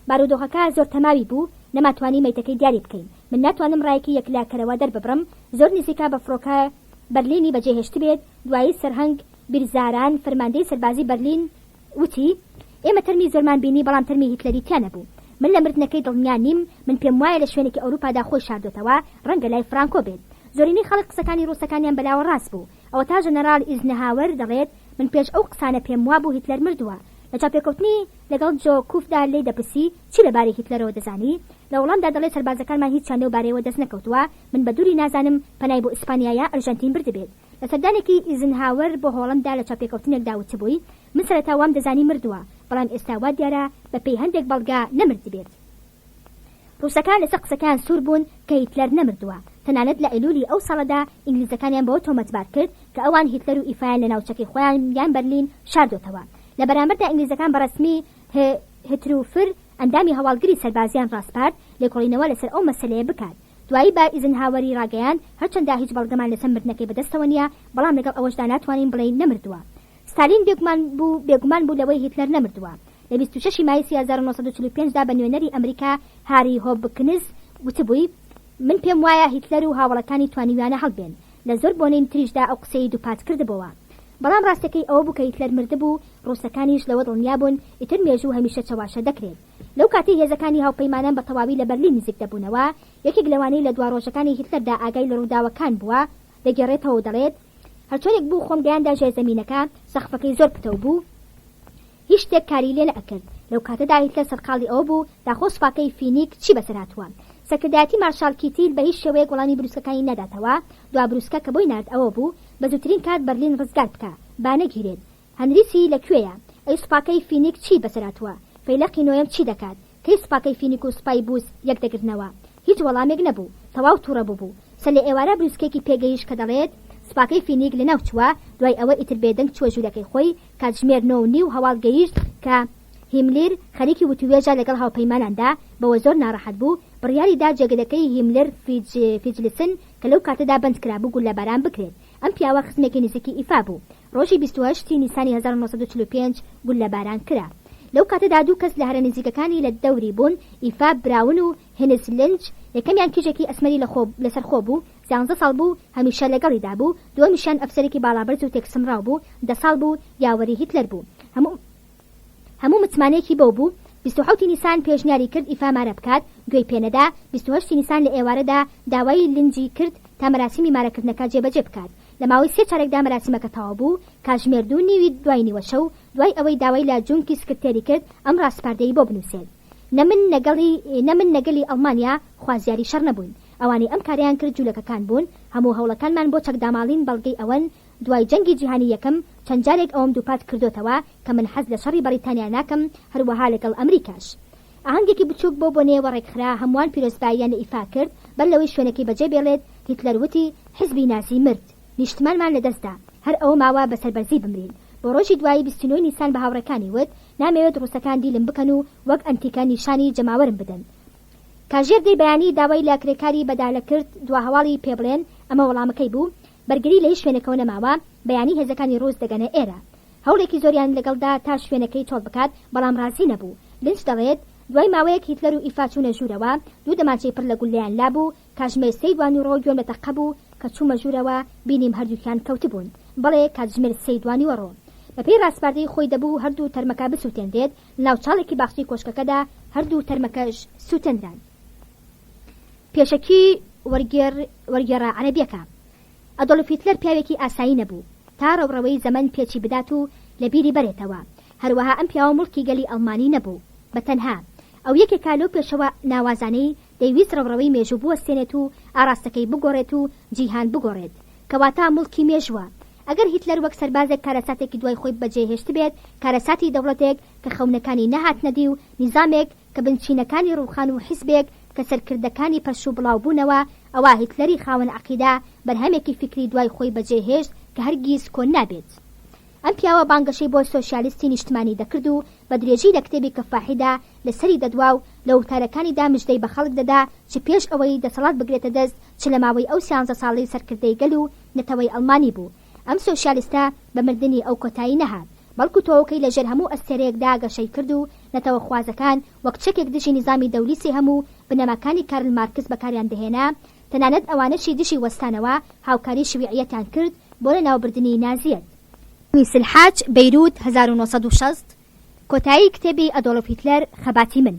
بارودۆخەکە زۆر تەماوی بوو، نەماتوانی مەیتەکەی دیاری بکەین. من ناتوانم ڕایەکی یەکلاکەرەوە دەرببڕم، زۆر نزیکە بە فڕۆکە بەرلینی بەجێهێشتبێت، دوایی سەرهەنگ بیرزاران، فەرماندەی سەربازی بەرلین، وتی، ئێمە تەرمی زۆرمان بینی، بەڵام تەرمی هیتلەری تیا نەبوو. من لە مردنەکەی دڵنیا نیم، من پێموایە لە شوێنێکی ئەوروپادا خۆی شاردۆتەوە، ڕەنگە لای فرانکۆ بێت. زۆرینەی خەڵک قسەکانی ڕووسەکانیان بەلاوە ڕاست بوو. ئەوەتا ژەنەراڵ ئیزنهاوەر دەڵێت، من پێش ئەو قسانە پێموابوو هیتلەر مردووە. لە چاوپێکەوتنی لەگەڵ جۆ کوفدا لێی دەپرسی، چی لە بارەی هیتلەرەوە دەزانی؟ لە وەڵامدا دەڵێت سەربازەکانمان هیچیان لەو بارەیەوە دەست نەکەوتووە، من بە دووری نازانم پەنای بۆ ئیسپانیا یا ئەرژەنتین بردبێت. لە سەردانێکی ئیزنهاوەر بۆ هۆڵەندا لە چاوپێکەوتنێکدا وتبووی، من سەرەتا وام دەزانی مردووە، بەڵام ئێستا وا دیارە بە پێی هەندێک بەڵگە نەمردبێت. ڕووسەکان لەسەر قسەکەیان سوور بوون کە هیتلەر نەمردووە، تەنانەت لە ئەیلوولی ئەو ساڵەدا ئینگلیزەکانیان بەوە تۆمەتبار کرد کە ئەوان هیتلەر و ئیفایان لە ناوچەکەی خۆیان یان بەرلین شاردۆتەوە. لە بەرامبەردا ئینگلیزەکان بە ڕەسمی هه هتروفر ئەندامی هەواڵگری سەربازیان ڕاسپارد لێکۆڵینەوە لەسەر ئەو مەسەلەیە بکات. دوایی بە ئیزنهاوەری ڕاگەیاند هەرچەندە هیچ بەڵگەمان لەسەر مردنەکەی بەدەستەوە نییە، بەڵام لەگەڵ ئەوەشدا ناتوانین بڵێین نەمردووە. ستالین بێگومان بوو بێگومان بوو لەوەی هیتلەر نەمردووە. لە 26 ی مایسی 1945 دا بە نوێنەری ئەمریکا هاری هۆبکنز وتبووی، من پێم وایە هیتلەر و هاوەڵەکانی توانیویانە هەڵبێن. لە زۆر بۆنەی تریشدا ئەو قسەیەی دووپات کردبۆوە. بەڵام ڕاستەکەی ئەوە بوو کە هیتلەر مردبوو، ڕووسەکانیش لەوە دڵنیا بوون، ئیتر مێژوو هەمیشە چەواشە دەکرێت. لەو کاتەی هێزەکانی هاوپەیمانان بە تەواوی لە بەرلین نزیک دەبوونەوە، یەکێک لەوانەی لە دوا ڕۆژەکانی هیتلەردا ئاگای لە ڕووداوەکان بووە، دەگێڕێتەوە و دەڵێت، هەرچۆنێک بوو خۆم گەیاندە ژێرزەمینەکە، سەقفەکەی زۆر پتەو بوو، هیچ شتێک کاری لێ نەئەکرد. لەو کاتەدا هیتلەر سەرقاڵی ئەوە بوو داخۆ سوپاکەی فینیک چی بەسەر هاتووە. سەرکردایەتی مارشال کیتیل بە هیچ شێوەیەک وەڵامی بروسکەکانی ناداتەوە، دوا بروسکە کە بۆی نارد ئەوە بوو، بە زووترین کات بەرلین ڕزگار بکە، با نەگیرێت. هەنریسی لە کوێیە؟ ئەی سوپاکەی فینیک چی بەسەر هاتووە؟ فەیلەقی نۆیەم چی دەکات؟ کەی سوپاکەی فینیک و سوپای بووس یەک دەگرنەوە؟ هیچ وەڵامێک نەبوو. تەواو توڕە بووبوو. سەر لە ئێوارە بروسکەیەکی پێ گەیشت کە دەڵێت، سوپاکەی فینیک لە ناو چووە، دوای ئەوە ئیتر بێدەنگ چووە ژوورەکەی خۆی، کاتژمێر نۆ و نیو هەواڵ گەیشت کە هیملیر خەریکی وتووێژە لەگەڵ هاوپەیماناندا، بەوە زۆر ناڕەحەت بوو، بڕیاری دا جێگرەکەی هیملر فیجلسن کە لەو کاتەدا بەند کرابوو گوللەباران بکرێت. ئەم پیاوە خزمێکی نزیکی ئیفا بوو. ڕۆژی 28 ی نیسانی 1945 گوللەباران کرا. لەو کاتەدا دوو کەس لە هەرە نزیکەکانی لە دەوری بوون، ئیفا براون و هێنز لنج، یەکەمیان کیژێکی ئەسمەری لە خۆ لەسەرخۆ بوو، سیانزە ساڵ بوو، هەمیشە لەگەڵیدا بوو، دووەمیشیان ئەفسەرێکی باڵابەرز و تێکسمڕاو بوو، دە ساڵ بوو، یاوەری هیتلەر بوو. هەموو هەموو متمانەیەکی بەو بوو. 27 ی نیسان پێشنیاری کرد ئیفا مارە بکات، گوێی پێ نەدا، 28 ی نیسان لە ئێوارەدا داوای لنجی کرد تا مەراسیمی مارەکردنەکە جێبەجێ بکات. لە ماوەی سێ چارەکدا مەراسیمەکە تەواو بوو، کاتژمێر دوو نیوی دوای نیوەشەو، دوای ئەوەی داوای لە جونکی سکرتێری کرد ئەم ڕاسپاردەی بۆ بنووسێت. نە من نە گەڵی نە من نە گەلی ئەڵمانیا خوازیاری شەڕ نەبووین. ئەوانەی ئەم کارەیان کرد جوولەکەکان بوون، هەموو هەوڵەکانمان بۆ چەکداماڵین بەڵگەی ئەوەن، دوای جەنگی جیهانی یەکەم چەند جارێک ئەوەم دووپات کردۆتەوە کە من حەز لە شەڕی بەڕیتانیا ناکەم، هەروەها لەگەڵ ئەمریکاش. ئاهەنگێکی بچووک بەو بۆنەیەوە ڕێکخرا، هەمووان پیرۆزباییان لە ئیفا کرد، بەر لەوەی شوێنەکەی بەجێ بێڵێت، هیتلەر وتی، حیزبی نازی مرد. نیشتمانمان لەدەست دا. هەر ئەوە ماوە بە سەربەرزی بمرین. بۆ ڕۆژی دوایی 29 ی نیسان بە هاوڕێکانی وت، نامەوێت ڕووسەکان دیلم بکەن و وەک ئەنتیکە نیشانی جەماوەرم بدەن. کاژێر دەی بەیانی داوای لە کرێکاری بەدالە کرد دوا هەواڵی پێ بڵێن، ئەمە وەڵامەکەی بوو، بەرگری لە هیچ شوێنێکەوە نەماوە، بەیانی هێزەکانی ڕووس دەگەنە ئێرە. هەوڵێکی زۆریان لەگەڵ دا تا شوێنەکەی چۆڵ بکات، بەڵام ڕازی نەبوو. لنچ دەڵێت، دوای ماوەیەک هیتلەر و ئیفا چوونە ژوورەوە، دوو دەمانچەی پڕ لە گوللەیان لابوو، کاتژمێر سێی دوانیوەڕۆ گوێم لە تەقە بوو، کە چوومە ژوورەوە بینیم هەردووکیان کەوتبوون. بەڵێ کاتژمێر سێی دوانیوەڕۆ. بەپێی ڕاسپاردەی خۆی دەبوو هەردوو تەرمەکە بسووتێنرێت، لەناو چاڵێکی باخچەی کۆشکەکەدا هەردوو تەرمەکەش سووتێنران. پێشەکی وەرگێڕ وەرگێڕە عەرەبیەکە. ئەدۆلف هیتلەر پیاوێکی ئاسایی نەبوو تا ڕەوڕەوەی زەمەن پێچی بدات و لە بیری بەرێتەوە. هەروەها ئەم پیاوە موڵکی گەلی ئەڵمانی نەبوو بە تەنها. ئەو یەکێکە لەو پێشەوا ناوازانەی دەیویست ڕەوڕەوەی مێژوو بوەستێنێت و ئاڕاستەکەی بگۆڕێت و جیهان بگۆڕێت. کەواتە موڵکی مێژووە. ئەگەر هیتلەر وەک سەربازێک کارەساتێکی دوای خۆی بەجێ هێشتبێت، کارەساتی دەوڵەتێک کە خەونەکانی نەهاتنە دی و نیزامێک کە بنچینەکانی ڕووخان و حیزبێک کە سەرکردەکانی پەرش و بڵاو بوونەوە، ئەوا هیتلەری خاوەن عەقیدە بەرهەمێکی فیکری دوای خۆی بەجێ هێشت کە هەرگیز کۆن نابێت. ئەم پیاوە بانگەشەی بۆ سۆشیالیستی نیشتمانی دەکرد و بە درێژی لە کتێبی کەفاحیدا لە سەری دەدوا و لە وتارەکانیدا مژدەی بە خەڵک دەدا چ پێش ئەوەی دەسەڵات بگرێتە دەست چ لە ماوەی ئەو سیانزە ساڵەی سەرکردەی گەل و نەتەوەی ئەڵمانی بوو. ئەم سۆشیالیستە بە مردنی ئەو کۆتایی نەهات، بەڵکو تۆوەکەی لە ژێر هەموو ئەستێرەیەکدا گەشەی کرد و نەتەوەخوازەکان وەک چەکێک دژی نیزامی دەولی سێهەم و بنەماکانی کارل مارکس بەکاریان دەهێنا، تەنانەت ئەوانەشی دژی وەستانەوە هاوکاری شیوعیەتیان کرد بۆ لەناوبردنی نازیەت. لویس الحاج، بەیروت، 1960، کۆتایی کتێبی ئەدۆڵف هیتلەر، خەباتی من.